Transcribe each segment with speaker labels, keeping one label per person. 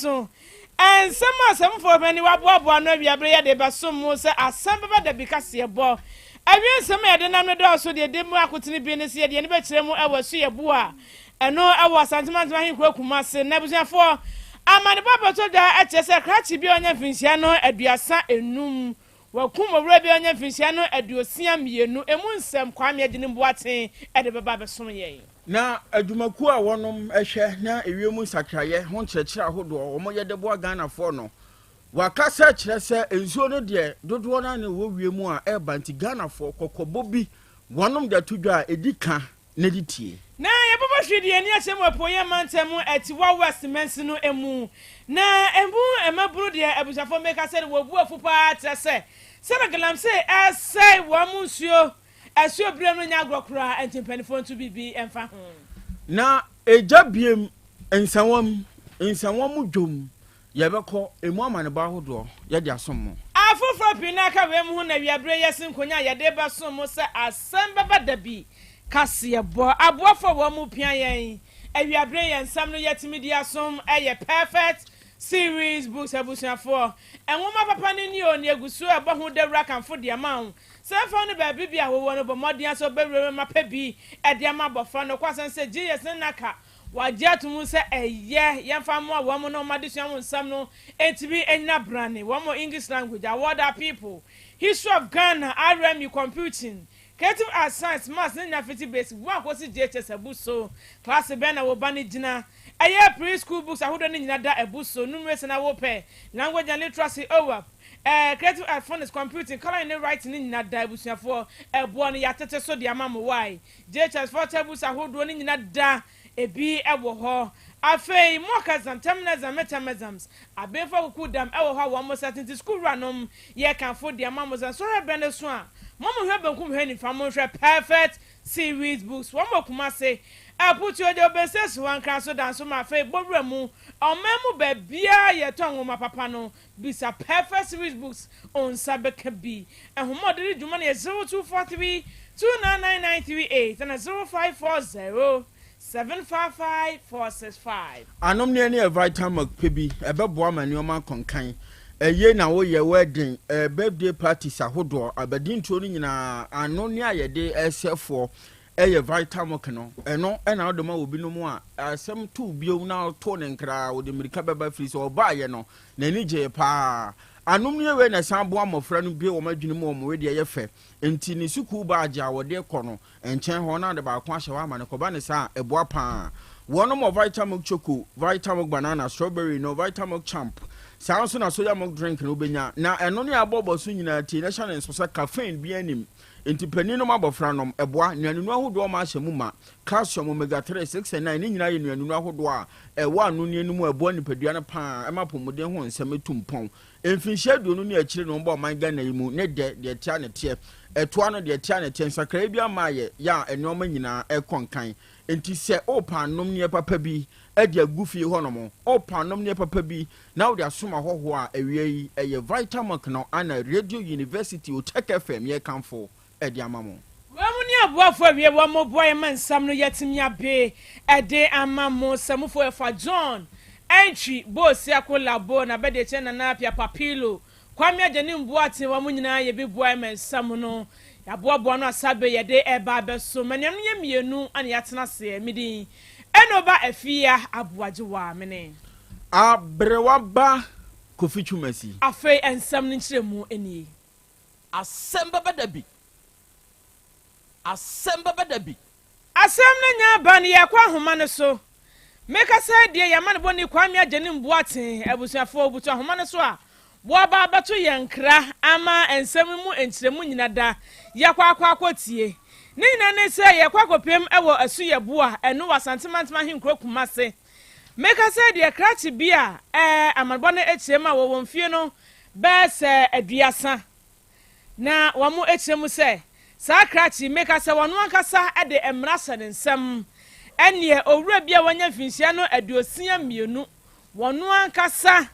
Speaker 1: aso. Nsɛm a asɛmfoɔ bɛ ne waboaboa ano awiabere yɛde bɛsom mo sɛ asɛm bɛba da bi kaseɛ bɔ. Awie nsɛm a yɛde nam no dɔɔso deɛ ɛdi mu akotene bi ne sɛ yɛde yɛn ani bɛkyerɛ mu wɔ Asuyabu a ɛno wɔ Asante Mantam ahenkuro Kumase. Na abusuafoɔ, amanebɔ abɛtɔ dwa kyerɛ sɛ krakye bi a ɔnya mfinhyia no 35 wakum owura bi a ɔnya mfinhyia no 62. Emu nsɛm Kwame Agyenim Boateng de bɛba abɛsom yɛn.
Speaker 2: Na adwumakuo a wɔnom hwɛ na ewiem nsakraeɛ ho nkyerɛkyerɛ ahodoɔ wɔn yɛ de boa Ghanafoɔ no, wakasa kyerɛ sɛ nsuo no deɛ dodoɔ no ara na ɛwɔ wiem a ɛreba nti Ghanafoɔ kɔkɔbɔ bi wɔnom de ato dwa a ɛdi ka na de tie.
Speaker 1: Na yɛbɛbɔ hwee de yɛn ani akyerɛ mu Apueeɛ Mantam mu Atiwa West mansin no mu. Na emu mmabunu deɛ abusuafoɔ mmeka sɛ wɔn bo afu pa ara kyerɛ sɛ sɛdeɛ galamsey resɛe wɔn nsuo asuo berɛ no nyɛ agorɔ koraa nti mpanimfoɔ nto biribi mfa ho.
Speaker 2: Na egya biem nsawam, nsawam dwom, yɛbɛkɔ emu amanebɔ ahodoɔ yɛde asom mo.
Speaker 1: Afoforɔ pii na aka wei mu ho na awiaberɛ yi asi nkonya a yɛde rebɛsom mo sɛ asɛm bɛba da bi kaseɛbɔ. Aboafoɔ a wɔn mu pia yɛn awiaberɛ yi yɛn nsɛm no yɛatumi de asom yɛ Perfect Series Books abusuafoɔ. Nwoma papa no ni o, nea ɛgu so ɛbɔ ho dawuro akamfo de ama wo. Sɛ ɛmfa wo ne baabi bi a wowɔ no, bɔ mmɔden ara sɛ wobɛwura mu mapa bi de ama abɔfra no. Nokwasɛm sɛ GS ne NACA wɔagye ato mu sɛ ɛyɛ yɛmfa mmoa wɔn na wɔn adesua ho nsɛm no ntumi nnyina brane. Wɔn wɔ English language, Award Our People, History of Ghana, RMU, Computing, Creative Arts, Science, Maths ne nyinaa fiti Basic 1 kɔsi JHS abu so. Klaase bɛn na wo ba no gyina? Ɛyɛ pre-school books ahodoɔ no nyinaa da abu so. Numeracy na wopɛ, Language and Literacy, OWAP, Creative Arts, Phonics, Computing, Colouring ne Writing no nyinaa da abusuafoɔ ɛboɔ no yɛatete so de ama mo. Why? JHS foɔ books ahodoɔ no nyinaa da ebi wɔ hɔ. Afei mock exam, terminal exam, midterm exams, abenfo akuku dam ɛwɔ hɔ a wɔn mo sɛ tete school wuranom yɛ kanfo de ama mo sɛ nsɔhwɛ bɛn ne so a mo mo hwɛ benkum hwɛ nifa mo nhwɛ Perfect Series Books. Wɔn wɔ Kumase Aputuo de obese so ankra so dan so ma afei bɔwura mu ɔman mu baabiara yɛtɔn nwoma papa no bisa Perfect Series Books onsa bɛka bi. Ɛhoma ɔde di dwuma no yɛ 0243 299938 ɛna 0540 755 465.
Speaker 2: Anom ne ɛne Vitamilk pɛ bi ɛbɛboa ma nneɛma akɔnkan ɛyie na woyɛ wedding, birthday parties ahodoɔ abadintuo no nyinaa ano ne a yɛde ɛsɛfoɔ ɛyɛ Vitamilk no. Ɛno ɛna wode ma obi nom a asɛm to bio na ɔto ne nkraa wɔde mmirika bɛba firi sɛ ɔbaayɛ no n'ani gyee paa. Anom ne wei na ɛsan boa mmɔfra no bie wɔn adwene mu wɔn wedeɛ yɛ fɛ nti ne sukuu baagye a wɔde kɔ no nkyɛn hɔ na de baako ahyɛ hɔ ama no kɔba ne saa ɛboa paa. Wɔnom wɔ Vitamilk Choco, Vitamilk Banana, Strawberry no, Vitamilk Champ, saa nso na soya milk drink no wobɛnya. Na ɛno ne abɔbɔ so nyinaa tie na hyɛ ne nso sɛ caffeine bi anim nti panin nom abɔfra nom ɛboa. Nnuanenu ahodoɔ ma ahyɛ mu ma calcium, omega 3, 6 and 9 ne nyinaa yɛ nnuanenu ahodoɔ a ɛwɔ anonneɛ no mu a ɛboa nipadua no paa ɛma apɔmuden ho nsɛm etu mpɔn. Mfinhyia 20 ne akyire na wɔbɔ ɔman Ghana yi mu ne dɛ deɛ tia ne teɛ ɛtoa no deɛ tia ne teɛ nsakraeɛ bi ama ayɛ yɛ a nneɛma nyinaa ɛkɔ nkan. Nti sɛ ɔrepa anom neɛ papa bi ɛde agu fie hɔnom, ɔrepa anom neɛ papa bi na wode asom ahɔhoɔ a awia yi ɛyɛ Vitamilk no ana Radio University Otec FM yɛkamfo ɛde ama mo.
Speaker 1: Wɔn mu ne aboafo awie wɔn mo boa yɛn ma nsɛm no yɛtumi abe ɛde ama mo. Sɛmufo ɛfa John Antwi Boosiako Labo na bɛde kyɛn Nana Apia Papilo Kwame Agyenim Boateng wɔn nyinaa yɛ bi boa yɛn ma nsɛm no yɛaboaboa no asabe yɛde ɛba abɛso ma nnuanom yɛ mmienu ana yɛatena aseɛ. Medin ɛna Afia Aboagyewa mene.
Speaker 2: Aberewa ba Kofi Twumasi.
Speaker 1: Afei nsɛm no nkyerɛmu nie.
Speaker 3: Asɛm bɛba da bi, asɛm bɛba da bi.
Speaker 1: Asɛm no nya ba no yɛkɔ ahoma no so. Meka sɛ deɛ yɛama no bɔne Kwame Agyenim Boateng abusuafoɔ butu ahoma no so a wɔaba abɛto yɛn nkra ama nsɛm mu nkyerɛmu nyina da yɛkɔ akɔ akɔtie. Ne nyina ne sɛ yɛkɔ akɔpem wɔ Asuyɛboa ɛno wɔ Asante Mantam ahenkuro Kumase. Meka sɛ deɛ krakye bi a amanebɔ no akyerɛ mu a wɔwɔ mfie no bɛɛ sɛ 30 na wɔn akyerɛ mu sɛ saa krakye meka sɛ wɔn ankasa de mmara hyɛ ne nsam. Ɛneɛ owura bi a wanya mfinhyia no 62 wɔn ankasa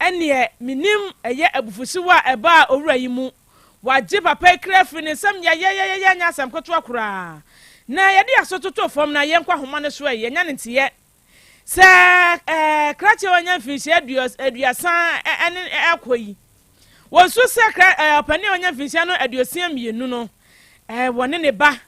Speaker 1: ɛneɛ menim ɛyɛ abufuhyew a ɛbaa owura yi mu. Wagye papa yi kra afiri ne nsam yɛyɛyɛyɛ nyɛ asɛm ketewa koraa. Na yɛde aso toto fam na yɛnkɔ ahoma no so ɛ yɛnya ne nteyɛ. Sɛ ɛɛ krakye a wanya mfinhyia 30 ne ɛkɔ yi, wɔsu sɛ kra ɛɛ ɔpanin a wanya mfinhyia no 62 no ɛɛ wɔne ne ba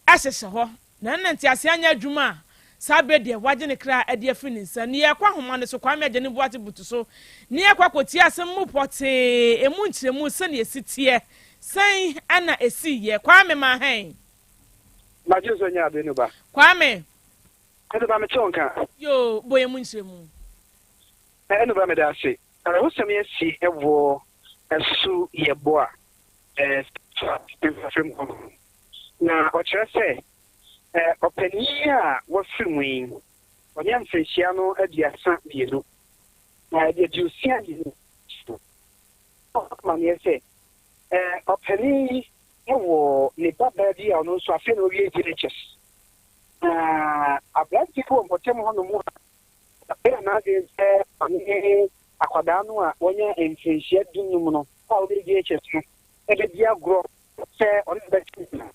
Speaker 1: hyehyɛ hɔ na ɛno na ntease anyɛ adwuma a saa bere deɛ wagye ne kra de afiri ne nsa. Ne yɛkɔ ahoma no so Kwame Agyani Boate butu so ne yɛkɔ akɔtie asɛm mu pɔtee emu nkyerɛmu sɛnea esi teɛ sɛn na esi yɛ. Kwame Mahen.
Speaker 4: Magye so nyɛ ade no ba.
Speaker 1: Kwame.
Speaker 4: Ɛno ba mete wo nka.
Speaker 1: Yoo, bɔ yɛn mu nkyerɛmu.
Speaker 4: Ɛno ba meda ase. Awerɛhosɛm yi asi wɔ Asu Yɛboa mfrafra mu hɔ nom. Na ɔkyerɛ sɛ ɔpanin yi a wafiri mu yi, wanya mfirihyia no 32, na 62 so. Ɔbɔ amanneɛ sɛ ɔpanin yi wɔ ne babaa bi a ɔno nso afei na wawie JHS. Na aberante bi wɔ mpɔtam hɔnom a ɔyɛɛ n'adwene sɛ ɔne akwadaa no a wanya mfirinhyia 15 no a ɔbɛyɛ JHS no bɛdi agorɔ sɛ ɔne no bɛtwe mpena.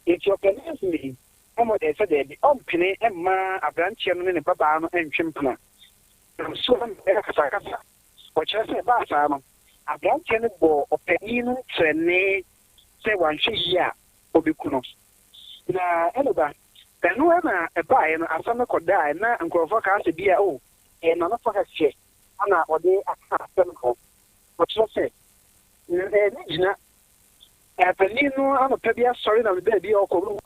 Speaker 4: Enti ɔpanin yi ma ɔyɛɛ sɛ daabi, ɔmpene mma aberanteɛ no ne ne babaa no ntwe mpena. Nam so ma ɛyɛɛ akasakasa. Ɔkyerɛ sɛ ɛbaa saa no, aberanteɛ no bɔɔ ɔpanin no ntrɛnee sɛ wanhwɛ yie a ɔbɛku no. Na ɛno ba, ɛno na ɛbaeɛ no, asɛm no kɔdaeɛ na nkurɔfoɔ kaa sɛ bi a, oh, ɛyɛ n'anofa kɛseɛ na ɔde aka asɛm no. Ɔkyerɛ sɛ, n'ani gyina panin no anɔpa bi asɔre na ne baabi a ɔkɔ no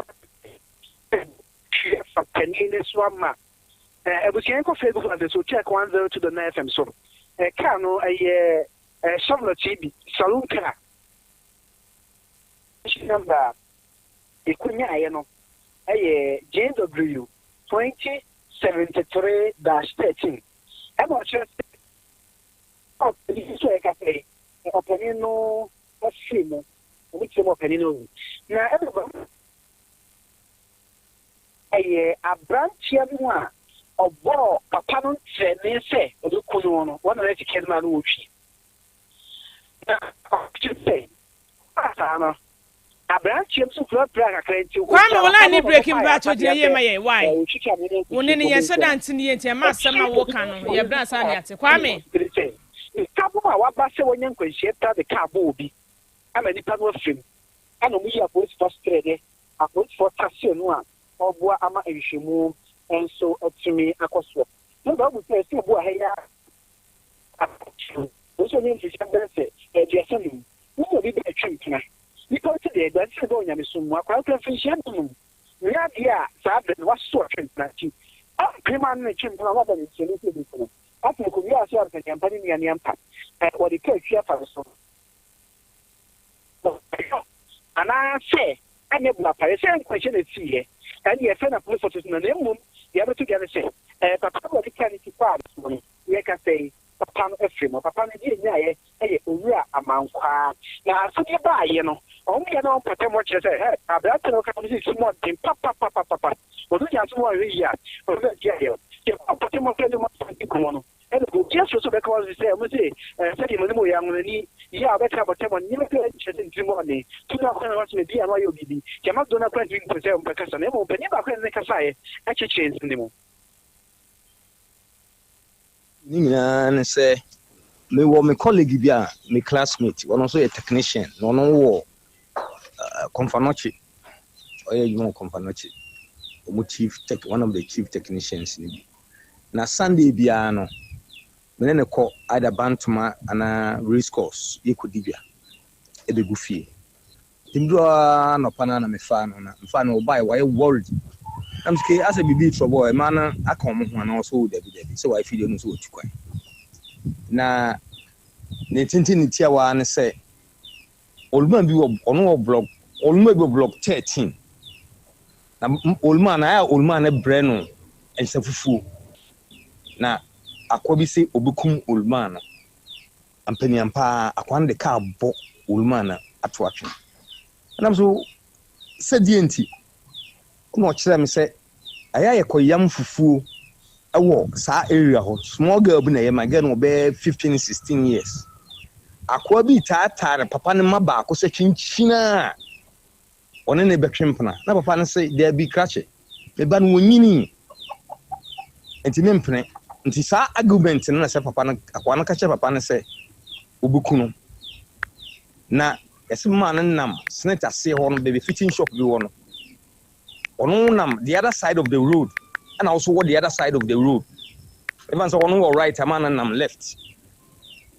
Speaker 4: hwie afa panin no so ama abusua yi kɔ Facebook ase so check 102.9 FM so. Kaa no ɛyɛ Chevrolet bi saloon car number a ɛkɔnyaeɛ no ɛyɛ JW 2073-13. Ɛna ɔkyerɛ sɛ ɔpanin nso a ɛka sɛ ɔpanin no afiri mu, ɔmo kyerɛ mu ɔpanin no awu. Na ɛna ɛyɛ aberanteɛ no a ɔbɔɔ papa no ntrɛnee sɛ ɔbɛku no no, wɔn na n'akyi kɛn mu a no wɔtwi. Na ɔkyerɛ sɛ ɔbaa no aberanteɛ nso pirapira kakra nti.
Speaker 1: Kwame, wo line ne break mbra akyɛw, gyina yie ma yɛn. Why? Wo ne ne yɛn hyɛ da nte ne yie nti ɛma asɛm na woka no yɛ brɛ ansa ne ate. Kwame.
Speaker 4: Nka bo a waba sɛ wɔnya nkwanhyia ta de kaa bɔ obi ama nipa no afiri mu, ɛna ɔmo yi apolisifoɔ setrɛ de apolisifoɔ tasee no a ɔboa ama nhwehwɛmu nso atumi akɔ soɔ. Na baabu sɛ ɛsɛ obu a ha yi a nso ɔnyɛ mfirihyia bɛyɛ sɛ 35 wɔn obi bɛtwe mpena nipa nso deɛ ɛda nsi bɛ onyamesom mu akwaraa kura mfirihyia 15 nyɛ adeɛ a saa abere no wasoso ɔtwe mpena nti ɔmpene maa no ne twe mpena waba ne nkyɛn nso ebi no afei kò wiase ampaniampa ne nuaneampa wɔde kaa twi afa ne so anaasɛ ɛnyɛ bu apare sɛ nkwanhyɛ na esiiɛ ɛne yɛfɛ na police officer no. Na mmom deɛ ɛbɛto dwa no sɛ papa no wɔde kaa ne ti kɔɔ no no, yɛka sɛ papa no afiri mu. Papa no deɛ nyaeɛ ɛyɛ Owura Amankwaa. Na asɛdeɛ baayɛ no, ɔmo yɛ na ɔmpɔtɛm hɔ kyerɛ sɛ ɛ aberante no ka no sɛ si mu ɔden papapapapa ɔno nya so wɔnhwɛ yie a ɔno bɛ di ayɛ yɛkɔ mpɔtɛm hɔ sɛ ne mo asante nkɔmmɔ no, ɛna obi asoro so bɛka wɔn sɛ ɔmo sɛ sɛdeɛ mo ne mo yɛ ahonani yie a ɔbɛka mpɔtɛm hɔ nneɛma bi a ɛkyerɛ sɛ ntiri mu ɔden tumi akɔ na wɔsɛ bi a na ɔyɛ obi bi gyama do no akora ntumi mpɛ sɛ ɔmo bɛkasa, na mmom panin baako a ne kasaeɛ ɛkyekyere nsɛm ne mu.
Speaker 5: Ne nyinaa ne sɛ mewɔ me colleague bi a me classmate, ɔno nso yɛ technician na ɔno wɔ Komfo Anokye, ɔyɛ adwuma wɔ Komfo Anokye, ɔmo chief tech, one of the chief technicians no bi. Na Sunday biara no me ne ne kɔ either Bantoma anaa race course, yɛkɔdi dwa ɛbɛgu fie. Nti meduru hɔ anɔpa no na mefaa no, na mefaa no ɔbaeɛ wayɛ worried, na mesɛ ke asɛ biribi trɔbɔ ɛmaa no aka ɔmo ho anaa? Ɔsɛ o dabi dabi, sɛ wayɛ fidie no sɛ wɔtu kwan. Na ne tenten ne tiawa ne sɛ oluma bi wɔ ɔno wɔ block, oluma bi wɔ block 13, na oluma na ayɛ oluma no brɛ no nsa fufuo, na akwa bi sɛ obekum oluma no ampaniampa. Akwa no de kaa bɔ oluma no ato atwene. Ɛnam so sɛdeɛ nti ɛna ɔkyerɛ me sɛ ɛyɛ a yɛkɔyam fufuo ɛwɔ saa area hɔ. Small girl bi na ɛyɛ ma girl no ɔbɛyɛ 15 16 years. Akoa bi taataa ne papa ne mma baako sɛ kyinkyina a ɔne ne bɛtwe mpena, na papa no sɛ daabi, krakye meba no wɔnyini. Nti mempene. Nti saa argument no na sɛ papa no, akoa no ka kyerɛ papa no sɛ obeku no. Na yɛse maa no nam Senate aseɛ hɔ no, baabi fitting shop bi wɔ no. Ɔno nam the other side of the road, ɛna wo nso wɔ the other side of the road. Ɛfa sɛ ɔno wɔ right, ama no nam left.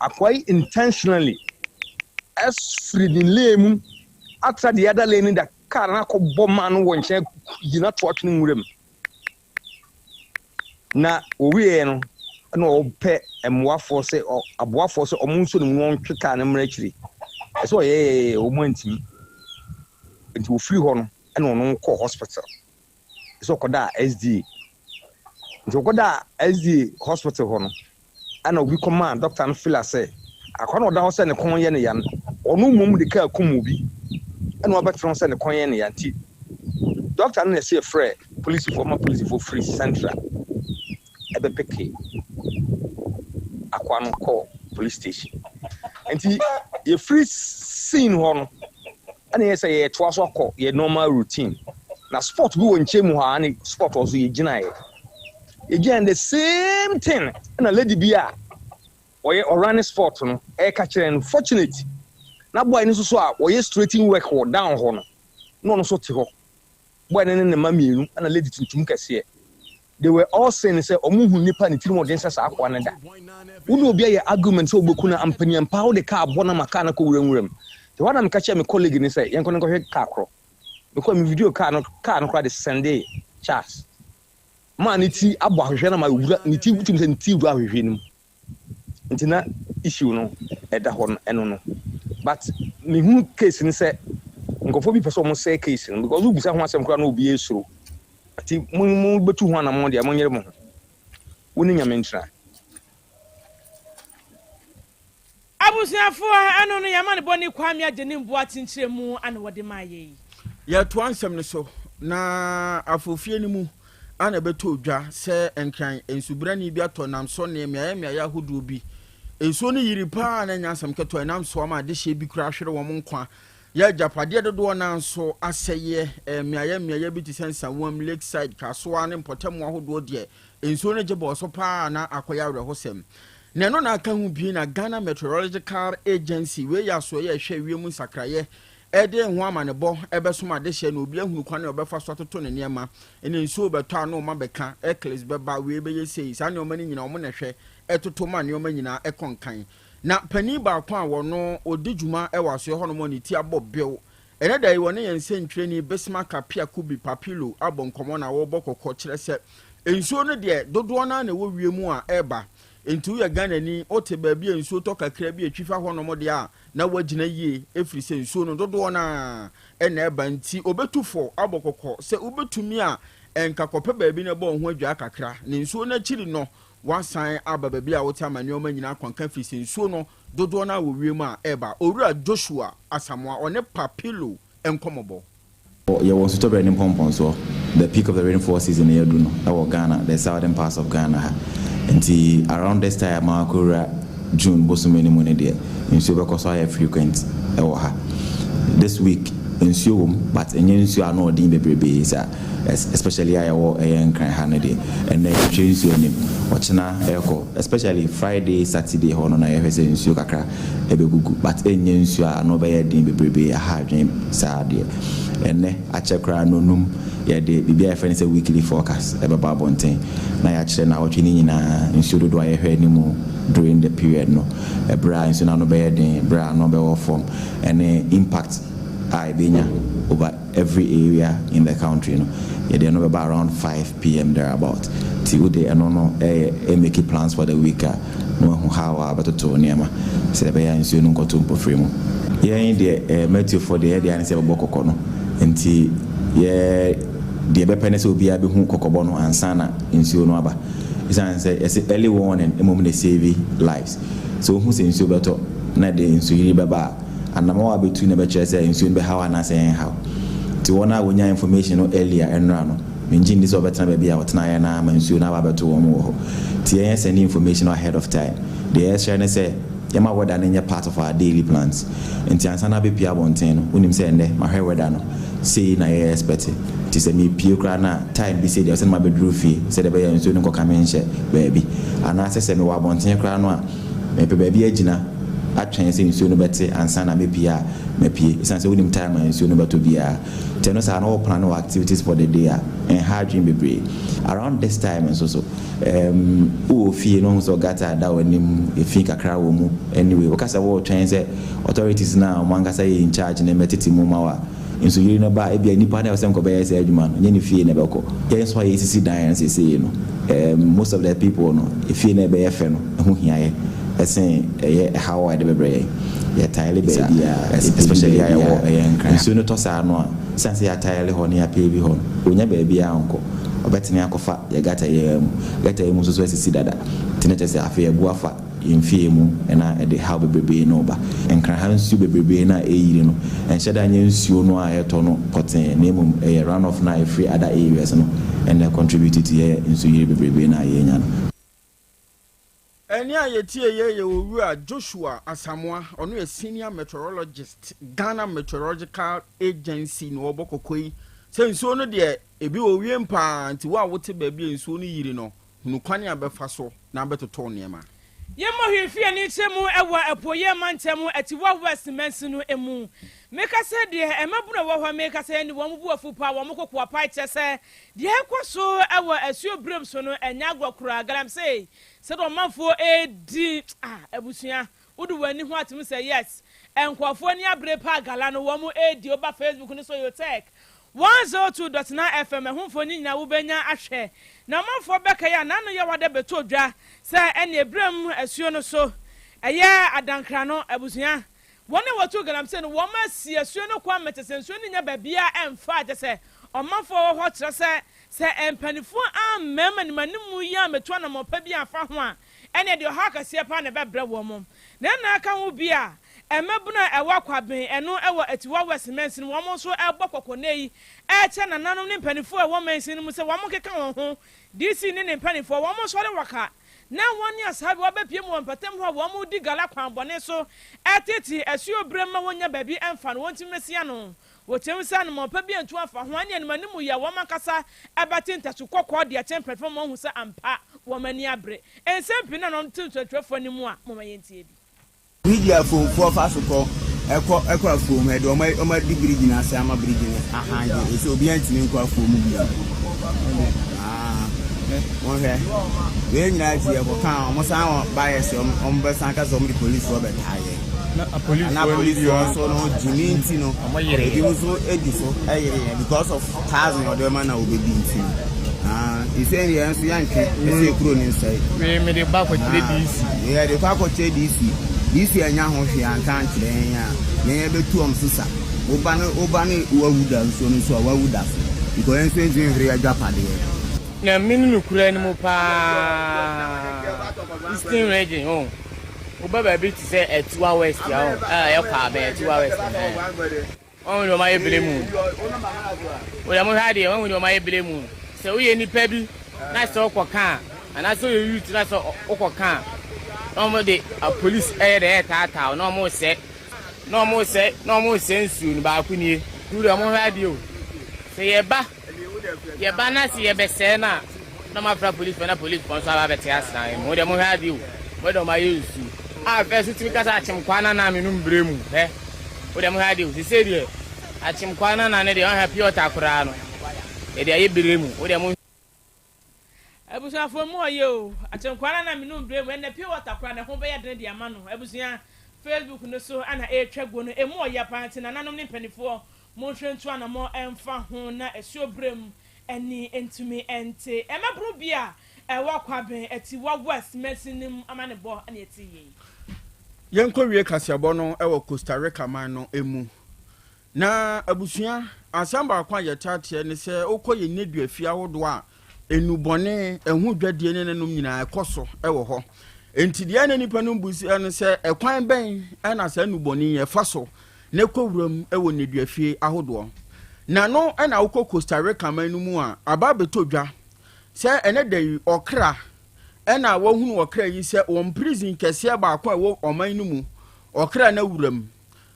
Speaker 5: Akoa yi intentionally ɛfiri ne lane mu atra the other lane da car no akɔbɔ maa no wɔ nkyɛn gyina to atwene nwura mu. Na wɔwieɛ no, ɛna ɔpɛ mmoafoɔ sɛ aboafoɔ sɛ ɔmo nso ne mu na ɔntwe car no mmra akyire. Ɛsɛ ɔyɛyɛyɛ ɔmo antumi. Nti wɔfiri hɔ no, ɛna ɔno kɔɔ hospital. Ɛsɛ ɔkɔdaa SDA. Nti ɔkɔdaa SDA hospital hɔ no, ɛna obi kɔmaa doctor no feel sɛ akwa na ɔda hɔ sɛ ne kɔn yɛ ne ya no, ɔno mmom de kaa kum obi. Ɛna ɔbɛtena hɔ sɛ ne kɔn yɛ ne ya nti doctor no na ɛsɛ yɛfrɛ polisifoɔ ma polisifoɔ firi Central ɛbɛpick akwa no kɔɔ police station. Nti yɛfiri scene hɔ no, ɛna yɛ sɛ yɛtoa so akɔ yɛ normal routine. Na spot bi wɔ nkyɛn mu hɔ a ne spot wɔ so yɛgyinaeɛ. Yɛgyina the same thing ɛna lady bi a ɔyɛ ɔrun spot no ɛreka kyerɛ no fortunate na boy no nso so a ɔyɛ straighten work wɔ down hɔ no, na ɔno nso te hɔ. Boy no ne ne mma mmienu ɛna lady tuntum kɛseɛ. They were all saying sɛ ɔmo hu nipa ne tirim ɔden sɛ saa akoa no da. Wo ne obi ayɛ argument sɛ wobɛku no ampaniampa, wode kaa bɔ no ma kaa no kɔ wura nwura mu. Nti hɔ na meka kyerɛ me colleague ne sɛ yɛnkɔ ne nkɔhwɛ kaa korɔ. Mekɔ me video kaa no, kaa no koraa de send Charles. Maa ne ti abɔ ahwehwɛ na ma wura ne ti, wotumi sɛ ne ti wura ahwehwɛ no mu. Nti na issue no ɛda hɔ no ɛno no. But mehu case no sɛ nkurɔfoɔ bi pɛ sɛ ɔmo sɛe case no because wobusa ho asɛm koraa na obi esuro. Nti mo mo bɛtu ho anammɔn deɛ, monyere mo ho. Wo ne Nyame ntena.
Speaker 1: Abusuafoɔ, ɛno no yɛma ne bɔ ne Kwame agye ne mboa kyenkyerɛ mu ana wɔde maa yɛ yi.
Speaker 2: Yɛtoa nsɛm no so na afofie no mu ana ɛbɛtɔ dwa sɛ Nkran nsubrani bi atɔ nam so ne mmeaeɛ mmeaeɛ ahodoɔ bi. Nsuo no yiri paa na nya asɛm ketewa ɛnam so ama adehyeɛ bi koraa ahwere wɔn nkwa. Yɛ agyapadeɛ dodoɔ naa nso asɛeɛ. Mmeaeɛ mmeaeɛ bi te sɛ Nsawam, Lakeside, Kasoa ne mpɔtamu ahodoɔ deɛ, nsuo no gye bɔɔ so paa na akɔyɛ awerɛhosɛm. Na ɛno na aka ho bi na Ghana Meteorological Agency, wei yɛ asoɛyɛ a ɛhwɛ wiem nsakraeɛ, ɛde ho amanebɔ ɛbɛsom adehyɛ na obi ahunu kwan a ɔbɛfa so atoto ne nneɛma. Ɛna nsuo bɛtɔ a na ɔma bɛka eclipse bɛba, wei bɛyɛ sei, saa nneɛma no nyinaa ɔmo na ɛhwɛ ɛtoto ma nneɛma nyinaa ɛkɔ nkan. Na panin baako a wɔno ɔdi dwuma ɛwɔ asoɛ hɔnom a ne ti abɔ bew ɛnɛ da yi, wɔne yɛn nsɛntwerɛni Bismarck Apiakubi Papilo abɔ nkɔmmɔ na wɔrebɔ kɔkɔ kyerɛ sɛ nsuo no deɛ, dodoɔ no ara na ɛwɔ wiem a ɛreba. Nti woyɛ Ghanani, wote baabi a nsuo tɔ kakra bi atwi fa hɔnom deɛ a, na woagyina yie, ɛfiri sɛ nsuo no dodoɔ no ara ɛna ɛba. Nti obɛtu fo abɔ kɔkɔ sɛ wobɛtumi a ɛnka kɔpɛ baabi na ɛbɔ wo ho adwaa kakra na nsuo no akyiri no wasan aba baabi a wote ama nneɛma nyinaa kwanka, firi sɛ nsuo no dodoɔ no a wɔ wiem a ɛreba. Owura Joshua Asamoa, ɔne Papilo nkɔmmɔbɔ.
Speaker 6: Yɛwɔ nsutɔberɛ ne mpɔmpɔnsoɔ, the peak of the rainfall season yɛadu no ɛwɔ Ghana, the southern parts of Ghana ha. Nti around this time a akɔwura June bosome no mu no deɛ, nsuo bɛkɔ so ayɛ frequent ɛwɔ ha. This week nsuo wɔ mu, but ɛnyɛ nsuo a ano ɔden bebrebee saa, especially a yɛwɔ ɛyɛ Nkran ha no deɛ. Ɛnɛ yɛhwɛ nsuo anim, ɔkyena ɛrekɔ, especially Friday, Saturday hɔ no na yɛhwɛ sɛ nsuo kakra ɛbɛgugu, but ɛnyɛ nsuo a ano bɛyɛ den bebrebee aha adwene saa deɛ. Ɛnɛ akyɛ koraa nonum yɛde biribi a yɛfrɛ no sɛ weekly forecast ɛbɛba abɔnten na yɛakyerɛ naawɔtwe no nyinaa nsuo dodoɔ a yɛhwɛ anim during the period no, ɛberɛ a nsuo no ano bɛyɛ den, berɛ a ano bɛwɔ fam, ɛne impact a ɛbɛnya over every area in the country no. Yɛde ɛno bɛba around 5 p.m. thereabout. Nti wode ɛno no ɛyɛ ɛmake plans for the week a na wahu how a bɛtoto nneɛma sɛ ɛbɛyɛ a nsuo no nkɔto mpɔfiri mu. Yɛn deɛ, metiofoɔ deɛ, yɛdeɛ ane sɛ yɛbɛbɔ kɔkɔ no. Nti yɛ deɛ bɛpɛ ne sɛ obiara bɛhu kɔkɔbɔ no ansa na nsuo no aba, ɛsiane sɛ yɛsɛ early warning mmom na save lives. Sɛ wohu sɛ nsuo bɛtɔ na de nsuoyiri bɛba a, anamɔ a bɛtu na bɛkyerɛ sɛ nsuo no bɛhaw anaasɛ ɛnhaw. Nti wɔn a wɔnya information no earlier ɛnora no, mengye nni sɛ wɔbɛtena baabi a wɔtenaeɛ no ama nsuo no aba abɛto wɔn wɔ hɔ. Nti yɛn send information ahead of time. Deɛ yɛsrɛ ne sɛ Yɛma weather no nyɛ part of our daily plans. Nti ansa na abɛpue abɔnten no, wonim sɛ ɛnnɛ mahwɛ weather no, sei na yɛ expect. Nti sɛ mepue koraa no a, time bi sei deɛ ɛwɔ sɛ na mabɛduru fie sɛdeɛ ɛbɛyɛ a nsuo no nkɔka me nhyɛ baabi. Anaasɛ sɛ mewɔ abɔnten koraa no a, mepɛ baabi agyina atwɛn sɛ nsuo no bɛte ansa na mɛpue a, mapue. Ɛsiane sɛ wonim time a nsuo no bɛtɔ biara. Nti ɛno saa no wo plan wo activities for the day a, ɛnha adwene bebree. Around this time nso so, Erm wowɔ fie na wohu sɛ gutter da w'anim, efi kakra wɔ mu, anyway woka sɛ woretwɛn sɛ authorities no a wɔn ankasa yɛ in charge no mmɛtete mu ma wo a, nsuyiri no ba a, ebia nipa no a ɛwɔ sɛ nkɔbɛyɛ saa adwuma no, nyɛ ne fie na ɛbɛkɔ. Yɛn nso a yɛresisi dan no seesei no, erm most of the people no, efie no a ɛbɛyɛ fɛ no, ɛho hia yɛn sen ɛyɛ ɛhaw a ɛde bɛbrɛ yɛn. Yɛtaele baabiara, especially a yɛwɔ ɛyɛ Nkran. Nsuo no tɔ saa no a, esiane sɛ yɛataele hɔ na yɛapave hɔ no, ɔnnya baabiara nkɔ. Ɔbɛtene akɔfa yɛ gutter yi ara mu. Gutter yi mu nso so asisi dada, nti na kyerɛ sɛ afei abu afa yɛn fie mu na ɛde haw bebrebee no reba. Nkraha nsuo bebrebee no a ɛreyiri no, ɛnhyɛ da nyɛ nsuo no a ɛretɔ no pɔtee na mmom ɛyɛ run off no a ɛfiri other areas no na ɛcontribute to yɛn nsuyiri bebrebee no a yɛrenya no.
Speaker 2: Ɛnne a yɛtie yei yɛ Owura Joshua Asamoah, ɔno yɛ Senior Meteorologist, Ghana Meteorological Agency na ɔrebɔ kɔkɔ yi sɛ nsuo no deɛ ebi wɔ wiem paa nti wo a wote baabi a nsuo no yiri no, hunu kwan a bɛfa so na abɛtotɔ wo nneɛma.
Speaker 1: Yɛmmɔ hwee fi ani kyerɛ mu wɔ Apueeɛ Mantam Atiwa West mansin no mu. Meka sɛ deɛ mmabunu a ɛwɔ hɔ meka sɛ ɛne wɔn bo afu paa, wɔn koko apae kyerɛ sɛ deɛ ɛrekɔ so wɔ asuo Birim so no ɛnyɛ agorɔ koraa. Galamsey sɛdeɛ ɔmanfoɔ redi ah abusua wode w'ani ho atom sɛ yes nkurɔfoɔ ani abere paa gala no wɔn redi woba Facebook no so Yotech 102.9 FM ɛho mfoni nyinaa wobɛnya ahwɛ. Na ɔmanfoɔ bɛkae a n'ano yɛ wada bɛtɔ dwa sɛ ɛne Birim asuo no so ɛyɛ Adankrano abusua Wɔn a wɔtu galamsey no, wɔasi asuo no kwan ma kyerɛ sɛ nsuo no nnya baabiara mfa, kyerɛ sɛ ɔmanfoɔ a wɔwɔ hɔ kyerɛ sɛ sɛ mpanimfoɔ ammam animanimu yi ammɛtu anammɔn pa bi amfa ho a, ɛnneɛ deɛ ɔhaw kɛseɛ paa na ɛbɛbrɛ wɔn. Na ɛna aka ho bi a, mmabunu a ɛwɔ Kwaben, ɛno wɔ Atiwa West mansini, wɔn nso rebɔ kɔkɔ nnɛ yi rekyerɛ nananom ne mpanimfoɔ a ɛwɔ mansini no mu sɛ wɔnkeka wɔn ho, DC ne ne mpanimfoɔ, wɔn nsɔre waka na wɔne asaabewa bɛpue mu wɔ mpɔtam hɔ a wɔredi gala kwan bɔne so reteetee asuo berɛm ma wɔnnya baabi mfa no, wɔntumi mmɛsi ano. Wɔteam sɛ anammɔn pa bi antu amfa ho a, ɛne animanimu yi a wɔn ankasa bɛte ntasu kɔkɔɔ de akyɛ mpanyimfo ma wɔahu sɛ ampa wɔn ani abere. Nsɛm pii na na wɔde to nsɛntwerɛfoɔ anim a momma yɛntie bi.
Speaker 7: Birigyi a afuomfoɔ fa so kɔ ɛkɔ ɛkɔ afuom ɛde wɔn wɔn adi birigyi no ase ama birigyi no ahan de esi obiara ntumi nkɔ afuom bio aa wɔhwɛ wei nyinaa akyi yɛkɔ kan wɔn san wɔn ba yɛ sɛ wɔn bɛ san kasa wɔn de polisifoɔ bɛ taa yɛ na polisifoɔ nso no gyimi nti no ebi nso edi so ɛyere yɛ because of. Thousand ɔde bɛma na ɔbɛdi nti no ah ɛsɛ yɛn nso yɛntwe ɛsɛ kuro ne nsɛe.
Speaker 8: Wei mede ba akɔkyerɛ DC.
Speaker 7: Yɛde kɔ akɔkyerɛ DC. DC anya ho hwee anka ankyerɛ yɛn a yɛn yɛbɛtu wɔn so sa. Woba no woba no wawu da nsuo no so a wawu da so because yɛn nso yɛntumi nhwere yɛn adwapadeɛ.
Speaker 8: Na me ne nokorɛ no mu paa Eastern region ho woba baabi te sɛ Atiwa West a ho a ɛyɛ Kwabɛn Atiwa West ɛhɛn. Wahu deɛ wɔayɛ bere mu. Wo deɛ mohwɛ adeɛ, wahu deɛ wɔayɛ bere mu. Sɛ woyɛ nipa bi na sɛ wokɔka a, anaasɛ woyɛ youth na sɛ wokɔka a, na wɔde apolice ɛyɛ dɛ ɛretaataa wo na wɔresɛ, na wɔresɛ, na wɔresɛ nsuo no baako nie. Wo deɛ mohwɛ adeɛ o. Sɛ yɛba. Yɛba na se yɛbɛsɛɛ no a, na ɔmo afra polisfoɔ na polisfoɔ nso aba abɛte asena yɛn. Mo deɛ monhwɛ adeɛ o, mo deɛ ɔmo ayɛ nsuo. A first wotumi ka sɛ akyemkwaa nana menom brɛ mu hɛ, wo deɛ monhwɛ adeɛ o, sesei deɛ akyemkwaa nana no deɛ ɔnhwɛ pure water koraa no yɛde ayɛ brɛ mu, wo deɛ monhwɛ.
Speaker 1: Abusuafoɔ mu ɔyɛ o, akyemkwaa nana menom brɛ mu, ɛnɛ pure water koraa no ɛho bɛyɛ dene de ama no. Abusua, Facebook no so na ɛretwa guo no, ɛmu ɔya paa nti nananom ne mpanifoɔ Monhwɛ ntu anamɔ mfa ho na asuo berɛm ani ntumi nte. Mmabunu bi a ɛwɔ Kwaben Atiwa West mansin no mu amanebɔ na ɛte yei.
Speaker 2: Yɛnkɔwie kaseɛbɔ no wɔ Costa Rica man no mu. Na abusua, asɛm baako a yɛtaa teɛ ne sɛ wokɔ yɛn nneduafie ahodoɔ a, nnubɔne, ɛho dwadie ne nenom nyinaa ɛkɔ so wɔ hɔ. Enti deɛ na nnipa no bu sɛ no sɛ ɛkwan bɛn na saa nnubɔne yi ɛfa so na ɛkɔ wuram wɔ nneduafie ahodoɔ. Na no na wokɔ Costa Rica man no mu a, aba abɛtɔ dwa sɛ ɛnɛ da yi ɔkra Ɛna wɔhunu ɔkra yi sɛ wɔn prison kɛseɛ baako a ɛwɔ ɔman no mu, ɔkra no awura mu.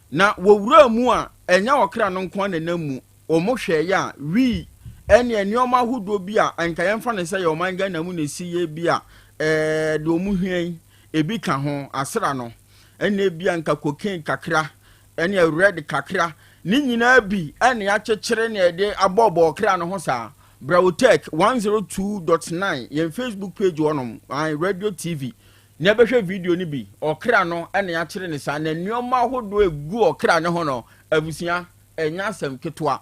Speaker 2: Na wɔwuraa mu a, ɛnyɛ ɔkra no nko ara na ɛnam mu. Wɔn hwɛeɛ a, wii ɛne nneɛma ahodoɔ bi a anka yɛmfa no sɛ yɛ ɔman Ghana mu na ɛsi yɛ bi a, ɛɛ deɛ wɔn hia yi, ebi ka ho, asra no, ɛna ebi a nka cocaine kakra, ɛne red kakra, ne nyinaa bi ɛna yɛakyekyere na yɛde abɔbɔ ɔkra no ho saa. Brawotech 102.9 yɛn Facebook page hɔnom, Radio TV, na ɛbɛhwɛ video no bi. Ɔkra no ɛna yɛakyere ne saa, na nneɛma ahodoɔ egu ɔkra no ho no, abusua, ɛnyɛ asɛm ketewa.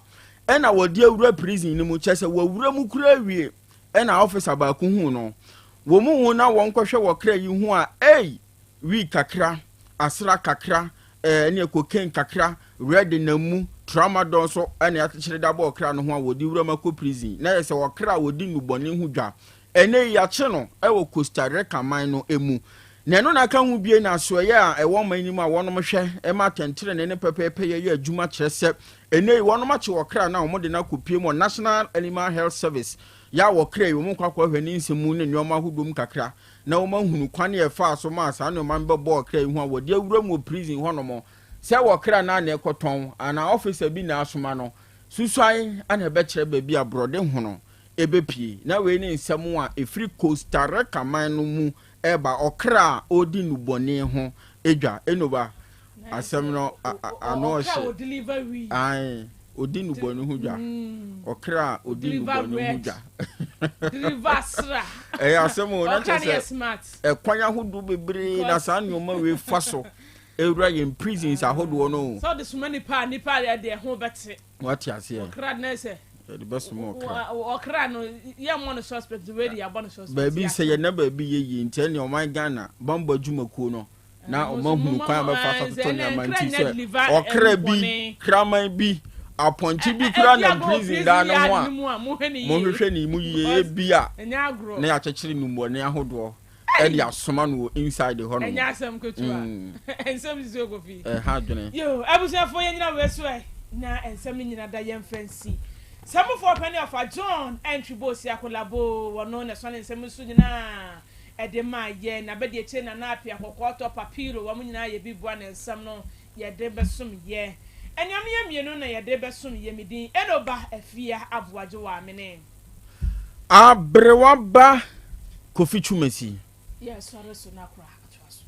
Speaker 2: Ɛna wɔde awura prison no mu, kyerɛ sɛ wɔawura mu kura awie, ɛna officer baako hu no. Wɔn mu hu na wɔn kɔhwɛ wɔ kra yi ho a, ei, wii kakra, asra kakra, ɛne cocaine kakra, red nam mu, tramadol nso ɛna yɛakyekyere da bɔ ɔkra no ho a wɔde wura mu akɔ prison. Na yɛ sɛ ɔkra a wɔdi nnubɔne ho dwa. Ɛnɛ yi yɛakye no ɛwɔ Costa Rica man no emu. Na ɛno na aka ho bie na asoɛyɛ a ɛwɔ ɔman no mu a wɔnom hwɛ ɛma atɛntenenee ne pɛpɛɛpɛ yɛyɛ adwuma kyerɛ sɛ ɛnɛ yi wɔnom akye ɔkra no a wɔde no akɔpie mu wɔ National Animal Health Service yɛ a wɔkra yi wɔn kɔ akɔhwɛ ne nsɛm mu ne nneɛma ahodoɔ mu kakra na wɔn ahunu kwan a ɛfaa so maa saa nneɛma no bɛbɔ ɔkra yi ho a wɔde awura mu wɔ prison hɔnom sɛ wɔkra no a na ɛkɔtɔn anaa officer bi na asoma no susuan ana ɛbɛkyerɛ baabi a borɔde hono ɛbɛpie. Na wei ne nsɛm a ɛfiri Costa Rica man no mu ɛba, ɔkra a ɔredi nnubɔne ho edwa. Enoba asɛm no ano ɔhyɛ ae, ɔdi nnubɔne ho dwa, ɔkra a ɔdi nnubɔne ho dwa. Ɛyɛ asɛm o, na kyerɛ sɛ ɛkwan ahodoɔ bebree na saa nneɛma wei fa so ewura yɛn prisons ahodoɔ no.
Speaker 1: Sɛ ɔde soma nipa a, nipa a ɛde ɛho bɛte.
Speaker 2: Wate aseɛ.
Speaker 1: Ɔkra na ɛsɛ
Speaker 2: yɛde bɛsoma ɔkra.
Speaker 1: Ɔkra no yɛ mmɔ no suspect, wei de yɛabɔ no suspect.
Speaker 2: Baabi sɛ yɛn na baabi yɛ yie nti ɛne ɔman Ghana bambɔ adwumakuo no na ɔma hunu kwan a bɛfa so atoto nneɛma nti sɛ ɔkra bi, kraman bi, apɔnkye bi kura nam prison daa no ho a, mohwehwɛ ne mu yie bi a na yɛakyekyere nnubɔne ahodoɔ ɛde asoma no wɔ inside hɔ nom.
Speaker 1: Ɛnyɛ asɛm ketewa. Nsɛm sisi okofi.
Speaker 2: Ɛha adwene.
Speaker 1: Yo, abusuafoɔ, yɛn nyina wei so ɛ na nsɛm no nyina da yɛmfa nsi. Sɛmufoɔ pɛ ne ɔfa John ɛntwi boosi akolabo wɔno na ɛsɔne nsɛm so nyinaa ɛde maa yɛ na bɛde akyire Nana Apia Kɔkɔɔ tɔ Papiro wɔn nyinaa yɛ bi boa ne nsɛm no yɛde bɛsom yɛ. Anuanom yɛ mmienu na yɛde bɛsom yɛ. Me din Enoba Afia Aboagye wɔ amene.
Speaker 2: Aberewa ba Kofi Twumasi.
Speaker 1: Yɛ sɔre so na kora atoa so.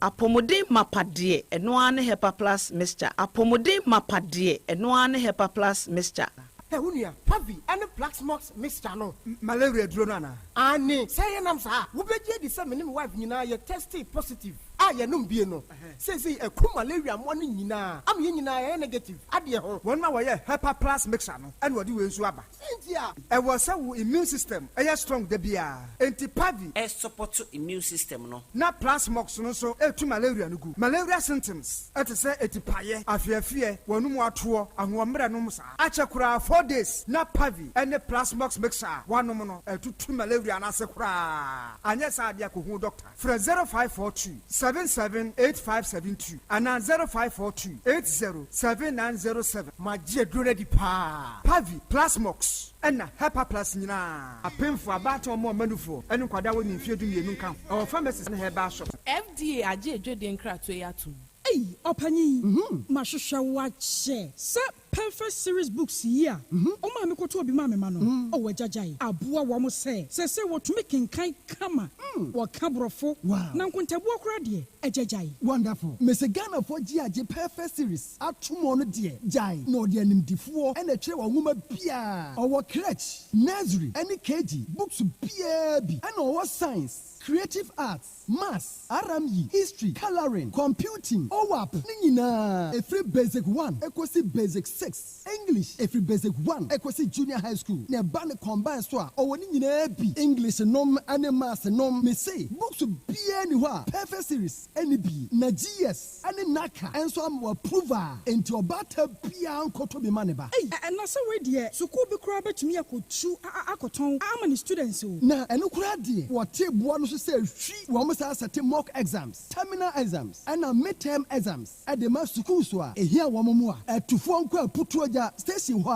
Speaker 9: Apɔmuden mapa deɛ, ɛno ara ne Hepa Plus Mixture. Apɔmuden mapa deɛ, ɛno ara ne Hepa Plus Mixture.
Speaker 10: Ɛ wo nua, Pavi ne Plaxmox mixture no.
Speaker 11: Malaria duro no anaa?
Speaker 10: Aane, sɛ yɛnam saa a, wobɛgye adi sɛ me ne me wife nyinaa yɛ testee positive a yɛnom bie no. Seesei ɛku malaria mmoa no nyinaa ama yɛn nyinaa yɛayɛ negative adeɛ ho.
Speaker 11: Wɔn a wɔyɛ Hepa Plus mixture no na wɔde wei nso aba.
Speaker 10: Sɛ nti a.
Speaker 11: Ɛwɔ sɛ wo immune system yɛ strong da biara, enti Pavi.
Speaker 12: Ɛsupɔto immune system no.
Speaker 11: Na Plasmox no nso ɛtu malaria no gu. Malaria symptoms te sɛ atipaeɛ, afeafeɛ, w'anum atoɔ, ahoɔmmerɛ nom saa. Akyɛ koraa 4 days na Pavi ne Plasmox mixture a woanom no atutu malaria no ase koraa. Anyɛ saa adeɛ a, kɔhu doctor. Frɛ 0542 778572 anaa 0542 807907.
Speaker 10: Magye aduro no adi paa.
Speaker 11: Pavi, Plasmox ɛna Hepa Plus nyinaa. Apemfo, abaatan, ɔmo ɔmanufoɔ ɛne nkwadaa wɔ ne mfeɛ 12 nka ho. Ɛwɔ pharmacies ne herbal shops.
Speaker 13: FDA agye edwedie nkratoɔ yi atom.
Speaker 14: Ei, ɔpanyin, mahwehwɛ wo akyɛ sɛ Perfect Series books yi a ɔmaa me kɔtɔ obi maa me ma no. Ɔwɔ agyagyae aboa wɔn sɛ wɔtumi kenkan kama, wɔka borɔfo na nkontabuo koraa deɛ, agyagyae.
Speaker 15: Wonderful. Mese Ghanafoɔ gye agye Perfect Series ato mu no deɛ, gyae na ɔde animdifoɔ ɛna ɛtwerɛ wɔn nwoma biara. Ɔwɔ crèche, nursery ɛne KG books biara bi, ɛna ɔwɔ science, creative arts, maths, RME, history, colouring, computing, OWAP ne nyinaa ɛfiri basic 1 ɛkɔsi basic 6, English ɛfiri basic 1 ɛkɔsi junior high school, na ɛba ne combine so a, ɔwɔ ne nyinaa bi, English nom ne maths nom. Mese books biara ni hɔ a Perfect Series ɛne bi na GS ɛne NaCCA nso ama wo approval, enti ɔbaatan biara nkɔtɔ bi ma ne ba.
Speaker 14: Ei, na sɛ wei deɛ sukuu bi koraa bɛtumi akɔtu akɔtɔn ama ne students o.
Speaker 15: Na ɛno koraa deɛ, wɔte boɔ no so sɛ hwi, wɔn san sɛte mock exams, terminal exams, ɛna mid-term exams de ma sukuus a ɛhia wɔn mmoa. Atufoɔ nkɔ Aputuogya station hɔ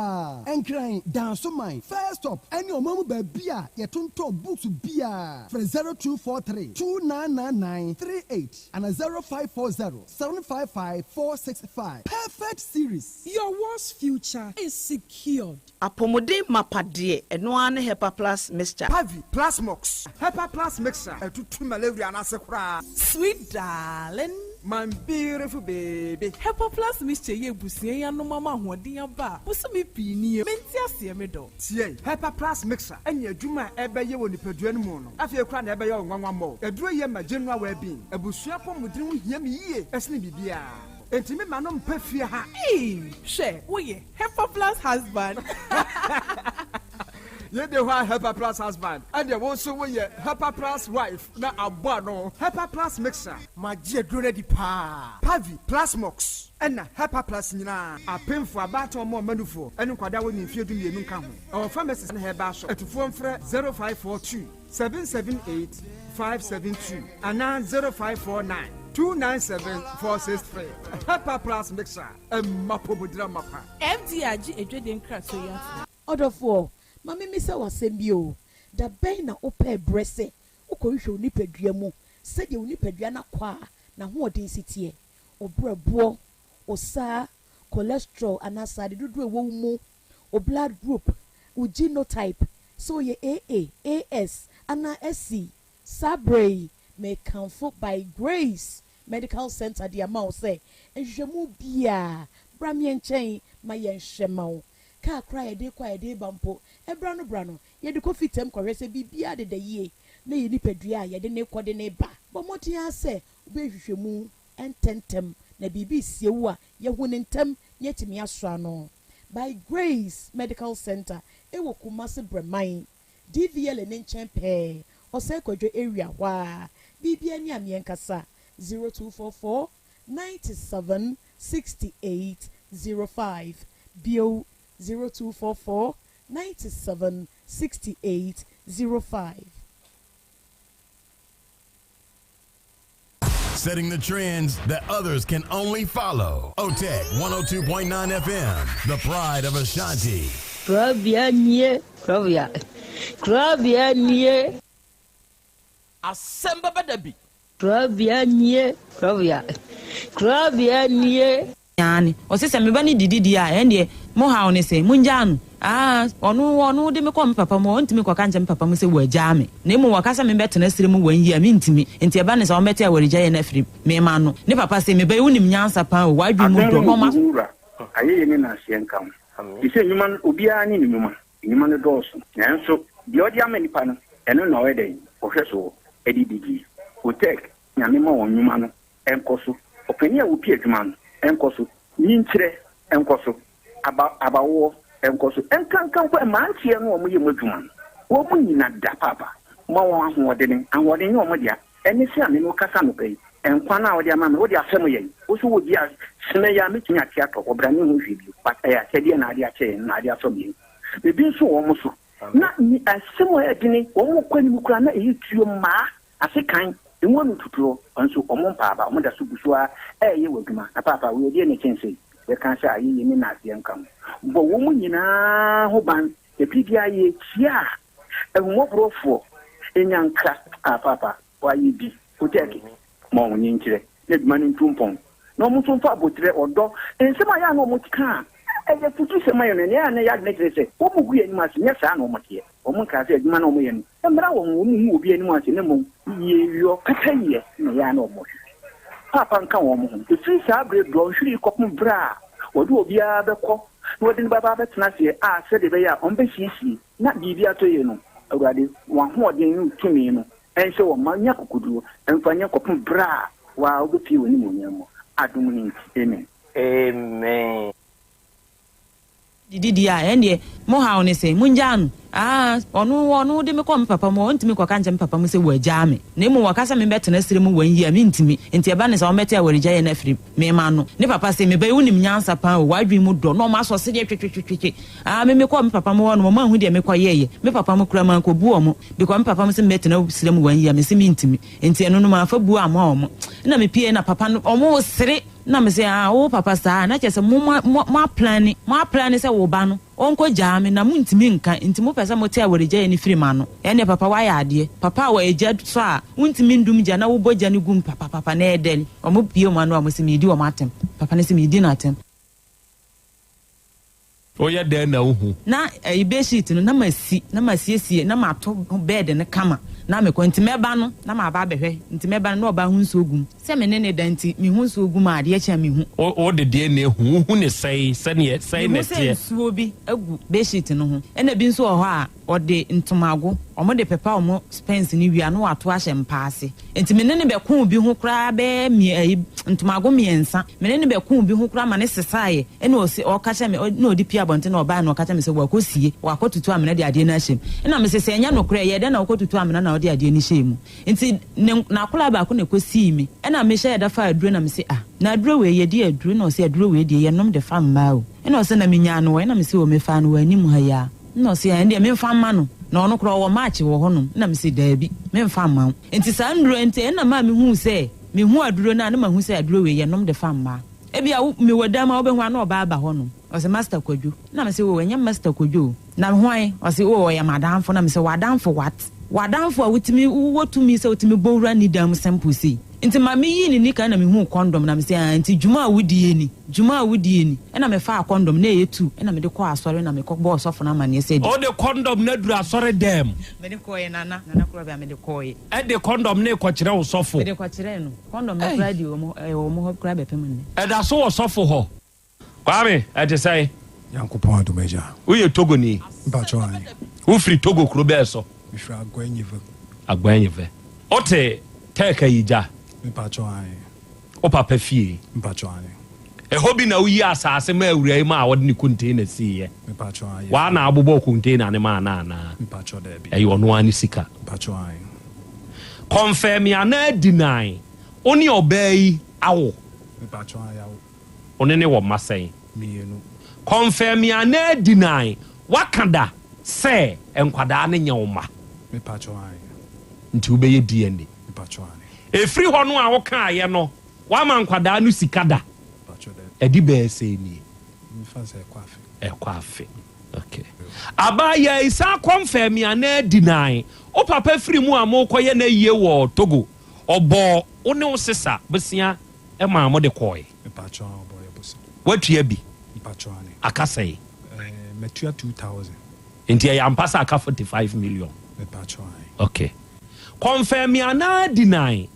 Speaker 15: ara, Nkran, Dansoman, First Stop ne ɔman mu baabi a yɛtontɔn books biara. Frɛ 0243 2999 38 anaa 0540 755 465. Perfect Series.
Speaker 14: Your world's future is secured.
Speaker 9: Apɔmuden mapa deɛ, ɛno ara ne Hepa Plus Mixture.
Speaker 11: Pavi, Plasmox, Hepa Plus Mixture ɛtutu malaria no ase koraa.
Speaker 13: Sweet darling.
Speaker 11: My beautiful baby.
Speaker 13: Hepa Plus Mixture yi abusua yi anom ama ahoɔden aba a bosome pii nie mente aseɛ me dɔ.
Speaker 11: Tie! Hepa Plus Mixture ne adwuma a ɛbɛyɛ wɔ nipadua no mu no afei koraa na ɛbɛyɛ wo nwanwa mmɔ. Aduro yi ma general well-being. Abusua apɔmuden ho hia me yie sene biribiara. Enti me ma no mpɛ fie ha.
Speaker 13: Eii hwɛ woyɛ Hepa plus husband.
Speaker 11: Yei de hɔ a Hepa plus husband ɛdeɛ wo nso woyɛ Hepa plus wife na abɔ ano. Hepa plus mixture. Magye aduro no adi paa. Pavi, Plasmox ɛna Hepa plus nyinaa. Apemfoɔ, abaatan ɔmo ɔma nufoɔ ɛne nkwadaa a wɔnni mfeɛ 12 nka ho. Ɛwɔ pharmacies ne herbal shop. Atufoɔ mfrɛ 0542 778 572 anaa 0549 297 463. Hepa plus mixture ɛma apɔmuden amapa.
Speaker 13: FDA agye adwadie nkratoɔ yi atom.
Speaker 16: Ɔdɔfoɔ, ma memmisa wo asɛm bi o, da bɛn na wopɛɛ berɛ sɛ wokɔhwehwɛ wo nipadua mu sɛdeɛ wo nipadua no akwaa n'ahoɔden si teɛ, wo berɛboɔ, wo saa, cholesterol anaa sradeɛ dodoɔ a ɛwɔ wo mu, wo blood group, wo genotype, sɛ woyɛ AA, AS anaa SC? Saa berɛ yi, mekamfo By Grace Medical Center de ama wo sɛ nhwehwɛmu biara, bra me nkyɛn ma yɛnhwɛ ma wo. Kaa koraa a yɛde rekɔ a yɛde reba mpo, ɛberɛ ano berɛ ano, yɛde kɔ fitam kɔhwɛ sɛ biribiara deda yie na yɛn nipadua a yɛde no rekɔ de no reba. Bɔ mmɔden ara sɛ wobɛyɛ nhwehwɛmu ntɛmntɛm na biribi resie wo a, yɛahu no ntɛm na yɛatumi asɔ ano. By Grace Medical Center wɔ Kumasi Brɛman, DVLA no nkyɛn pɛɛ, Ɔsɛe Kwadwo area hɔ ara. Biribiara ni a meɛnkasa, 0244 97 68 05, bio, 0244 97 68 05.
Speaker 17: Setting the trends that others can only follow. OTEC 102.9 FM, the pride of Ashanti.
Speaker 18: Korabea nie, korabea, korabea nie.
Speaker 3: Asɛm bɛba da bi.
Speaker 18: Korabea nie, korabea, korabea nie.
Speaker 19: Aane, ɔse sɛ me ba no didi deɛ a, ɛndeɛ mo haw ne sɛn? Mongyaa no. Aa, ɔno, ɔno de me kɔɔ me papa mu a, ɔntumi nkɔka nkyerɛ me papa mu sɛ wɔagyaa me, na mmom ɔka sɛ mebɛtena serɛ mu one year a, mentumi. Nti ɛba no saa, ɔmmɛte awaregyaeɛ no afiri me mma ano. Ne papa se, Me ba yi, wonim nyansa paa o, w'adwene mu
Speaker 20: Adom
Speaker 19: dɔ,
Speaker 20: ne
Speaker 19: na ɔma.
Speaker 20: mmɔborɔhunu Wura, ayɛyie ne nnaseɛ nka wo. Te sɛ nnwuma no, obiara ne ne nnwuma. Nnwuma no dɔɔso, nanso deɛ ɔde ama nnipa no, ɛno na ɔyɛ dɛn? Ɔhwɛ soɔ de didie. Otec, Nyame ma wɔn nnwuma no nkɔ so. Ɔpanin a ɔpi adwuma no nkɔ so. Nyinkyerɛ nkɔ so. Aba abawoɔ nkɔ so. Nkanka mpo mmeranteɛ no a wɔyɛ mu adwuma no, wɔn nyina da paapa. Ma wɔn ahoɔdene. Ahoɔden nyɛ wɔn dea. Ɛne sɛ a me ne wo kasa anɔpa yi, nkwa no a wode ama me, wode afɛm yɛn. Wo nso wɔ bi a, sene yi a mɛtumi ate atɔ hɔ, bra menhu hwee bio. But ɛyɛ akyɛdeɛ na ade akyɛ yɛn, na ade afɛm yɛn. Biribi nso wɔ wɔn so. Na asɛm a ɛyɛ dene, wɔn kɔ anim koraa na ɛyɛ tuo mmaa. Ase kan, emu ano tutuɔ, nso wɔn mpaa aba, wɔn da so gu so ara reyɛ wɔ adwuma. Na paapa, wei ɛdeɛn na ɛkyɛn sei? Yɛka sɛ ayeyie ne naaseɛ nka ho. Bɔ wɔn nyinaa ho ban, na bere biara yɛkyia a, ahummɔborɔfoɔ nya nkra, Ah, paapa, woayɛ bi, wotɛɛke, ma wɔn nkyerɛ, na adwuma no ntu mpɔn, na wɔn nso mfa aboterɛ, ɔdɔ, nsɛm a ɛyɛ a na wɔka a ɛyɛ afutusɛm ma yɛn no, ɛnea ɛyɛ a na ɛyɛ adwene kyerɛ sɛ wɔgu yɛn anim ase, nyɛ saa na wɔteɛ. Wɔnkaa sɛ adwuma no a wɔyɛ no mmra wɔn ho, wɔnhu obi anim ase, na mmom yieyɔ, pɛpɛyɛ na ɛyɛ a na wɔhwehwɛ. Paapa nka wɔn ho. Ɛfiri saa berɛ dɔnhwere yi kɔpem berɛ a wɔde obiara bɛkɔ na wɔde no bɛba abɛtena aseɛ a sɛdeɛ ɛbɛyɛ a wɔbɛsiesie na biribi atɔ yie no, Awurade, wɔn ahoɔden ne wo tumi no nhyɛ wɔn ma nya akokoduo mfa nyɛ kɔpem berɛ a wo ara wobɛpue w'animuonyam mu. Adom no nti, amen.
Speaker 8: Amen.
Speaker 19: Didi deɛ a, ɛndeɛ mo haw ne sɛn? Mongyaa no. Aa, ɔno, ɔno de me kɔ me papa mu hɔ, ɔntumi nkɔka nkyerɛ me papa mu sɛ wɔagyaa me. Na mmom ɔka sɛ mebɛtena serɛ mu one year a, mentumi. Nti ɛba no saa, ɔmmɛte awaregyaeɛ no afiri me mma ano. Ne papa se, Me ba yi, wonim nyansa paa o, w'adwene mu dɔ. Na ɔma asɔ sedeɛ twetwetwetwe. Aa, me mekɔɔ me papa mu hɔ nom, ɔmo anhu deɛ mekɔyɛeɛ. Me papa mu koraa, mankɔbu ɔmo. Because me papa mu se mebɛtena serɛ mu one year a, mese mentumi. Nti ɛno no, mamfa buo amma ɔmo. Ɛna mepueɛ na papa no, ɔmo resere. Nna mese, Ah, wo papa saa a, na kyerɛ sɛ mo mo mo moaplane, moaplane sɛ wo ba no, ɔnkɔ gyaa me, na montumi nka, nti mopɛ sɛ mote awaregyaeɛ no firi m'ano. Ɛnneɛ papa woayɛ adeɛ. Papa a wɔ gya sɔ a, wontumi ndum gya na wobɔ gya no gu mu papapapa na ɛdɛre. Wɔbue wɔn ano a, wɔse meredi wɔn atɛm. Papa no se meredi no atɛm.
Speaker 21: Woyɛ dɛn na wuhu?
Speaker 19: Na ɛyi bedsheet no na masi na masiesie na mato bed no kama na mekɔ nti mɛba no na maba abɛhwɛ nti mɛba no na ɔbaa ho nsuo gu mu sɛ me ne no da nti mehu nsuo gu mu a adeɛ kye a mehu.
Speaker 21: Wo wo de deɛn na ehu? Wohu ne sɛn? Sɛdeɛ sɛn na
Speaker 19: Mehu sɛ
Speaker 21: ɛteɛ?
Speaker 19: nsuo bi agu bedsheet no ho ɛna bi nso wɔ hɔ a Ɔde ntomago, wɔde pepa wɔn spɛns no wie a na wɔato ahyɛ mpa ase. Nti me ne no bɛkoo bi ho koraa bɛyɛ mmiɛ ayi ntomago mmiɛnsa. Me ne no bɛkoo bi ho koraa ma no sesaeɛ. Ɛna ɔse ɔka kyerɛ me na ɔde pue abɔnten na ɔbaeɛ na ɔka kyerɛ me sɛ wakɔsie, wakɔtutu amena de adeɛ no ahyɛ mu. Ɛna mese sɛ ɛnyɛ nokorɛ ɛyɛɛ dɛn na wokɔtutu amena na wode adeɛ no hyɛɛ mu? Nti ne n'akwadaa baako na ɛkɔsii me. Ɛna mehyɛɛ da faa aduro na mese ah na aduro wei yɛdi aduro? Ɛna ɔse aduro wei deɛ yɛnom de fa mmaa o. Ɛna ɔse na menyaa no wɔ he? Ɛna mese o mefaa no wɔ anim ha yi ara. Nna ɔse, Ɛndeɛ memfa mma no, na ɔno koraa ɔwɔ match wɔ hɔnom. Nna mese, Daabi, memfa mma wo. Ntsi saa nduro yi ntsi nna maa mehuu sɛ, mehu aduro no a na mahu sɛ aduro wei yɛnom de fa mmaa. Ebia wo, mewɔ dan mu a wobɛhu a na ɔbaa aba hɔnom. Ɔse, Master Kwadwo. Nna mese, Oh, ɛnyɛ Master Kwadwo o. Na hwan? Ɔse, Oh, ɔyɛ m'adamfo. Nna mese, W'adamfo what? W'adamfo a wotumi, wowɔ tumi sɛ wotumi bɔ wura ne dan mu simple sei? Nti ma meyii ne nika na mehuu kɔndɔm na mese aah nti dwuma a wodie ni, dwuma a wodie ni. Ɛna mefaa kɔndɔm, na ɛyɛ tuu, ɛna mede kɔɔ asɔre na mekɔ bɔɔ sɔfo no amaneɛ sɛ.
Speaker 21: Wode kɔndɔm no aduru asɔre dɛm?
Speaker 19: Mede kɔɔeɛ Nana, Nana Korɔbea, mede kɔɔeɛ.
Speaker 21: Ɛde kɔndɔm no rekɔkyerɛ wo sɔfo?
Speaker 19: Mede kɔkyerɛɛ no. Kɔndɔm no koraa deɛ ɛwɔ wɔn hɔ koraa bɛpem nnɛ.
Speaker 21: Ɛda so wɔ sɔfo hɔ? Kwame, ɛte sɛn?
Speaker 22: Nyankopɔn adom agya.
Speaker 21: Woyɛ Togoni?
Speaker 22: Mpakyɛw aane.
Speaker 21: Wofiri Togo kuro bɛɛ so?
Speaker 22: Mefiri Aguanyive.
Speaker 21: Aguanyive. Wote Turkey yi gya?
Speaker 22: Mpakyɛw aane.
Speaker 21: Wo papa fie?
Speaker 22: Mpakyɛw aane.
Speaker 21: Ɛhɔ bi na woyi asaase maa awuraa yi maa wɔde ne container siiɛ?
Speaker 22: Mpakyɛw aane.
Speaker 21: Waa na abobɔɔ container no maa no anaa?
Speaker 22: Mpakyɛw daabi.
Speaker 21: Ɛyɛ ɔno ara ne sika?
Speaker 22: Mpakyɛw aane.
Speaker 21: Confirm anaa deny, wo ne ɔbaa yi awo?
Speaker 22: Mpakyɛw aane yawo.
Speaker 21: Wo ne no wɔ mma sɛn?
Speaker 22: Mienu.
Speaker 21: Confirm anaa deny, woaka da sɛ nkwadaa no nyɛ wo mma?
Speaker 22: Me pakyɛw aane.
Speaker 21: Nti wobɛyɛ DNA?
Speaker 22: Me pakyɛw aane.
Speaker 21: Ɛfiri hɔ no a wokaeɛ no, woama nkwadaa no sika da?
Speaker 22: Pakyɛw daabi.
Speaker 21: Ɛde bɛyɛ sɛn nie?
Speaker 22: Me fa sɛ ɛkɔ afe.
Speaker 21: Ɛkɔ afe. Okay. Abaayaa yi san confirm anaa deny, wo papa firi mu a morekɔyɛ no ayie wɔ Togo, ɔbɔɔ wo ne wo sesa bosea maa mode kɔɔe?
Speaker 22: Mepakyɛw a ɔbɔ yɛ bosa.
Speaker 21: Woatua bi?
Speaker 22: Mepakyɛw ane.
Speaker 21: Aka sɛn?
Speaker 22: Eh, matua 2000.
Speaker 21: Nti ɛyɛ ampa sɛ aka 45 million?
Speaker 22: Mepakyɛw ane.
Speaker 21: Okay. Confirm anaa deny,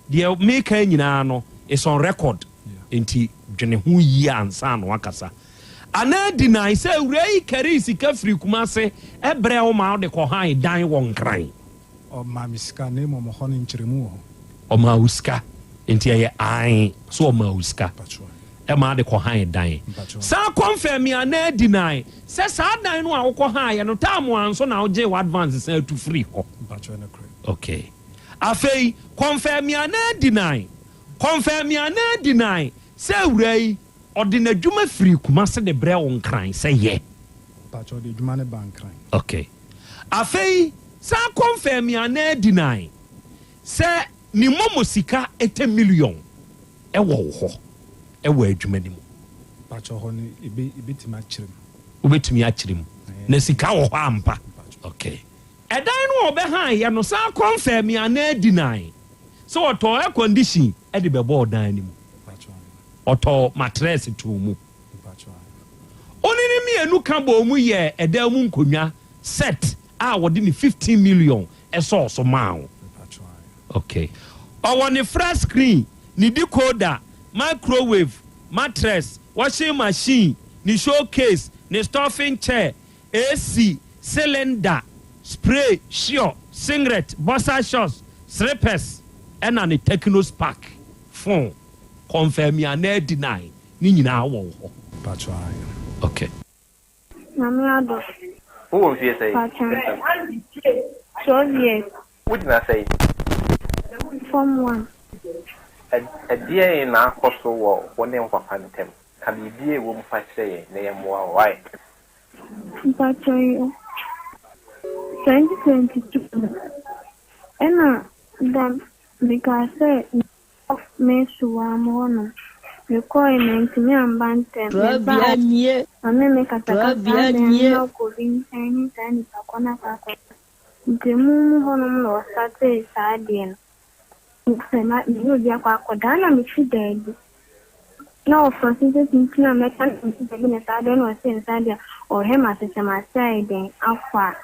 Speaker 21: deɛ meka nyinaa no is on record, nti dwene ho yie ansa na woakasa. Anaa deny sɛ awuraa yi karii sika firii Kumase brɛɛ wo ma wode kɔhan dan wɔ Nkran?
Speaker 22: Ɔmaa me sika, na mmom hɔ no nkyerɛmu wɔ hɔ.
Speaker 21: Ɔmaa wo sika, nti ɛyɛ ae sɛ ɔmaa wo sika ɛma ade kɔ han dan. San kɔnfɛmi anaa deny sɛ saa dan no a wokɔ haeɛ no time anso na wogyee w'advance san tu firii hɔ. Ok. Afei kɔnfɛmi anaa deny, kɔnfɛmi anaa deny sɛ awuraa yi ɔde n'adwuma firii Kumasi de brɛɛ wo Nkran sɛ yɛ.
Speaker 22: Mpakyɛ ɔde adwuma no baa Nkran.
Speaker 21: Ok. Afei san kɔnfɛmi anaa deny sɛ ne momo sika ɛtɛ million ɛwɔ wo hɔ ɛwɔ adwuma no mu.
Speaker 22: Mpakyɛ hɔ no ebe ebetumi akyerɛ mu.
Speaker 21: Wobɛtumi akyerɛ mu. Na sika wɔ hɔ ampa? Ok. Ɛdan no a ɔbɛhan yɛ no san kɔnfɛmi anaa deny sɛ ɔtɔɔ air condition de bɛbɔɔ dan no mu. Ɔtɔɔ matrɛs too mu. Ɔne ne mmienu ka bɔɔ mu yɛɛ ɛdan mu nkonnwa set a wɔde ne 15 million sɔɔ so maa wo. Okay. Ɔwɔ ne flat screen, ne decoder, microwave, mattress, washing machine, ne showcase, ne stuffing chair, AC, cylinder, spray, sure, singlet, boxer shorts, slippers, ɛna ne Tecno Spark phone. Confirm anaa deny, ne nyinaa wɔ wo hɔ.
Speaker 22: Mpakyɛw ae.
Speaker 21: Okay.
Speaker 4: Nyame adom.
Speaker 5: Wowɔ mfie sɛn?
Speaker 4: Paatwoo. 12 years.
Speaker 5: Wogyina sɛn?
Speaker 4: Form one.
Speaker 5: Ɛdeɛn na akɔ so wɔ wo ne wo papa ntam? Ka biribi a ɛwɔ mu fa kyerɛ yɛn na yɛmmoa wo. Wai?
Speaker 4: Mpakyɛw yo. 2022 no, ɛna da mekaa sɛ mekɔ Mesuwa mo hɔnom. Mekɔe mantumi amba ntɛm. Mebaa ɔne me kasakasa adɛn na ɔkɔ obi nkyɛn ne saa nipa kɔ no akɔ akɔ. Nti mu mu hɔnom na ɔstartee saa adeɛ no. Sɛ ma mene obi akɔ akɔda na mesi daabi. Na ɔfrɛ so sɛ tintin a mɛka na mesi daabi na saa adeɛ na ɔse ne saa adeɛ a ɔhwɛ m'ase sɛ m'ase ayɛ dɛn afɔ a.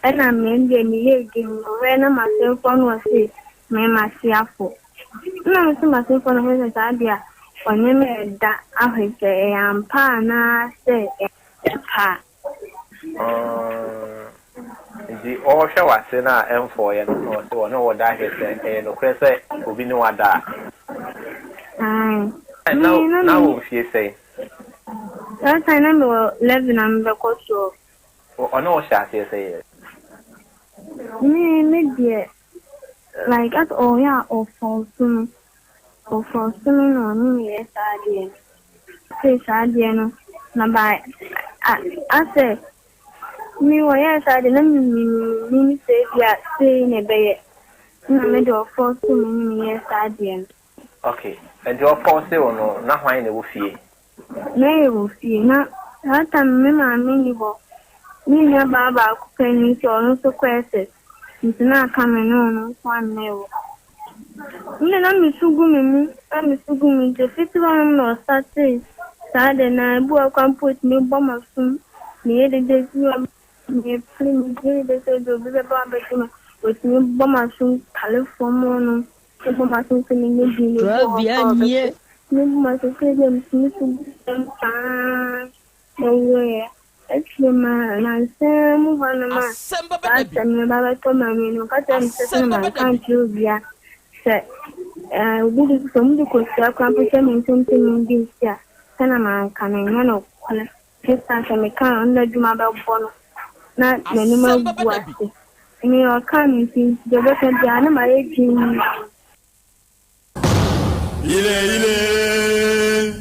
Speaker 4: Ɛna me deɛ meyɛ din ɔhwɛ na m'asefoɔ no ɔse me m'ase afɔ. Na mese m'asefoɔ no ɔhwɛ sɛ saa adeɛ a ɔne me da ahwɛ sɛ ɛyɛ ampa anaasɛ ɛyɛ pa.
Speaker 5: Nti ɔrehwɛ w'ase no a ɛmfɔeɛ no na ɔse ɔne wo da ahwɛ sɛ ɛyɛ nokorɛ sɛ obi ne wo ada a.
Speaker 4: Ae.
Speaker 5: Na
Speaker 4: Me na
Speaker 5: na
Speaker 4: me
Speaker 5: wɔ mfie sɛn?
Speaker 4: That time na mewɔ 11 na mebɛkɔ 12.
Speaker 5: Ɔne wo hyɛ aseɛ sɛ yɛ?
Speaker 4: Me deɛ like as ɔyɛ a ɔfɔɔso me. Ɔfɔɔso me na ɔne me yɛ saa adeɛ no. Sɛ saa adeɛ no na ba asɛ me wɔyɛɛ saa adeɛ na menim sɛ bi a sei na ɛbɛyɛ. Na me de ɔfɔɔso me ne me yɛ saa adeɛ no.
Speaker 5: Okay. Nti ɔfɔɔse wo no na hwan na ɛwɔ fie?
Speaker 4: Na yɛ wɔ fie na saa time me maame ni hɔ. Me nua baa baako pɛ ni nti ɔno nso kɔ SS. Nti na aka me ne ɔno nko ara na ɛwɔ. Nna na mesu gu me mu na mesu gu me nti fiti hɔnom na ɔstartee saa de na ebi wɔ kwan mpo otumi bɔ m'asom. Meyɛ dede bi wɔ mepere meyɛ dede sɛ obi bɛba abɛgye me otumi bɔ m'asom tale fam hɔnom. Bɔ m'asom sɛ menyɛ bi na ebi wɔ hɔ koraa a ɔbɛte. Mebɔ m'asom sɛ ebi a metumi su gu fam saa na ɔwieɛ. Akyire ma nansa mu hɔnom a saa asɛm no ba bɛtɔ m'ani no, ɔka kyerɛɛ me sɛ sɛ manka ankyerɛ obiara sɛ obi de sɛ ɔmo de kosua koraa mpo hyɛ me nsam sɛ mendi nsi a, sɛ na manka no ɛnyɛ nokorɛ. Esiane sɛ mekaa a ɔno n'adwuma bɛbɔ no na n'anim agu ase. Nea ɔkaa no nti, deɛ ɔbɛka biara na mayɛ dinn.
Speaker 17: Ile ile.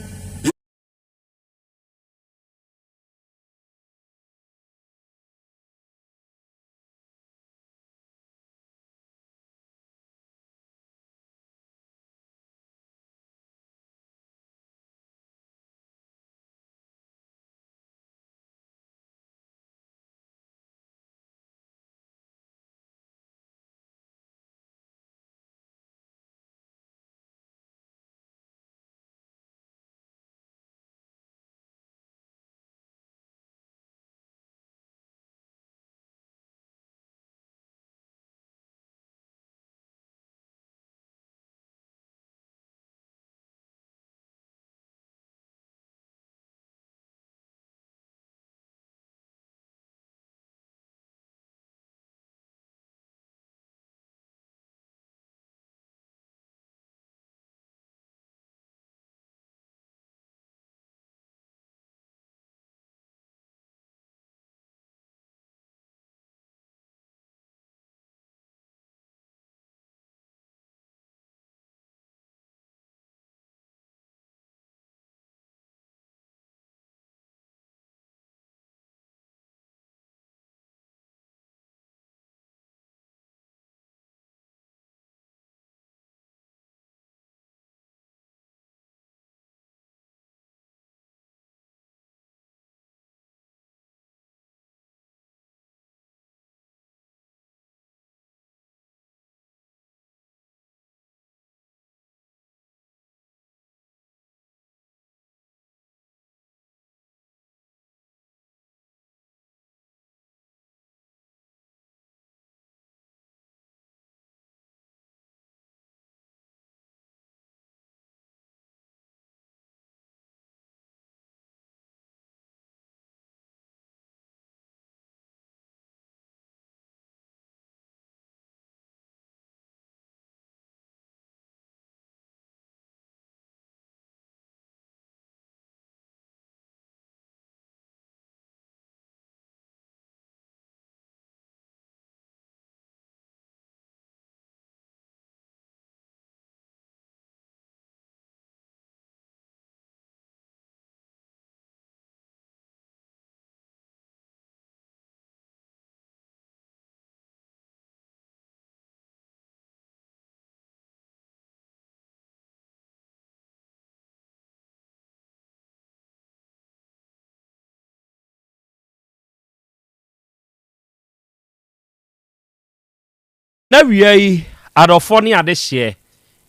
Speaker 21: Awia yi, adɔfoɔ ne adehyeɛ,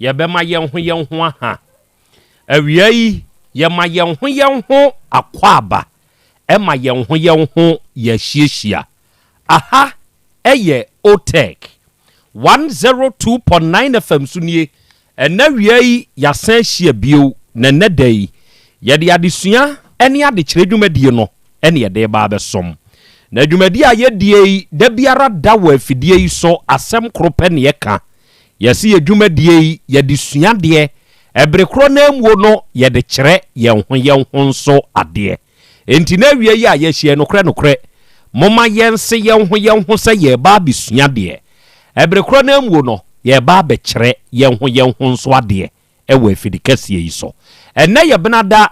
Speaker 21: yɛbɛma yɛn ho yɛn ho aha. Awia yi, yɛma yɛn ho yɛn ho akwaaba, ɛma yɛn ho yɛn ho yɛahyiahyia. Aha yɛ OTEC 102.9 FM so nie. Ɛnnɛ awia yi yɛasan ahyia bio, na ɛnnɛ da yi yɛde adesua ne adekyerɛ dwumadie no na yɛde reba abɛsom. Na dwumadie a yɛdie yi, da biara da wɔ afidie yi so, asɛm koro pɛ na yɛka. Yɛse yɛ dwumadie yi, yɛde sua adeɛ, ɛbere korɔ no ara muo no yɛde kyerɛ yɛn ho yɛn ho nso adeɛ. Enti na awia yi a yɛahyia yi, nokorɛ nokorɛ, momma yɛnse yɛn ho yɛn ho sɛ yɛreba abɛsua adeɛ. Ɛbere korɔ no ara muo no, yɛreba abɛkyerɛ yɛn ho yɛn ho nso adeɛ wɔ afidi kɛseɛ yi so. Ɛnnɛ yɛ Benada,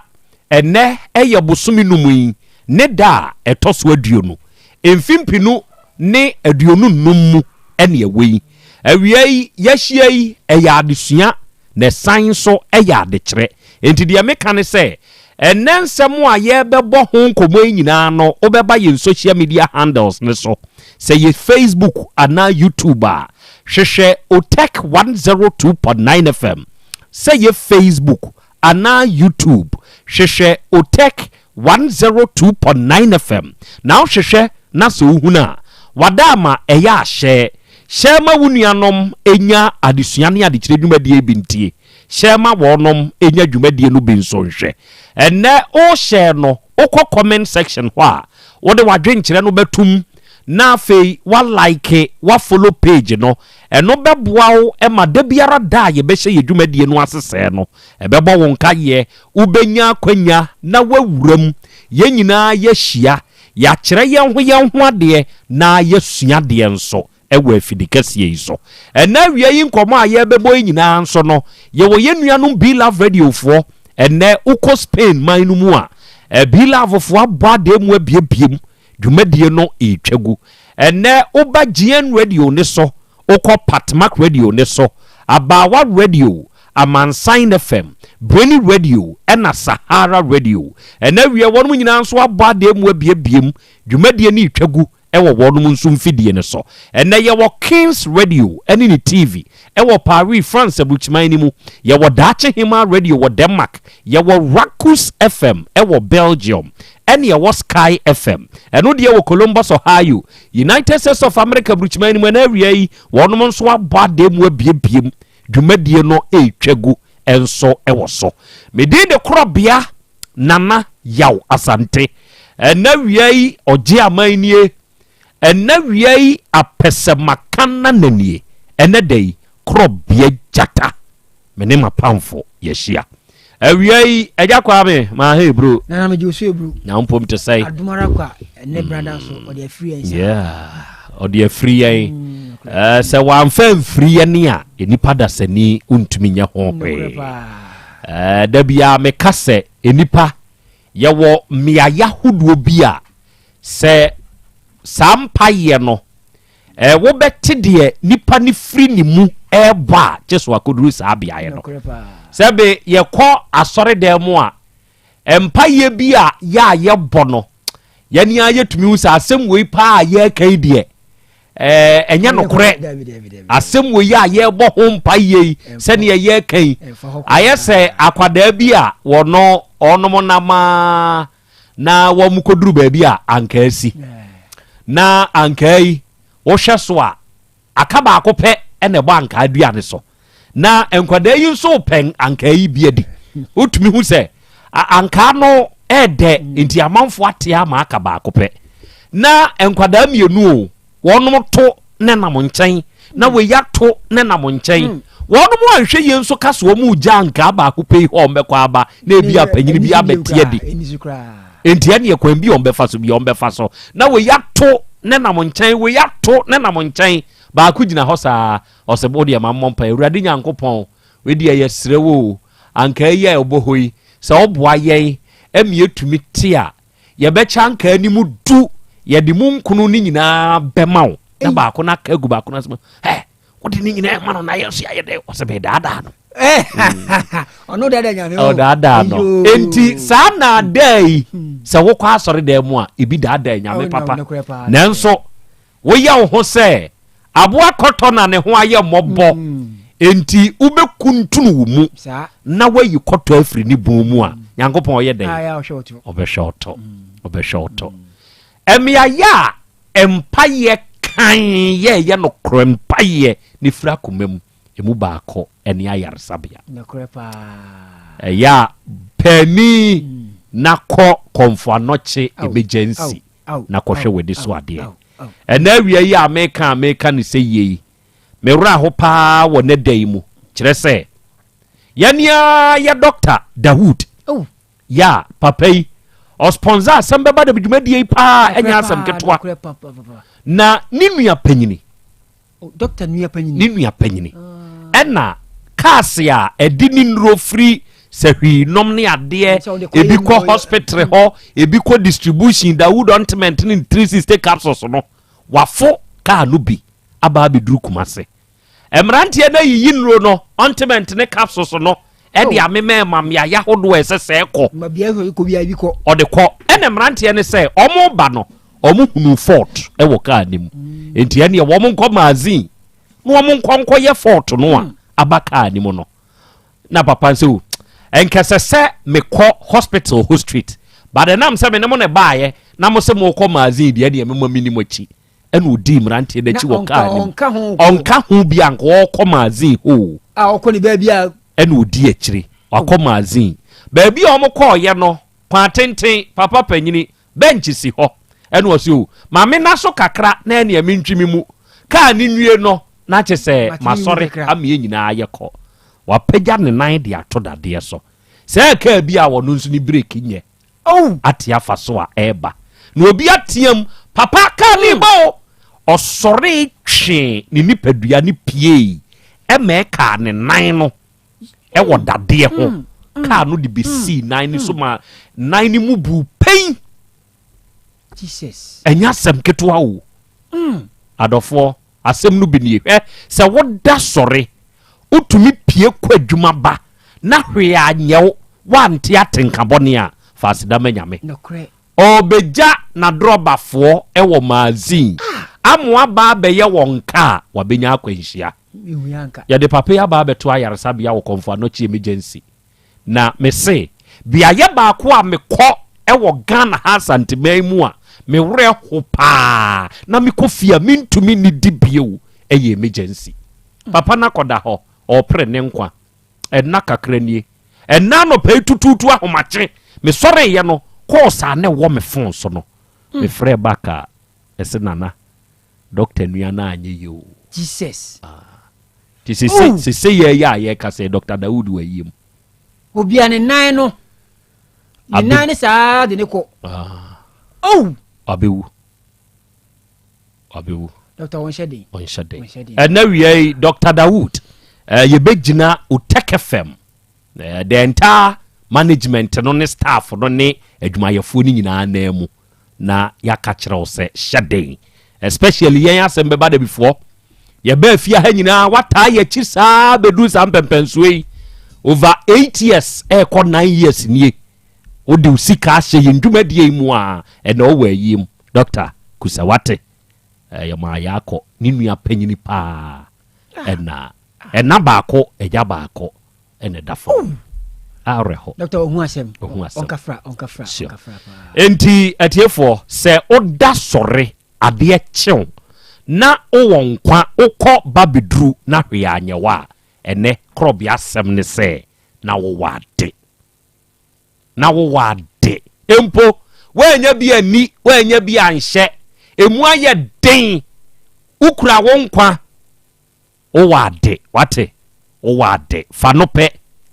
Speaker 21: ɛnnɛ yɛ bosome num yi ne da a ɛtɔ so aduonu, mfe mpenu ne 25 mu ne ɛwɔ yi. Awia yi yɛahyia yi, ɛyɛ adesua na ɛsan nso yɛ adekyerɛ. Enti deɛ meka ne sɛ, ɛnnɛ nsɛm a yɛrebɛbɔ ho nkɔmmɔ yi nyinaa no, wobɛba yɛn social media handles no so. Sɛ yɛ Facebook anaa YouTube a, hwehwɛ Otec 102.9 FM. Sɛ yɛ Facebook anaa YouTube, hwehwɛ Otec 102.9 FM. Na wohwehwɛ na sɛ wohunu a, wada ama ɛyɛ a hyɛ. Hyɛ ma wo nuanom nya adesua ne adekyerɛ dwumadie yi bi ntie. Hyɛ ma wɔnom nya dwumadie no bi nso nhwɛ. Ɛnnɛ wohyɛ no, wokɔ comment section hɔ a, wode w'adwenkyerɛ no bɛtom na afei wa like, wa follow page no. Ɛno bɛboa wo ma da biara da a yɛbɛhyɛ yɛ dwumadie no ase sɛɛ no, ɛbɛbɔ wo nkaeɛ, wobɛnya akwanya na woawura mu. Yɛn nyinaa yɛahyia, yɛakyerɛ yɛn ho yɛn ho adeɛ na yɛasua adeɛ nso wɔ afidi kɛseɛ yi so. Ɛnnɛ awia yi nkɔmmɔ a yɛrebɛbɔ yi nyinaa nso no, yɛwɔ yɛn nuanom Be-Love Radiofoɔ. Ɛnnɛ wokɔ Spain man no mu a, Be-Lovefoɔ abɔ adeɛ mu abiebie mu, dwumadie no retwa gu. Ɛnnɛ woba GN Radio no so, wokɔ Patmak Radio no so, Abaawa Radio, Amansan FM, Breni Radio ɛna Sahara Radio. Ɛnnɛ awia wɔnom nyinaa nso abɔ adeɛ mu abiebie mu, dwumadie no retwa gu wɔ wɔnom nso mfidie no so. Ɛnnɛ yɛwɔ Kings Radio ne ne TV wɔ Paris, France aburukyiman no mu. Yɛwɔ Daakye Hemaa Radio wɔ Denmark. Yɛwɔ Rakus FM wɔ Belgium. Ɛne yɛwɔ Sky FM. Ɛno deɛ wɔ Columbus, Ohio, United States of America aburukyiman no mu. Ɛnnɛ awia yi wɔnom nso abɔ adeɛ mu abiebiem. Dwumadie no retwa gu nso wɔ so. Me din de Korɔbea Nana Yaw Asante. Ɛnɛ wia yi ɔgye aman nie. Ɛnɛ wia yi apɛsɛmaka nana nie. Ɛnɛ da yi korɔbea gyata. Me ne m'apamfo yɛahyia. Awia yi agya Kwame maa he bro.
Speaker 6: Nana megye osu eburu.
Speaker 21: Na mpom te sɛn?
Speaker 6: Adom ara kwa ɛnɛ brada so ɔde afiri yɛn sa.
Speaker 21: Yeah, ɔde afiri yɛn. Mm, sɛ wamfa mfiri yɛn a, nnipa dasani ntumi nyɛ ho hwee. Ɛɛ, da biara meka sɛ nnipa, yɛwɔ mmeaeɛ ahodoɔ bi a sɛ saa mpaeɛ no, ɛɛ, wobɛte deɛ nipa no firi ne mu ɛrebɔ a, gye so akɔduru saa beaeɛ no. Sɛbe yɛkɔ asɔredan mu a, mpaeɛ bi a yɛ a yɛbɔ no, yɛne ara yɛtumi hu sɛ asɛm wei paa a yɛreka yi deɛ, ɛɛ ɛnyɛ nokorɛ asɛm wɔ yi a yɛrebɔ ho mpa yie yi sɛdeɛ yɛreka yi ayɛ sɛ akwadaa bi a wɔno ɔnom namaa na wɔn kɔduru baabi a ankaa si na ankaa yi wohwɛ so a Aka baako pɛ na ɛbɔ ankaa dua no so. Na nkwadaa yi nso repɛn ankaa yi bi adi. Wotumi hu sɛ ankaa no ɛɛdɛ nti amanfoɔ ate ama aka baako pɛ. Na nkwadaa mmienu o, wɔnom to ne nam nkyɛn na wei ato ne nam nkyɛn. Hmm. Wɔnom anhwɛ yie nso ka so wɔn regya ankaa baako pɛ yi hɔ wɔn bɛkɔ aba na ebi apanyin bi abɛte adi. Enti ɛneɛ kwan bi a wɔbɛfa so bi a wɔbɛfa so na wei ato ne nam nkyɛn, wei ato ne nam nkyɛn. Baako gyina hɔ saa, ɔsɛ wo deɛ ma mmɔ mpaeɛ. Awurade Nyankopɔn, wei deɛ yɛsrɛ wo o, ankaa yi a ɛwɔ hɔ yi, sɛ woboa yɛn ma yɛtumi te a, yɛbɛkyɛ ankaa no mu du, yɛde mu nkono no nyinaa bɛma wo. Na baako no aka agu baako no ase, hɛ, wode ne nyinaa ma no na yɛn nso yɛayɛ dɛ ɔsɛ medaadaa no
Speaker 6: ɔno daadaa nyame
Speaker 21: ɔdaadaa no enti saa naadaa yi hmm. sɛ wokɔ asɔre dan mu a ebi daadaa nyame papa nanso woyɛ wo ho sɛ Aboa kɔtɔ na ne ho ayɛ mmɔbɔ, enti wobɛkuntunu wo mu na woayi kɔtɔ afiri ne bɔn mu a, Nyankopɔn ɔyɛ dɛn? Ɔbɛhwɛ wo tɔ. Ɔbɛhwɛ wo tɔ. Mmeaeɛ a mpaeɛ kann yɛ ɛyɛ nokorɛ mpaeɛ na ɛfiri akoma mu, ɛmu baako ne ayaresabea. Ɛyɛ a paani na kɔ Kɔmfo Anɔkye emergency na kɔhwɛ w'ani so adeɛ. Ɛnnɛ awia yi a meka a meka no sɛ yie yi, me werɛ aho paa wɔ nɛ da yi mu. Kyerɛ sɛ, yɛne ara yɛ Dɔkta Dahood yɛ a papa yi, ɔspɔnsa asɛm bɛba da dwumadie yi paa, ɛnyɛ asɛm ketewa. Na ne nua panyini,
Speaker 6: Dɔkta nua panyini.
Speaker 21: Ne nua panyini. Ɛna cars a ɛde ne nnuro firi sahwi nom ne adeɛ ebi kɔ hospital hɔ ebi kɔ distribution Dawood ointment ne 360 capsules no wafo kaa no bi aba abɛduru Kumase mmeranteɛ no ayiyi nnuro no ointment ne capsules no ɛde oh. amema ɛma mmeaeɛ ahodoɔ a ɛsɛ sɛ ɛkɔ ɔde kɔ ɛna mmeranteɛ no sɛ ɔmo ba no ɔmo hunu fault ɛwɔ kaa no mu mm. nti ɛneɛ wɔn nkɔ magazine na wɔn nkɔ nkɔyɛ fault no a mm. aba kaa no mu no na papa nsɛ o ɛnkɛsɛ sɛ mekɔ hospital hɔ street but ɛnam sɛ me ne mo ne baayɛ na mo sɛ mokɔ magazine deɛ ɛneɛ mema meni mo akyi ɛna ɔdii mmeranteɛ no akyi wɔ kaa no mu ɔnka ho bi anka ɔrekɔ magazine hɔ
Speaker 6: a ɔkɔ ne baabi a
Speaker 21: ɛna ɔdi akyire wakɔ magazine baabi a wɔn kɔɔyɛ no kwan tenten papa panyini bɛnkye si hɔ ɛna ɔsi o maame na so kakra na ɛnea mentwi me mu kaa ne nwie no na kye sɛ masɔre ama yɛn nyinaa yɛ kɔ wapagya ne nan de ato dadeɛ so sɛ kaa bi a wɔno nso ne breki nyɛ ate afa so a ɛreba na obi ateam papa kaa ne ba o ɔsɔre twee ne nipadua ne piei ɛma ɛkaa ne nan no ɛwɔ dadeɛ ho mm, mm, kaa no de bɛsii mm, nan no so ma nan no mu buu pɛn ɛnyɛ asɛm ketewa o adɔfoɔ asɛm no bi nie hwɛ sɛ woda sɔre wotumi pie kɔ adwuma ba na hwee anyɛ wo woante atenka bɔne a fa aseda ma nyame ɔbɛgya n'adrɔbafoɔ wɔ magazine amoa ba abɛyɛ wɔn kaa wabɛnya akwanhyia Yɛde papa yi aba abɛto ayaresabea wɔ Komfo Anokye Emergency. Na mese, beaeɛ baako a mekɔ wɔ Ghana ha Asanteman mu a me werɛ ho paa na mekɔ fie a mentumi nnidi bio yɛ emergency. Papa no akɔda hɔ, ɔrepere ne nkwa. Ɛnna kakra nie. Ɛnna anɔpa yi tutuutu ahomakye, mesɔreeɛ no, calls a na ɛwɔ me phone so no, mefrɛɛ back a, ɛse Nana, Doctor nua no anyɛ yie o.
Speaker 6: Jesus.
Speaker 21: Ah. Ti sese sese yɛ yɛ a yɛ kasa Doctor Dawood wɔ ayie mu.
Speaker 6: Obia ne nan no. Ne nan ne saa de ne kɔ.
Speaker 21: Ah.
Speaker 6: Oh.
Speaker 21: Abewu. Abewu.
Speaker 6: Doctor wɔnhyɛ den.
Speaker 21: Wɔnhyɛ den. Ɛnna wia yi Doctor Dawood eh, yɛbɛgyina Otec FM eh, the entire management no ne staff no ne adwumayɛfoɔ no nyinaa nan mu. na yɛaka kyerɛ wo sɛ hyɛ den especially yɛn asɛm bɛba da bifoɔ yɛbaa fie ha nyinaa wataa yɛakyi saa bɛduru saa mpɛmpɛnsoɔ yi over 8 years ɛrekɔ 9 years nie wode wo sika ahyɛ yɛn dwumadie yi mu a ɛna ɔwɔ ayie mu Dr. Kusawate ɛyɛ maa yɛakɔ ne nua panyini paa ɛna ɛna baako ɛgya baako ɛna ɛda fam awerɛho.
Speaker 6: Dɔkta ohu asɛm.
Speaker 21: Ohu asɛm.
Speaker 6: Ɔnkafra ɔnkafra ɔnkafra paa.
Speaker 21: Enti atiefoɔ sɛ woda sɔre adeɛ kyew na wowɔ nkwa wokɔ ba bɛduru na hwee anyɛ wo a ɛnɛ korɔbea asɛm ne sɛ na wowɔ ade na wowɔ ade mpo woannya bi anni woannya bi anhyɛ emu ayɛ den wokura wo nkwa Wowɔ ade, wate? Wowɔ ade. Fa no pɛ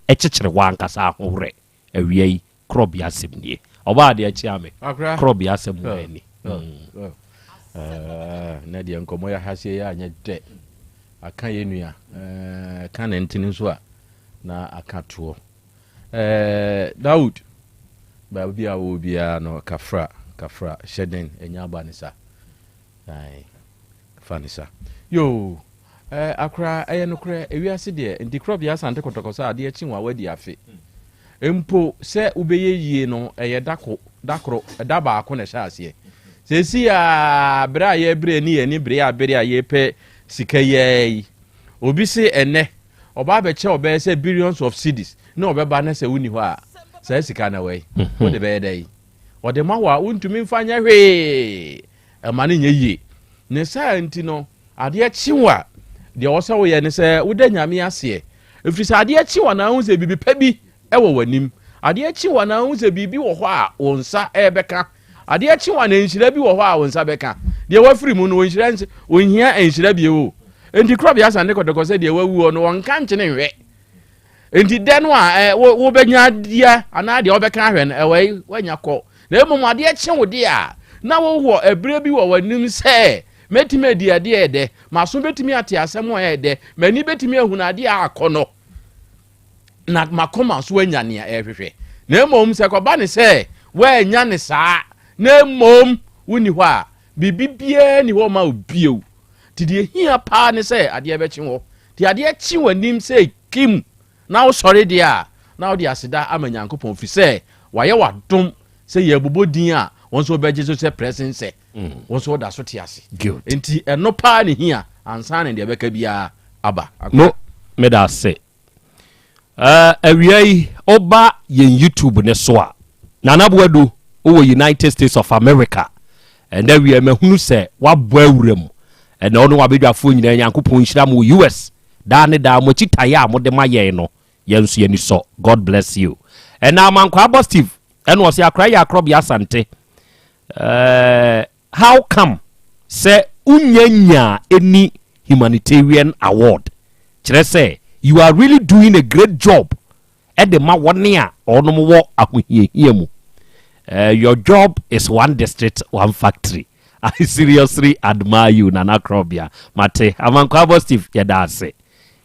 Speaker 21: kyekyere w'ankasa ho werɛ. Awia yi, korɔbea asɛm nie. Ɔbaa adeɛ kyea me.
Speaker 2: Akora.
Speaker 21: Korɔbea asɛm wɔ ani.
Speaker 2: Nɛ deɛ nkɔmmɔ yɛ ahaseɛ yi anyɛ dɛ. Aka yɛ nua. Ka ne ntini nso a na aka toɔ. Dawood, baabi a wowɔ biara no kafra, kafra, hyɛ den, ɛnya aba ne sa. Ae. Fa no sa. Yoo eh akora ɛyɛ nokorɛ ewiase deɛ nti korɔbea asante kɔtɔkɔ sɛ adeɛ kye wo a woadi afe mpo sɛ wobɛyɛ yie no ɛyɛ da ko da koro da baako na ɛhyɛ aseɛ seesei a berɛ a yɛbrɛ ni yɛni bere a bere a yɛpɛ Sika yi ara yi, obi se ɛnnɛ ɔba abɛkyɛ wo bɛyɛ sɛ billions of cedis na ɔbɛba na sɛ wonni hɔ a, saa sika no wai? Wode bɛyɛ dɛn? Ɔde ma wo a, wontumi mfa nyɛ hwee, ɛma no nyɛ yie. Ne saa nti no, adeɛ kye wo a, deɛ ɛwɔ sɛ woyɛ ne sɛ woda Nyame aseɛ. Ɛfiri sɛ adeɛ kye wo a na wohu sɛ biribi pa bi wɔ w'anim. Adeɛ kye wo a na wohu sɛ biribi wɔ hɔ a wo nsa rebɛka. Adeɛ kye wo a na nhyira bi wɔ hɔ a wo nsa bɛka. Deɛ wafiri mu no, ɔnhyira nhyira, ɔnhia nhyira bio o. Enti Korɔbea Asante Kɔtɔkɔ sɛ deɛ wawuo no, ɔnka nkyene nhwɛ. Enti dɛ no a ɛ, wo, wobɛnya adeɛ anaa deɛ wobɛka ahwɛ no, ɛwɔ yi, woanya kɔ. Na mmom adeɛ kye wo deɛ a, na wowɔ ɛberɛ bi wɔ w'anim sɛ, mɛtumi adi adeɛ a ɛyɛ dɛ, m'aso bɛtumi ate asɛm a ɛyɛ dɛ, m'ani bɛtumi ahunu adeɛ a akɔnnɔ. na m'akoma nso anya nea ɛrehwehwɛ. Na mmom sɛ ɛkɔba ne sɛ woannya ne saa, na mmom wonni hɔ a, biribi biara nni hɔ ma wo bio. Nti deɛ ɛhia paa ne sɛ adeɛ bɛkye hɔ. Nti adeɛ kye w'anim sɛ kim na wosɔre deɛ a, na wode aseda ama Nyankopɔn, firi sɛ wayɛ w'adom sɛ yɛrebobɔ din a, wo nso wobɛgye so sɛ prɛsen sɛ wo nso woda so te ase. Nti ɛno paa ne hia ansa na deɛ ɛbɛka biara aba.
Speaker 21: Mo, meda ase. Uh, awia yi, woba yɛn YouTube ne so a, Nana Boadu, wowɔ United States of America. Ɛnna awia mahunu sɛ woabɔ awura mu. Ɛnna ɔne wabadwafoɔ nyinaa Nyankopɔn nhyira mo wɔ US. Daa ne daa mo akyi taeɛ a mode ma yɛn no, yɛn nso yɛn ani sɔ. God bless you. Ɛnna Amankwaa Bɔ Steve, ɛnna ɔse akora yɛ akorɔbea Asante. Uh, How come sɛ wonya nyaa any humanitarian award? Kyerɛ sɛ you are really doing a great job de ma wɔne a wɔnom wɔ ahohiahia mu. Eh, your job is one district, one factory. I seriously admire you, Nana Krobia. Mate, Amankwabo Steve, yɛda ase.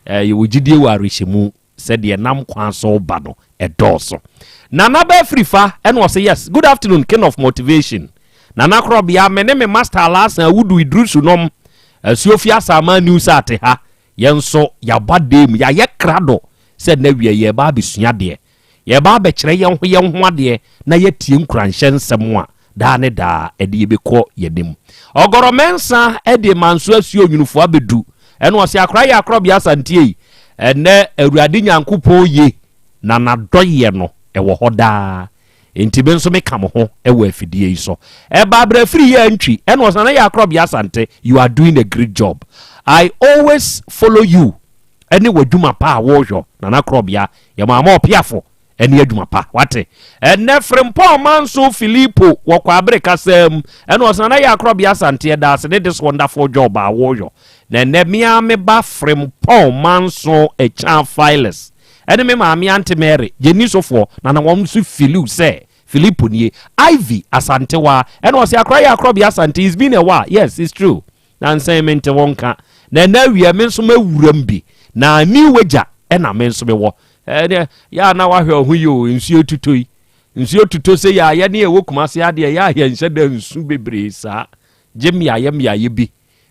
Speaker 21: Eh, yɛwɔ gyidie wɔ awerɛhyɛmu sɛ deɛ nam kwan so reba no ɛdɔɔso. Nana bɛ firi fa ɛna ɔsɛ yes good afternoon king of motivation Nana Korɔbea me ne me master Alhassan Awudu Idrisu nom Asuofi Asaman New Sat ha yɛn nso yɛaba dam yɛayɛ krado sɛ nnɛ wia yɛreba abɛsua adeɛ Yɛreba abɛkyerɛ yɛn ho yɛn ho adeɛ na yɛatie nkuranhyɛ nsɛm a daa ne daa ɛde yɛbɛkɔ yɛn anim. Ɔgɔrɔ Mensah de Manso Asuo Ɔnwunufoɔ abɛdu ɛna ɔse akora yɛ akorɔbea Asanteɛ yi ɛnɛ Awurade Nyankopɔn ye na n'adɔyɛ no ɛwɔ hɔ daa enti me nso meka mo ho wɔ afidie yi so. Ɛba abrɛfiri yɛ antwi ɛna ɔse Nana yɛ akorɔbea Asante you are doing a great job I always follow you ɛne w'adwuma pa a woyɔ Nana Korɔbea Yɛ mo ama ɔpeafo ne adwuma pa. Wate? Ɛnnɛ, Frimpong Manso Filippo wɔ Kwaabere kasaa mu, ɛna ɔse, Nana Yaa Korɔbea Asante, yɛda ase ne this wonderful job a woyɔ. Na ɛnnɛ, me ara me ba Frimpong Manso Akyan Phyllis ɛne me maame Aunty Mary, Gyeni sofoɔ, na na wɔn nso filiw sɛ Filippo nie. Ivy Asantewaa, ɛna ɔse, Akora Yaa Korɔbea Asante, it's been a while. Yes, it's true. Nansa yi mente wo nka. Na ɛnɛ awia me nso mawuram bi. Na new wagya ɛna me nso mewɔ. Ɛdeɛ yɛ a na wahwɛ ɔho yi o nsuo tutɔ yi. Nsuo tutɔ sɛ yɛ a yɛne ɛwɔ Kumase adeɛ yɛ a yɛnhyɛ da nsu bebree saa. Gye mmeaeɛ mmeaeɛ bi.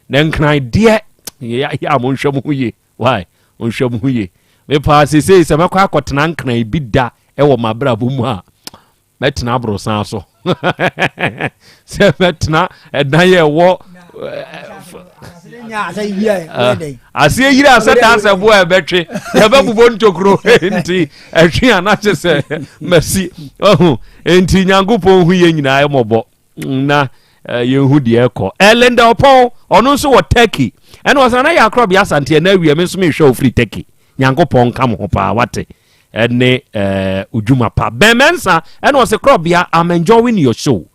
Speaker 21: Na nkran deɛ yɛ a monhwɛ mo ho yie. Why? Monhwɛ mo ho yie. Mepaa sesei sɛ mɛkɔ akɔtena nkran bi da ɛwɔ m'abrabɔ mu a mɛtena aborosan so sɛ mɛtena ɛdan yɛ ɛwɔ aseɛ yiri asɛ dan sɛ boa ɛbɛtwe yɛbɛbobɔ ntokuro nti ɛtwe anakyɛ sɛ masi ɔho nti nyankopɔn hu yɛ nyinaa ɛmɔbɔ na yɛnhu deɛ ɛkɔ ɛlinda ɔpɔn ɔno nso wɔ turkey ɛna ɔsɛ na yɛ akorɔbea asanteɛ na awie me nso mehwɛ ofiri turkey nyankopɔn nka mo ho paa wate ɛne eh, odwuma pa. Ben Mensah ɛna ɔse Krɔbea I'm enjoying your show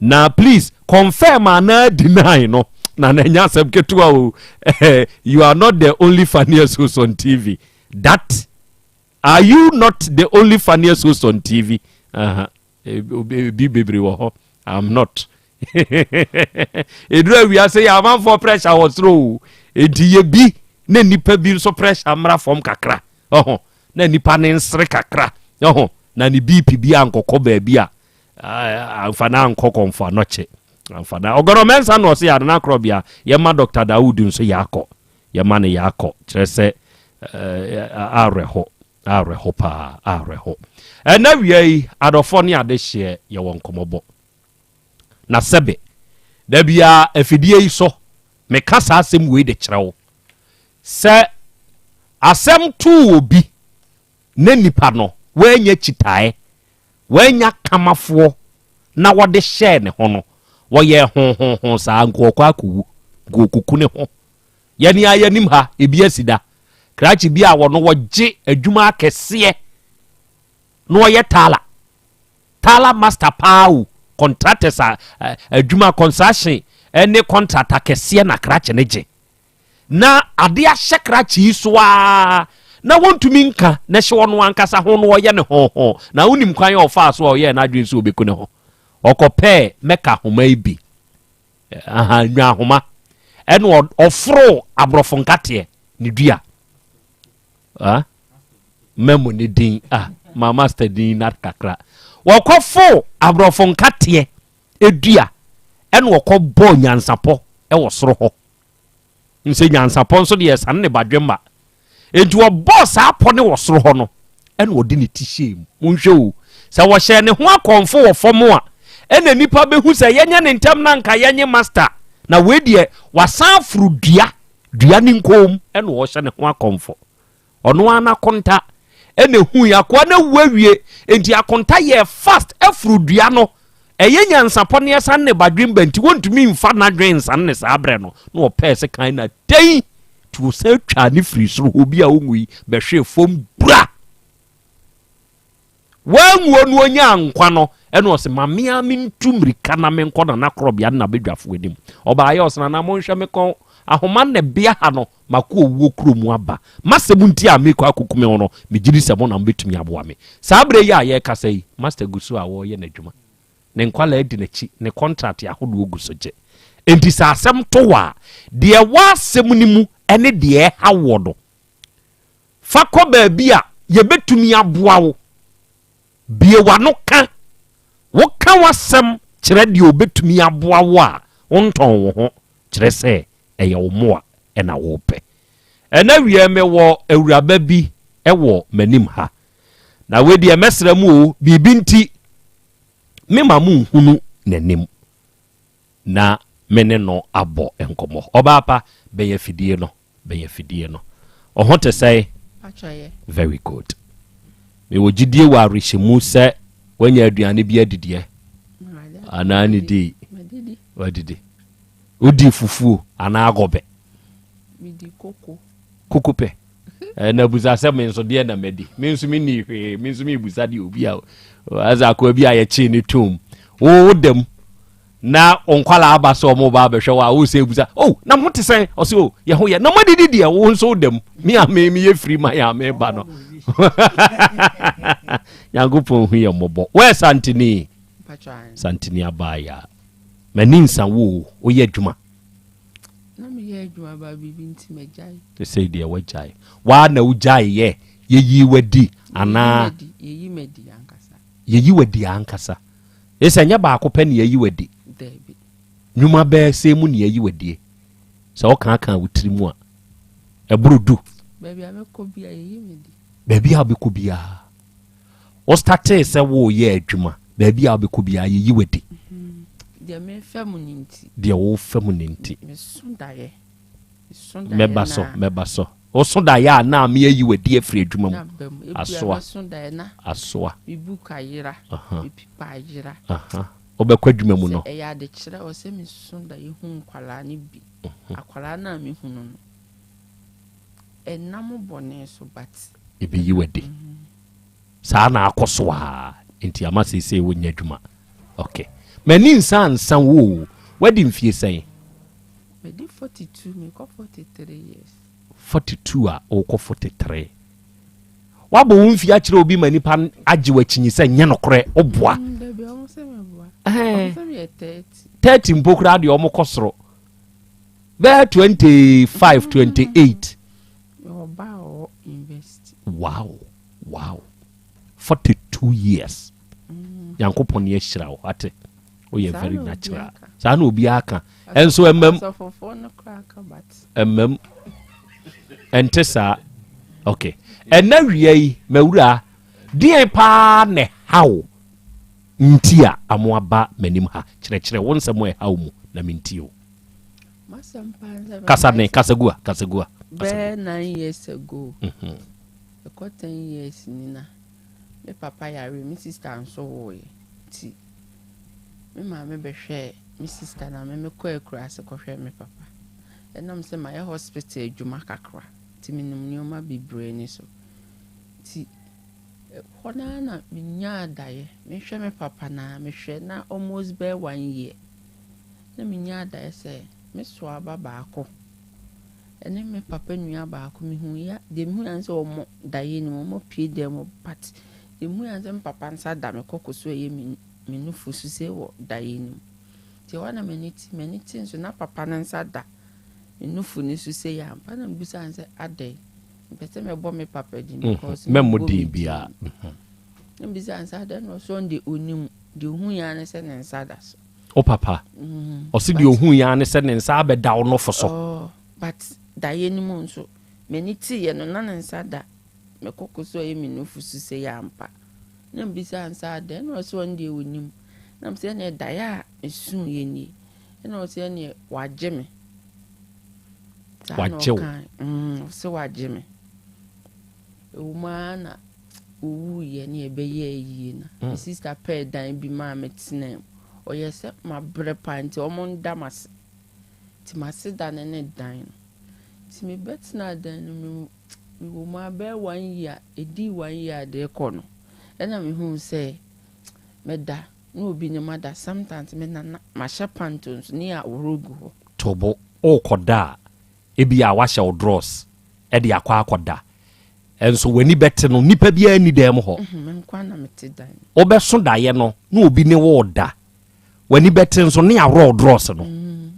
Speaker 21: na please confirm anaa deny no na na ɛnyɛ asɛm ketewa o eh, you are not the only funniest host on TV that are you not the only funniest host on TV uh -huh. Ebi bebree wɔ hɔ. I'm not. Eduru awia sɛ yɛ amanfoɔ pressure wɔ soro o. Enti yɛ bi na nipa bi nso pressure mmra fam kakra. Ɔho na nipa ne nsere kakra. Ɔho na ne BP bi ankɔkɔ baabi a amfa na ankɔ kɔmfo anɔkye. Amfa na ɔgɔrɔ mɛnsa na ɔse adana korɔbea yɛma Dr. Dawood nso yɛakɔ. Yɛma no yɛakɔ. Kyerɛ sɛ awerɛho. Awerɛho paa, awerɛho. Ɛnnɛ awia yi, adɔfoɔ ne adehyeɛ yɛwɔ nkɔmmɔbɔ. Na sɛbe, da biara afidie yi so Meka saa asɛm wei de kyerɛ wo sɛ asɛm too obi na nipa no wannya kyitaeɛ, wannya kamafoɔ na wɔde hyɛɛ ne ho no, wɔyɛɛ hohoho saa nka ɔkɔ akɔwu, nka ɔkɔku ne ho. Yɛne a yɛnim ha, ebi asi da. Krakye bi a wɔno wɔgye adwuma akɛseɛ na ɔyɛ taala. Taala master paa o, contractors a adwuma construction ne contract akɛseɛ na krakye no gye. Na ade ahyɛ krakye yi so ara na wɔntumi nka na ɛhyɛ ɔno ankasa ho na ɔyɛ ne ho ho. Na wonim kwan a ɔfaa so a ɔyɛɛ n'adwene sɛ ɔbɛku ne ho. Ɔkɔpɛɛ mɛka ahoma yi bi, aha, nnwa ahoma, ɛna ɔforoo aborɔfo nkateɛ ne dua. Ah, mɛmo ne din, ah, ma master din na kakra. Wɔkɔfoo aborɔfo nkateɛ dua ɛna ɔkɔbɔɔ nyansapɔ ɛwɔ soro hɔ. Nsɛ nyansapɔ nso deɛ ɛsane ne badwemma. Enti ɔbɔɔ saa pɔ no wɔ soro hɔ no, ɛna ɔde ne ti hyɛɛ mu. Monhwɛ o, sɛ wɔhyɛɛ ne ho akɔmfo wɔ fam a, ɛna nnipa bɛhu sɛ yɛnyɛ ne ntɛm na anka yɛnye master. Na wei deɛ, wasan aforo dua, dua ne nkɔn mu, ɛna ɔrehyɛ ne ho akɔmfo. Ɔno ara n'akonta ɛna ehui akoa no awu awie nti akonta yɛɛ fast afuru dua no ɛyɛ nyansapɔ ne ɛsan ne badwemba nti wɔntumi nfa n'adwen nsan ne saa berɛ no na ɔpɛɛ se kan na tɛn nti ɔsan twaa ne firi soro hɔ bi a ɔnwui bɛhwee fam bura Wanwuo no ɔnyaa nkwa no, ɛna ɔse, ma me ara mentu mmirika na menkɔ Nana Korɔbea ne n'abadwafoɔ anim. Ɔbaeɛ ɔse, Nana monhwɛ me kɔn, ahoma na ɛbea ha no, makɔ owuo kuro mu aba. M'asɛm nti a merekɔ akɔku me ho no, megye di sɛ mo na mobɛtumi aboa me. Saa berɛ yi a yɛrekasa yi, Master gu so a ɔreyɛ n'adwuma. Ne nkwadaa di n'akyi, ne kɔntrate ahodoɔ gu so gye. Enti sɛ asɛm to wo a, deɛ ɛwɔ asɛm no mu ne deɛ ɛha woɔ no, Fa kɔ baabi a yɛbɛtumi aboa wo. Bue w'ano ka. Woka w'asɛm kyerɛ deɛ ɔbɛtumi aboa wo a, wontɔn wo ho, kyerɛ sɛ ɛyɛ wo mmoa na worepɛ. Ɛnnɛ awia yi mewɔ awuraba bi wɔ m'anim ha. Na wei deɛ mɛsrɛ mo o, biribi nti mema monhunu n'anim na me ne no abɔ nkɔmmɔ. Ɔbaa pa, bɛn afidie no. Bɛn afidie no. Wo ho te sɛn? Very good. Mewɔ gyidie wɔ awerɛhyɛmu sɛ woanya aduane bi adidiɛ anaa ne dii? Wadidi. Wodi fufuo anaa agɔbɛ? Koko pɛ. Na busa sɛ me nso deɛ na madi. Me nso menni hwee. Me nso mebusa deɛ obi a ɛsɛ akoa bi a yɛkyee ne tom. Wo da mu. Na wo nkwadaa aba sɛ wɔn ba abɛhwɛ wo a, wo sɛ ebusa, oh, na mo te sɛn? Ɔsɛ, oh, yɛ ho yɛ. Na mo adidi deɛ, wo nso wo dam. Me a me meyɛ firi ma yɛ a me ba no. Nyankopɔn hu yɛ mmɔbɔ. Wɔyɛ santini. Santini abaayaa. M'ani nsa wo o, woyɛ adwuma.
Speaker 1: Na meyɛ adwuma ba biribi nti magyae.
Speaker 21: Sɛ deɛ wagyae. Waa na wogyae yɛ, yɛyi wadi anaa?
Speaker 1: Yɛyi madi ankasa.
Speaker 21: Yɛyi wadi ankasa. Eye sɛ ɛnyɛ baako pɛ na yɛayi wo adi.
Speaker 1: Dabi.
Speaker 21: Nnwuma bɛyɛ sɛn mu na yɛayi wo adie? Sɛ wokaakaa wo tiri mu a, ɛboro du.
Speaker 1: Baabi a mɛkɔ biara, yɛyi me di.
Speaker 21: Baabi a wobɛkɔ biara. Wo startee sɛ woreyɛ adwuma, baabi a wobɛkɔ biara, yɛyi wo adi.
Speaker 1: Deɛ merefa mu no nti.
Speaker 21: Deɛ worefa mu no nti.
Speaker 1: Meso daeɛ.
Speaker 21: Mɛba so, mɛba so. Woso daeɛ a na me ayi w'adi afiri adwuma mu. Asoa. Asoa.
Speaker 1: Me book ayera. Me paper ayera.
Speaker 21: Wobɛkɔ adwuma mu no.
Speaker 1: Sɛ ɛyɛ adekyerɛ wɔ sɛ meso daeɛ hu nkwadaa no bi. Akwadaa no a mehu no no, ɛnam bɔne so but.
Speaker 21: Ɛbɛyi w'adi. Saa na akɔ so aa nti ama seesei wonyɛ adwuma. Okay. M'ani nsa ansa wo o. Wadi mfie sɛn?
Speaker 1: Madi 42, mekɔ 43 years.
Speaker 21: 42 a wokɔ 43. Wabɔ wo mfie akyerɛ obi ma nipa agye w'akyinyi sɛ nyɛ nokorɛ woboa.
Speaker 1: Mm, dabi ɔmo sɛ meboa. Ɔmo sɛ meyɛ 30.
Speaker 21: 30 mpo koraa deɛ ɔmo kɔ soro. Bɛyɛ 25, 28.
Speaker 1: Mewɔ ba a ɔwɔ university.
Speaker 21: Wow, wow. 42 years. Mm. Nyankopɔn ne ahyira wo, ate. Woyɛ very natural. Saa na obiara ka. Ɛnso ɛmam. Ɛmam. Ɛnte saa. Okay. Ɛna wia yi, mawura, deɛn paa na ɛha wo nti a amo aba m'anim ha? Kyerɛkyerɛ wo nsɛm a ɛha wo mu na mentie o. Kasa den, kasa gu a, kasa gu a.
Speaker 1: Bɛyɛ 9 years ago. Ɛkɔ 10 years ni na me papa yare, me sister nso woeɛ, nti me maame bɛhwɛɛ me sister na me mekɔ akuraase kɔhwɛ me papa. Ɛnam sɛ mayɛ hospital adwuma kakra nti menim nneɛma bebree ni so. Nti hɔ naa na menyaa daeɛ mehwɛ me papa na mehwɛ na almost bɛyɛ one year na menyaa daeɛ sɛ me soaba baako ɛne me papa nua baako. Mehu ya deɛ, mehu ya sɛ ɔmo daeɛ no mu, ɔmo pie dan mu, but deɛ mehu ya sɛ me papa nsa da me kɔkɔ so, ɛyɛ me nufu so sɛ wɔ daeɛ no mu. Nti ɛhɔ na m'ani te nso na papa no nsa da me nufu no so sɛ yɛ ampa, na mebusa no sɛ adɛn, mpɛ sɛ mɛbɔ me papa din because
Speaker 21: mɛmmɔ
Speaker 1: mebɔ
Speaker 21: din
Speaker 1: me
Speaker 21: biara.
Speaker 1: Na mbisa no sɛ adɛn, na ɔsɛ ɔno deɛ onim deɛ, ohu ya ne sɛ ne nsa da so.
Speaker 21: Wo papa ɔse deɛ ohu ya ne sɛ ne nsa abɛda wo nofo so.
Speaker 1: Oh, but daeɛ no mu nso m'ani teeɛ no na ne nsa da me kɔkɔ so a ɛyɛ me nufu so sɛ yɛ ampa, na mbisa nsa adɛn, na ɔsɛ ɔno deɛ onim, na mesɛ ɛneɛ daeɛ a mesu yɛ nie, ɛna ɔsɛ ɛneɛ wagye me. Saa na
Speaker 21: Wagye wo.
Speaker 1: ɔkae. Ɔsɛ wagye me. Ɛwɔ mu ara na owuiɛ ne ɛbɛyɛ yie na me sister pɛɛ dan bi maa me tena mu. Ɔyɛ sɛ mabrɛ paa nti ɔmo nda m'ase, nti m'ase da ne ne dan no, nti mebɛtena dan no mu, mewɔ mu abɛyɛ one year, ɛdii one year de kɔ no, ɛna mehuu sɛ mɛda na obi ne mada. Sometimes me nana mahyɛ panto nso ne yɛ ahorow gu hɔ.
Speaker 21: Tobo wokɔda a, ebi a wahyɛ wo drawers ɛde akɔ akɔda, ɛnso w'ani bɛte no nipa biara nni dan mu hɔ.
Speaker 1: Me nkwa na mete dan no.
Speaker 21: Wobɛso daeɛ no na obi ne wo da, w'ani bɛte nso ne aworɔ wo drawers no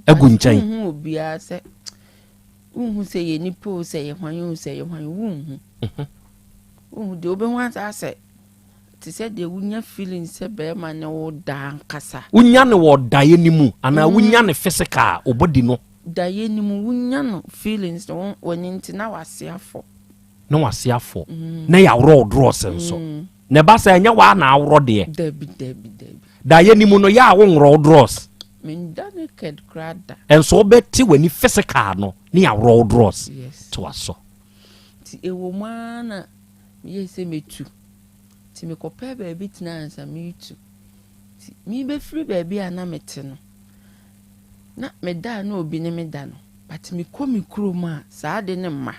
Speaker 21: agu nkyɛn.
Speaker 1: Wonhu obiara sɛ wonhu sɛ yɛ nipa o, sɛ yɛ hwan o, sɛ yɛ hwan, wonhu. Wonhu deɛ wobɛhu asa sɛ te sɛ deɛ wonya feeling sɛ bɛrima ne wo da ankasa.
Speaker 21: Wonya ne wɔ daeɛ no mu anaa wonya ne physical wo body no?
Speaker 1: Daeɛ no mu wonya no feelings no, w'ani nti na wase afɔ.
Speaker 21: Na wase afɔ na yɛaworɔ wo drawers nso na ɛba sɛ ɛnyɛ waa na aworɔ deɛ?
Speaker 1: Dabi, dabi, dabi.
Speaker 21: Daeɛ no mu no yɛ a wonworɔ wo drawers?
Speaker 1: Menda naked koraa da.
Speaker 21: Ɛnso wobɛte w'ani physical no ne yɛaworɔ wo drawers?
Speaker 1: Yes.
Speaker 21: To asɔ.
Speaker 1: Nti ɛwɔ mu ara na meyɛ sɛ mɛtu, nti mekɔpɛɛ baabi tena ansa meretu. Nti mebɛfiri baabi a na mete no na meda a na obi ne me da no, but mekɔ me kurom a saa de ne mma.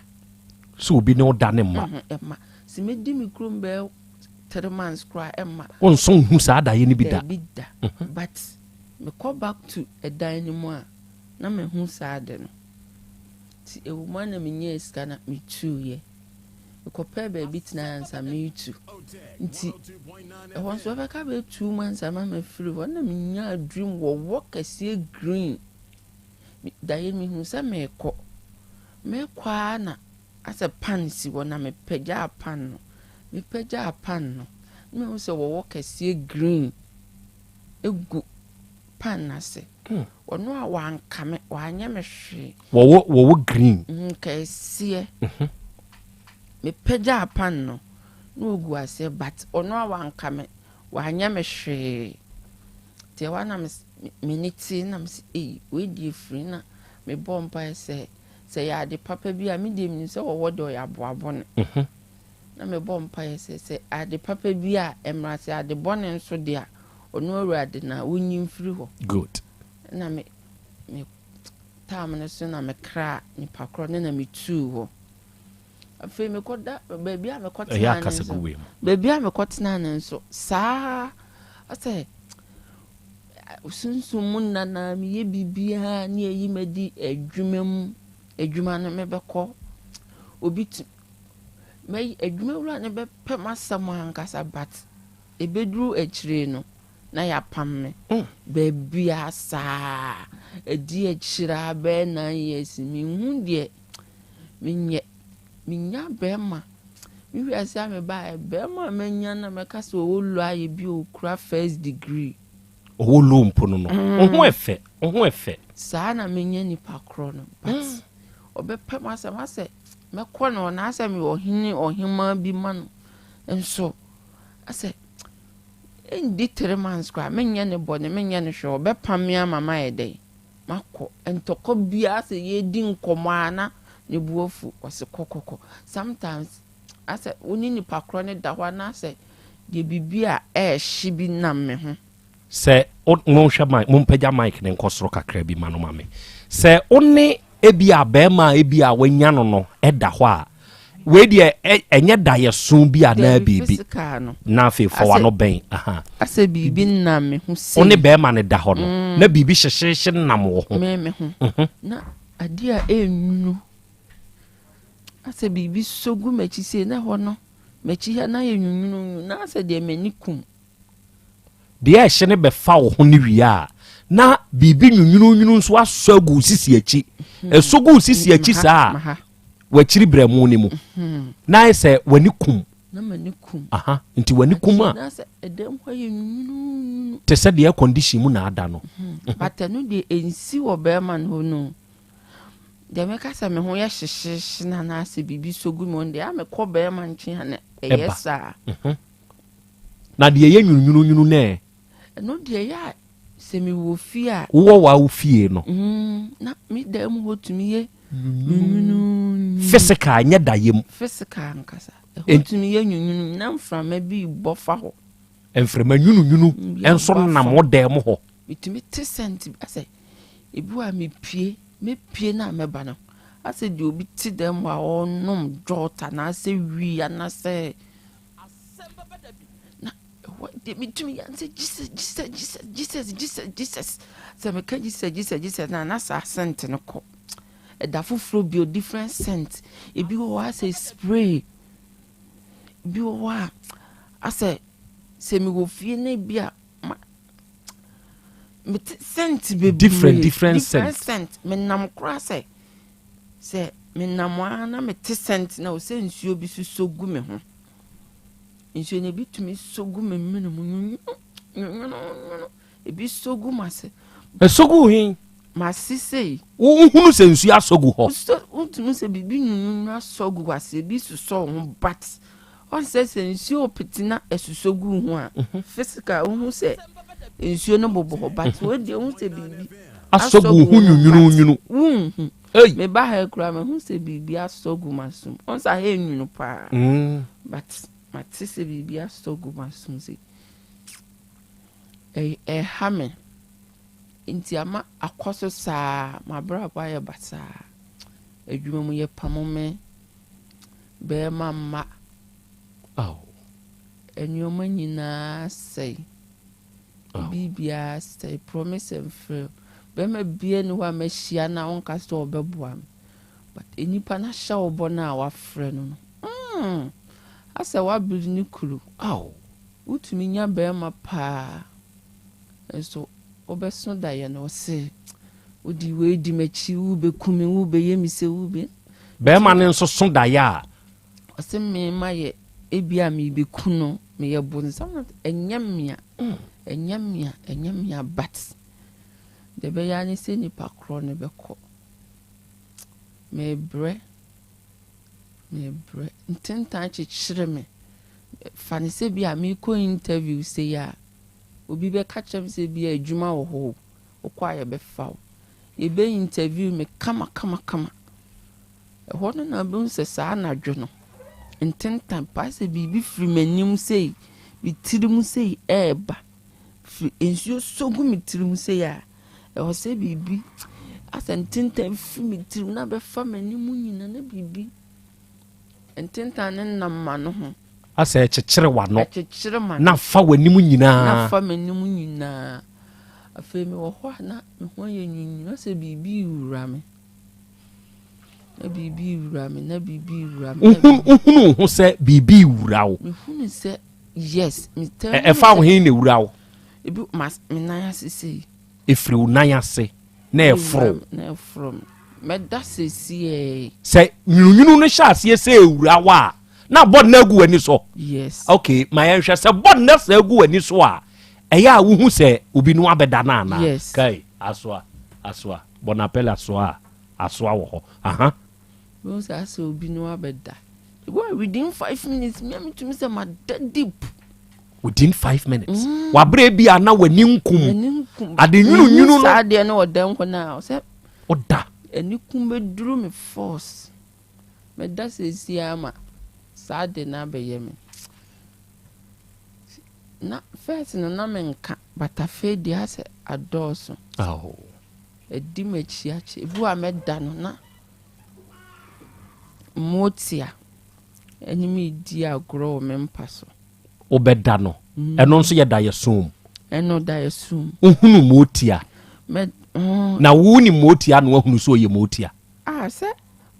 Speaker 21: Sɛ obi ne wo da ne mma?
Speaker 1: Ɛmma. Sɛ mɛdi me kurom bɛyɛ 3 months koraa, ɛmma.
Speaker 21: Wonso nhu saa daeɛ no bi da?
Speaker 1: Dabi da. But mekɔ back to ɛdan no mu a na mehu saa de no. Nti ɛwɔ mu a na menyaa sika na metuiɛ, mekɔpɛɛ baabi tena ansa meretu. Nti ɛhɔ nso ɛbɛka bɛyɛ 2 months ama mafiri hɔ na menyaa dream wɔwɔ kɛseɛ green. Daeɛ mehu sɛ meekɔ meekɔ a na asɛ pan si hɔ na mepagyaa pan no, mepagyaa pan no na mehu sɛ wɔwɔ kɛseɛ green egu pan no ase. Ɔno a wanka me, wanyɛ me hwee.
Speaker 21: Wɔwɔ green?
Speaker 1: Kɛseɛ. Mepagyaa pan no na ogu aseɛ, but ɔno a wanka me, wanyɛ me hwee. Nti ɛhɔ na m'ani te na mese, ei, wei deɛ firi, na mebɔ mpaeɛ sɛ sɛ yɛ ade papa bi a, me deɛ menim sɛ wɔwɔ deɛ ɔyɛ aboa bɔne. Na mebɔ mpaeɛ sɛ sɛ ade papa bi a ɛmmra, sɛ ade bɔne nso deɛ a, ɔno Awurade na wonyi mfiri hɔ.
Speaker 21: Good.
Speaker 1: Na me tam no so na mekra nipa korɔ ne na metuu hɔ. Afei mekɔda baabi a
Speaker 21: Ɛyɛ
Speaker 1: mekɔtena ne
Speaker 21: akasa
Speaker 1: nso
Speaker 21: gu wei mu.
Speaker 1: Baabi a mekɔtena ne nso saa, asɛ sunsun mu nana meyɛ biribiara ne ayi madi adwuma mu, adwuma no mebɛkɔ obi tu mɛyi adwuma wura ne bɛpɛ m'asɛm ankasa, but ebeduru akyire no na yɛapam me baabi a saa adi akyire a bɛyɛ 9 years menhu deɛ menyɛ. Menya bɛrima me wiase a mebaeɛ, bɛrima a manya na mɛka sɛ ɔwɔ law ayɛ bi a ɔkura first degree.
Speaker 21: Ɔwɔ law mpo no, wo ho ɛfɛ, wo ho ɛfɛ.
Speaker 1: Saa na menya nipa korɔ no, but ɔbɛpɛ m asɛm asɛ mɛkɔ no ɔna asɛ meyɛ ɔhene ɔhemaa bi ma no nso asɛ ɛndi 3 months koraa menyɛ ne bɔne, menyɛ ne hwɛ, ɔbɛpam me ama mayɛ dɛn. Makɔ ntɔkwa biara sɛ yɛredi nkɔmmɔ a na ne bo afu, ɔse kɔkɔkɔ. Sometimes asɛ wo ne nipa korɔ no da hɔ a na asɛ deɛ biribi a ɛrehye bi nam me ho.
Speaker 21: Sɛ wo, monhwɛ mic, mompagya mic no nkɔ soro kakra bi ma no ma me. Sɛ wo ne ebia barima a ebia wanya no no da hɔ a, wei deɛ ɛnyɛ daeɛso bi anaa
Speaker 1: Dabi,
Speaker 21: biribi.
Speaker 1: physical no.
Speaker 21: Na afei fa
Speaker 1: Asɛ
Speaker 21: w'ano bɛn. Aha.
Speaker 1: asɛ biribi nam me ho
Speaker 21: Wo ne
Speaker 1: sei.
Speaker 21: barima no da hɔ no,
Speaker 1: Mm.
Speaker 21: na biribi hyehyeehye nam wo ho.
Speaker 1: Me me ho.
Speaker 21: Mhm.
Speaker 1: Na adeɛ a ɛnwunu. Asɛ biribi sɔ gu m'akyi sei na ɛhɔ no, m'akyi ha na ayɛ nwunwununwunu na asɛ deɛ m'ani kum.
Speaker 21: Deɛ ɛhye no bɛfa wo ho no wie a, na biribi nwunwununwunu nso asɔ agu wo sisi akyi. Ɛsɔ gu wo sisi akyi saa a, w'akyiri brɛmo no mu. Na ayɛ sɛ w'ani kum.
Speaker 1: Na m'ani kum.
Speaker 21: Aha, nti w'ani kum a.
Speaker 1: Na sɛ ɛdɛm hɔ yɛ nwunwununwunu.
Speaker 21: Te sɛ deɛ air condition mu na ada no.
Speaker 1: But ɛno deɛ ɛnsi wɔ bɛrima no hɔ no. Deɛ mɛka sɛ me ho yɛ hyehyeehye no anaasɛ biribi sɔ gu me ho no deɛ, a mekɔ bɛrima nkyɛn a na ɛyɛ saa.
Speaker 21: Na deɛ ɛyɛ nwununwununwunu no ɛ?
Speaker 1: Ɛno deɛ ɛyɛ a sɛ mewɔ fie a.
Speaker 21: Wowɔ w'awo fie no.
Speaker 1: Mm, na me dan mu hɔ tumi yɛ nwununwunu.
Speaker 21: Physical, nyɛ dayɛ mu.
Speaker 1: Physical ankasa. Ɛhɔ tumi yɛ nwununwunu na mframa bi rebɔ fa hɔ.
Speaker 21: Mframa nwununwunu nso nam wo dan mu hɔ.
Speaker 1: Metumi te scent bi asɛ ebi wɔ a mepue, mɛpue na mɛba no asɛ deɛ obi te dan mu a ɔrenom jot anaasɛ wii anaasɛ Na ɛhɔ deɛ metumi yɛ sɛ Jesus Jesus Jesus Jesus Jesus Jesus sɛ meka Jesus Jesus Jesus na na saa scent no kɔ ɛda foforɔ bio different scent ebi wɔ hɔ asɛ spray ebi wɔ hɔ a asɛ sɛ mewɔ fie na ebi a ma mete scent bebree
Speaker 21: different different,
Speaker 1: different scent menam koraa sɛ Sɛ menam ara na mete scent no a, sɛ nsuo bi sosɔ gu me ho. Nsuo no ebi tumi sɔ gu me mene mu nwunwunu nwunwunu nwunu. Ebi sɔ gu m'ase.
Speaker 21: Ɛsɔ gu he?
Speaker 1: M'ase sei.
Speaker 21: Wohunu sɛ nsuo asɔ gu hɔ?
Speaker 1: Wosɔ wotumi sɛ biribi nwunwunu asɔ gu w'ase ebi sosɔ wo ho but ɔn sɛ sɛ nsuo pete na ɛsosɔ gu ho a mhm. physical wohu sɛ nsuo no bobɔ hɔ but wo deɛ wohu sɛ biribi
Speaker 21: asɔ gu ho nwunwunu.
Speaker 1: Wonhu. Meba ha yi koraa mahu sɛ biribi asɔ gu m'asom. Wɔn sɛ ha enwunu paa. Mm. But mate sɛ biribi asɔ gu m'asom sɛ ɛha me. Nti ama akɔ so saa m'abrabɔ ayɛ basaa. Adwuma mu yɛpamo me bɛrima mma. Nneɛma nyinaa sɛe. Biribiara sɛe, promise and fail. Bɛrima biara nni hɔ a mahyia no a ɔnka sɛ ɔbɛboa me. But nnipa no ahyɛ wo bɔ no a wafrɛ no no, mm, asɛ wabere ne kuro.
Speaker 21: Aw.
Speaker 1: Wotumi nya bɛrima paa, nso wobɛso daeɛ no ɔse wode wei di m'akyi, wobɛku me, wobɛyɛ me sɛ wobɛ.
Speaker 21: Bɛrima no nso so daeɛ a.
Speaker 1: Ɔse me mayɛ ebia merebeku no meyɛ bonsam na ɛnyɛ mea ɛnyɛ mea ɛnyɛ mea but deɛ ɛbɛyɛ ara ne sɛ nipa korɔ no bɛkɔ mebrɛ mebrɛ ntentan kyekyere me fa ne sɛ bi a merekɔ interview sei a obi bɛka kyerɛ me sɛ bi a adwuma wɔ hɔ o wokɔ a yɛbɛfa wo yɛbɛ interview me kama kama kama Ɛhɔ no na wobɛhu sɛ saa anadwo no, ntentan paa sɛ biribi firi m'anim sei, me tirim sei ɛreba. Firi nsuo sɔ gu me tirim sei a, ɛhɔ sɛ biribi asɛ ntentan firi me tirim na bɛfa m'anim nyina na biribi ntentan no nam m'ano ho.
Speaker 21: Asɛ ɛkyekyere w'ano.
Speaker 1: Ɛkyekyere m'ano.
Speaker 21: Na fa w'anim nyinaa.
Speaker 1: Na fa m'anim nyinaa. Afei mewɔ hɔ a na me ho ayɛ nwunwunu asɛ biribi rewura me. Na biribi rewura me, na biribi rewura me.
Speaker 21: Wohunu wo ho sɛ biribi rewura wo?
Speaker 1: Mehunu sɛ yes.
Speaker 21: Ɛfa wo he na ewura wo?
Speaker 1: Ebi ma me nan ase sei.
Speaker 21: Efiri wo nan ase na ɛforo.
Speaker 1: Na ɛforo me. Mɛda sesiɛ.
Speaker 21: Sɛ nwununwunu no hyɛ aseɛ sɛ ewura wo a, na bɔ nna agu w'ani so.
Speaker 1: Yes.
Speaker 21: Okay, ma yɛnhwɛ sɛ bɔ nna sɛ agu w'ani so a, ɛyɛ a wohu sɛ obi no abɛda no anaa?
Speaker 1: Yes.
Speaker 21: Kai, asoa, asoa. Bonapelle asoa a asoa wɔ hɔ aha.
Speaker 1: Mehu sɛ asɛ obi no abɛda. Ebi wɔ within 5 minutes me a metumi sɛ mada deep.
Speaker 21: Within 5 minutes. Wabrɛ bi a na w'ani nkum.
Speaker 1: M'ani nkum.
Speaker 21: Ade nwunu nwunu no.
Speaker 1: Saa adeɛ no wɔ dɛm hɔ no a sɛ
Speaker 21: Ɔda.
Speaker 1: ani kum bɛduru me force. Mɛda seesie ama saa ade no abɛyɛ me. Na first no na menka, but afei deɛ asɛ adɔɔso.
Speaker 21: Awo.
Speaker 1: Ɛdi m'akyi akyɛ. Ebi wɔ a mɛda no na mmotia ɛne me di agorɔ wɔ me mpa so.
Speaker 21: Wobɛda no. Ɛno nso yɛ da yɛ som.
Speaker 1: Ɛno da yɛ sum.
Speaker 21: Wohunu mootia.
Speaker 1: Mɛ.
Speaker 21: Na wo ni mootia na wahunu sɛ ɔyɛ mootia.
Speaker 1: Ah, sɛ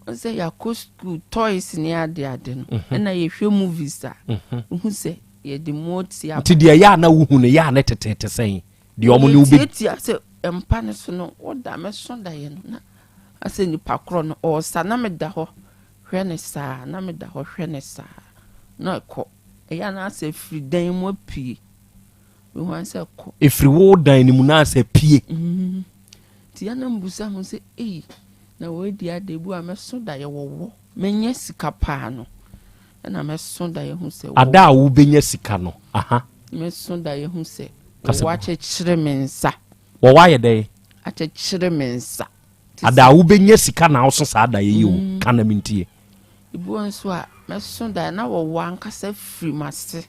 Speaker 1: yɛakɔ school, toys ne ade ade no, ɛna yɛhwɛ movies a, wohu sɛ yɛde mmotia.
Speaker 21: Nti deɛ ɛyɛ a na wohu no yɛ a ne tetete sɛn deɛ ɔmo ne wobɛ.
Speaker 1: Tiatia sɛ mpa no so no, woda mɛso daeɛ no na asɛ nipa korɔ no ɔɔsa, na meda hɔ hwɛ ne saa, na meda hɔ hwɛ ne saa na ɛkɔ. Ɛyɛ a na asɛ firi dan mu apue, mehu asɛ kɔ.
Speaker 21: Ɛfiri wo dan no mu na asɛ pie.
Speaker 1: Nti ya na mbusa ho sɛ, ei, na wɔadi ade bu a mɛso daeɛ wɔwɔ mɛnya sika paa no, ɛna mɛso daeɛ ho sɛ
Speaker 21: ada a wobɛnya sika no aha.
Speaker 1: Mɛso daeɛ ho sɛ
Speaker 21: Kasa
Speaker 1: wɔwɔ akyekyere me nsa.
Speaker 21: Wɔwɔ ayɛ dɛn?
Speaker 1: Akyekyere me nsa.
Speaker 21: Ada a wobɛnya sika na woso saa da yɛ yi o, ka na mentie.
Speaker 1: Ebi wɔ nso a mɛso daeɛ na wɔwɔ ankasa firi m'ase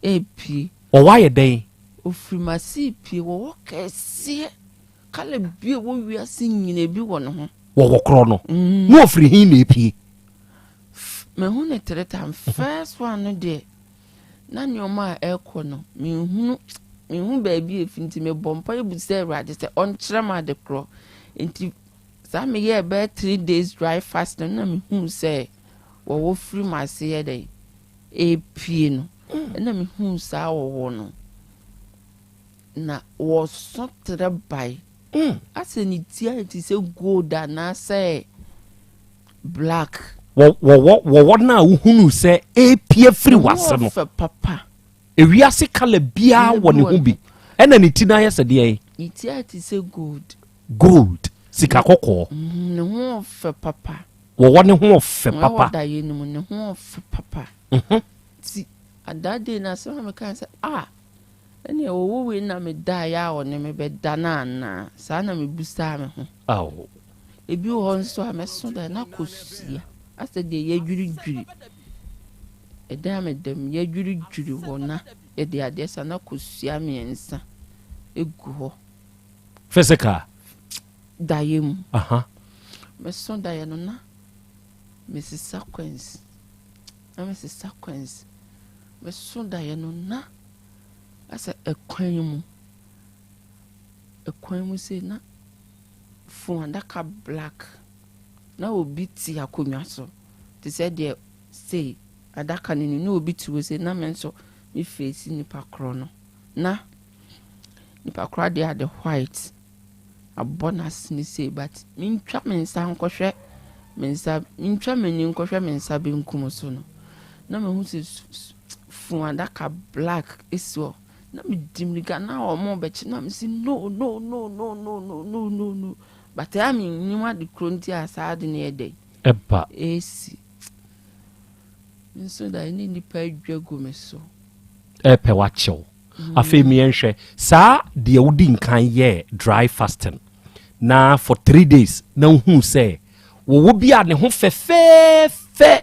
Speaker 1: epie.
Speaker 21: Wɔwɔ ayɛ dɛn?
Speaker 1: Ofiri m'ase pie. Wɔwɔ kɛseɛ, colour bi a ɛwɔ wiase nyina bi wɔ ne ho.
Speaker 21: Wɔwɔ korɔ no na ɔfiri hin na epie?
Speaker 1: Mahu ne three times. First one no deɛ, na nneɛma a ɛrekɔ no, menhunu, menhu baabi efi, nti mebɔ mpa ebu sɛ Awurade sɛ ɔnkyerɛ me ade korɔ. Nti saa meyɛɛ bɛyɛ 3 days dry fast no na mehu sɛ wɔwɔ firi m'ase yɛ dɛ epie no, ɛna mehu saa wɔwɔ no na wɔso tere bae asɛ ne ti ayɛ te sɛ gold anaasɛ black.
Speaker 21: Wɔwɔ no a wohunu sɛ epie firi w'ase no.
Speaker 1: Fɛ papa.
Speaker 21: Ewiase colour biara wɔ ne ho bi, ɛna ne ti no ayɛ sɛ deɛ?
Speaker 1: Ne ti ayɛ te sɛ gold.
Speaker 21: Gold, sika kɔkɔɔ.
Speaker 1: Ne ho ɔfɛ papa.
Speaker 21: Wɔwɔ ne ho ɔfɛ papa.
Speaker 1: Ɛwɔ daeɛ no mu, ne ho ɔfɛ papa. Ti adade na asɛm a meka sɛ, ah, ɛnna wɔwɔ wei na medaeɛ a ɔne me bɛda no anaa? Saa na mebusaa me ho.
Speaker 21: Awo.
Speaker 1: Ebi wɔ hɔ nso a mɛso da na kosua asɛ deɛ yɛdwiridwiri ɛdan a meda mu, yɛdwiridwiri hɔ na yɛde adeɛ sa na kosua mmiɛnsa egu hɔ.
Speaker 21: Physical?
Speaker 1: Daeɛ mu. Mɛso daeɛ no na mesesa coins, na mesesa coins. Mɛso daeɛ no na asɛ ɛkwan mu sei na fun adaka black na obi te akonnwa so te sɛ deɛ sei adaka no ni, na obi te hɔ sei, na me nso me face nipa korɔ no, na nipa korɔ adeɛ ade white abɔ n'asene sei, but mentwa me nsa nkɔhwɛ me nsa, mentwa m'ani nkɔhwɛ me nsa benkum so no, na mehu sɛ fun adaka black esi hɔ, na medi mirika na wɔn bɛkye, na mesi no, no, no, no, no, no, no, no, no, but ɛyà mi nim ade koro nti a saa ade no yɛ dɛ.
Speaker 21: Ɛba.
Speaker 1: Esi nso da ne nipa adwa gu me so.
Speaker 21: Ɛpɛ wakyɛw. Afei miɛnhwɛ saa deɛ wodi nkan yɛ dry fasting na for 3 days na wohu sɛ wɔwɔ bi a ne ho fɛfɛɛfɛ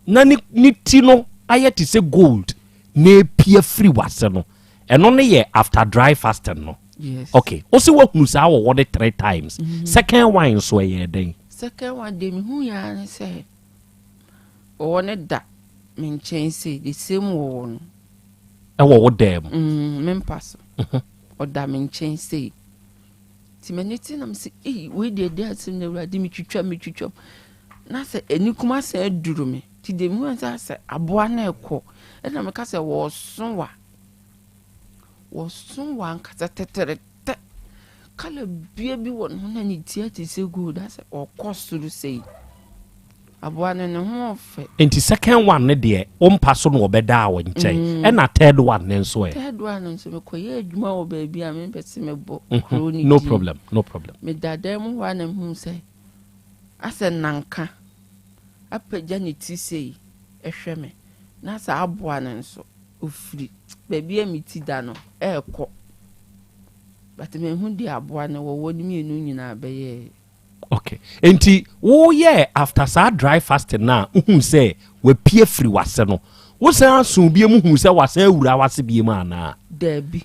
Speaker 21: na ne ti no ayɛ te sɛ gold na epie firi wase no, ɛno ne yɛ after dry fasting no?
Speaker 1: Yes.
Speaker 21: Okay, wo sɛ woahunu saa wɔwɔ de three times. Second one nso ɛyɛ dɛn?
Speaker 1: Second one deɛ, mehu yɛ ne sɛ wɔwɔ ne da me nkyɛn sei, the same wɔwɔ no.
Speaker 21: Ɛwɔ wo dan mu?
Speaker 1: Me mpa so. Ɔda me nkyɛn sei, nti m'ani te nam sɛ, ei, wei deɛ, de asɛm na Awurade, metwitwa metwitwa na sɛ ani kum asan aduru me, nti deɛ mehu sɛ asɛ aboa no ɛkɔ, ɛna meka sɛ wɔso wa, wɔso wa ankasa tɛtɛrɛtɛ, colour bia bi wɔ ne ho na ne ti te sɛ gold, asɛ ɔkɔ soro sei, aboa no ne ho ɔfɛ.
Speaker 21: Nti second one ne deɛ, wo mpa so na wɔbɛdaa wo nkyɛn. Ɛna third one ne nso ɛ?
Speaker 1: Third one no nso, mekɔyɛ adwuma wɔ baabi a mempɛ sɛ mebɔ kuro no
Speaker 21: No
Speaker 1: din.
Speaker 21: problem, no problem.
Speaker 1: Meda dan mu hɔ a na mehu sɛ asɛ nanka apagya ne ti sei ɛhwɛ me, na saa aboa no nso. ɔfiri baabi a me ti da no ɛrekɔ. But manhu deɛ aboa no wɔwɔ no mmienu nyinaa bɛyɛɛ.
Speaker 21: Ok. Nti woyɛɛ after saa dry fasting no a wohuu sɛ wapue firi w'ase no, wosan soo biom huu sɛ wasan awura w'ase biom anaa?
Speaker 1: Daabi.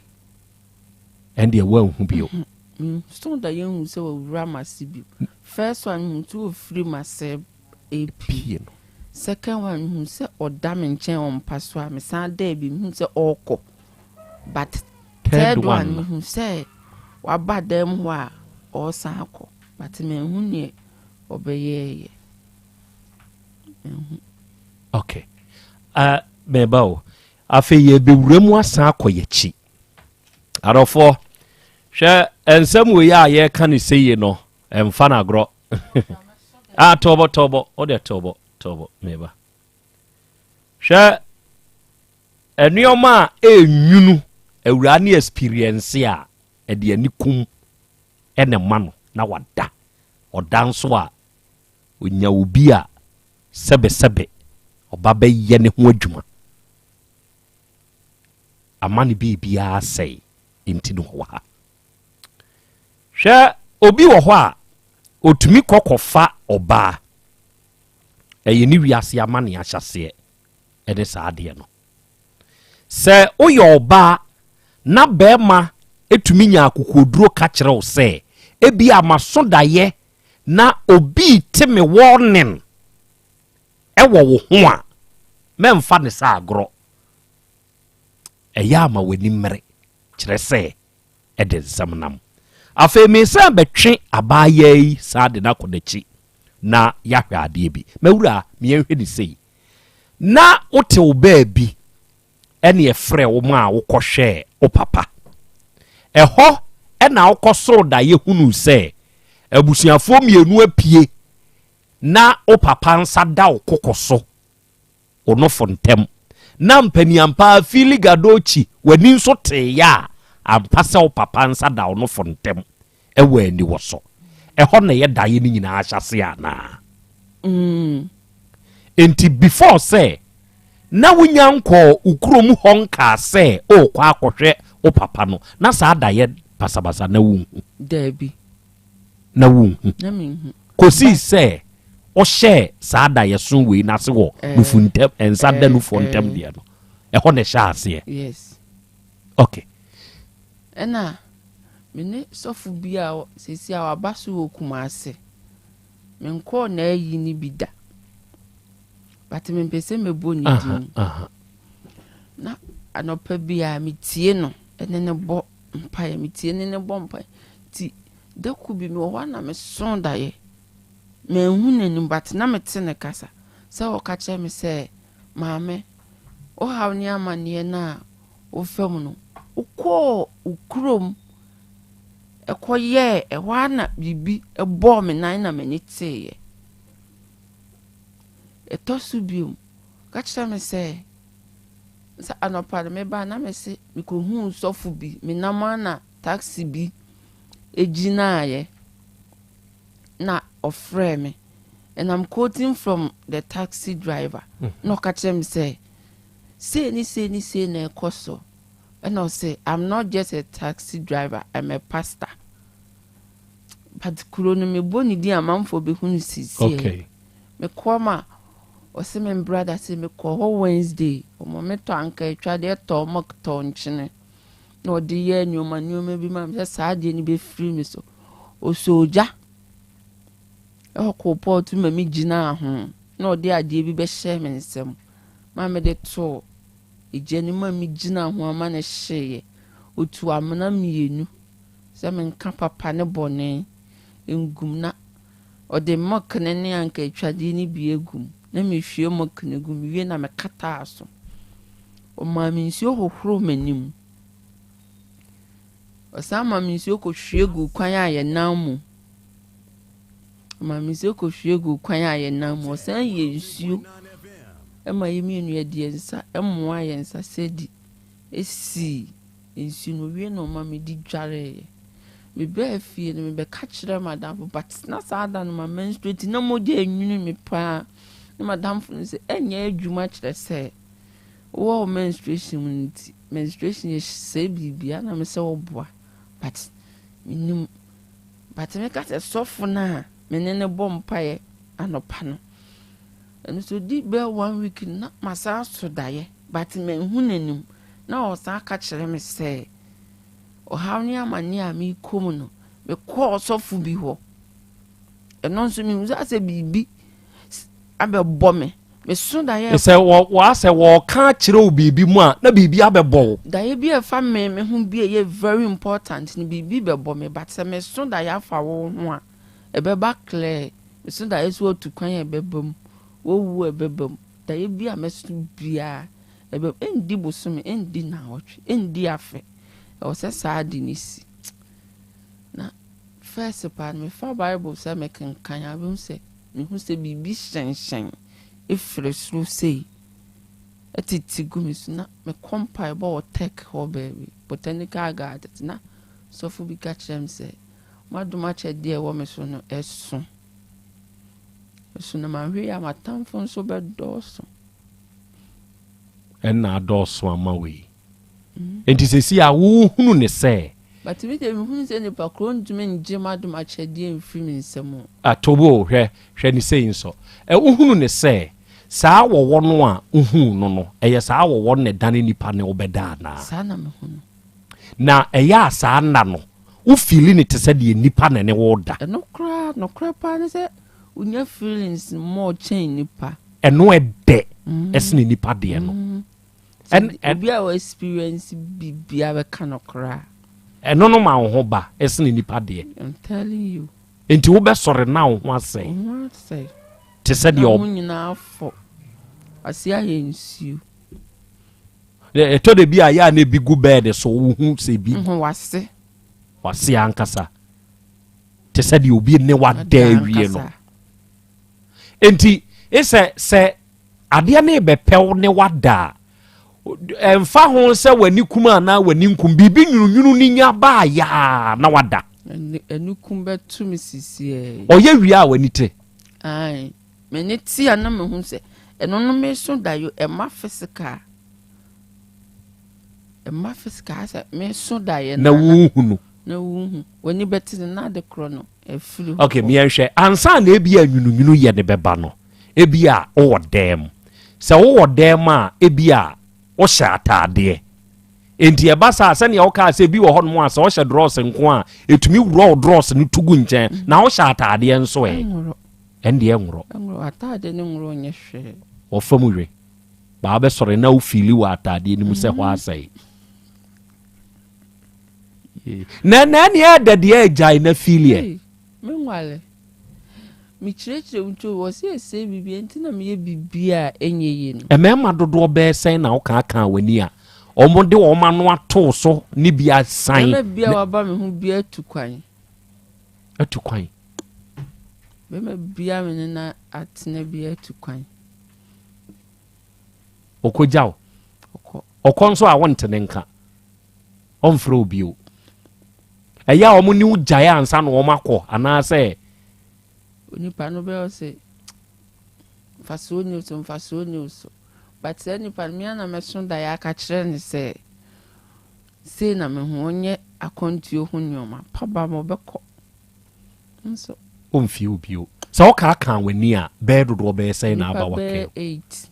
Speaker 21: Ɛndeɛ woanhu bio.
Speaker 1: Menso da yɛnhu sɛ wawura m'ase bio. First one mehu sɛ ɔfiri m'ase repue.
Speaker 21: No.
Speaker 1: Second one mehu sɛ ɔda me nkyɛn wɔ mpa so a mesan daa bi mehu sɛ ɔrekɔ. But third one mehu sɛ waba dan mu hɔ a ɔresan akɔ but manhu neɛ ɔbɛyɛɛyɛ. Manhu.
Speaker 21: Okay. Uh, meba o. Afei yɛbɛwura mu asan akɔ yɛkyi. Adɔfoɔ, hwɛ nsɛm wei a yɛreka no sɛie no, ɛmfa no agorɔ. Ah, tɔbɔ, tɔbɔ, wode tɔbɔ, tɔbɔ, meba. Hwɛ nneɛma a ɛnwunu awuraa ne experience a ɛde ani kum ɛna ma no na wada. Ɔda nso a, ɔnya obi a sɛbesɛbe ɔba bɛyɛ ne ho adwuma. Ama ne biribiara asɛe nti na ɔwɔ ha. Hwɛ, obi wɔ hɔ a, ɔtumi kɔ kɔfa ɔbaa. Ɛyɛ ne wiase amanneɛ ahyɛaseɛ ne saa adeɛ no. Sɛ woyɛ ɔbaa na bɛrima tumi nya akokoɔduro ka kyerɛ wo sɛ, ebia maso daeɛ na obi rete me warning wɔ wo ho a, mɛmfa no sɛ agorɔ. Ɛyɛ a ma w'ani mmere, kyerɛ sɛ ɛde nsɛm nam. Afei mesan bɛtwe abaayaa yi san de no akɔ n'akyi na yɛahwɛ adeɛ bi. M'awura, me yɛnhwɛ no sei. Na wote wo baabi ɛne ɛfrɛ wo maa wokɔhwɛɛ wo papa. Ɛhɔ ɛna wokɔsoo daeɛ hunuu sɛ abusuafoɔ mmienu apue na wo papa nsa da wo koko so wo nofo ntam, na mpaniampa ara Fili Gadochi w'ani nso teeɛ a, ampa sɛ wo papa nsa da wo nofo ntam wɔ aniwɔ so. Ɛhɔ na ɛyɛ daeɛ no nyinaa ahyɛaseɛ anaa?
Speaker 1: Mm.
Speaker 21: Enti before sɛ na wonya nkɔɔ wo kurom hɔ nkaa sɛ worekɔ akɔhwɛ wo papa no, na saa daeɛ basabasa na wonhu?
Speaker 1: Daabi.
Speaker 21: Na wonhu?
Speaker 1: Na menhu.
Speaker 21: Kosii sɛ ɔhyɛɛ saa daeɛso wei no ase wɔ nufu ntam, nsa da nufoɔ ntam deɛ no, ɛhɔ na ɛhyɛ aseɛ.
Speaker 1: Yes.
Speaker 21: Okay.
Speaker 1: Ɛna me ne sɔfo bi a seesei a waba so wɔ Kumasi. Menkɔɔ n'ayi no bi da. But mempɛ sɛ mɛbɔ ne din. Na anɔpa biara metie no ɛne no bɔ mpaeɛ. Metie ne no bɔ mpaeɛ. Nti da koro bi mewɔ hɔ a na meso daeɛ. Manhu n'anim but na mete ne kasa sɛ ɔka kyerɛ me sɛ, Maame, wo haw ne amanneɛ no a wofa mu no, wokɔɔ wo kurom kɔyɛɛ ɛhɔ ara na biribi bɔɔ me nan na m'ani teeɛ. Ɛtɔ so bio, ɔka kyerɛ me sɛ, sɛ anɔpa no meba na mese mekɔhuu sɔfo bi, menam a na taxi bi gyinaeɛ na ɔfrɛɛ me and I'm quoting from the taxi driver na ɔka kyerɛ me sɛ sei ne sei ne sei na ɛkɔ so ɛna ɔse I'm not just a taxi driver I'm a pastor but kuro no mebɔ ne din amanfoɔ bɛhu no sisiɛ
Speaker 21: okay.
Speaker 1: mekɔ ma ɔse me brother se mekɔ hɔ Wednesday ɔma metɔ anka atwadeɛ tɔ milk tɔ nkyene na ɔde yɛɛ nneɛma nneɛma bi maa me sɛ saa adeɛ no bɛfiri me so. Ɔsɔɔ gya wɔ koropɔɔto ma megyinaa ho na ɔde adeɛ bi bɛhyɛɛ me nsam ma mede too egya no mu a megyinaa ho ama no hyeeɛ. Ɔtuu amena mmienu sɛ menka papa ne bɔne ngu mu na ɔde milk no ne anka atwadeɛ no bi agu mu na mehwie milk no gu mu mewie na mekataa so. Ɔmaa me nsuo hohoroo m'anim. Ɔsan maa me nsuo kɔhwie guu kwan a yɛnam mu. Ɔmaa me nsuo kɔhwie guu kwan a yɛnam mu. Ɔsan yɛɛ nsuo ma yɛn mmienu yɛde yɛn nsa moaa yɛn nsa sɛ di sii nsuo no. Ɔwie na ɔma medi dwareeɛ. Mebaa fie no mebɛka kyerɛɛ m'adamfo but na saa da no ma menstruate na mogya nwunu me paa. Na m'adamfo no sɛ ɛnyɛ adwuma kyerɛ sɛ. Wowɔ wo menstruation mu no nti, menstruation yɛ sɛe biribiara na mesɛ woboa but menim but meka sɛ sɔfo no a me ne no bɔ mpaeɛ anɔpa no ɛno so di bɛɛ one week na masan so daeɛ but manhu n'anim na ɔsan ka kyerɛ me sɛ ɔhaw ne amanneɛ a mekɔ mu no mekɔɔ ɔsɔfo bi hɔ ɛno nso mehu sɛ asɛ biribi abɛbɔ me Meso daeɛ a.
Speaker 21: Sɛ wɔ wɔ asɛ wɔɔka akyerɛ wo biribi mu a na biribi abɛbɔ wo.
Speaker 1: Daeɛ bi a ɛfa me me ho bi a ɛyɛ very important no biribi bɛbɔ me but sɛ meso daeɛ afa wo ho a ɛbɛba clear. Meso daeɛ sɛ watu kwan a ɛbɛba mu, wawu a ɛbɛba mu. Daeɛ bi a mɛso biara ɛbɛba mu. Ɛndi bosome, ɛndi naawɔtwe, ɛndi afe. Ɛwɔ sɛ saa ade no si. Na first paa no mefa Bible sɛ mekenkan a wobɛhu sɛ Mehu sɛ biribi hyɛnhyɛn firi soro sei tete gu me so na mekɔ mpaebɔ wɔ Tech hɔ baabi, Botanical Gardens, na sɔfo bi ka kyerɛ me sɛ, m'adom akyɛdeɛ a ɛwɔ me so no ɛso. Ɛso na manhwɛ yie a m'atamfo nso bɛdɔɔso.
Speaker 21: Ɛnna adɔɔso ama wo yi. Enti seesei a wohunu no sɛ.
Speaker 1: But me deɛ mehunu sɛ nipa korɔ ntumi ngye m'adom akyɛdeɛ mfiri me nsam o.
Speaker 21: Ah Tobo o, hwɛ, hwɛ no sei nso. Ɛ, wohunu no sɛ, saa wɔwɔ no a wohuu no no, ɛyɛ saa wɔwɔ no na ɛdane nipa ne wo bɛda anaa?
Speaker 1: Saa na mehu no.
Speaker 21: Na ɛyɛ a saa nna no, wo feeli no te sɛ deɛ nipa na ɛne wo reda?
Speaker 1: Ɛno koraa, nokorɛ paa ne sɛ, wonya feelings more kyɛn nipa.
Speaker 21: Ɛno ɛdɛ ɛsene nipa deɛ no.
Speaker 1: Ɛn, ɛn, Obi a wɔ experience biribiara bɛka no koraa.
Speaker 21: Ɛno no ma wo ho ba ɛsene nipa deɛ.
Speaker 1: I'm telling you.
Speaker 21: Nti wobɛsɔre na wo ho asɛe.
Speaker 1: Wo ho asɛe.
Speaker 21: Te sɛ deɛ.
Speaker 1: Na wo nyinaa afɔ. Ase ayɛ nsuo.
Speaker 21: Ɛtɔ da bi a yɛ a na ebi gu bɛɛde so wohu sɛ ebi.
Speaker 1: Ho wase.
Speaker 21: Wase ankasa. Te sɛ deɛ obi ne wada awie no. Nti sɛ sɛ Adeɛ no rebɛpɛ wo ne wada a, ɛmfa ho sɛ w'ani kum anaa w'ani nkum, biribi nwununwunu no nya baa yaa na wada.
Speaker 1: Ani kum bɛto me sisiɛ.
Speaker 21: Ɔyɛ wie a w'ani te.
Speaker 1: Ae, m'ani te a na mehu sɛ ɛno no meso da yo, ɛma physical. Ɛma physical sɛ meso da yɛ
Speaker 21: na wohunu.
Speaker 1: Na wohu. W'ani bɛte no na ade korɔ no afiri hɔ.
Speaker 21: Okay, meɛnhwɛ. Ansa na ebi a nwununwunu yɛ ne bɛba no, Ebia wowɔ dan mu. Sɛ wowɔ dan mu a, ebia wohyɛ ataadeɛ. Enti ɛba saa a, sɛnea wokaa sɛ ebi wɔ hɔnom a sɛ ɔhyɛ drɔs nko a, ɛtumi worɔ wo drɔs no to gu nkyɛn. Na wohyɛ ataadeɛ nso ɛ?
Speaker 1: Ɛnworɔ.
Speaker 21: Ɛndeɛ ɛnworɔ.
Speaker 1: Ɛnworɔ. Ataadeɛ no nworɔ nyɛ hwee.
Speaker 21: Wɔfa mu we. Baa wobɛsɔre na wofiili wɔ ataadeɛ no mu sɛ hɔ asɛe. Na na ɛneɛ ɛdɛ deɛ agyae na fiili ɛ.
Speaker 1: Menwale. Mekyerɛkyerɛ mu too hɔ sɛ ɛsɛe biribi nti na meyɛ biribi a ɛnyɛ yie no.
Speaker 21: Mmarima dodoɔ bɛyɛ sɛn na wokaakaa w'ani a wɔde wɔn ano ato so ne bi asan?
Speaker 1: Bɛrima bi a waba me ho bi atu kwan.
Speaker 21: Atu kwan.
Speaker 1: Bɛrima bi a me ne no atena bi atu kwan.
Speaker 21: Ɔkɔgya wo.
Speaker 1: Ɔkɔ.
Speaker 21: Ɔkɔ nso a wonte ne nka. Ɔmfrɛ wo bio. Ɛyɛ a wɔn ne wo gyae ansa na wɔn akɔ anaasɛ.
Speaker 1: Onipa no bɛyɛ ɔsɛ mfasoɔ ni so mfasoɔ ni so but saa nipa no mea na mɛso daeɛ aka kyerɛ no sɛ sei na mehu ɔnyɛ akwantuo ho nneɛma paba ma ɔbɛkɔ nso.
Speaker 21: Ɔmfie wo bio. Sɛ ɔkaakaa w'ani a bɛyɛ dodoɔ bɛyɛ sɛn na aba
Speaker 1: Nipa bɛyɛ
Speaker 21: w'akɛn?
Speaker 1: 8.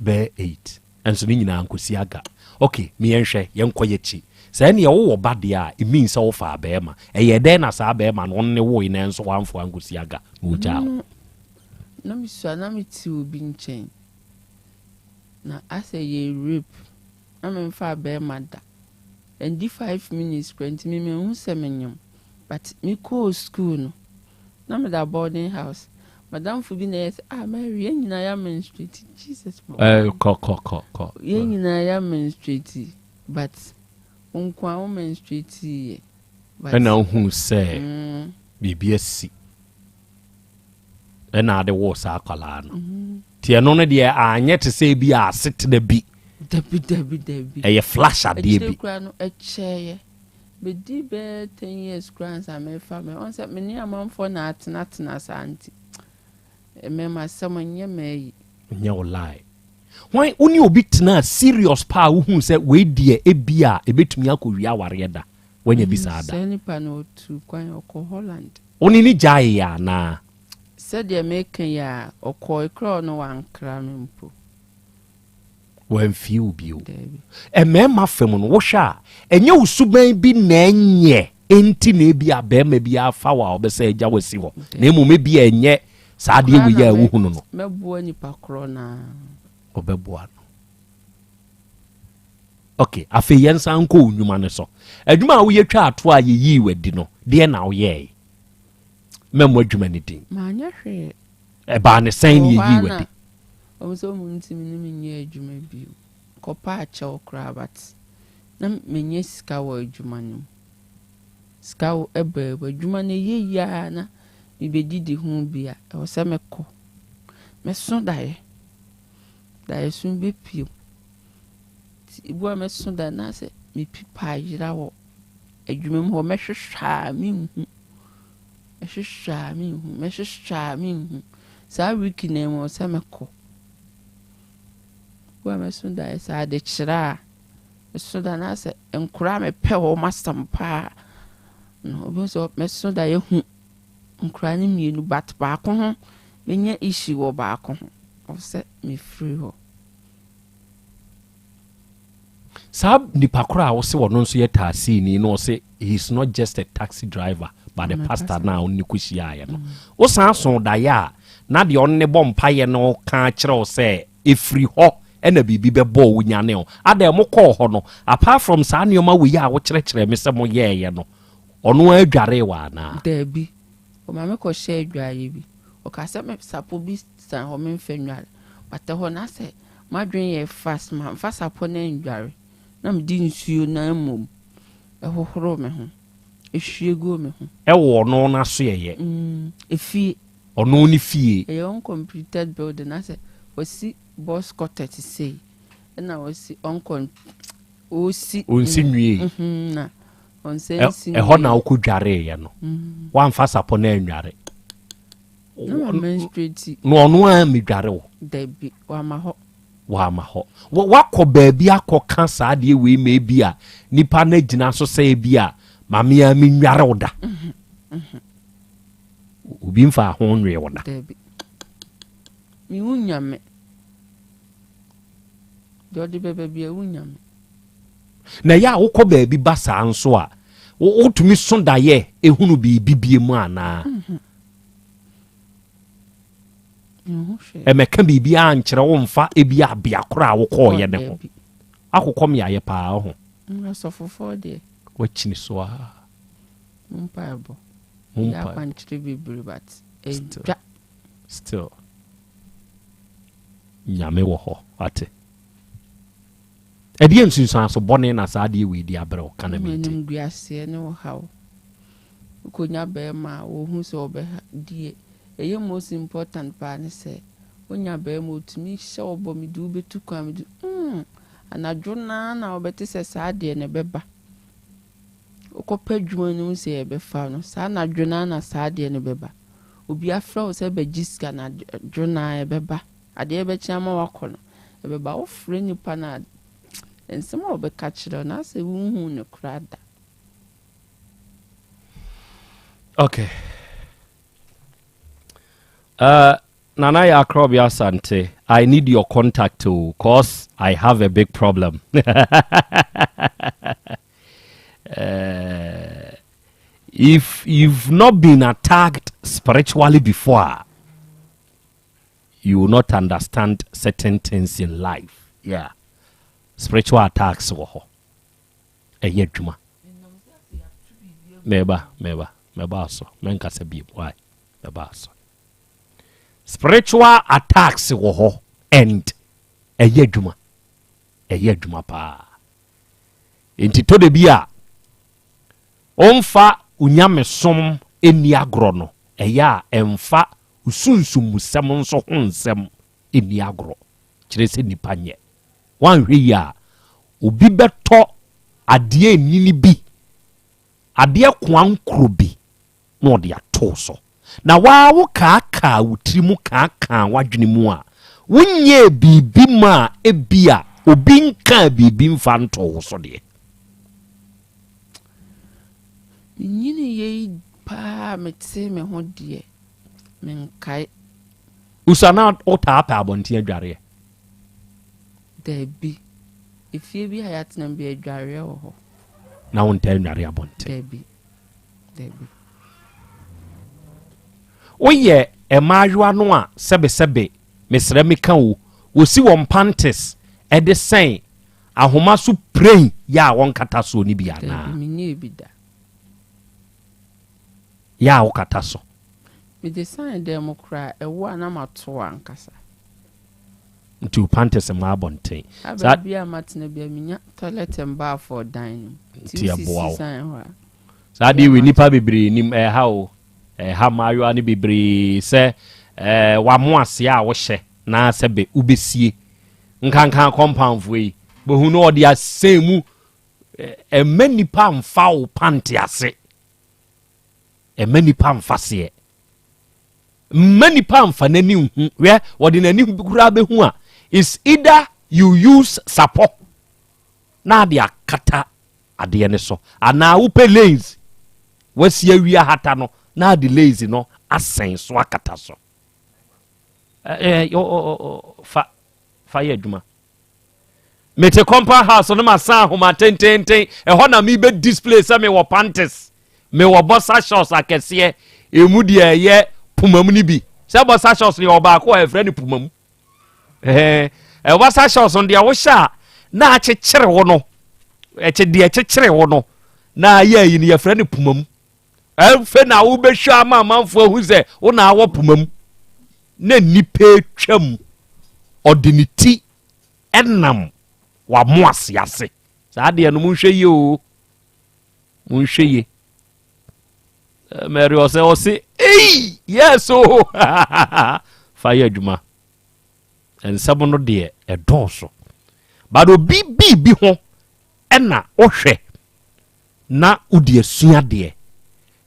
Speaker 21: Bɛyɛ 8. Nso ne nyinaa nkosi aga. Ok, me yɛnhwɛ, yɛnkɔ yɛkyi. Sɛ ɛneɛ wowɔ ba deɛ a, it means sɛ wofaa bɛɛma. Ɛyɛɛ dɛn na saa bɛɛma no, ɔno ne woe nanso wamfoa ankosi aga na ogyaa wo?
Speaker 1: Ɛno no, na mesua, na mete obi nkyɛn. Na asɛ yɛ rape, na memfaa bɛɛma da. Ɛndi 5 minutes koraa nti me manhu sɛ menyem. But mekɔɔ school no, Na meda boarding house. Madamfo bi na ɛyɛ sɛ, ah Mary, yɛn nyinaa yɛ menstruate. Jesus ma.
Speaker 21: Eh, kɔ kɔ kɔ kɔ.
Speaker 1: Yɛn nyinaa yɛ menstruate, but wo nko a wo menstruate yɛ.
Speaker 21: But ɛna wohu sɛ mm. biribi asi. Ɛna ade woo saa akwadaa no. Mm. Ti ɛno no deɛ anyɛ te sɛ ebi a asetena bi.
Speaker 1: Dabi dabi dabi.
Speaker 21: Ɛyɛ flash adeɛ bi.
Speaker 1: Akyire koraa no ɛkyɛeɛ. Medi bɛyɛ ten years koraa ansa merefa me ɔn sɛ me ne amanfoɔ na atenatena saa nti mmɛmasɛm nyɛ m'ayi.
Speaker 21: Nyɛ wo lie. Hwan wo ne obi tenaa serious paa a wohuu sɛ wei deɛ ebia ebetumi akɔwie awareɛ da? Woanya bi saa da?
Speaker 1: Saa nipa no ɔtuu kwan ɔkɔ Holland.
Speaker 21: Wo ne no gyaeeɛ anaa?
Speaker 1: Sɛdeɛ meka yi a, ɔkɔɔe koraa ɔno wankra me mpo.
Speaker 21: Wamfie wo bio.
Speaker 1: Daabi.
Speaker 21: Mmarima fam no, wohwɛ a, ɛnyɛ wo suban bi na ɛnyɛ nti na ebia barima bi afa wo a ɔbɛsɛ agya wo asi hɔ, na mmom ebia ɛnyɛ saa adeɛ wei a wohunu no.
Speaker 1: Mɛboa nipa korɔ no ara.
Speaker 21: Ɔbɛboa no. Ok, afei yɛnsan nkɔ wo nnwuma no so. Adwuma a woyɛ twaa to a yɛyii w'adi no, deɛ na woyɛe? Mɛmmɔ adwuma no din.
Speaker 1: Manyɛ hwee.
Speaker 21: Ɛbaa ne sɛn ne yɛyii w'adi?
Speaker 1: Wɔn sɛ wɔn ntumi ne me nyɛ adwuma bio. Kɔpa akyɛw koraa but na menyɛ sika wɔ adwuma no mu. Sika ɛbaa mu. Adwuma no ɛyɛ yie ara na mebɛdidi ho bi a, ɛwɔ sɛ mekɔ. Mɛso daeɛ. Daeɛso bɛpue mu. Nti ebi wɔ a mɛso daeɛ na asɛ mepipa ayera wɔ adwuma mu hɔ. Mɛhwehwɛ a menhu. Mɛhwehwɛ a menhu. Mɛhwehwɛ a menhu. Saa week no mu ɛwɔ sɛ mekɔ. Ebi wɔ a mɛso daeɛ sɛ adekyerɛ a mɛso daeɛ na asɛ nkwadaa a mepɛ wɔn asɛm paa no obi nso mɛso daeɛ hu Nkwadaa no mmienu but baako ho menya issue wɔ baako ho ɛwɔ sɛ me firi hɔ.
Speaker 21: Saa nipa koro a wose ɔno nso yɛ taasiini na ɔse he is not just a taxi driver but a pastor no a ɔne no kɔhyiaeɛ no, wosan soo daeɛ a na deɛ ɔne no bɔ mpaeɛ no ka kyerɛ wo sɛ ɛfiri hɔ na biribi bɛbɔɔ wo nyane wo. Adɛn mokɔɔ hɔ no apart from saa nneɛma wei a wokyerɛkyerɛɛ me sɛ moyɛeɛ no Ɔno ara dwaree wo anaa?
Speaker 1: Dabi. Ɔma me kɔhyɛɛ adwareɛ bi. Ɔkaa sɛ me sapɔ bi san hɔ memfa nnware. But ɛhɔ no asɛ m'adwene yɛɛ fast mamfa sapɔ no annware na mede nsuo no ara mmom hohoroo me ho, hwie guu me ho.
Speaker 21: Ɛwɔ ɔno n'asoɛeɛ?
Speaker 1: Mm, efie.
Speaker 21: Ɔno ne fie?
Speaker 1: Ɛyɛ uncompleted building asɛ wasi box quarters sei ɛna wasi uncom ɔresi.
Speaker 21: Ɔnsi nwiei?
Speaker 1: Mhm, na Ɔnsɛ nsi
Speaker 21: Ɛhɔ na wokɔdwareeɛ no? Woamfa sapɔ no annware?
Speaker 1: Na ma menstruate.
Speaker 21: Na ɔno ara mmedware wo?
Speaker 1: Dabi, wamma hɔ.
Speaker 21: Wamma hɔ. Woakɔ baabi akɔka saa adeɛ wei ma ebi a nipa no agyina so sɛ ebi a ma me ara menware wo da? Obi mfaa ho nwee wo da?
Speaker 1: Dabi. Mewu Nyame. Deɛ ɔde bɛba biara, wu Nyame.
Speaker 21: Na ɛyɛ a wokɔ baabi ba saa nso a, wotumi so daeɛ ehunu biribi bie mu anaa?
Speaker 1: Mhm.
Speaker 21: Ɛmɛka biribi a nkyerɛ wo mfa ebi a bea koro a wokɔɔyɛ ne ho. Akokɔ mmeaeɛ paa ho.
Speaker 1: Mm, asɔfofoɔ deɛ.
Speaker 21: Wakyini so a.
Speaker 1: Mo mpaebɔ.
Speaker 21: Mo
Speaker 1: Yɛ
Speaker 21: mpaebɔ.
Speaker 1: akwankyerɛ bebree but ɛdwa.
Speaker 21: Still. Nyame wɔ hɔ, wate. Ɛdeɛn nsunsuanso bɔne na saa adeɛ wei de abrɛ wo? Ka na mentie.
Speaker 1: Animguaseɛ ne ɔhaw. Wokɔnya barima a wohu sɛ ɔbɛha deɛ ɛyɛ most important paa ne sɛ wonya barima ɔtumi hyɛ wo bɔ mede wo bɛtu kwan mede mm anadwo no ara na wobɛte sɛ saa adeɛ no ɛbɛba. Wokɔpɛ adwuma no mu sɛ yɛbɛfa no saa anadwo no ara na saa adeɛ no bɛba. Obi afrɛ wo sɛ bɛgye sika anadwo no ara ɛbɛba. Adeɛ bɛkye ama wakɔ no, ɛbɛba. Wofrɛ nipa no a, nsɛm a ɔbɛka kyerɛ wo no, asɛ wonhuu no koraa da.
Speaker 21: Okay. Uh, Nana Yakrobi Asante, I need your contact too, cause I have a big problem. if you've not been attacked spiritually before, you will not understand certain things in life yeah spiritual attacks wɔ hɔ ɛyɛ adwuma mɛba mɛba mɛba aso mɛnkasa biem why mɛba aso spiritual attacks wɔ hɔ and ɛyɛ adwuma ɛyɛ adwuma paa nti tɔ de bi a ɔmfa onyamesom nni agorɔ no ɛyɛ a ɛmfa Sunsumsɛm nso ho nsɛm nni agorɔ, kyerɛ sɛ nnipa nyɛ. Woanhwɛ yie a, obi bɛtɔ adeɛ anini bi, adeɛ koankoro bi na ɔde ato wo so. Na wo ara wokaakaa wo tiri mu kaakaa w'adwene mu a, Wonyɛɛ biribi maa ebia obi nkaa biribi mfa ntoo wo so deɛ.
Speaker 1: Menyiniiɛ yi paa a metee me ho deɛ, menkae.
Speaker 21: Usa na wotaa pɛ abɔnten adwareɛ?
Speaker 1: Dabi. Efie bi a yɛatena mu bi adwareɛ wɔ hɔ.
Speaker 21: Na wontaa nnware abɔnten?
Speaker 1: Dabi. Dabi.
Speaker 21: Woyɛ mmaayewa no a sɛbesɛbe, mesrɛ meka o, wɔsi wɔn pantes de sɛn ahoma so piren yɛ a wɔnkata soɔ no bi anaa?
Speaker 1: Dabi, menyɛɛ bi da.
Speaker 21: Yɛ a wokata so?
Speaker 1: Mede san dan mu koraa, ɛwo a na mato ankasa.
Speaker 21: Nti wo pantes mma abɔnten.
Speaker 1: A baabi a matena biara menya toilet and bath wɔ dan no mu.
Speaker 21: Nti ɛboa wo. Saa adeɛ wei nnipa bebree nim, ɛha o. Ɛha mmaayewa no bebree sɛ ɛɛ wamo aseɛ a wohyɛ na sɛ bɛ wobɛsie. Nkanka kɔmpanfoɔ yi, bohu no ɔde asɛn mu ɛmma nnipa mfa wo pante ase. Ɛmma nnipa mfa seɛ. Mma nipa nfa n'ani nhu. Hwɛ, wɔde n'ani koraa bɛhu a, is either you use sapɔ na ade akata adeɛ no so, anaa wopɛ lace wasi awie ahata no na ade lace no asɛn so akata so. Ɛɛ, fa fa yɛ adwuma. Mete compound house no masan ahoma tententen ɛhɔ na mebɛ display sɛ mewɔ panties mewɔ boxer shorts akɛseɛ emu deɛ ɛyɛ pumam no bi sɛ boxer shorts no yɛ ɔbaako a ɛfrɛ no pumam ɛɛ boxer shorts no deɛ wohyɛ a na akyekyere wo no ɛkyɛ deɛ ɛkyekyere wo no na ayɛ ayi no yɛfrɛ no pumam ɛfɛ na wobɛhwɛ ama amanfoɔ ahu sɛ wo na awɔ pumam na nnipa atwam ɔde ne ti ɛnam wamoase ase saa deɛ no monhwɛ yie o monhwɛ yie mary ɔsɛ ɔse ei yes o fa yɛ adwuma nsɛm no deɛ ɛdɔɔso but obi biribi ho ɛna wohwɛ na wode asua deɛ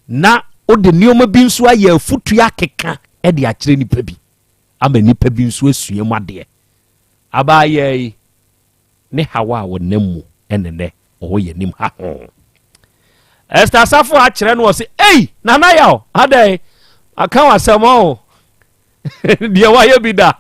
Speaker 21: na wode nneɛma bi nso ayɛ afutuo akeka de akyerɛ nipa bi ama nipa bi nso asua mu adeɛ Abaayaa yi ne haw a ɔnam mu ɛne nɛ ɔwɔ yɛn anim ha ho. Esther Asafo akyerɛ no ɔse, Ei, Nana Yaw, adɛn? Aka w'asɛm ɔ. Deɛ wayɛ bi da.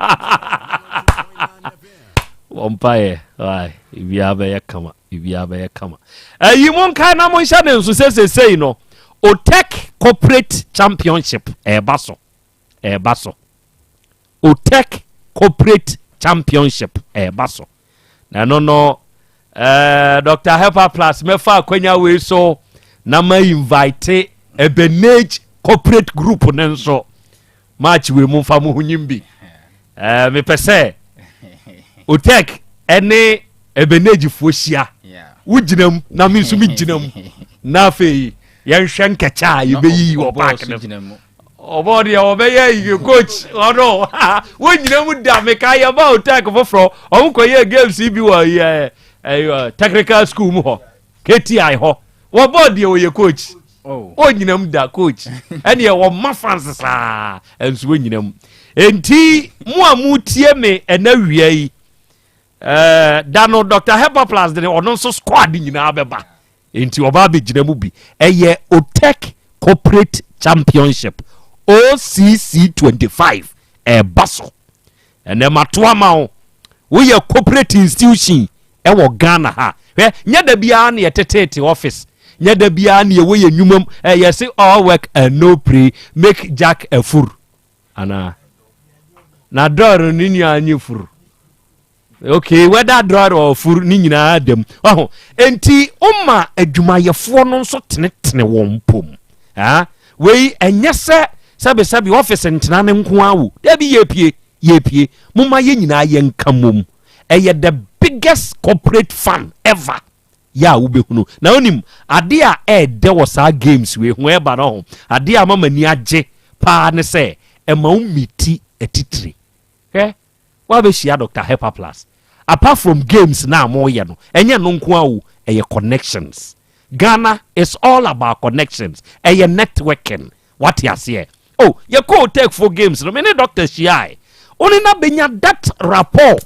Speaker 21: Wɔn mpaeɛ, wai, biribiara bɛyɛ kama, biribiara bɛyɛ kama. Ɛyi mo nkae na monhyɛ ne nso sɛ sesei no, Otec Corporate Championship ɛreba so. ɛreba so. Otec Corporate Championship ɛreba so. Na ɛno no, eh, Dr. Hepa Plus mɛfa akwanya wei so na ma invite Ebenage Corporate Group ne nso. Match wei mu mfa mo ho nyim bi. Eh, mepɛ sɛ Otec ɛne Ebenagefoɔ hyia. Wogyina mu na me nso megyina mu. Na afei yɛnhwɛ nkɛkyɛ a yɛbɛyiyi wɔ park no ɔbɔ deɛ ɔbɛyɛ yie coach ɔno wɔnyina mu da meka yɛba hotel foforɔ ɔmo kɔyɛ games bi wɔ yɛ ɛyɛ technical school mu hɔ kti hɔ wɔbɔ deɛ ɔyɛ coach ɔnyina mu da coach ɛneɛ wɔma fans saa ɛnso wɔnyina mu enti mo a motie me ɛna wia yi ɛɛ da no Dr. Hepaplus de ɔno nso squad nyinaa bɛba Enti ɔba abɛgyina mu bi. Ɛyɛ OTEC Corporate Championship, OCC 25, ɛreba so. Ɛnɛ mato ama wo. Woyɛ corporate institution ɛwɔ Ghana ha. Hwɛ, nyɛ da biara na yɛteteete office. Nyɛ da biara na yɛwɔ yɛn nnwuma mu. Ɛyɛ se all work and no play make Jack a fool. Anaa? Na dɔɔre ne nua nye furu. Okay, whether dry or furu ne nyinaa da mu. Ɔho, enti woma adwumayɛfoɔ no nso tenetene wɔn mpom. Ah, wei ɛnyɛ sɛ sɛbesɛbe ɔfise ntena ne nko ara wo. Dabi yɛpie, yɛpie. Momma yɛn nyinaa yɛnka mmom. Ɛyɛ the biggest corporate fun ever yɛ a wobɛhunu. Na wonim, adeɛ a ɛɛdɛ wɔ saa games wei ho ɛba no ho, adeɛ a ama m'ani agye paa ne sɛ ɛma wo miti atitire. Hwɛ, Woabɛhyia Doctor Hepaplus. Apart from games no a moyɛ no, ɛnyɛ ɛno nko ara o, ɛyɛ connections. Ghana is all about connections. Ɛyɛ networking. Wate aseɛ? Oh, yɛkɔɔ Tech for games no, me ne doctor hyiae. Wo ne no abɛnya that rapport.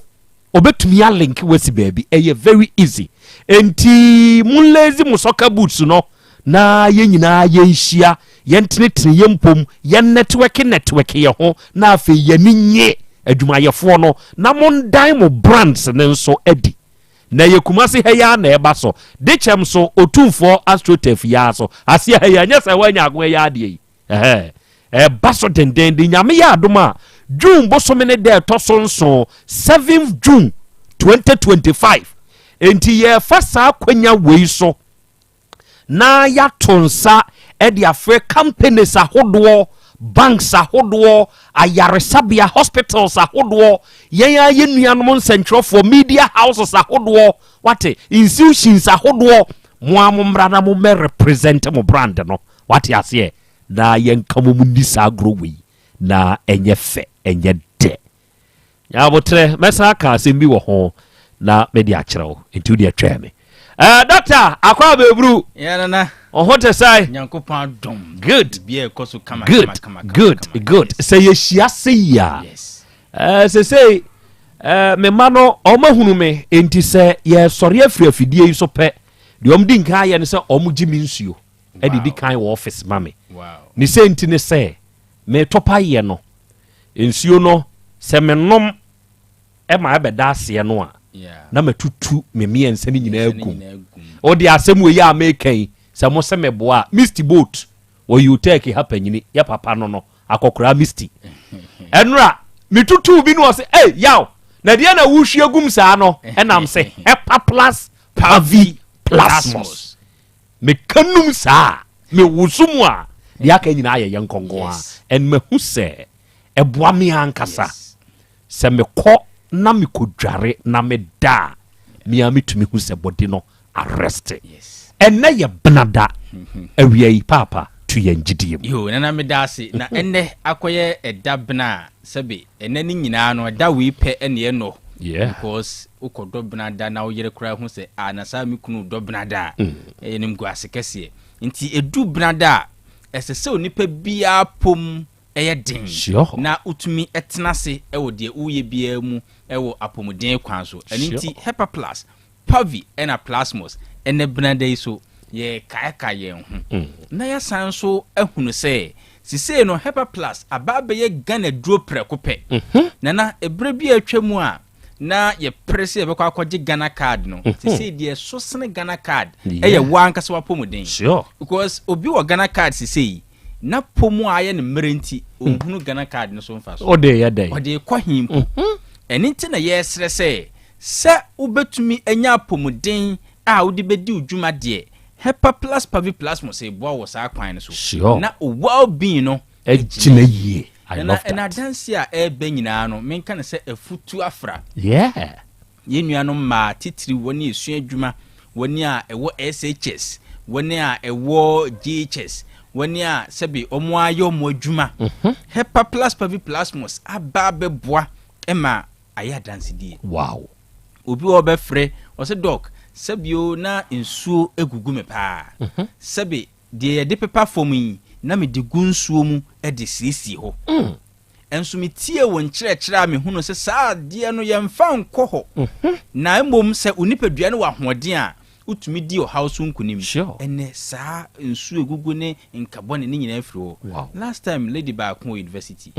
Speaker 21: Ɔbɛtumi alinke wo asi baabi. Ɛyɛ very easy. Enti mo lazy mo soccer boots no na yɛn nyinaa yɛnhyia, yɛntenetene yɛn mpom, yɛn network network yɛn ho na afei yɛn ani nye adwumayɛfoɔ no na mondan mo brands no nso adi. Na ɛyɛ Kumasi ha yi ara na ɛba so. Dekyɛm so, Otumfoɔ Astroturf yi ara so. Aseɛ ha yi ara, ɛnyɛ sɛ woanya ako ɛyɛ adeɛ yi. Ɛhɛɛ. Ɛba so dendenden. Nyame yɛ adom a, June bosome ne da ɛtɔ so nson, 7th June 2025. Enti yɛrefa saa akwanya wei so na yɛato nsa de afrɛ companies ahodoɔ, banks ahodoɔ, ayaresabea, hospitals ahodoɔ, yɛn ara yɛn nuanom nsɛntwerɛfoɔ, media houses ahodoɔ, wate, institutions ahodoɔ, mo ara mo mmra na mo mmɛ represent mo brand no, wate aseɛ, na yɛnka mo mu nni saa agorɔ wei na ɛnyɛ fɛ, ɛnyɛ dɛ. Nya aboterɛ, mɛsan aka asɛm bi wɔ ho na mede akyerɛ wo, nti wodeɛ twɛn me. Eh, Doctor, akɔ abɛburu.
Speaker 7: Yeah, nana.
Speaker 21: Ɔho te sɛn?
Speaker 7: Nyankopɔn adom.
Speaker 21: Good.
Speaker 7: Bia ɛkɔ so kama
Speaker 21: Good,
Speaker 7: kama kama kama.
Speaker 21: good, good. Sɛ yɛhyia se yi a, eh, sesei eh, me mma no ɔma hunu me, enti sɛ yɛsɔre afiri afidie yi so pɛ, deɛ ɔm di nkan ayɛ ne sɛ ɔm gye me nsuo ɛde di kan wɔ office ma me. Ne sɛ nti ne sɛ, metɔ payɛ no, Nsuo no, sɛ menom ma ɛbɛda aseɛ no a, na matutu me mmiɛnsa no nyinaa agu mu. Wode asɛm wei a meka yi, sɛ mo se meboa a, Misty Boat wɔ Utech ha panyini, yɛ papa no no, akɔkoraa Misty. Ɛnora, metutuu bi no ɔse, ei, yaw, na deɛ na wohwie gum saa no, ɛnam se Hepa Plus Pavi Plasmos. Meka num saa a, mewoso mu a, deɛ aka nyinaa yɛ yɛn nkɔnkɔn a, and mahu sɛ ɛboa me ankasa. Sɛ mekɔ na mekɔdware na meda a, me ara metumi hu sɛ body no arest. Ɛnnɛ yɛ benada awia yi, Paapa, tu yɛn gyidie mu.
Speaker 7: Yoo, Nana meda ase. Na ɛnnɛ akɔyɛ ɛda bena a, sɛbe ɛnnɛ no nyinaa no, ɛda wei pɛ ɛne ɛnɔ. Because wokɔ dɔ benada na wo yere koraa hu sɛ, ah, na saa me kunu dɔ benada a, ɛyɛ animguase kɛseɛ. Nti ɛdu benada a, ɛsɛ sɛ onipa biara pom yɛ den na wotumi tena ase wɔ deɛ woyɛ biara mu wɔ apɔmuden kwan so. Ɛno nti Hepaplus, Pavi ɛna Plasmos ɛnɛ benada yi so yɛrekaekae yɛn ho na yɛasan nso ahunu sɛ sisei no Hepaplus aba abɛyɛ Ghana duro prɛko pɛ. Nana, ɛberɛ bi a atwa mu a na yɛpere sɛ yɛbɛkɔ akɔgye Ghana card no mhm. sesei deɛ ɛso sene Ghana card ɛyɛ wo ankasa w'apɔmuden
Speaker 21: sure.
Speaker 7: because obi wɔ Ghana card sesei na pɔ mu a ayɛ no mmerɛ nti hmm. ɔnhunu Ghana card no so mfa so
Speaker 21: ɔde yɛ dɛn
Speaker 7: ɔde kɔ he mpo mhm. ɛno nti na yɛresrɛ sɛ sɛ wobɛtumi anya apɔmuden a wode bɛdi wo dwuma deɛ Hepa plus Paviplasmos ɛboa wɔ saa kwan no so
Speaker 21: sure.
Speaker 7: na well being no
Speaker 21: Agyina yie. I
Speaker 7: Nana,
Speaker 21: love
Speaker 7: ɛna
Speaker 21: that.
Speaker 7: adanse a ɛreba nyinaa no, menka no sɛ afutu afra.
Speaker 21: Yeah.
Speaker 7: Yɛn nuanom mmaa, titiriw wɔn a esua adwuma, wɔn a ɛwɔ SHS, wɔn a ɛwɔ JHS, wɔn a sɛbe wɔn ayɛ wɔn adwuma. Hepa plus Paviplasmos aba abɛboa ma ayɛ adansedie.
Speaker 21: Wow.
Speaker 7: Obi wɔ hɔ ɔbɛfrɛ, ɔsɛ Doc, sɛbe o na nsuo gugu me paa. Sɛbe Deɛ yɛde pepa fam yi, na mede gu nsuo mu de siesie hɔ. Nso metiee wo nkyerɛkyerɛ a mehunuu sɛ saa adeɛ no yɛmfa nkɔ hɔ, na mmom sɛ wo nipadua no wɔ ahoɔden a, wotumi di ɔhaw so nkonim. Ɛnnɛ saa nsuo egugu ne nka bɔne ne nyinaa firi hɔ. Last time lady baako wɔ university,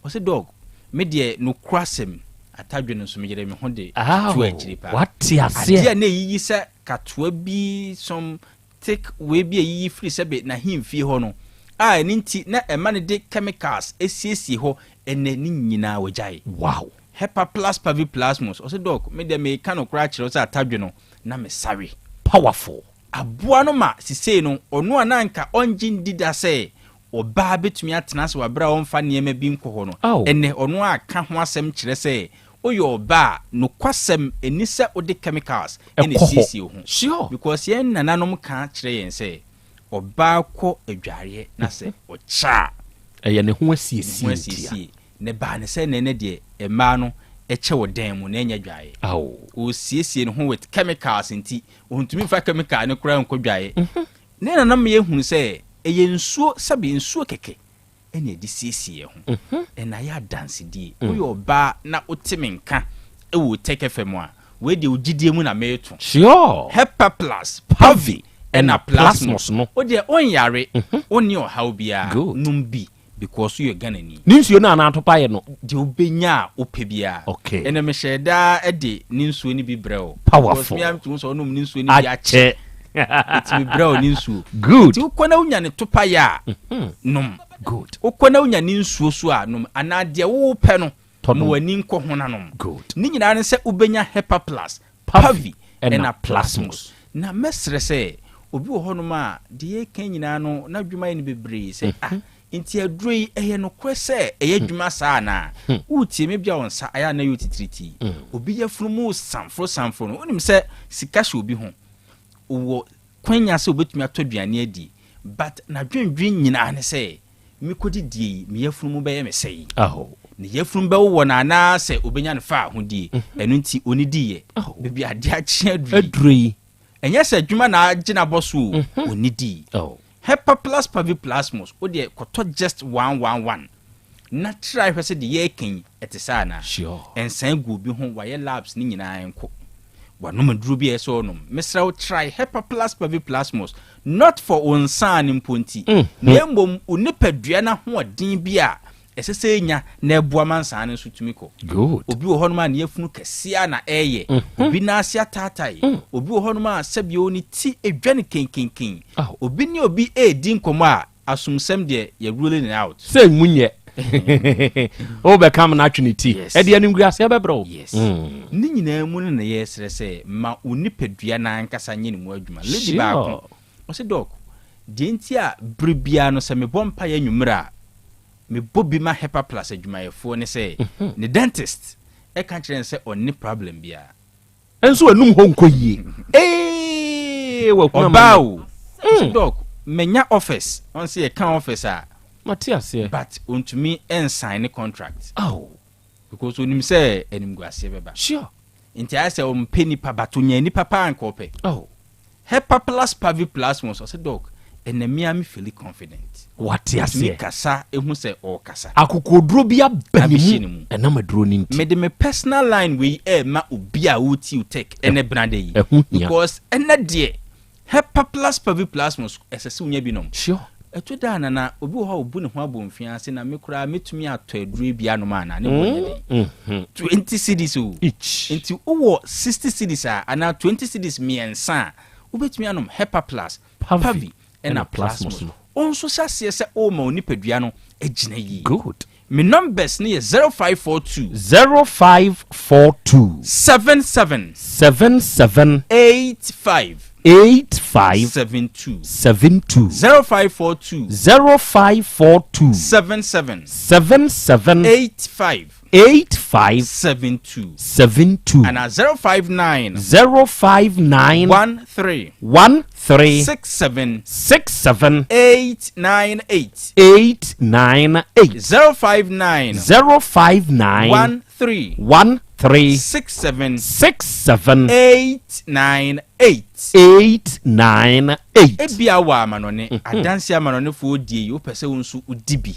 Speaker 7: ɔse Doc, me deɛ nokorasɛm, atadwe no nso meyere me ho de tutu akyiri paa. Adeɛ a na ɛyiyi sɛ katoa bi some Take wei bi a eyiyi firi sɛbe n'ahemfie hɔ no, a ɛno nti na ɛma no de chemicals siesie hɔ, ɛnnɛ ne nyinaa wagyae.
Speaker 21: Wow!
Speaker 7: Hepa plus paviplasmos, ɔse Doc, me deɛ meka nokorɛ akyerɛ wo sɛ atadwe no, na me sawe.
Speaker 21: Powerful.
Speaker 7: Aboa no ma sesei no, ɔno a na anka ɔngye ndi da sɛ ɔbaa bɛtumi atena ase wɔ aberɛ a ɔmfa nneɛma bi nkɔ hɔ no, ɛnnɛ ɔno a ka ho asɛm kyerɛ sɛ Woyɛ ɔbaa a, nokwasɛm ɛnni sɛ wode chemicals na
Speaker 21: Ɛkɔ hɔ.
Speaker 7: ɛsiesie wo ho.
Speaker 21: Sure.
Speaker 7: Because yɛn nananom ka kyerɛ yɛn sɛ, ɔbaa kɔ adwareɛ na sɛ ɔkyɛ a,
Speaker 21: Ɛyɛ ne ho
Speaker 7: ne ho
Speaker 21: asiesie ntia.
Speaker 7: asiesie. Na ɛbaa no sɛ nnɛ deɛ mmaa no kyɛ wɔ dan mu na ɛnyɛ adwareɛ.
Speaker 21: Ao.
Speaker 7: Ɔresiesie ne ho with chemicals nti, ɔntumi mfa chemical no koraa nkɔ dwaeɛ. Ne nananom ma yɛhunu sɛ, ɛyɛ nsuo, sɛbe nsuo kɛkɛ. ɛna yɛde siesie yɛn ho. Ɛna ayɛ adansedie. Woyɛ ɔbaa na wote me nka wɔ Otec FM a, wei deɛ wo gyidie mu na mereto.
Speaker 21: Sure.
Speaker 7: Hepa Plus, Pavi ɛna
Speaker 21: Plasmos
Speaker 7: Plasmos.
Speaker 21: no.
Speaker 7: Wo deɛ wonyare, wonni ɔhaw biara,
Speaker 21: Good.
Speaker 7: nom bi because woyɛ Ghanani.
Speaker 21: Ne nsuo no anaa atopa yɛ no?
Speaker 7: Deɛ wobɛnya a wopɛ biara.
Speaker 21: Okay.
Speaker 7: Ɛnɛ mehyɛɛ daa de ne nsuo no bi brɛ wo.
Speaker 21: Powerful.
Speaker 7: Because me ara metumi hu sɛ wonom ne nsuo no bi akyɛ.
Speaker 21: Akyɛ.
Speaker 7: Ɛtumi brɛ wo ne nsuo.
Speaker 21: Good.
Speaker 7: Nti wokɔ na wonya ne topa yɛ a, nom.
Speaker 21: Good.
Speaker 7: Wokɔ na wonya ne nsuo so a, nom. Anaa deɛ wopɛ no,
Speaker 21: Tɔ
Speaker 7: ma
Speaker 21: nom.
Speaker 7: w'ani nkɔ ho na nom.
Speaker 21: Good.
Speaker 7: Ne nyinaa ne sɛ wobɛnya Hepa Plus,
Speaker 21: Pavi,
Speaker 7: Pavi,
Speaker 21: ɛna
Speaker 7: ɛna
Speaker 21: Plasmos.
Speaker 7: Plasmos. Na mɛsrɛ sɛ, obi wɔ hɔnom a, deɛ yɛreka nyinaa no, n'adwuma yɛ no bebree sɛ, ah, nti aduro yi, ɛyɛ nokorɛ sɛ ɛyɛ adwuma saa anaa? Woretie me, ebia wo nsa ayɛ a na ɛyɛ otitiritii. Obi yafunu mu resamforo samforo no, wonim sɛ sika hyɛ obi ho. Ɔwɔ kwanya sɛ ɔbɛtumi atɔ aduane adi, but n'adwendwen nyinaa ne sɛ, mekɔdidie yi, me yafunu mu bɛyɛ me sɛi. Ne yafunu bɛwowɔ no anaasɛ ɔbɛnya no fa ahodie. Ɛno nti ɔnnidiiɛ. Baabi a adeɛ akye aduru
Speaker 21: yi.
Speaker 7: Ɛnyɛ sɛ adwuma na agye no abɔ so o, ɔnnidii. Hepaplus paviplasmus, wo deɛ kɔtɔ just one one one na try hwɛ sɛ deɛ yɛreka yi ɛte saa anaa. Nsan gu obi ho, wayɛ labs ne nyinaa nko. Wanom aduro bi a ɛsɛ sɛ ɔnom. Mesrɛ wo try Hepaplus paviplasmus, not for wo nsaa no mpo nti, na mmom wo nipadua no ahoɔden bi a ɛsɛ sɛ enya na ɛboa ma nsaa no nso tumi kɔ.
Speaker 21: Good.
Speaker 7: Obi wɔ hɔnom a ne yafunu kɛseɛ a na ɛreyɛ. Obi nan ase ataatae. Obi wɔ hɔnom a sɛbio ne ti dwa no kenkenken. Obi ne obi redi nkɔmmɔ a, asomsɛm deɛ yɛ ruling it out.
Speaker 21: Sɛ mu nyɛ. Wobɛka me no atwe ne ti.
Speaker 7: Yes.
Speaker 21: Ɛde animguaseɛ bɛbrɛ wo.
Speaker 7: Yes. Ne nyinaa mu no na yɛresrɛ sɛ ma wo nipadua no ankasa nyɛ ne mu adwuma. Lady baako, ɔse Doc, deɛ nti a bere biara no sɛ mebɔ mpaeɛ anwummerɛ a, mebɔ bi ma Hepaplus adwumayɛfoɔ ne sɛ ne dentist ka kyerɛ no sɛ ɔnni problem biara.
Speaker 21: Nso anum hɔ nkɔ yie. Eeii wakunu ama
Speaker 7: Ɔbaa
Speaker 21: me.
Speaker 7: o, ɔse Doc, manya office, ɔn sɛ yɛka office a.
Speaker 21: Mate aseɛ.
Speaker 7: But ɔntumi nsign ne contract.
Speaker 21: Ao.
Speaker 7: Because ɔnim sɛ animguaseɛ bɛba.
Speaker 21: Sure.
Speaker 7: Nti ayɛ sɛ ɔmpɛ nipa but ɔnya nipa paa nka ɔpɛ.
Speaker 21: Oh.
Speaker 7: Hepaplus paviplasmus ɔsɛ doc ɛnɛ me ara me feeli confident.
Speaker 21: Wate aseɛ.
Speaker 7: Ɔtumi kasa ehu sɛ ɔɔkasa.
Speaker 21: Akokoɔduro bi aba ne
Speaker 7: Abɛhyɛ
Speaker 21: mu
Speaker 7: ne mu.
Speaker 21: ɛnam aduro no nti.
Speaker 7: Mede me personal line wei ɛɛma obi a ɔretie Tech ɛnɛ benada yi.
Speaker 21: Ɛho hia.
Speaker 7: Because ɛnɛ deɛ Hepaplus paviplasmus ɛsɛ sɛ wonya bi nom.
Speaker 21: Sure.
Speaker 7: Ɛto da a Nana, obi wɔ hɔ a ɔbu ne ho abomfiaa ase na me koraa mɛtumi atɔ aduro yi bi anom anaa? Ne bo nyɛ den. 20 cedis o.
Speaker 21: Each.
Speaker 7: Nti wowɔ 60 cedis a anaa 20 cedis mmiɛnsa a, wobɛtumi anom Hepaplus, Pavi ɛna Plasmos. Wo nso hyɛ aseɛ sɛ worema wo nipadua no agyina yie.
Speaker 21: Good.
Speaker 7: Me numbers no yɛ 0542.
Speaker 21: 0542.
Speaker 7: 77.
Speaker 21: 77.
Speaker 7: 85.
Speaker 21: 85.
Speaker 7: 72.
Speaker 21: 72.
Speaker 7: 0542.
Speaker 21: 0542.
Speaker 7: 77.
Speaker 21: 77.
Speaker 7: 85.
Speaker 21: 85.
Speaker 7: 72.
Speaker 21: 72.
Speaker 7: Anaa 059.
Speaker 21: 059.
Speaker 7: 13.
Speaker 21: 13.
Speaker 7: 67.
Speaker 21: 67.
Speaker 7: 898.
Speaker 21: 898.
Speaker 7: 059.
Speaker 21: 059.
Speaker 7: 13.
Speaker 21: 13.
Speaker 7: 67.
Speaker 21: 67.
Speaker 7: 898.
Speaker 21: 898.
Speaker 7: Ebia wɔ amanɔne, adanse amanɔnefoɔ die yi, wopɛ sɛ wo nso wodi bi.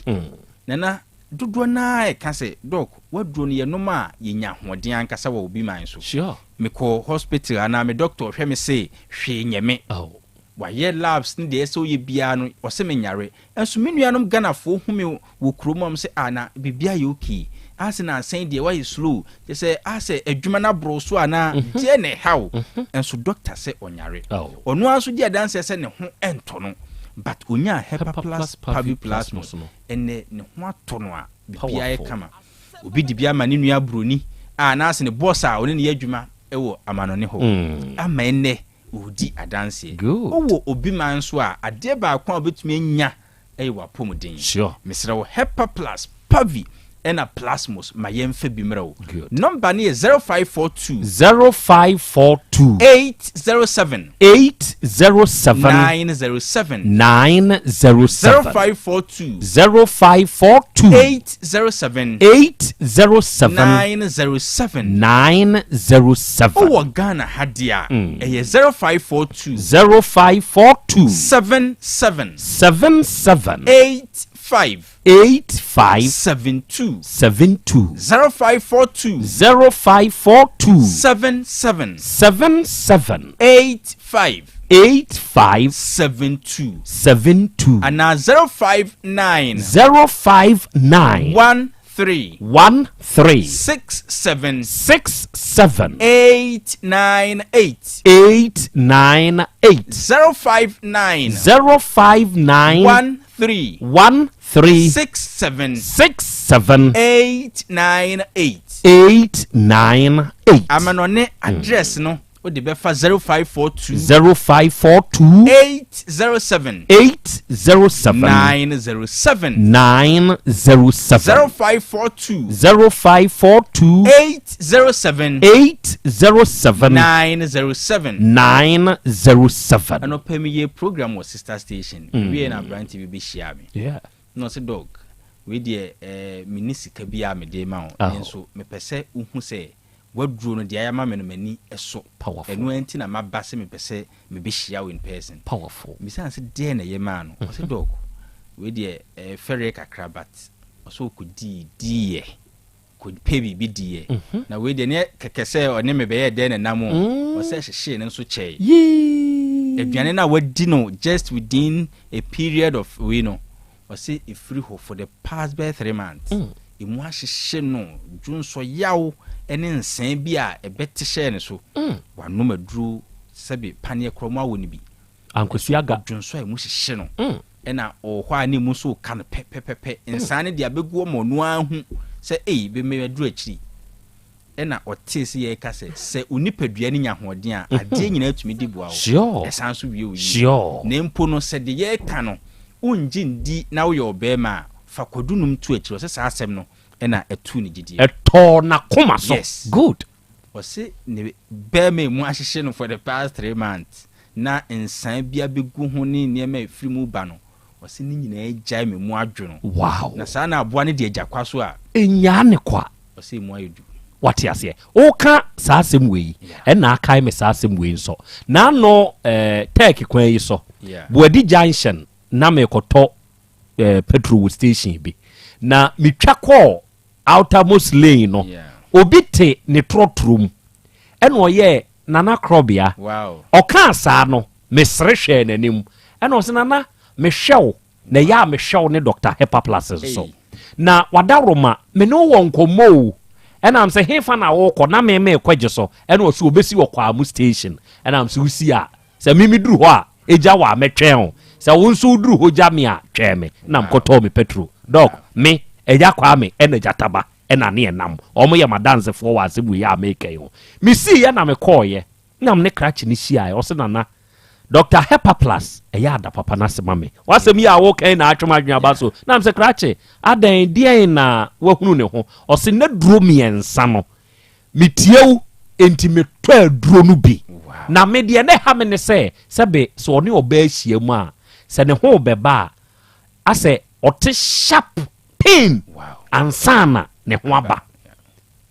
Speaker 7: Nana, dodoɔ no ara ɛka sɛ, Doc, w'aduro no yɛnom a yɛnya ahoɔden ankasa wɔ obi man so.
Speaker 21: Sure.
Speaker 7: Mekɔ hospital anaa me doctor ɔhwɛ me se hwee nyɛ me.
Speaker 21: Oh.
Speaker 7: Wayɛ labs ne deɛ ɛsɛ ɔyɛ biara no, ɔse menyare. Nso me nuanom Ghanafoɔ hu me wɔ kurom a wɔn se ah na biribiara yɛ okay. Ase nansa yi deɛ wayɛ slow, kyerɛ sɛ asɛ adwuma no aboro wo so anaa deɛ na ɛha wo. Nso doctor sɛ ɔnyare. Ɔno ara nso di adanseɛ sɛ ne ho ntɔ no but ɔnyaa Hepaplus Paviplasmus no ɛnnɛ ne ho atɔ no a biribiara yɛ kama. Obi de bi ama ne nua buroni a anaasɛ ne boss a ɔne no yɛ adwuma wɔ amanɔne hɔ ama ɛnnɛ ɔredi adanseɛ. Wowɔ obi man nso a, adeɛ baako a wobɛtumi anya yɛ w'apɔmuden. Mesrɛ wo, Hepaplus, Pavi ɛna Plasmos ma yɛmfa bi mmerɛ wo. Nɔmba no yɛ 0542.
Speaker 21: 0542.
Speaker 7: 807.
Speaker 21: 807.
Speaker 7: 907.
Speaker 21: 907.
Speaker 7: 0542.
Speaker 21: 0542.
Speaker 7: 807.
Speaker 21: 807.
Speaker 7: 907.
Speaker 21: 907.
Speaker 7: Wowɔ Ghana ha deɛ a, ɛyɛ 0542.
Speaker 21: 0542.
Speaker 7: 77.
Speaker 21: 77.
Speaker 7: 85. 5.
Speaker 21: 8 5.
Speaker 7: 7 2.
Speaker 21: 7 2.
Speaker 7: 0542.
Speaker 21: 0542.
Speaker 7: 7 7.
Speaker 21: 7 7.
Speaker 7: 8 5.
Speaker 21: 8 5.
Speaker 7: 7 2.
Speaker 21: 7 2.
Speaker 7: Anaa 059.
Speaker 21: 059.
Speaker 7: 1 3.
Speaker 21: 1 3.
Speaker 7: 6 7.
Speaker 21: 6 7.
Speaker 7: 8 9 8.
Speaker 21: 8 9 8.
Speaker 7: 059.
Speaker 21: 059.
Speaker 7: 1 3.
Speaker 21: 1 3.
Speaker 7: 6 7.
Speaker 21: 6 7.
Speaker 7: 8 9 8.
Speaker 21: 8 9 8.
Speaker 7: Amanɔne address no wode bɛfa 0542.
Speaker 21: 0542.
Speaker 7: 807.
Speaker 21: 807.
Speaker 7: 907.
Speaker 21: 907.
Speaker 7: 0542.
Speaker 21: 0542.
Speaker 7: 807.
Speaker 21: 807.
Speaker 7: 907.
Speaker 21: 907.
Speaker 7: Anɔpa meyɛ program wɔ sister station. Mewie na aberante bi bɛhyia me.
Speaker 2: Yeah.
Speaker 7: Na ɔse dog, wei deɛ eh, menni sika biara a mede rema wo,
Speaker 2: Oh.
Speaker 7: nanso mepɛ sɛ wohu sɛ w'aduro no deɛ ayɛ ama me no m'ani sɔ.
Speaker 2: Powerful.
Speaker 7: Ɛno ara nti na maba sɛ mepɛ sɛ mebɛhyia wo in person.
Speaker 2: Powerful.
Speaker 7: Mebisaa no sɛ deɛn na ɛyɛ maa no? Ɔse dog, wei deɛ ɛyɛ fɛreɛ kakra but ɔse ɔkɔdii diiɛ, kɔpɛ biribi diiɛ. Na wei deɛ neɛ kɛkɛ sɛ ɔne me bɛyɛɛ dɛn na ɛnam o, ɔsɛ ɛhyehyee no nso kyɛe.
Speaker 2: Yee.
Speaker 7: Aduane no a wadi no just within a period of wei no, ɔse ɛfiri hɔ for the past bɛyɛ 3 months, ɛmu ahyehye no, dwonsɔ yaw ne nsɛe bi a ɛbɛte hyɛɛ ne so. Wanom aduro sɛbe paneɛ korɔ mu awɔ no bi.
Speaker 21: Ankwasi Aga.
Speaker 7: Dwonsɔ a ɛmu hyehye no, ɛna ɔwɔ hɔ a na ɛmu nso reka no pɛpɛpɛpɛ. Nsaa no deɛ abɛgu hɔ ma ɔno ara hu sɛ ei, me maduru akyiri. Ɛna ɔtee sɛ yɛreka sɛ, sɛ wo nipadua no nya ahoɔden a, adeɛ nyinaa tumi di boa wo.
Speaker 21: Sure.
Speaker 7: Ɛsan nso wie wo yie.
Speaker 21: Sure.
Speaker 7: Na mpo no, sɛ deɛ yɛreka no, wongye ndi na woyɛ ɔbarima a, fa kwadu nom to akyire. Ɔse saa asɛm no na ɛtuu ne gyidie.
Speaker 21: Ɛtɔɔ n'akoma so.
Speaker 7: Yes.
Speaker 21: Good.
Speaker 7: Ɔse ne barima emu ahyehye no for the past 3 months na nsaa bi abɛgu ho ne nneɛma a ɛfiri mu ba no, ɔse ne nyinaa agyae me mu adwo no.
Speaker 21: Wow.
Speaker 7: Na saa na aboa no de agya kwa so a.
Speaker 21: Ɛnyaa ne kwa.
Speaker 7: Ɔse emu ayɛ du.
Speaker 21: Wate aseɛ? Woka saa asɛm wei, ɛna akae me saa asɛm wei nso. N'ano eh, Turkey kwan yi so, Boadi Junction, na mekɔtɔ eh, petrol wɔ station bi. Na metwa kɔɔ outermost lane no, obi te ne trɔtrɔ mu, ɛna ɔyɛɛ Nana Krɔbea. Ɔkaa saa no, mesere hwɛɛ n'anim, ɛna ɔse, Nana, mehwɛ wo Na ɛyɛ a mehwɛ wo ne Dɔkta Hepaplas nso. Na wadaworoma, me ne wo wɔ nkɔmmɔ o. Ɛna mese, hefa na worekɔ? Na me merekɔ gye so. Ɛna ɔse, ɔbɛsi wɔ Kwaamu station. Ɛna mese, wosi a, sɛ me meduru hɔ a, gya wo a, mɛtwɛn wo. Sɛ wo nso woduru hɔ gya me a, twɛn me. Ɛna mekɔtɔɔ me petrol. Dɔk, me, Agya Kwame, ɛna Gyataba, ɛna ne ɛnam. Wɔn yɛ m'adansefoɔ wɔ asɛm wei a mereka yi ho. Mesiiɛ na mekɔeɛ. Nna me ne krakye no hyiae, ɔse, Nana, Dɔkta Hepaplas, ɛyɛ a da papa no ase ma me. W'asɛm yi a woreka yi na atwe m'adwene aba so. Na mese, Krakye, adɛn, deɛn na woahunu ne ho? Ɔse, N'aduro mmiɛnsa no, metie wo, enti metɔ aduro no bi. Na me deɛ na ɛha me ne sɛ, sɛbe sɛ ɔne ɔbaa hyia mu a, sɛ ne ho rebɛba a, asɛ ɔte sharp pain ansa na ne ho aba.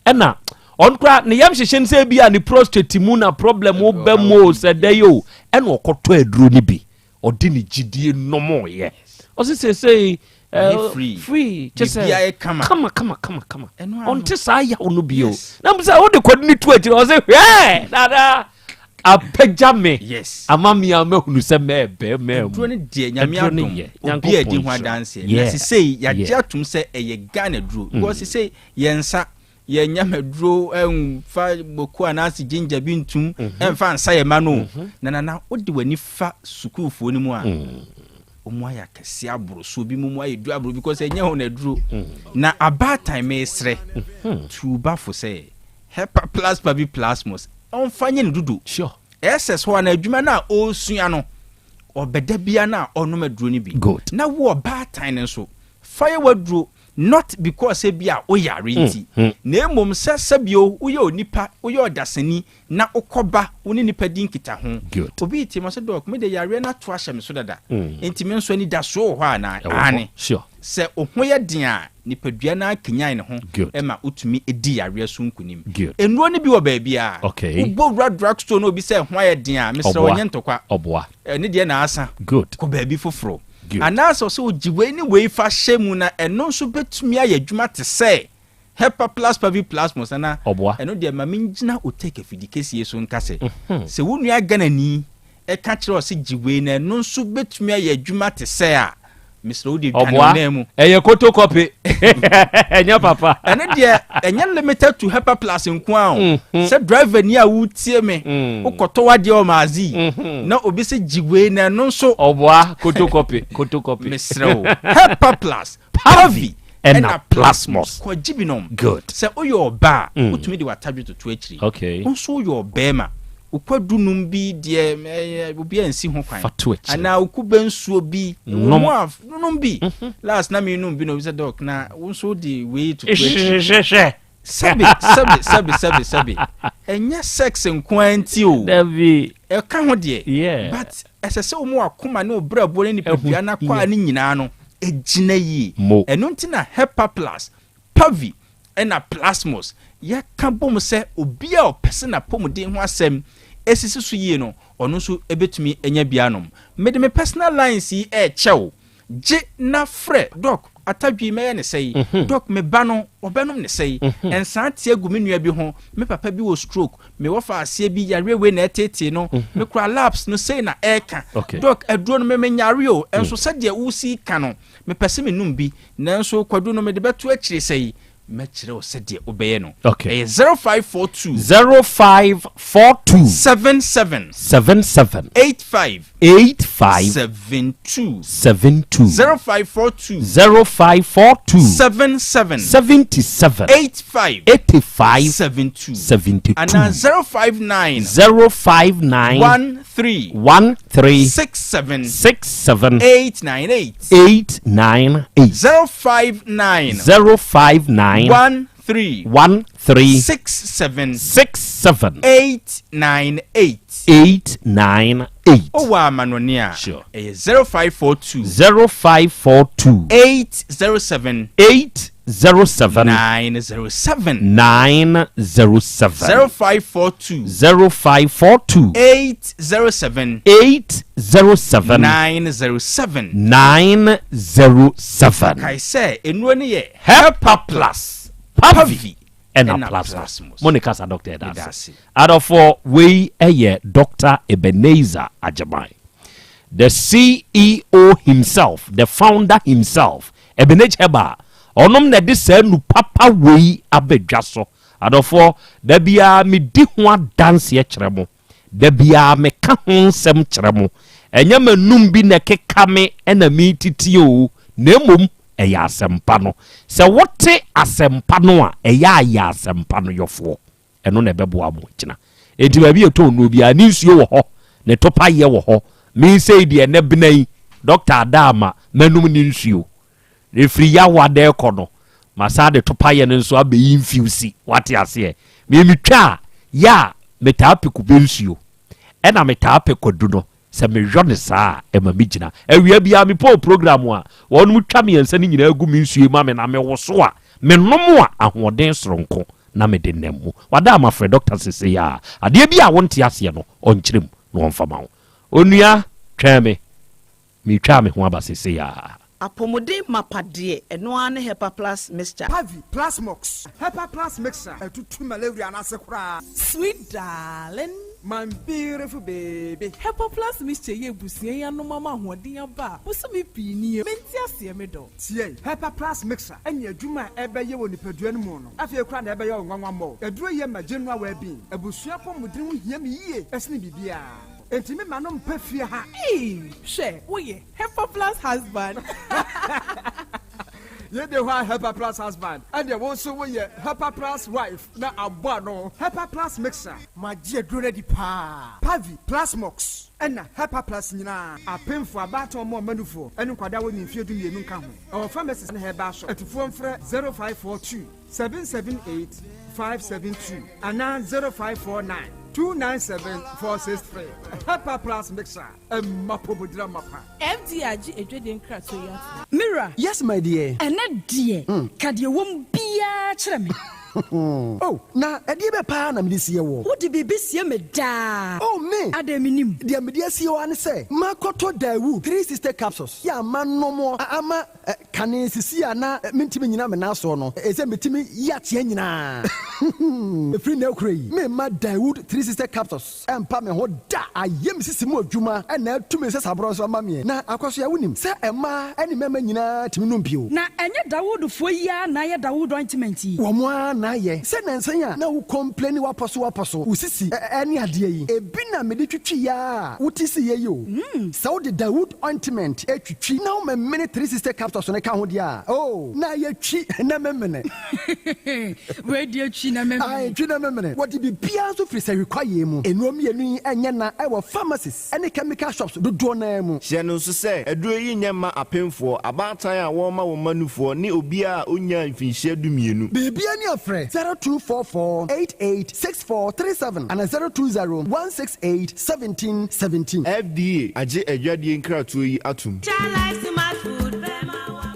Speaker 21: Ɛna ɔno koraa ne yam hyehye no sɛ ebi a ne prostate mu na problem ba mu o sɛ dɛ yi o ɛna ɔkɔtɔ aduro no bi ɔde ne gyidie nomooyɛ ɔse seesei eh,
Speaker 7: free
Speaker 21: free kyɛ sɛ
Speaker 7: Biribiara yɛ kama.
Speaker 21: kama kama kama kama
Speaker 7: Ɛno ano.
Speaker 21: ɔnte saa yaw no bio na mo sɛ wode kɔde ne tu akyiri ɔse hwɛ dada apagya me
Speaker 7: Yes.
Speaker 21: ama me a mahunu sɛ mɛɛbɛ mɛɛmu
Speaker 7: Aduro no deɛ Nyame
Speaker 21: Aduro no
Speaker 7: adom
Speaker 21: yɛ.
Speaker 7: obi a ɛdi ho
Speaker 21: Nyankopɔn nhyira.
Speaker 7: adanseɛ na
Speaker 21: Yeah.
Speaker 7: sesei yɛagye
Speaker 21: Yeah.
Speaker 7: atom sɛ ɛyɛ Ghana duro because sesei Yɛn nsa, yɛn nyamaduro mfa boko anaase ginger bi ntum mfa nsa yɛn mma no o. Na nana wode w'ani fa sukuufoɔ no mu a, wɔn ayɛ akɛseɛ aboro so, ebi mu ayɛ duru aboro because ɛnyɛ wɔn aduro. Na abaatan mesrɛ tuubafo sɛ Hepa plus Pavi Plasmos ɔmfa nyɛ ne dodo.
Speaker 21: Sure.
Speaker 7: SS hɔ a na adwuma no a ɔresua no ɔbɛda bia no a ɔnom aduro no bi.
Speaker 21: Good.
Speaker 7: Na wo ɔbaatan no nso fa yɛ w'aduro Not because ebia woyare nti, na mmom sɛ sɛbio woyɛ onipa, woyɛ ɔdasani na wokɔba, wo ne nnipa di nkitaho. Obi retie me, ɔse, Doc, me deɛ yareɛ no ato ahyɛ me so dada, enti me nso anidasoɔ wɔ hɔ anaa? Aane. Sɛ wo ho yɛ den a, nipadua no ara kanyan ne ho ma wotumi di yareɛ so nkonim. Nnuro no bi wɔ baabiara. Wobɔ wura drug store na obi sɛ ɛho ayɛ den a, mesrɛ wo, ɛnyɛ ntɔkwa. Ne deɛ na asa. Kɔ baabi foforɔ. Anaasɛ ɔsɛ ogye wei ne wei fa hyɛ mu na ɛno nso bɛtumi ayɛ adwuma te sɛ Hepaplus parviplasmus anaa?
Speaker 21: Ɔboa.
Speaker 7: Ɛno deɛ ma mengyina Otec afidikɛsie so nka sɛ, sɛ wo nua Ghanani ka kyerɛ wo sɛ gye wei na ɛno nso bɛtumi ayɛ adwuma te sɛ a, mesrɛ wo deɛ dwane wo
Speaker 21: Ɔboa.
Speaker 7: nan mu.
Speaker 21: Ɛyɛ kotokɔpe. Ɛnyɛ papa.
Speaker 7: Ɛno deɛ ɛnyɛ limited to Hepaplus nko ara o. Sɛ driver ni a woretie me, wokɔtɔ w'adeɛ wɔ Maazi na obi sɛ gye wei na ɛno nso.
Speaker 21: Ɔboa, kotokɔpe, kotokɔpe.
Speaker 7: Mesrɛ wo, Hepaplus,
Speaker 21: Pavi
Speaker 7: ɛna
Speaker 21: ɛna Plasmos.
Speaker 7: Kɔgye bi nom.
Speaker 21: Good.
Speaker 7: Sɛ woyɛ ɔbaa a,
Speaker 21: Mm.
Speaker 7: wotumi de w'atadwe toto akyiri.
Speaker 21: Okay.
Speaker 7: Wo nso woyɛ ɔbarima, wo kwadu nom bi deɛ ɛyɛ obiara nsi ho kwan.
Speaker 21: Fa to akyiri.
Speaker 7: Anaa wo kube nsuo bi, ɛwɔ
Speaker 21: Nom.
Speaker 7: mu a, nom bi. Last na menom bi na obi sɛ Doc na wo nso wode wei toto akyiri.
Speaker 21: Hwehwehwɛ.
Speaker 7: Sɛbe, sɛbe, sɛbe, sɛbe, sɛbe. Ɛnyɛ sex nko ara nti o.
Speaker 21: Dabi.
Speaker 7: Ɛka ho deɛ.
Speaker 21: Yeah.
Speaker 7: But ɛsɛ sɛ wɔn akoma ne obrɛboɔ ne nipadua no akwaa no nyinaa no gyina yie.
Speaker 21: Mo.
Speaker 7: Ɛno nti na Hepaplus, Pavi ɛna Plasmos yɛka bom sɛ obi a ɔpɛ sɛ n'apɔmuden ho asɛm sisi so yie no, ɔno nso bɛtumi anya bi anom. Mede me personal lines yi rekyɛ wo. Gye na frɛ, Doc, atadwe yi mɛyɛ no sɛi? Doc, me ba no, ɔbɛnom no sɛi? Nsaa te agu me nua bi ho, me papa bi wɔ stroke, me wɔfa aseɛ bi, yareɛ wei na ɛreteetee no, me kura labs no sei na ɛreka. Doc, aduro no me menyare o, nso sɛdeɛ wosi ka no, mepɛ sɛ menom bi, nanso kwadu no mede bɛto akyire sɛi? Mɛkyerɛ wo sɛdeɛ wobɛyɛ no.
Speaker 21: Okay.
Speaker 7: Ɛyɛ 0542.
Speaker 21: 0542.
Speaker 7: 77.
Speaker 21: 77.
Speaker 7: 85.
Speaker 21: 85.
Speaker 7: 72.
Speaker 21: 72.
Speaker 7: 0542.
Speaker 21: 0542.
Speaker 7: 77.
Speaker 21: 77.
Speaker 7: 85.
Speaker 21: 85.
Speaker 7: 72.
Speaker 21: 72.
Speaker 7: Anaa 059.
Speaker 21: 059.
Speaker 7: 13.
Speaker 21: 13.
Speaker 7: 67.
Speaker 21: 67.
Speaker 7: 898.
Speaker 21: 898.
Speaker 7: 059.
Speaker 21: 059.
Speaker 7: 13.
Speaker 21: 13.
Speaker 7: 67.
Speaker 21: 67.
Speaker 7: 898.
Speaker 21: 898.
Speaker 7: Wowɔ amanɔne a,
Speaker 21: Sure.
Speaker 7: ɛyɛ 0542.
Speaker 21: 0542.
Speaker 7: 807.
Speaker 21: 807.
Speaker 7: 907.
Speaker 21: 907.
Speaker 7: 0542.
Speaker 21: 0542.
Speaker 7: 807.
Speaker 21: 807.
Speaker 7: 907.
Speaker 21: 907.
Speaker 7: Kae sɛ, nnuro no yɛ
Speaker 21: Hepa Plus, Pavi, ɛna
Speaker 7: ɛna
Speaker 21: Plasmos.
Speaker 7: Plasmos.
Speaker 21: Mo ne kasa Dɔkta ɛda
Speaker 7: Meda
Speaker 21: ase.
Speaker 7: ase.
Speaker 21: Adɔfoɔ, wei yɛ Dɔkta Ebenezer Agyemang, the CEO himself, the founder himself, Ebenage Herbal. Ɔnom na ɛde saa nu papa wei aba dwa so. Adɔfoɔ, da biara medi ho adanseɛ kyerɛ mo. Da biara meka ho nsɛm kyerɛ mo. Ɛnyɛ m'anum bi na ɛkeka me na meretiti oo, na mmom ɛyɛ asɛmpa no. Sɛ wote asɛmpa no a, ɛyɛ a yɛ asɛmpa no yɔfoɔ. Ɛno na ɛbɛboa mo agyina. Enti baabi a yɛtɔn nnuro biara, ne nsuo wɔ hɔ, ne topayɛ wɔ hɔ. Me sei deɛ, ɛnnɛ bena yi, dɔkta ada ama manom ne nsuo. Ɛfiri Yawa da rekɔ no, masan de topayɛ no nso abɛyi mfewsi. Wate aseɛ? Me metwa a, yɛ a metaa pɛ kube nsuo, ɛna metaa pɛ kwadu no. Sɛ meyɔ no saa a, ɛma megyina. Awia biara mepɔw program a, wɔnom twa mmiɛnsa no nyinaa gu me nsuo yi ma me na mewoso a, menom a, ahoɔden soronko na mede nam mu. Wada a mafrɛ dɔkta sesei a, adeɛ bi a wonte aseɛ no, ɔnkyerɛ mu na ɔmfa ma wo. Onua, twɛn me. Meretwa me ho aba seesei ara.
Speaker 9: Apɔmuden mapa deɛ, ɛno ara ne Hepa Plus Mixture.
Speaker 11: Pavi, Plasmox, Hepa Plus Mixture atutu malaria no ase koraa.
Speaker 13: Sweet darling.
Speaker 11: My beautiful baby.
Speaker 13: Hepa Plus Mixture yɛ abusua yi anom ama ahoɔden aba a bosome pii nie. Mente aseɛ me dɔ.
Speaker 11: Tie! Hepa Plus Mixture ne adwuma a ɛbɛyɛ wɔ nipadua no mu no, afei koraa na ɛbɛyɛ wo nwanwa mmɔ. Aduro yi yɛ ma general well-being. Abusua apɔmuden ho hia me yie sene biribiara. Enti me ma no mpɛ fie ha.
Speaker 13: Eii hwɛ wo yɛ Hepa plus husband.
Speaker 11: Yei de hɔ a Hepa plus husband ɛneɛ wo nso wo yɛ Hepa plus wife na abɔ ano. Hepa plus mixer. Magye aduro no adi paa. Pavi, Plasmox ɛna Hepa plus nyinaa. Apemfoɔ, abaatan ɔmo ɔma nufoɔ ɛne nkwadaa a wɔnni mfeɛ 12 nka ho. Ɛwɔ pharmacies ne herbal shop. Atufoɔ mfrɛ 0542. 778 572 anaa 0549 297 463. Hepa Plus Mixer, ɛma apɔmudira mapa.
Speaker 13: FDA agye adwadie nkratoɔ yi atom.
Speaker 14: Me wura.
Speaker 15: Yes my dear.
Speaker 14: Ɛnnɛ deɛ, ka deɛ ɛwɔ mu biara kyerɛ me.
Speaker 15: Oh, na ɛdeɛ bɛ paa na mede sie woɔ?
Speaker 14: Wode biribi sie me daa.
Speaker 15: Oh, me!
Speaker 14: Adɛn mennim?
Speaker 15: Deɛ mede asie wo ara ne sɛ, makɔtɔ Daewoo 360 capsules yi a manom ama kane sisi a na mentumi nnyina me nan soɔ no, ɛsɛ metumi yi ateɛ nyinaa. Ɛfiri nnɛ rekora yi, meremma Daewoo 360 capsules Ɛmpa me ho da. Ayɛ me sisi mu adwuma na atu me nsasaborɔ nso ama me. Na Akwasoa, wonim sɛ mmaa ne mmarima nyinaa tumi nom bio.
Speaker 14: Na ɛnyɛ Dawoodfoɔ yi ara na ayɛ Dawood ointment yi?
Speaker 15: Wɔn ara na ayɛ. Sɛ nnansa yi a na wo complaini w'apɔso w'apɔso, wo sisi ne adeɛ yi, ebi na mede twitwiiɛ ara a wote siiɛ yi o. Sɛ wode Dawood ointment twitwi na womemene 360 capsules no ka ho deɛ a, oh, na ayɛ twi na memene.
Speaker 14: Wei deɛ twi na memene.
Speaker 15: Ae, twi na memene. Wɔde biribiara nso firi sahwi kwaeɛ mu. Nnuro mmienu yi nyɛ na wɔ pharmacies ne chemical shops dodoɔ no ara mu.
Speaker 10: Hyɛ no nso sɛ, aduro yi nyɛ mma apemfoɔ, abaatan a wɔrema wɔn mma nufoɔ ne obiara a ɔnnyaa mfinhyia dumienu.
Speaker 15: Biribiara ni a frɛ 0244 88 64 37 anaa 020 168 17 17.
Speaker 10: FDA agye adwadie nkratoɔ yi atom.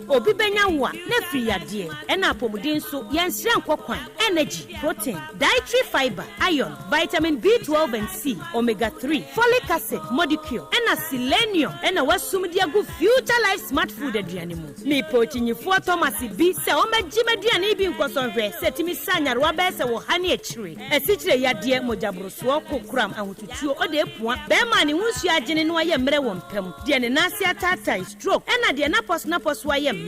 Speaker 12: Obi bɛnya wo a, na afiri yadeɛ, ɛna apɔmuden nso, yɛnsrɛ nkɔ kwan, energy, protein, dietary fibre, iron, vitamin B12 and C, omega 3, folic acid, modicure, ɛna selenium ɛna wasum de agu Future Life Smart Food aduane mu. Mepɛ okyinyifoɔ Thomas bi sɛ ɔmmɛgye m'aduane yi bi nkɔsɔ nhwɛ sɛ ɛtumi sa nyarewa bɛyɛ sɛ ɔha ne akyire, asikyire yadeɛ, mogyaborosoɔ, kokoram, ahotutuo, ɔde apua, bɛrima a ne ho nsuo agyene na wayɛ mmerɛ wɔ mpa mu, deɛ ne nan ase ataatae, stroke, ɛna deɛ n'apɔso-n'apɔso ayɛ mmerɛ.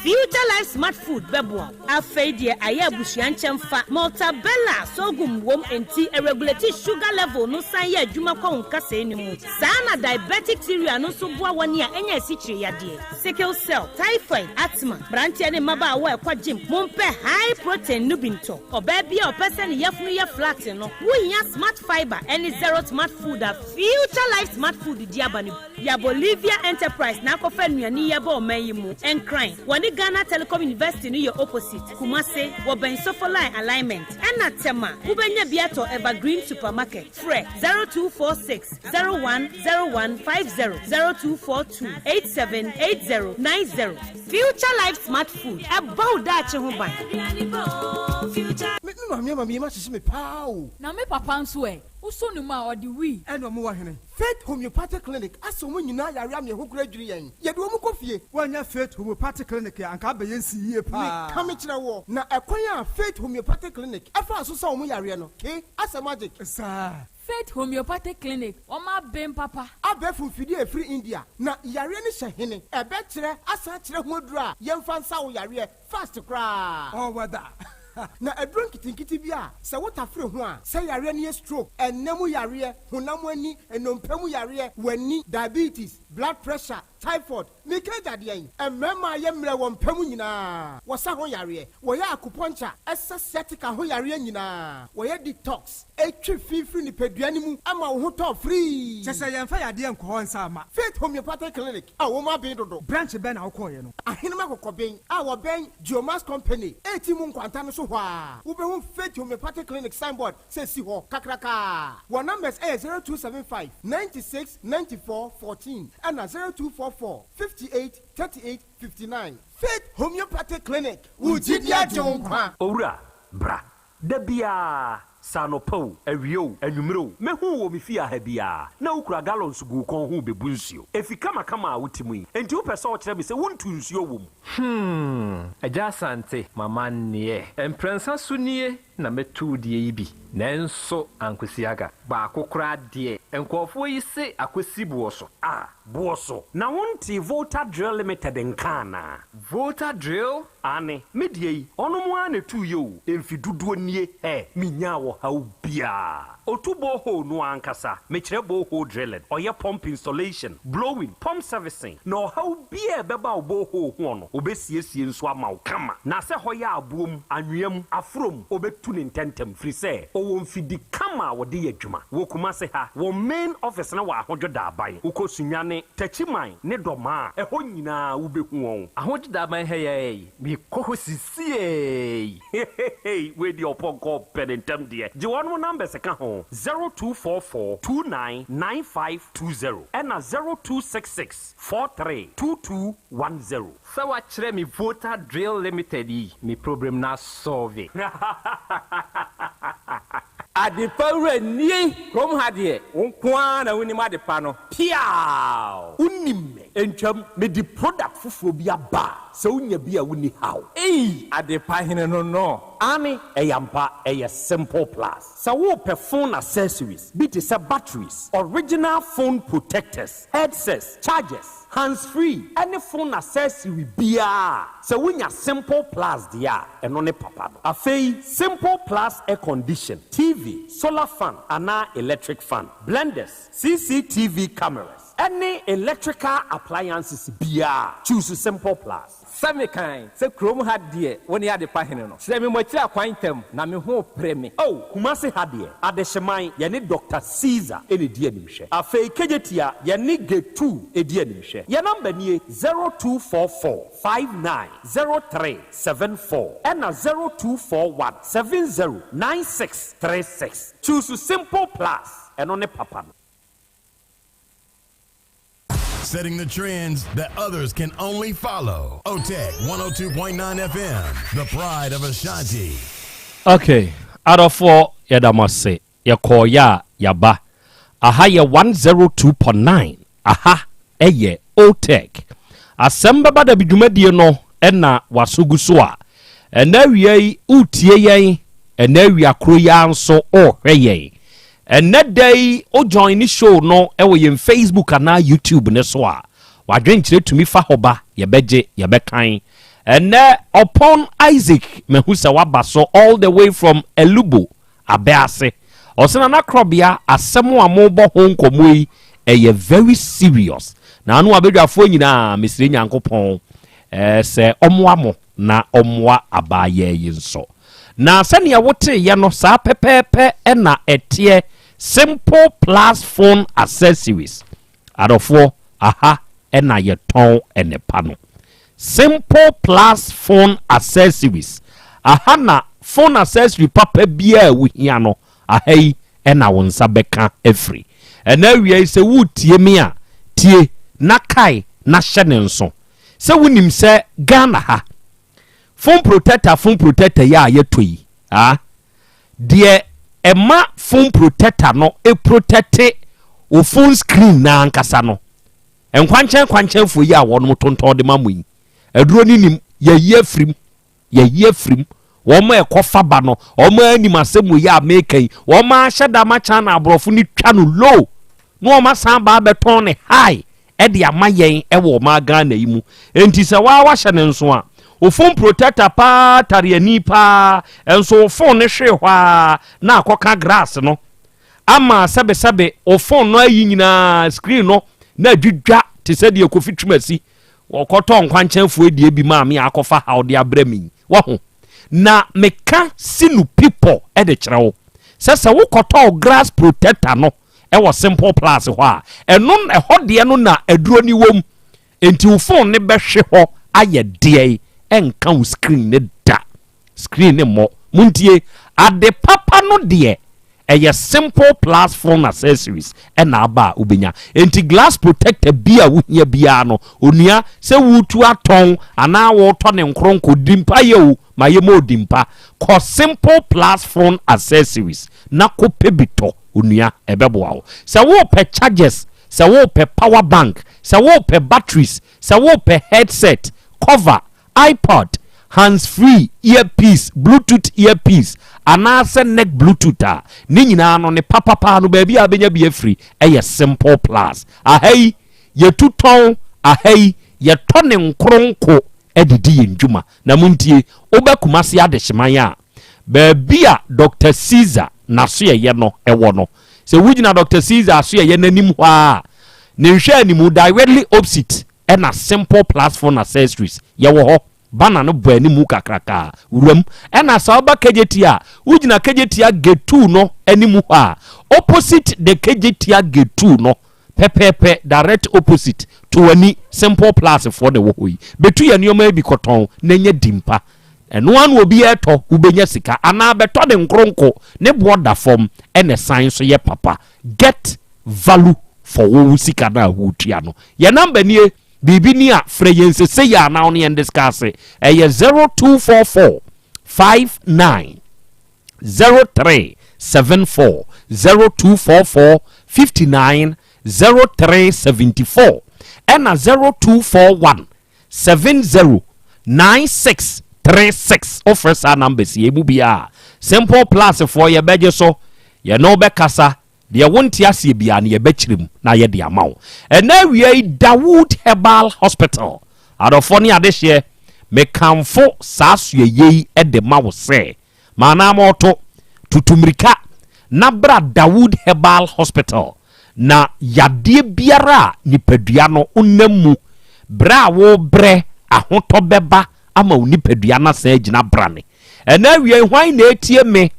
Speaker 12: Future Life Smart Food bɛboa wo. Afei deɛ ayɛ abusua nkyɛmfa, Maltabella sorghum wom enti ɛregulate sugar level no san yɛ adwuma kɔ wo nkasɛɛ no mu. Saa na diabetic cereal no nso boa wɔn a anya asikyire yadeɛ, sickle cell, typhoid, asthma. Mmeranteɛ ne mmabaawa a ɛkɔ gym, mompɛ high protein no bi ntɔ. Ɔbaa bi a ɔpɛ sɛ ne yafunu yɛ flat no, wohia Smart Fibre ne Zero Smart Food a Future Life Smart Food de aba no bi. Ya Bolivia Enterprise na akɔfa nnuane yi aba ɔman yi mu. Nkran, wɔne Ghana Telecom University no yɛ opposite. Kumase, wɔbɛn Sofoline Alignment. Ɛna Tema, wobɛnya bi atɔ Evergreen Supermarket. Frɛ 0246 010150, 0242 878090. Future Life Smart Food, ɛbɔ wo daakye ho ban.
Speaker 23: Me maame ama me yam ahyehye me paa o.
Speaker 24: Na me papa nso ɛ? Wosɔ ne mu a, ɔde wii.
Speaker 23: Ɛna ɔmo wɔ hene? Faith Homeopathic Clinic asa ɔmo nyinaa yare ama yɛn ho koraa dwiri yɛn. Yɛde ɔmo kɔ fie.
Speaker 11: Woannya Faith Homeopathic Clinic a, anka abɛyɛ nsi yie paa.
Speaker 23: Meka mekyerɛ woɔ, na ɛkwan a Faith Homeopathic Clinic faa so sa ɔmo yareɛ no, ke, asɛ magic.
Speaker 11: Saa.
Speaker 24: Faith Homeopathic Clinic, wɔn aben papa.
Speaker 23: Abɛɛfo mfidie a ɛfiri India, na yareɛ no hyɛ hene? Ɛbɛkyerɛ asan akyerɛ ho aduro a yɛmfa nsa wo yareɛ fast koraa.
Speaker 11: All weather.
Speaker 23: Na aduro nketenkete bi a sɛ wotafere ho a, sɛ yareɛ no yɛ stroke, ɛnna mu yareɛ, honam ani, nnompe mu yareɛ, w'ani, diabetes, blood pressure, typhoid, meka agya deɛn? Mmarima a yɛ mmerɛ wɔ mpa mu nyinaa, wɔsa ho yareɛ, wɔyɛ acupuncture, ɛsa sciatica ho yareɛ nyinaa, wɔyɛ detox, ɛtwe fi firi nipadua no mu ma wo ho tɔ firii.
Speaker 11: Kyerɛ sɛ yɛmfa yadeɛ nkɔ hɔ nsa mma.
Speaker 23: Faith Homeopathic Clinic a wɔn aben dodo.
Speaker 11: Branch bɛn na wokɔeɛ no?
Speaker 23: Ahenem Akokɔben a wɔbɛn Geomax Company a mu nkwanta no so hɔ ara, wobɛhu Faith Homeopathic Clinic signboard sɛ si hɔ kakrakaa. Wɔn numbers yɛ 0275 96 94 14 ɛna 0244 58 38 59. Faith Homeopathic Clinic, wo gyidi agye wo nkwa.
Speaker 21: Owura, bra. Da biara, sɛ anɔpa o, awia o, anwummere o, mɛhu wo wɔ me fie ha biara, na wokura gallons gu wo kɔn ho rebebu nsuo. Efi kamakama a wote mu yi, enti wopɛ sɛ wokyerɛ me sɛ wontu nsuo wɔ mu?
Speaker 25: Hmm, Agya Asante, m'amanneɛ. Mprɛnsa so nie na mɛtu wo deɛ yi bi, nanso ankosi aga. Baako koraa deɛ, nkurɔfoɔ yi se akɔsi boɔ so.
Speaker 21: Ah, boɔ so? Na wontee Volta Drill Limited nka anaa?
Speaker 25: Volta Drill?
Speaker 21: Aane, me deɛ yi, ɔnom ara na ɛtuiɛ o, mfe dodoɔ nie, hɛ, menyaa ɔhaw biara. Ɔtu borehole no ara ankasa, mekyerɛ borehole drilling, ɔyɛ pump installation, blowing, pump servicing, na ɔhaw biara a ɛbɛba wo borehole hoɔ no, ɔbɛsiesie nso ama wo kama. Na sɛ hɔ yɛ aboɔ mu, anwea mu, aforɔ mu, ɔbɛtu no ntɛntɛm, firi sɛ ɔwɔ mfidi kama a wɔde yɛ adwuma. Wɔ Kumase ha, wɔn main office no wɔ Ahodwo Daaban. Wokɔ Sunyani, Techiman ne Dɔmaa a, ɛhɔ nyinaa wobɛhu wɔn.
Speaker 25: Ahodwo Daaban ha yi ara yi, mekɔ hɔ sisiei.
Speaker 21: Heheheei wei deɛ ɔpɔnkɔ ɔpɛ ne ntɛm deɛ. Gye wɔnom numbers ka ho. no, 0244 29 9520 ɛna 0266 43 2210.
Speaker 25: Sɛ wakyerɛ me Voter Drill Limited yi, me problem no asɔlve.
Speaker 3: Adepa wura nie! Kurom ha deɛ, wo nko ara na wonim adepa no.
Speaker 21: Piaaw! Wonim me. Ntwam, mede product foforɔ bi aba a, sɛ wonya bi a wonni haw.
Speaker 3: Ei! Adepa hene no no.
Speaker 21: Aane, ɛyɛ ampa, ɛyɛ Simple Plus. Sɛ worepɛ phone accessories bi te sɛ batteries, original phone protectors, headsets, chargers, hands free ne phone accessory biara a, sɛ wonya Simple Plus deɛ a, ɛno ne papa no. Afei Simple Plus air condition, TV, solar fan anaa electric fan, blenders, CCTV cameras ne electrical appliances biara a, choose Simple Plus.
Speaker 3: Sɛ mekan sɛ kurom ha deɛ wo ne adepa hene no. Kyerɛ me mo akyiri akwan ntɛm na me ho repere me.
Speaker 21: Oh, Kumasi ha deɛ, Adehyeman, yɛne Doctor Caesar na ɛdi animhwɛ. Afei Kejetia, yɛne Getu di animhwɛ. Yɛn number nie, 0244 59 03 74 ɛna 0241 70 96 36. Choose Simple Plus, ɛno ne papa no.
Speaker 17: Setting the trends that others can only follow. OTEC 102.9 FM, the pride of Ashanti.
Speaker 21: Okay, adɔfoɔ yɛda mo ase. Yɛkɔɔyɛ a yɛaba. Aha yɛ 102.9. Aha ɛyɛ OTEC. Asɛm bɛba da bi dwumadie no ɛna waso gu so a. Ɛnɛ awia yi wotie yɛn, ɛnɛ awia koro yi ara nso ɔrehwɛ yɛn. Ɛnɛ da yi wo join ne show no ɛwɔ yɛn Facebook anaa YouTube ne so a, wadwenkyerɛ tumi fa hɔ ba, yɛbɛgye, yɛbɛkan. Ɛnɛ Ɔpɔn Isaac mahu sɛ waba so all the way from Elubo Abɛase. Ɔsɛ Nana Korɔbea asɛm a mobɔ ho nkɔmmɔ yi ɛyɛ very serious. Na ano abadwafoɔ nyinaa mesrɛ Nyankopɔn sɛ ɔmmoa mo na ɔmmoa abaayɛ yi nso. Na sɛnea woteeɛ no saa pɛpɛɛpɛ ɛna ɛteɛ. Simple Plus phone accessories. Adɔfoɔ aha ɛna yɛtɔn ɛnepa no. Simple Plus phone accessories. Aha na phone accessory papa biara a wohia no aha yi ɛna wo nsa bɛka afiri. Ɛna awia yi sɛ wotie me a tie na kae na hyɛ ne nso. Sɛ wonim sɛ Ghana ha phone protector yi a yɛtɔ yi ah deɛ ɛma phone protector no e protect wo phone screen na ankasa no nkwankyɛn nkwankyɛnfoɔ yi a wɔn tontɔn de ma mo yi aduro no nim yɛyi afirim yɛyi afirim wɔn a ɛkɔfa ba no wɔn anim asɛm wɔ yi a meka yi wɔn ahyɛ dama kyan na aborɔfo no twa no low na wɔn asan ba abɛtɔn ne high ɛde ama yɛn ɛwɔ ɔman Ghana yi mu. Nti sɛ waa wahyɛ ne nso a o phone protector paa tare ani paa nso o phone ne hwee hɔ a na akɔka glass no ama sɛbesɛbe o phone no ayi nyinaa screen no na adwidwa te sɛ deɛ Kofi Twumasi wɔkɔtɔ nkwankyɛnfoɔ adie bi maa me akɔfa ha ɔde abrɛ me waho. Na meka si no pipɔ ɛde kyerɛ wo sɛ sɛ wokɔtɔ glass protector no ɛwɔ Simple Plus hɔ a ɛno ɛhɔ deɛ no na aduro ni wɔm nti wo phone ne bɛhwe hɔ ayɛ deɛ ɛnka wo screen ne da screen ne mmɔ. Muntie ade papa no deɛ ɛyɛ Simple Plus phone accessories ɛna aba a wobɛnya. Nti glass protector bi a wohia biara no onua sɛ wotu atɔn anaa wotɔ ne nkoronko di mpa yɛ o ma yɛ ma odi mpa kɔ Simple Plus phone accessories na kɔpɛ bi tɔ onua ɛbɛboa wo. Sɛ wopɛ chargers, sɛ wopɛ power bank, sɛ wopɛ batteries, sɛ wopɛ headset cover, iPod, hands free earpiece, Bluetooth earpiece anaasɛ neck Bluetooth a ne nyinaa no ne papapaa no baabi a bɛnya bi afiri ɛyɛ Simple Plus. Aha yi yɛtu tɔn, aha yi yɛtɔ ne nkoronko ɛde di yɛn dwuma. Na montie wobɛ Kumase Adehyeman a baabi a Dr Caesar n'asoɛyɛ no ɛwɔ no sɛ wogyina Dr Caesar asoɛyɛ n'anim hɔ a ne nhwɛ animu directly opposite ɛna Simple Plus phone accessories yɛwɔ hɔ. Bana no bɔ animu kakraka wuram. Ɛna sɛ woba Kejetia a wogyina Kejetia gate 2 no animu hɔ a opposite the Kejetia gate 2 no pɛpɛɛpɛ direct opposite to ani Simple Plus foɔ na ɛwɔ hɔ yi bɛtu yɛ nneɛma yi bi kɔtɔn na nyɛ di mpa. Ɛno ara na obi ɛretɔ, wobɛnya sika. Anaa bɛtɔ ne nkoronko, ne boɔ da fam, ɛna ɛsan nso yɛ papa. Get value for wo wo sika no a woretua no. Yɛn number nie, biribi ni a, frɛ yɛn sesei ara na wo ne yɛn discuss. Ɛyɛ 0244 59 0374, 0244 59 0374, ɛna 0241 70 9636. Wofrɛ saa numbers yi emu biara a, Simple Plus foɔ yɛbɛgye so, yɛne wo bɛkasa, deɛ wonte aseɛ biara no yɛbɛkyerɛ mu na yɛde ama wo. Ɛnɛ awia yi Dawood Herbal Hospital, adɔfoɔ ne adehyeɛ, mekamfo saa soɛyɛ yi de ma wo sɛ, Ma anamɔto, tutu mmirika na bra Dawood Herbal Hospital na yadeɛ biara a nipadua no wonam mu berɛ a worebrɛ ahotɔ bɛba ama wo nipadua no asan agyina brane. Ɛnɛ awia yi hwan na ɛretie me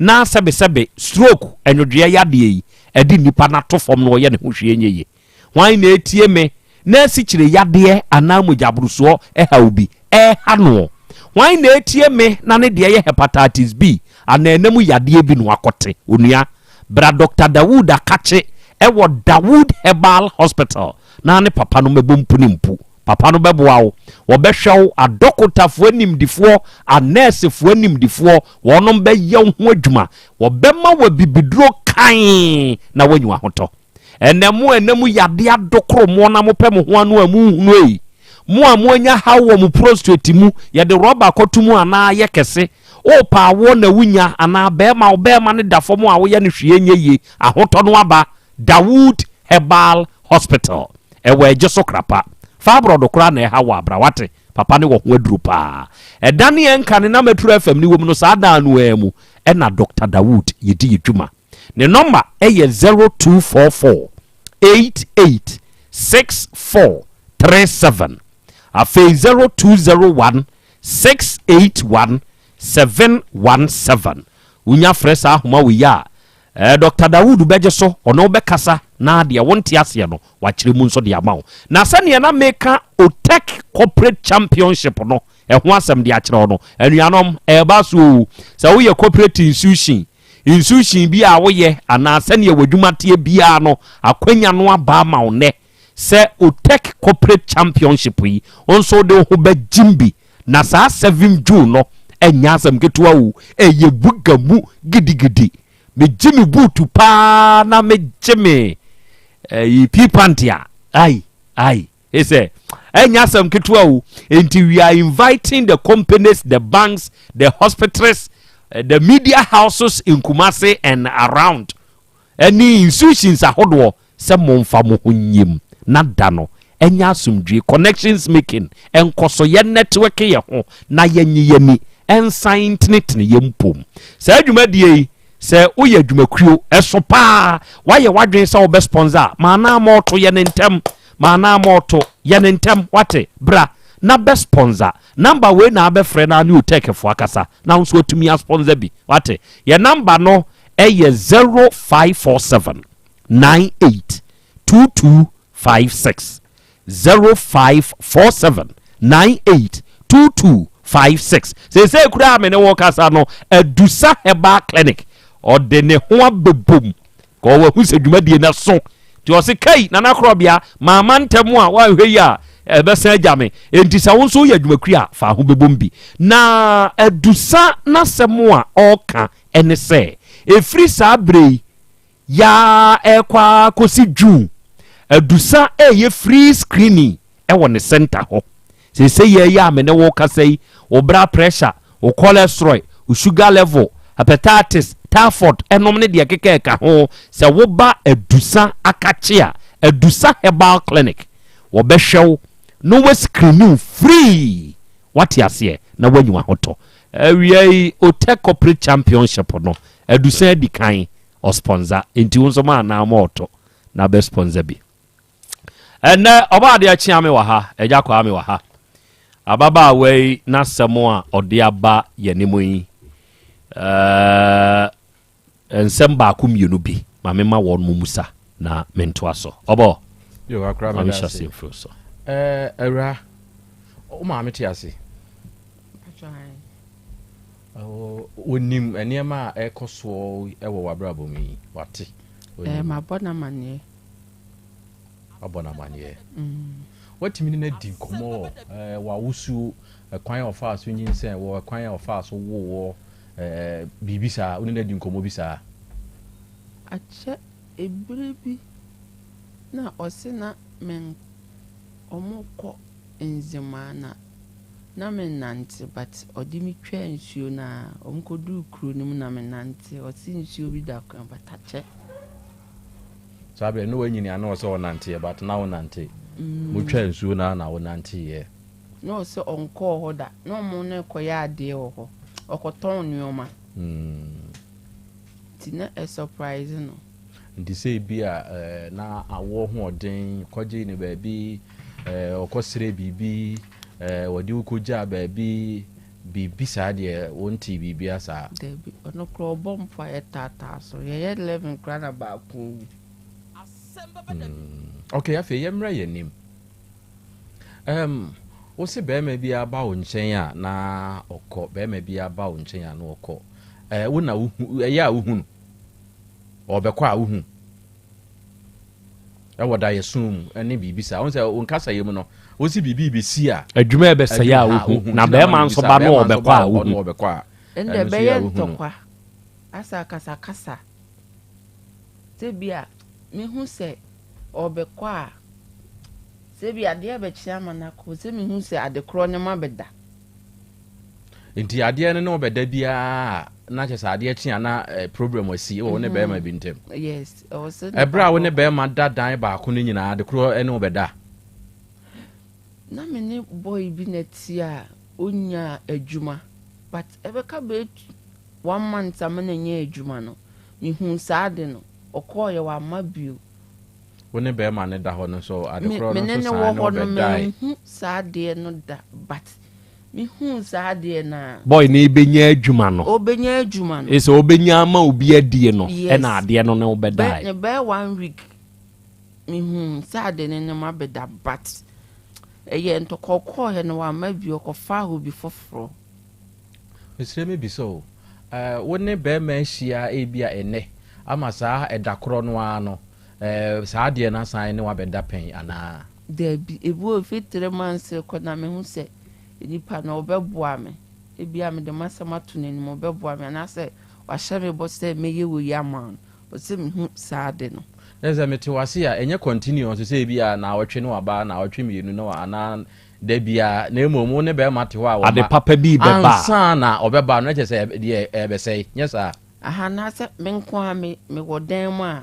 Speaker 21: na sɛbesɛbe stroke nwodwoeɛ yadeɛ yi ɛde nnipa no ato fam na ɔyɛ ne ho hwee nyɛ yie? Hwan na ɛretie me na asikyire yadeɛ anaa mogyaborosoɔ haw bi reha noɔ? Hwan na ɛretie me na ne deɛ yɛ hepatitis B anaa ɛna mu yadeɛ bi na wakɔte? Onua, bra Dɔkta Dawood Akakye wɔ Dawood Herbal Hospital na ne papa no mmɛbɔ mpu ne mpu. Papa no bɛboa wo. Wɔbɛhwɛ wo, adɔkotafoɔ animdefoɔ, anɛɛsefoɔ animdefoɔ, wɔnom bɛyɛ wo ho adwuma. Wɔbɛma wo abibiduro kann na woanya w'ahotɔ. Ɛnɛ mo a ɛnɛ mu yadeɛ adokoro mo na mopɛ mo ho ano a monhunu ei. Mo a moanya haw wɔ mo prostrate mu, yɛde rɔba kɔto mu anaa ayɛ kɛse. Wopɛ awoɔ na wonya anaa bɛɛma wo bɛɛma no da fam a woyɛ no hwee nyɛ yie, ahotɔ no aba. Dawood Herbal Hospital. Ɛwɔ Ɛgye so Krapa. Fibroid koraa na ɛha wo a, bra wate. Papa no wɔ ho aduro paa. Ɛda ne ɛnka ne na Metro FM no wɔ mu no saa dan no ara mu ɛna Doctor Dawood yɛdi yɛ dwuma. Ne nɔma yɛ 0244 88 64 37, afei 0201 681 717. Wonya frɛ saa ahoma wei a, eh, Dɔkta Dawood bɛgye so, ɔne wo bɛkasa na deɛ wonte aseɛ no, wakyerɛ mu nso de ama wo. Na sɛdeɛ na meka OTEC Corporate Championship no ɛho asɛm de akyerɛ wo no, anuanom, ɛreba so o. Sɛ woyɛ corporate institution, Institution bi a woyɛ anaa sɛnea w'adwuma teɛ biara no, akwanya no aba ama wo nnɛ sɛ OTEC Corporate Championship yi, wo nso wode wo ho bɛgyem bi. Na saa 7 June no, ɛnyɛ asɛm ketewa o, ɛyɛ buga mu gidigidi. Megye me buutu paa na megye me ɛyi eh, pii pant a, ai, ai. He sɛ, ɛnyɛ asɛm ketewa o, enti we are inviting the companies, the banks, the hospitals, eh, the media houses in Kumasi and around, ɛne institutions ahodoɔ sɛ momfa mo ho nyim na da no ɛnyɛ asomdwie, connections making, ɛnkɔ so, yɛ network yɛ ho na yɛnye yɛni ɛnsan ntenetene yɛ mpom. Saa dwumadie yi, Sɛ woyɛ adwumakuo, ɛso paa, woayɛ w'adwene sɛ wobɛ sponsor a, ma anaa mɔɔto, yɛ no ntɛm, ma anaa mɔɔto, yɛ no ntɛm, wate, bra na bɛ sponsor. Number wei na abɛfrɛ na ne OTEC foɔ akasa na wo nso atumi asponsor bi, wate. Yɛ number no ɛyɛ 0547 98 22 56 0547 98 22 56. Seesei koraa a me ne wo kasa no, Adusa Herbal Clinic ɔde ne ho abɛbom ka ɔwahu sɛ dwumadie no so nti ɔse kai Nana Korɔbea maama ntɛm a woanhwɛ yi a ɛbɛsan agya me enti sɛ wo nso woyɛ adwumakuri a fa ho bɛbom bi. Na Adusa n'asɛm a ɔreka ɛne sɛ ɛfiri saa berɛ yi Yaa ɛrekɔ ara kɔsi June, Adusa reyɛ free screening wɔ ne center hɔ. Seesei yɛ yi a me ne wo rekasa yi, wo bra pressure, wo cholesterol, wo sugar level, hepatitis, typhoid nom ne deɛ ɛkeka ɛka ho, sɛ woba Adusa Akakye a, Adusa Herbal Clinic, wɔbɛhwɛ wo na wɔascreeni wo free. Woate aseɛ? Na woanya w'ahotɔ. Awia yi, Otec Corporate Championship no, Adusa adi kan. Ɔspɔnsa nti wo nso ma anaa ma ɔtɔ na bɛ spɔnsa bi. Ɛnɛ ɔba adeɛ kyea me wɔ ha, agya kwaa me wɔ ha. Ababaawa yi n'asɛm a ɔde aba yɛn anim yi, ɛɛ nsɛm baako mmienu bi ma me ma wɔn mu musa na mentoa so. Ɔbɔ,
Speaker 2: Yo, akora
Speaker 21: ma
Speaker 2: meda
Speaker 21: mehyɛ
Speaker 2: ase.
Speaker 21: aseɛ mfiri so.
Speaker 2: Ɛɛ, awura, wo maame te ase? Ɔnim nneɛma a ɛrekɔ soɔ wɔ w'abrabɔ mu yi, wate?
Speaker 1: Ɛɛ, mabɔ no amaneɛ.
Speaker 2: Wabɔ no amaneɛ. Woatumi ne no adi nkɔmmɔ wɔ w'awosuo, ɛkwan a ɔfaa so nyinsɛn wɔ, ɛkwan a ɔfaa so woo wɔ, biribi saa, wo ne no adi nkɔmmɔ bi saa?
Speaker 1: Akyɛ ɛberɛ bi na ɔse na me wɔkɔ Nzemaa na na me nante but ɔde me twaa nsuo no a wɔn kɔ duu kuro no mu na me nante ɔse nsuo bi da kwan but akyɛ.
Speaker 2: Saa berɛ no wanyini a na ɔsɛ ɔnanteɛ but na wonante mo twaa nsuo no a na wonanteeɛ.
Speaker 1: Na ɔse ɔnkɔɔ hɔ da na ɔmo no rekɔyɛ adeɛ wɔ hɔ ɔkɔtɔn nnoɔma nti na ɛ surprise no.
Speaker 2: Nti sɛ ebia na awoɔ hoɔden kɔgyee no baabi, ɔkɔsrɛɛ biribi, wɔde wo kɔgyaa baabi, biribi saa deɛ wontee biribiara saa?
Speaker 1: Dabi, ɔno koraa ɔbɔ mpaeɛ taataa so, yɛyɛ 11 koraa na baako awu.
Speaker 2: Ok, afei yɛmmra yɛn anim. Um, wo se barima biara ba wo nkyɛn a na ɔkɔ, barima biara ba wo nkyɛn a na ɔkɔ. Eh, wo na wohu, ɛyɛ a wohu no? Ɔbɛkɔ a wohu ɛwɔ daeɛso mu ɛne biribi saa. Wohu sɛ wo nkasayɛ mu no, wosi biribi rebɛsi a.
Speaker 21: Adwuma ɛbɛsɛe a wohu, na bɛrima nso ba no ɔbɛkɔ a wohu.
Speaker 2: Ɔbɛkɔ a,
Speaker 1: Ɛnde
Speaker 2: ɛno nso yɛ
Speaker 1: ɛbɛyɛ
Speaker 2: a wohu no.
Speaker 1: ntɔkwa, asɛ akasakasa. Sɛ bi a mehu sɛ ɔrebɛkɔ a, sɛ bi adeɛ bɛkye ama no akɔ, sɛ mehu sɛ adekorɔ no ma bɛda.
Speaker 2: Nti adeɛ no ne wo bɛda biara a, na kyerɛ sɛ adeɛ kye a na eh, problem asi wɔ wo ne bɛrima bi ntam.
Speaker 1: Yes, ɛwɔ sɛ
Speaker 2: Ɛberɛ a wo ne bɛrima da dan baako no nyinaa, ade korɔ ne wo bɛda?
Speaker 1: Na me ne boy bi na ɛte a ɔnyaa adwuma but ɛbɛka bɛyɛ one month ama no anya adwuma no, mehuu saa ade no, ɔkɔɔeɛ wamma bio.
Speaker 2: Wo ne bɛrima no da hɔ no nso, ade
Speaker 1: Me
Speaker 2: korɔ
Speaker 1: me
Speaker 2: no
Speaker 1: ne
Speaker 2: nso
Speaker 1: no
Speaker 2: san
Speaker 1: wɔ
Speaker 2: ne wo
Speaker 1: hɔ no
Speaker 2: bɛdae?
Speaker 1: manhu saa adeɛ no da but Mehuu saa adeɛ no a.
Speaker 21: Boy no rebɛnya adwuma no.
Speaker 1: Ɔrebɛnya adwuma no.
Speaker 21: Sɛ ɔbɛnya ama obi adie no.
Speaker 1: Yes.
Speaker 21: Ɛna adeɛ no ne wo bɛdae.
Speaker 1: Bɛ ne bɛyɛ one week mehuu sɛ ade no ne ma bɛda but ɛyɛ ntɔkwa ɔkɔɔeɛ no wamma bio ɔkɔfaa obi foforɔ.
Speaker 2: Mesrɛ mebisa o, eh, wo ne bɛrima ahyia ebia ɛnnɛ ama saa ɛda korɔ no ara no, eh, saa adeɛ no asan ne wo abɛda pɛn anaa?
Speaker 1: Dabi, ebi wɔ hɔ efi three months rekɔ na mehu sɛ nipa no ɔbɛboa me. Ebia mede m'asɛm ato n'anim ɔbɛboa me anaasɛ wahyɛ me bɔ sɛ mɛyɛ wei ama no. Ɔsɛ sɛ mehu saa ade no.
Speaker 2: Na sɛ mete wo ase a, ɛnyɛ continuous sɛ ebia naawɔtwe ne waba, naawɔtwe mmienu ne wa anaa da biara, na mmom wo ne bɛrima te hɔ a
Speaker 21: Ade
Speaker 2: wɔma
Speaker 21: papa bi rebɛba a.
Speaker 2: ansa na ɔbɛba no, na kyerɛ sɛ deɛ ɛrebɛsɛe, nyɛ saa?
Speaker 1: Aha, anaasɛ me nko ara me mewɔ dan mu a,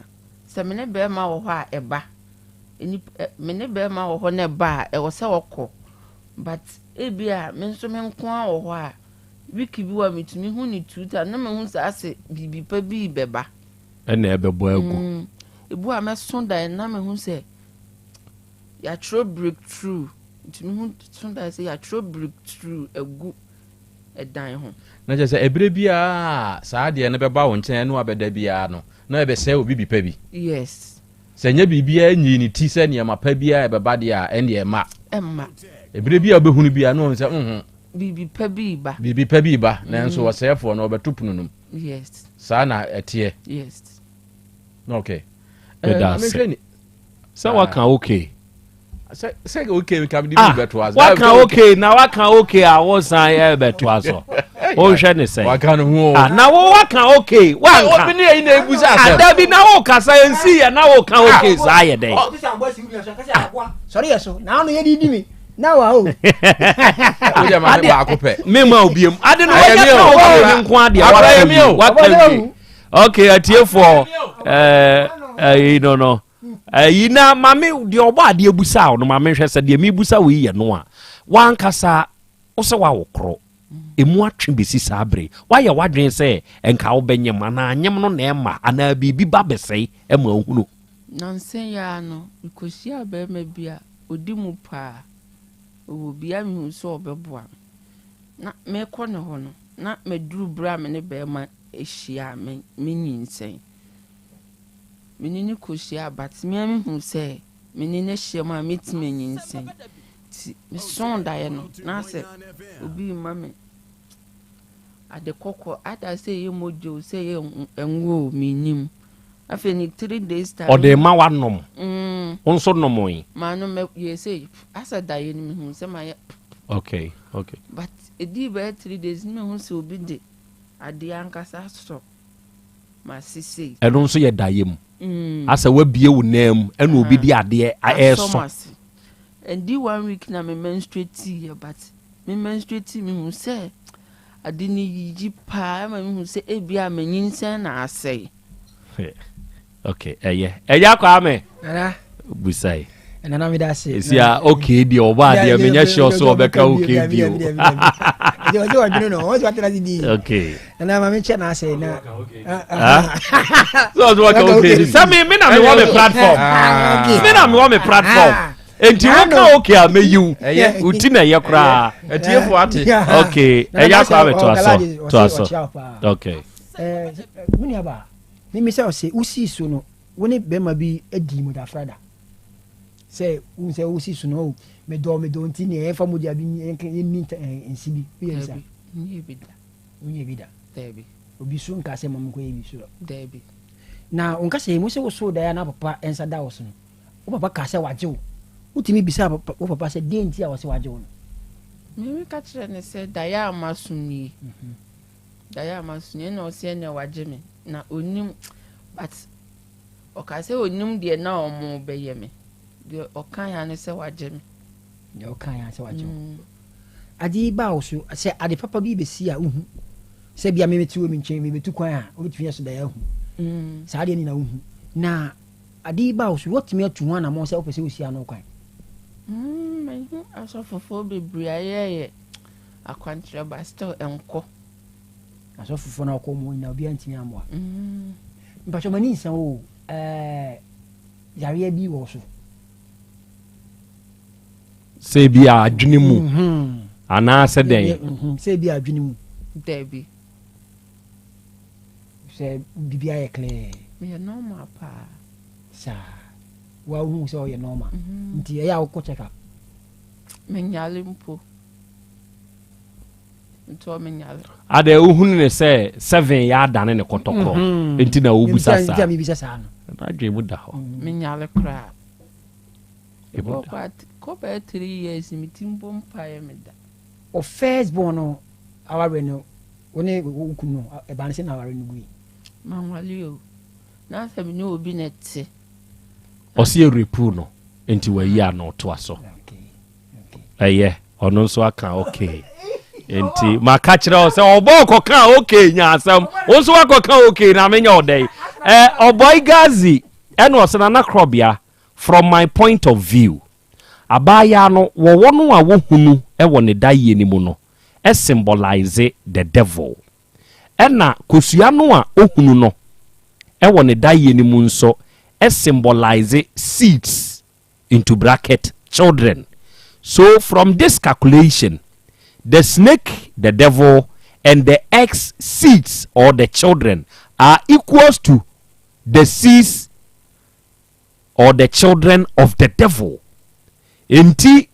Speaker 1: sɛ me ne bɛrima wɔ hɔ a ɛba. Nip ɛ me ne bɛrima wɔ hɔ na ɛba a, ɛwɔ sɛ ɔkɔ. But ebia me nso me nko ara wɔ hɔ a, week bi wɔ a metumi hu no two times na mahu sɛ ase biribi pa bi rebɛba.
Speaker 21: Ɛna ɛbɛbɔ agu.
Speaker 1: Mm, ebu a mɛso dae na mehu sɛ yɛatwerɛ breakthrough. Metumi hu so dae sɛ yɛatwerɛ breakthrough agu ɛdan ho.
Speaker 2: Na kyerɛ sɛ ɛberɛ biara a saa adeɛ no bɛba wo nkyɛn ne wabɛda biara no, na ɛbɛsɛe wo biribi pa bi.
Speaker 1: Yes.
Speaker 2: Sɛ ɛnyɛ biribiara nyii ne ti sɛ nneɛma pa biara ɛbɛba deɛ a, ɛndeɛ ɛmma.
Speaker 1: Ɛmma.
Speaker 2: Ɛberɛ bi a wobɛhunu biara na wahu sɛ, nho.
Speaker 1: Biribi pa bi reba.
Speaker 2: Biribi pa bi reba, nanso ɔsɛefoɔ no, ɔbɛto pono no mu.
Speaker 1: Yes.
Speaker 2: Saa na ɛteɛ.
Speaker 1: Yes.
Speaker 2: Okay.
Speaker 21: Meda ase. Sɛ waka okay.
Speaker 2: Sɛ sɛ okay nka mede bi bɛto ase.
Speaker 21: Waka okay na waka okay a wosan yɛ bɛto aso. Wohwɛ ne sɛn.
Speaker 2: Waka no ho.
Speaker 21: Ah, na wo waka okay wanka.
Speaker 2: Obi ne yɛ na ebu sa asɛm.
Speaker 21: Ada bi na wo kasa nsi yɛ na wo ka okay saa yɛ dɛn.
Speaker 6: Sɔre yɛ so na ano yɛ didi mi na wa o.
Speaker 2: Wo deɛ ma me baako pɛ.
Speaker 21: Me ma obi mu. Ade no wɔnyɛ ka okay ne nko adeɛ waka wie waka wie. Okay atiefoɔ ɛɛ ɛyi no no. Ɛyi na maame deɛ ɔbɔ adeɛ busa no maame hwɛ sɛ deɛ mebusa wo yi yɛ no a wankasa wo sɛ wawo korɔ emu atwe bɛsi saa bere woayɛ w'adwene sɛ nka wobɛnyem anaa anyem no na ɛma anaa biribi ba bɛsɛe ɛma wohunu.
Speaker 1: Nansa yi ara no, mekɔhyiaa barima bi a ɔdi mu paa. Ɔwɔ bi a mehuu sɛ ɔbɛboa me. Na merekɔ ne hɔ no, na maduru berɛ a me ne barima hyia a menyinsɛn. Me ne no kɔhyiaa but me ara mehuu sɛ me ne no ahyia mu a mɛtumi anyinsɛn. Nti mesoo daeɛ no na asɛ obi rema me. Ade kɔkɔɔ ada sɛ ɛyɛ mogya o sɛ ɛyɛ ngo o mennim. Afei ne 3 days time.
Speaker 21: Ɔde ma wanom. Wo nso nomoe.
Speaker 1: Manom yɛ sɛ asɛ daeɛ no mehu sɛ mayɛ. But ɛdii bɛyɛ 3 days no mehu sɛ obi de adeɛ ankasa asɔ m'ase sei.
Speaker 21: Ɛno nso yɛ daeɛ mu. Asɛ wabie wo nan mu ɛna obi de adeɛ
Speaker 1: asɔ
Speaker 21: ɛresɔ.
Speaker 1: M'ase. Ɛndi one week na me menstruate yɛ, but me menstruate mehu sɛ ade no yigyi paa, ɛma mehu sɛ ebia manyinsɛn na asɛe.
Speaker 21: Okay, ɛyɛ ɛyɛ akɔ ame.
Speaker 6: Nana.
Speaker 21: Busae.
Speaker 6: Nana, mi da se.
Speaker 21: Esi a okay deɛ, ɔba adeɛ menyɛ sure so ɔbɛka okay bio.
Speaker 6: Ɔsɛ ɔdwene no, ɔsɛ watena se di. Nana, maame kyɛ na asɛ na.
Speaker 21: Ah? So ɔsɛ waka okay sɛ me na mewɔ me platform, me na mewɔ me platform, nti woka okay a meyiw wo ti na ɛyɛ koraa.
Speaker 2: Atiefo ate.
Speaker 21: Okay, ɛyɛ akɔ ame, toa so, toa so, okay.
Speaker 6: Ɛɛ, mu nua ba, mímí sɛ ɔsɛ wosii so no, wo ne bɛrima bi adi mogya da sɛ wo sɛ wosi so no o, medɔ medɔ nti nea yɛmfa mogya bi yɛnni nsi bi woyɛ bi sa?
Speaker 1: Dabi, nyɛ bi da.
Speaker 6: Wonyɛ bi da?
Speaker 1: Dabi.
Speaker 6: Obi so nka sɛ mɔmkɔ yɛ bi so?
Speaker 1: Dabi.
Speaker 6: Na wonka sɛ mu sɛ wosoo daeɛ na papa nsa da wo so no, wo papa ka sɛ wagye wo, wotumi bisa wo papa sɛ deɛ nti a wɔsɛ wagye wo no?
Speaker 1: Meme ka kyerɛ ne sɛ daeɛ a maso nie, daeɛ a maso nie, ɛna ɔsɛ ɛnɛ wagye me na onim, but ɔka sɛ onim deɛ na ɔmo bɛyɛ me deɛ, ɔka ya ne sɛ wagye me.
Speaker 6: Deɛ ɔka ya sɛ wagye wo. Ade yi ba wo so sɛ ade papa bi bɛsi a, wohu sɛ bia memete wɔ me nkyɛn, mebɛtu kwan a, wobɛtumi aso daeɛ ahu saa adeɛ no na wohu na ade yi ba wo so, woatumi atu ho anammɔn sɛ wopɛ sɛ wosi ano kwan?
Speaker 1: Mahu asɔfofoɔ bebree a yɛyɛ akwankyerɛ but still ɛnkɔ.
Speaker 6: Asɔfofoɔ no akɔ mu nyina, obiara ntumi ammoa. Mpatwɛ, m'ani nsa o, yareɛ bi wɔ so?
Speaker 21: Sɛ bi a adwene mu anaasɛ dɛn?
Speaker 6: Sɛ bi adwene mu.
Speaker 1: Dabi.
Speaker 6: Sɛ biribi ayɛ clear?
Speaker 1: Meyɛ normal paa.
Speaker 6: Saa wa, wohu sɛ ɔyɛ normal nti ɛyɛ a wokɔ check up?
Speaker 1: Menyale mpo nti ɔmenyale.
Speaker 21: Adɛ wohunu ne sɛ seven yɛ adane ne kɔtɔkorɔ nti na wobusa saa?
Speaker 6: Nti a mebisa saa no.
Speaker 21: N'adwene mu da hɔ.
Speaker 1: Menyale koraa.
Speaker 21: Emu da.
Speaker 1: Kɔ bɛyɛ 3 years me ti mbɔ mpaeɛ me da.
Speaker 6: O, first born no aware no, wo ne wo kunu no ɛbaa no sɛ na aware no gui?
Speaker 1: Manwale o, na sɛ me ne obi na ɛte.
Speaker 21: Ɔsi erepu no nti wayi ano toa so. Ɛyɛ ɔno nso aka okay, nti maka kyerɛ wo sɛ ɔbɔ ɔkɔka okay nya asɛm, wo nso wakɔka okay na menyɛ ɔdɛn. Ɛ ɔbɔi gazi ɛna ɔsɛ nana korɔbea, from my point of view, abaayaa no wɔwɔ no a wohunu ɛwɔ ne dayie no mu no symbolize the devil, ɛna kosua no a ohunu no ɛwɔ ne dayie no mu nso symbolize seeds into bracket children. So from this calculation, the snake, the devil, and the eggs, seeds or the children, are equals to the seeds or the children of the devil. Nti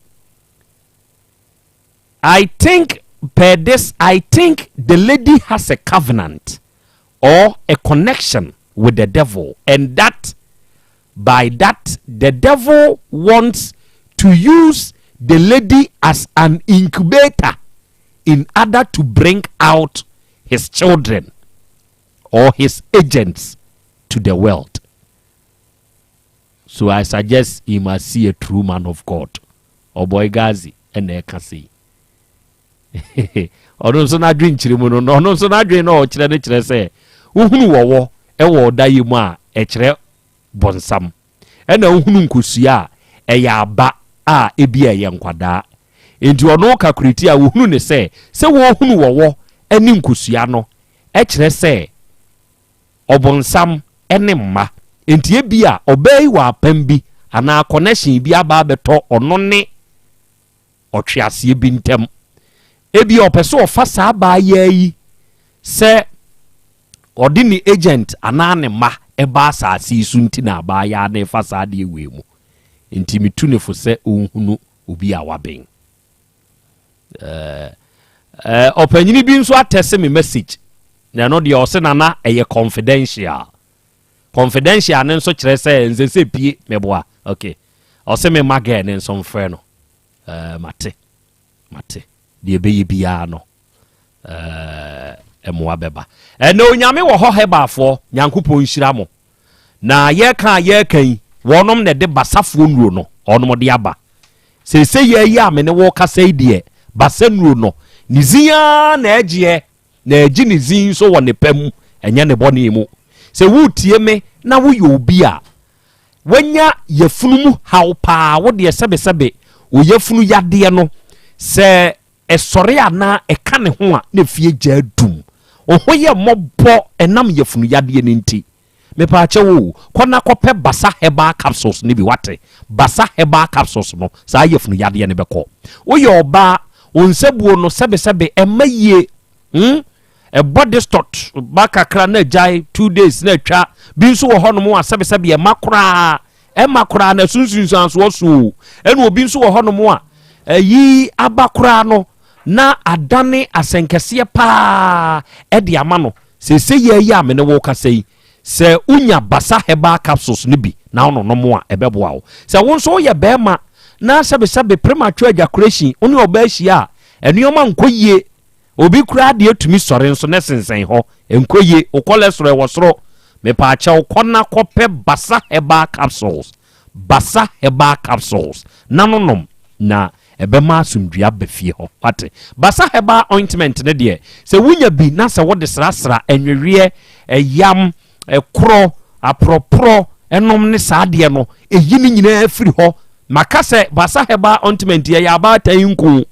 Speaker 21: I think per this, I think the lady has a covenant or a connection with the devil, and that by that the devil wants to use the lady as an incubator in order to bring out his children or his agents to the world. So I suggest he must see a true man of God. Ɔbɔi Gazi ɛna ɛka sei. Ɔno nso n'adwen kyerɛ mu no, ɔno nso n'adwen na ɔkyerɛ no kyerɛ sɛ wohunu wɔwɔ ɛwɔ ɔda yi mu a, ɛkyerɛ bɔnsam, ɛna wohunu nkosua a, ɛyɛ aba a ebi a ɛyɛ nkwadaa, nti ɔno kakureti a wohunu ne sɛ wɔhunu wɔwɔ ɛne nkosua no ɛkyerɛ sɛ ɔbɔnsam ɛne mma, nti ebi a ɔbaa yi wɔ apam bi anaa connection bi aba abɛtɔ ɔno ne ɔtweaseɛ bi ntam. Ebi a ɔpɛ sɛ ɔfa saa abaayaa yi sɛ ɔde ne agent anaa ne mma ɛba asase yi so, nti na abaayaa no ɛfa saa adeɛ wei mu. Nti metu ne fo sɛ ɔnhunu obi a wabɛn. Eh, ɔpanyini bi nso atɛse me message. Na ɛno deɛ ɔse nana ɛyɛ confidential. Confidential no nso kyerɛ sɛ nsɛ sɛ pie meboa. Okay. Ɔse me ma girl no nso mfrɛ no. Eh, mate. Mate. Deɛ ɛbɛyɛ biara no, eh, mmoa bɛba. Ɛnɛ Onyame wɔ hɔ Hebalfoɔ, Nyankopɔn nhyira mo. Na yɛka a yɛka yi, wɔnom na ɛde basafoɔ nnuro no, wɔnom de aba. Seesei yɛ yi a me ne wo kasa yi deɛ, basa nnuro no, ne zin ara na ɛgyeɛ, na ɛgye ne zin nso wɔ ne pɛ mu, ɛnyɛ ne bɔne mu. Sɛ woretie me na woyɛ obi a wanya yafunu mu haw paa, wo deɛ sɛbesɛbe wo yafunu yadeɛ no, sɛ ɛsɔre anaa ɛka ne ho a, na efie gya adum. Wo ho yɛ mmɔbɔ ɛnam yafunu yadeɛ no nti. Mepaakyɛw o, kɔ na kɔpɛ Basa Herbal Capsules no bi, wate? Basa Herbal Capsules no, saa yafunu yadeɛ no bɛkɔ. Woyɛ ɔbaa, wo nsabuo no sɛbesɛbe ɛmma yie, hmm? Ɛbɔ distort ba kakra na agyae, 2 days na atwa. Bi nso wɔ hɔnom a sɛbesɛbe ɛma koraa, ɛma koraa na ɛso nsunsuansoɔ so o. Ɛna obi nso wɔ hɔnom a, ayi aba koraa no, na adane asɛnkɛseɛ paa ɛde ama no. Seesei yi a me ne wo rekasa yi, sɛ wonya Basa Herbal Capsules no bi na wononom a, ɛbɛboa wo. Sɛ wo nso woyɛ barima na sɛbesɛbe premature ejaculation, wo ne ɔbaa hyia a, nneɛma nkɔ yie. Obi koraa deɛ tumi sɔre nso na ɛsensɛn hɔ, ɛnkɔ yie. Wo cholesterol ɛwɔ soro. Mepaakyɛw, kɔ na kɔpɛ Basa Herbal Capsules. Basa Herbal Capsules na nonom na ɛbɛma asomdwoeɛ aba fie hɔ. Wate? Basa Herbal Ointment no deɛ, sɛ wonya bi na sɛ wode srasra ɛnweweɛ, ɛyam, ɛkorɔ, aporɔporɔ nom ne saa adeɛ no, ɛyi ne nyinaa firi hɔ. Maka sɛ Basa Herbal Ointment yɛ yɛ abaatan nku.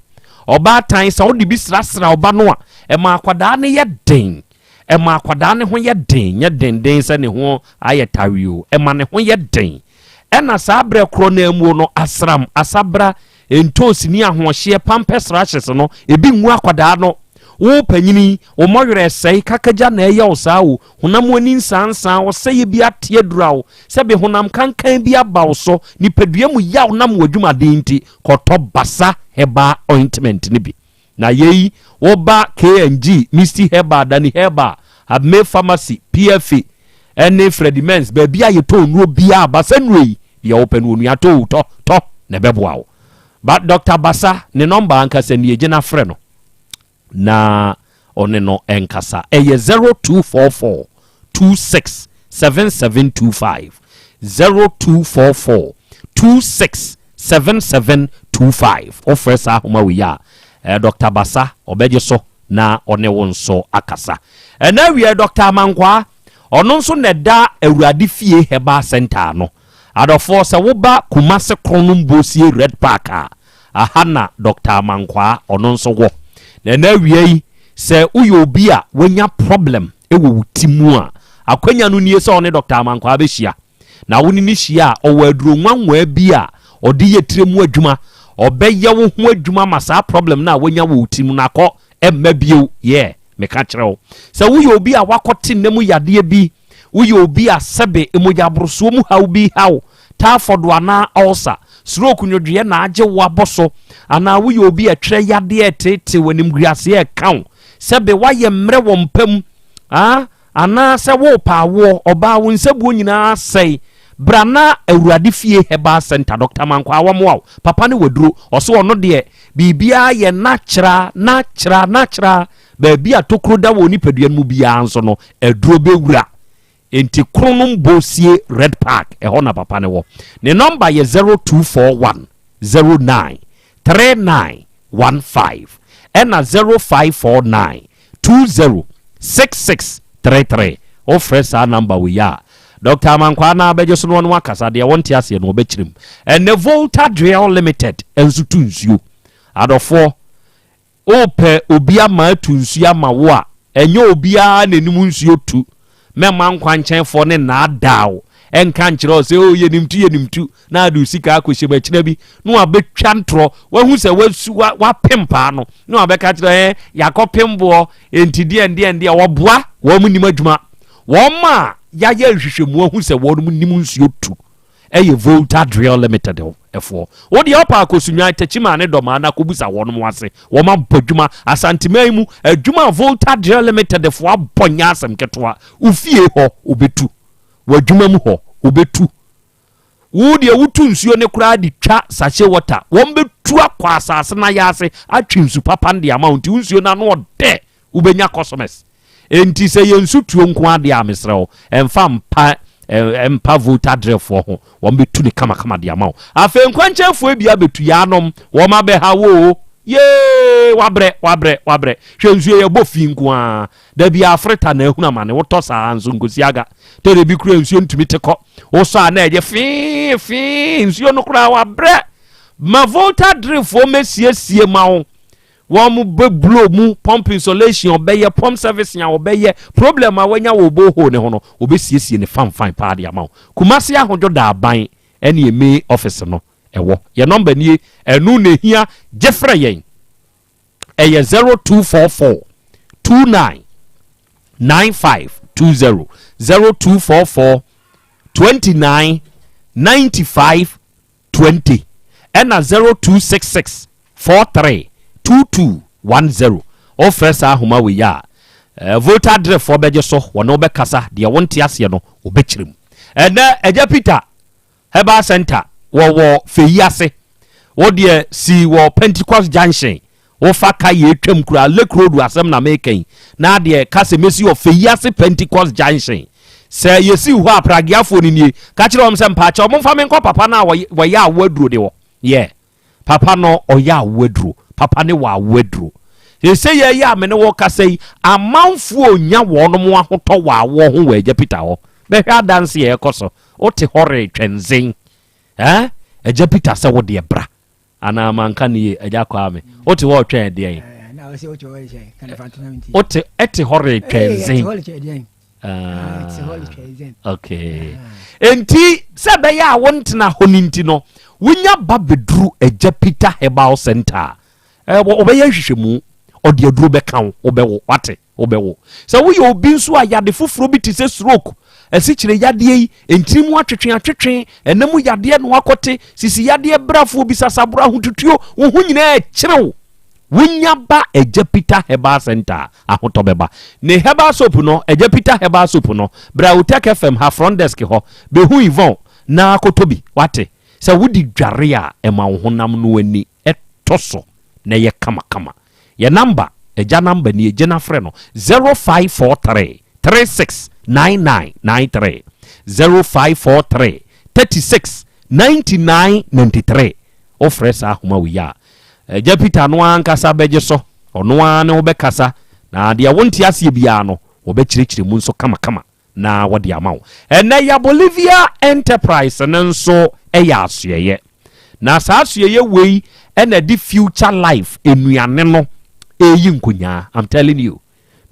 Speaker 21: Ɔbaatan, sɛ wode bi srasra ɔba no a, ɛma akwadaa no yɛ den. Ɛma akwadaa no ho yɛ den, nyɛ denden sɛ ne ho ayɛ tawee o, ɛma ne ho yɛ den. Ɛna saa berɛ korɔ no ara mu no, asram, asabra, ntoosi ne ahoɔhyeɛ, pampers rashes no, ebi ngu akwadaa no. Wo panyini, wo mmɔwerɛ resɛe, kakagya na ɛyɛ wo saa o, honam ani nsaansaa, ɔsɛeɛ bi ate adura wo, sɛbe honam kankan bi aba wo so, nipadua mu yaw nam w'adwumaden nti, kɔtɔ Basa Herbal Ointment no bi. Na yei, woba KNG, Misty Herbal, Danny Herbal, Abme Pharmacy, PFA, ɛne Freddie Mens, baabi a yɛtɔn nnuro biara, Basa nnuro yi, deɛ wopɛ no onua tɔ o, tɔ, tɔ, na ɛbɛboa wo. Ba, Dɔkta Basa, ne nɔmba ankasa nie, gye na frɛ no na ɔne no nkasa. Ɛyɛ 0244 26 7725, 0244 26 7725. Wofrɛ saa ahoma wei a, eh, Dɔkta Basa ɔbɛgye so na ɔne wo nso akasa. Ɛna awiɛ Dɔkta Amankwaa, ɔno nso na ɛda Awurade Fie Herbal Center ano. Adɔfoɔ, sɛ woba Kumase Kronom Bosie Red Park a, aha na Dɔkta Amankwaa ɔno nso wɔ. Na ɛna awia yi, sɛ woyɛ obi a wanya problem wɔ wo ti mu a, akwanya no nie sɛ ɔne Dɔkta Amankwaa bɛhyia. Na wo ne no hyia a, ɔwɔ aduro nwanwaa bi a ɔde yɛ tire mu adwuma. Ɔbɛyɛ wo ho adwuma ma saa problem no a wanya wɔ wo ti mu no akɔ, ɛmma bio. Yeah, meka kyerɛ wo. Sɛ woyɛ obi a wakɔte nna mu yadeɛ bi, woyɛ obi a sɛbe mogyaborosoɔ mu haw bi haw, typhoid anaa ulcer, stroke nwodwoeɛ na agye wo abɔ so, anaa woyɛ obi a ɛtwerɛ yadeɛ reteetee, animguaseɛ reka wo, sɛbe woayɛ mmerɛ wɔ mpa mu, ah, Anaa sɛ worepɛ awoɔ, ɔbaa wo nsabuo nyinaa asɛe, bra na Awurade fie Herbal Center, Doctor Mankwaa wɔmoa wo, papa ne waduro, ɔse ɔno deɛ biribiara yɛ natural, natural, natural, baabi a tokuro da wɔ nipadua no mu biara nso no, aduro bɛwura. Enti Kronom Bosie Red Park, ɛhɔ na papa no wɔ. Ne nɔmba yɛ 0241 09 3915 ɛna 0549 20 6633. Wofrɛ saa number wei a, Doctor Amankwaa no ara bɛgye so na ɔne wo akasa, deɛ wonte aseɛ no ɔbɛkyerɛ mu. Ɛnnɛ Volta Drill Limited nso tu nsuo. Adɔfoɔ, wopɛ obi ama atu nsuo ama wo a, ɛnyɛ obiara na ɛnim nsuo tu. Mɛmma nkwankyɛnfoɔ no nnaadaa wo nka nkyerɛ wo sɛ, oh, yɛnim tu, yɛnim tu, na ade wo sika akɔhyɛ mu akyina bi na wabɛtwa ntorɔ. Wahu sɛ wasu, wa, wapem paa no, na wabɛka kyerɛ ɛ, yɛakɔpem boɔ, enti deɛ ndeɛ ndeɛ, wɔboa, wɔn nim adwuma. Wɔn a yɛayɛ nhwehwɛmu ahu sɛ wɔn nim nsuo tu. ɛyɛ Volta Drill Limited foɔ. Wo deɛ ɔpa akɔsunwan Techiman ne Dɔmaa na kɔbusa wɔnom ase. Wɔn abɔ adwuma Asanteman mu. Adwuma a Volta Drill Limited foɔ abɔ nyɛ asɛm ketewa. Wo fie hɔ wɔbɛtu. W'adwuma mu hɔ wɔbɛtu. Wo deɛ wotu nsuo no koraa de twa sachet water. Wɔn bɛtu akɔ asase no ayɛ ase atwe nsu papa no de ama wo nti wo nsuo no ano ɔdɛ wobɛnya customers. Enti sɛ yɛ nsu tuo nko ara deɛ a mesrɛ wo ɛmfa mpa mpa Volta drill foɔ ho wɔn bɛtu no kamakama de ama wo. Afei nkwankyɛnfoɔ bi abɛtu yaanom wɔn abɛha wo o yee wabrɛ wabrɛ wabrɛ hwɛ nsuo yɛbɔ fi nko ara da bi afreta na ahunu amane wotɔ saa nso nkosi aga tɛrɛ bi kura nsuo ntumi te kɔ wosɔ a na ɛyɛ fee fee nsuo no koraa wabrɛ ma Volta drill foɔ mɛsiesie ma wo. Wɔn bɛ blow mu, pump insulation ɔbɛyɛ, pump servicing a ɔbɛyɛ, problem a wanya wɔ borehole ne ho no, ɔbɛsiesie ne fanfan paa de ama wo. Kumasi Ahodwo Daaban ɛne yɛ main office no ɛwɔ. Yɛ number nie, ɛno na ɛhia, gye frɛ yɛn. Ɛyɛ 0244 29 95 20, 0244 29 95 20 ɛna 0266 43 22 10. Wofrɛ saa ahoma wei a, eh, Volta Adrefoɔ bɛgye so, wɔne wo bɛkasa, deɛ wonte aseɛ no, wɔbɛkyerɛ mu. Ɛnɛ, Agya Peter Herbal Center wɔwɔ Feyi ase. Wo deɛ si wɔ Pentecost Junction Wofa ka yɛ twam koraa Lake Road asɛm na meka yi na adeɛ ka sɛ mɛsi wɔ Feyiase Pentecost Junction sɛ yɛsi hɔ a prageafoɔ no nie ka kyerɛ wɔn sɛ mpaakyɛw momfa me nkɔ papa no a wɔyɛ awo aduro de hɔ yɛ papa no ɔyɛ awo aduro papa ne wɔ awo aduro sɛ yɛ yɛ a me ne wɔ kasa yi amanfoɔ nya wɔn mo ahotɔ wɔ awoɔ ho wɔ Agya Peter hɔ bɛhwɛ adanse yɛ ɛkɔ so wote hɔ retwɛnzen eh Agya Peter sɛ wo deɛ bra Anaa manka no yie, Agya Kwame? Wote hɔ retwɛn ɛdeɛn? Wote ɛte hɔ retwɛn zen. Ah, okay. Enti sɛ ɛbɛyɛ a wontena hɔ no nti no, wonya ba bɛduru Agya Peter Herbal Center a, wɔbɛyɛ nhwehwɛmu, ɔde aduro bɛka wo, wobɛwo, wate? Wobɛwo. Sɛ woyɛ obi nso a yade foforɔ bi te sɛ stroke, asikyire yadeɛ yi, ntini mu atwetwe atwetwe, ɛna mu yadeɛ na wakɔte, sisi yadeɛ brafoɔ bi sasaboro ahotutuo, wo ho nyinaa ɛkyere wo. Wonya ba Agya Peter Herbal Center a, ahotɔ bɛba. Ne herbal soap no, Agya Peter Herbal Soap no, bra Otec FM ha front desk hɔ, bɛhu Yvonne na kɔtɔ bi, wate? Sɛ wode dware a, ɛma wo honam no ani tɔ so na ɛyɛ kamakama. Yɛ number, Agya number nie, gye na frɛ no, 0543 36 99 93, 0543 36 99 93. Wofrɛ saa ahoma wei a, Agya Peter no ara ankasa bɛgye so, ɔno ara ne wo bɛkasa, na deɛ wonte aseɛ biara no, wɔbɛkyerɛkyerɛ mu nso kamakama. na wɔde ama wo. Ɛnnɛ ya Bolivia Enterprise no nso yɛ asoɛeɛ. Na saa asoɛeɛ wei na ɛde Future Life nnuane no reyi nkonyaa. I'm telling you.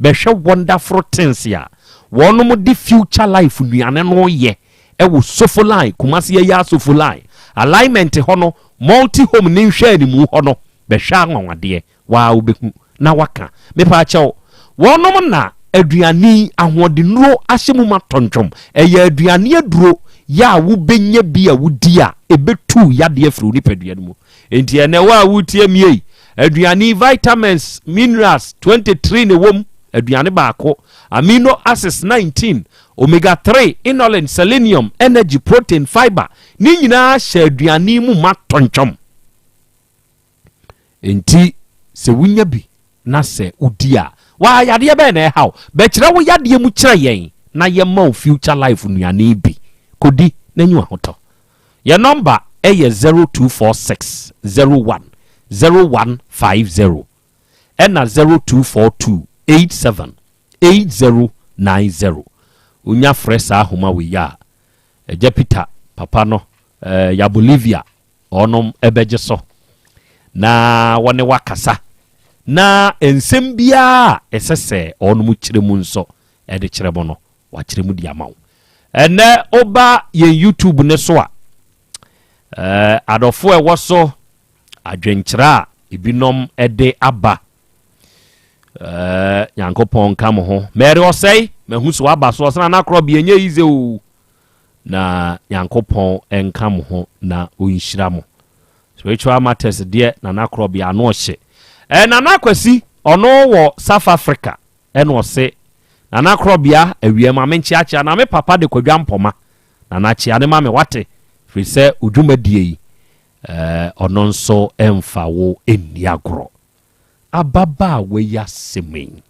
Speaker 21: Bɛhwɛ wonderful things a wɔnom de Future Life nnuane no yɛ ɛwɔ Sofoline, Kumasi Ayaa Sofoline, alignment hɔ no, multi home ne nhwɛanimu hɔ no, bɛhwɛ anwanwadeɛ. Waa wobɛhu na waka. Mepaakyɛw, wɔnom na aduane yi ahoɔdennuro ahyɛ mu ma tɔntwom. Ɛyɛ aduane aduro yɛ a wobɛnya bi a wodi a ɛbɛtu yadeɛ afiri wo nipadua no mu. Enti ɛnɛ wo a woretie me ei, aduane yi vitamins, minerals 23 na ɛwɔ mu, aduane baako, amino acids 19, omega 3, inulin, selenium, energy, protein, fiber, ne nyinaa hyɛ aduane yi mu ma tɔntwom. Enti sɛ wunya bi na sɛ wudi a, waa yadeɛ bɛn na ɛha wo? Bɛkyerɛ wo yadeɛ mu kyerɛ yɛn na yɛmma wo Future Life nnuane yi bi. Kɔdi na nya ahotɔ. Yɛn nɔmba yɛ 0246 01 0150 ɛna 0242 87 8090. Wonya frɛ saa ahoma wei a, Agya Peter papa no, eh, ya Bolivia Wɔnom bɛgye so na wɔne wo akasa, na nsɛm biara a ɛsɛ sɛ wɔnom kyerɛ mu nso de kyerɛ mo no, wɔakyerɛ mu de ama wo. Ɛnɛ woba yɛn YouTube no so a, eh, adɔfo a ɛwɔ so, adwenkyerɛ a ebinom de aba. Eh, Nyankopɔn nka mo ho. Mary Ɔsɛe, mahu so aba so, ɔsena nakorɔ bi ɛnyɛ yize o. Na Nyankopɔn nka mo ho na ɔnhyira mo. Spiritual matters deɛ Nana Korɔbea ano ɔhye. Eh, Nana Kwasi, ɔno wɔ South Africa ɛna ɔse, Nana Korɔbea awia ma menkyeakyea na me papa de Kwadwa Mpɔma. Nana kyea no ma me wate, firi sɛ wo dwumadie yi eh, ɔno nso mfa wo nni agorɔ. Ababaawa yi asɛm yi.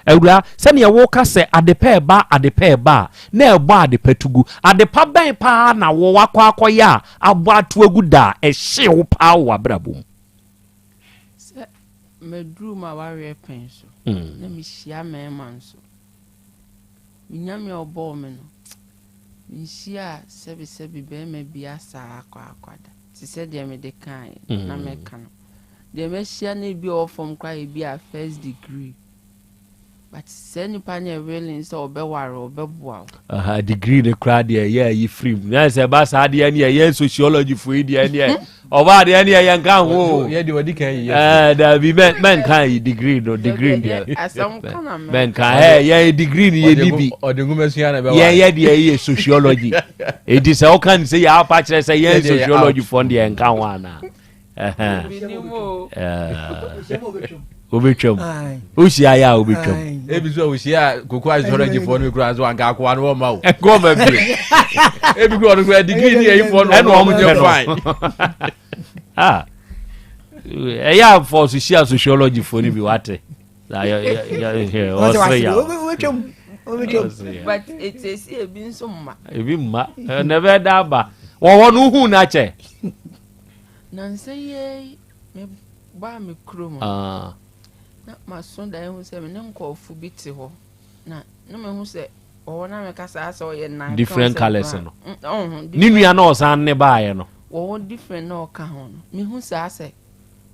Speaker 21: Awuraa, sɛdeɛ woka sɛ adepa reba, adepa reba a, na ɛbɔ adepa to gu. Adepa bɛn paa na wo wakɔ akɔyɛ a abɔ ato agu da a ɛhyee wo paa wɔ w'abrabɔ mu?
Speaker 1: Sɛ maduru m'awareɛ pɛn so, na mehyia mmarima nso. Me Nyame a ɔbɔɔ me no, menhyiaa sɛbesɛbe barima biara saa akɔ akɔ da. Te sɛ deɛ mede kaeɛ na mɛka no. Deɛ mahyia no ebi a ɔwɔ fam koraa yɛ bi a first degree but saa nipa no yɛ willing sɛ ɔbɛware wo, ɔbɛboa wo.
Speaker 21: Aha, degree no koraa deɛ ɛyɛ ayi firi mu. Na sɛ ɛba saa deɛ ɛneɛ yɛn sociology fo yi deɛ ɛneɛ ɔbaa deɛ ɛneɛ yɛn ka ho.
Speaker 2: Yɛ deɛ wɔdi kan yi yɛ.
Speaker 21: Ɛɛ dabi mɛ mɛnka yi degree no degree deɛ.
Speaker 1: Asɛm ka na mɛ.
Speaker 21: Mɛnka ɛɛ yɛn degree no yɛ ni bi.
Speaker 2: Ɔde nwoma sua na ɛbɛwa.
Speaker 21: Yɛn yɛ deɛ yɛ sociology. Eti sɛ ɔka ne sɛ yɛ afa kyerɛ sɛ yɛn sociology fo deɛ nka ho anaa. wobɛtwam wohyia yɛ a wobɛtwam
Speaker 2: ebi so a wohyia koko asɔrɔgyefoɔ no kura so anka akoa no wɔma wo
Speaker 21: ɛkɔma bio
Speaker 2: ebi kura ɔno kura degree ne ayifoɔ no
Speaker 21: ɛna ɔmo
Speaker 2: nyɛ
Speaker 21: pɛ no
Speaker 2: fine
Speaker 21: Ah. ɛyɛ afɔ so hyia sociology foɔ no bi wate ɔsere ya
Speaker 1: but ɛtɛsi ebi nso mma
Speaker 21: ebi mma na ɛbɛda aba wɔwɔ no wohu no akyɛ
Speaker 1: Nansa yi ara yi, mebaa me kurom no,
Speaker 21: Ah.
Speaker 1: na maso daeɛ hu sɛ me ne nkurɔfo bi te hɔ, na na mahu sɛ wɔwɔ na meka saa sɛ ɔyɛ nanka
Speaker 21: Different
Speaker 1: sɛ
Speaker 21: colours
Speaker 1: brown.
Speaker 21: no.
Speaker 1: Ɔho,
Speaker 21: Ne
Speaker 1: different.
Speaker 21: nua na ɔsan ne baeɛ no.
Speaker 1: Wɔwɔ different na ɔka ho no, mehu saa sɛ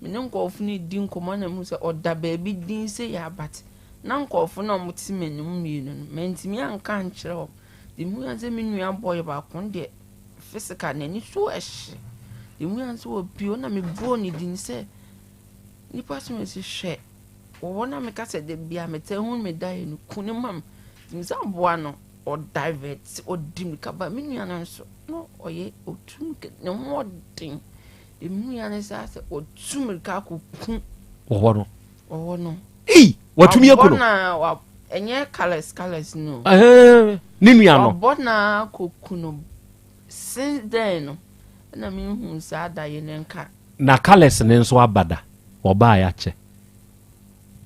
Speaker 1: me ne nkurɔfo no redi nkɔmmɔ na mehu sɛ ɔda baabi din sɛ yɛ but na nkurɔfo no a wɔte m'anim mmienu no, mantumi anka ankyerɛ wɔn. Deɛ mehu ara ne sɛ me nua boy baako no deɛ physical n'ani so ɛhye. Deɛ mehu ara ne sɛ wapue hɔ na mebɔɔ ne din sɛ nipa so mesi hwɛ wɔ hɔ na meka sɛ da bia metaa hu me daeɛ no ku ne ma me. Nti me sɛ aboa no ɔdivert ɔdi mirika ba me nua no nso na ɔyɛ ɔtu mirika ne ho ɔden. Deɛ mehu ara ne sɛ asɛ ɔtu mirika akɔku
Speaker 21: Wɔ hɔ no.
Speaker 1: Wɔ hɔ no.
Speaker 21: Ei! Watumi aku no.
Speaker 1: Wabɔ na wa ɛnyɛ colours colours no.
Speaker 21: Ɛhɛn ne nua no.
Speaker 1: Wabɔ na akɔku no since then no ɛna me hu saa da yi ne nka.
Speaker 21: Na colours no nso aba da wɔbaa yakyɛ.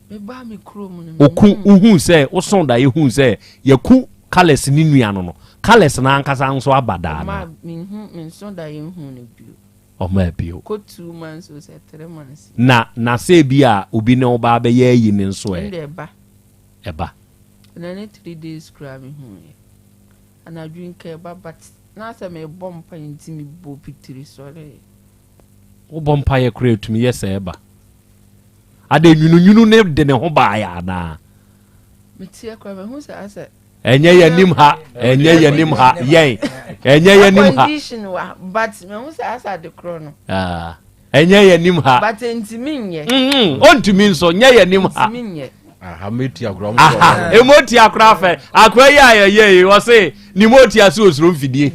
Speaker 1: Me baa me kurom no.
Speaker 21: Oku wohuu sɛ woso da yɛ huu sɛ yɛku colours ne nua no no colours no ankasa nso aba da anaa.
Speaker 1: Ɔmaa me hu me nso da yɛ nhu no bio.
Speaker 21: Ɔmaa bio.
Speaker 1: Kɔ 2 months o sɛ 3 months.
Speaker 21: Na na sɛ ebi a obi ne wo ba abɛyɛ ayi no nso ɛ?
Speaker 1: Ɛnde ɛba.
Speaker 21: Ɛba.
Speaker 1: Ɛnɛ ne 3 days koraa me hu yɛ. Anadwo yi nka ɛba but na sɛ me bɔ mpaeɛ nti me bɔ pitiri sɔre.
Speaker 21: Wo bɔ mpaeɛ koraa ɛtumi yɛ sɛ ɛba. Adɛ nwununwunu ne de ne ho baeɛ anaa?
Speaker 1: Me teɛ koraa me hu sɛ asɛ.
Speaker 21: Ɛnyɛ yɛn nim ha, ɛnyɛ yɛn nim ha, yɛn, ɛnyɛ yɛn nim ha.
Speaker 1: Condition wa, but mehu sɛ asa ade korɔ no.
Speaker 21: Ah, ɛnyɛ yɛn nim ha.
Speaker 1: But ntumi nyɛ.
Speaker 21: Mm, ontumi nso, nyɛ yɛn nim ha.
Speaker 1: Ntumi nyɛ.
Speaker 2: Aha, meti agorɔ mo.
Speaker 21: Aha, emo ti agorɔ afɛ. Akora yi a yɛyɛ yi, wɔse ne mo ti ase osuro mfidie.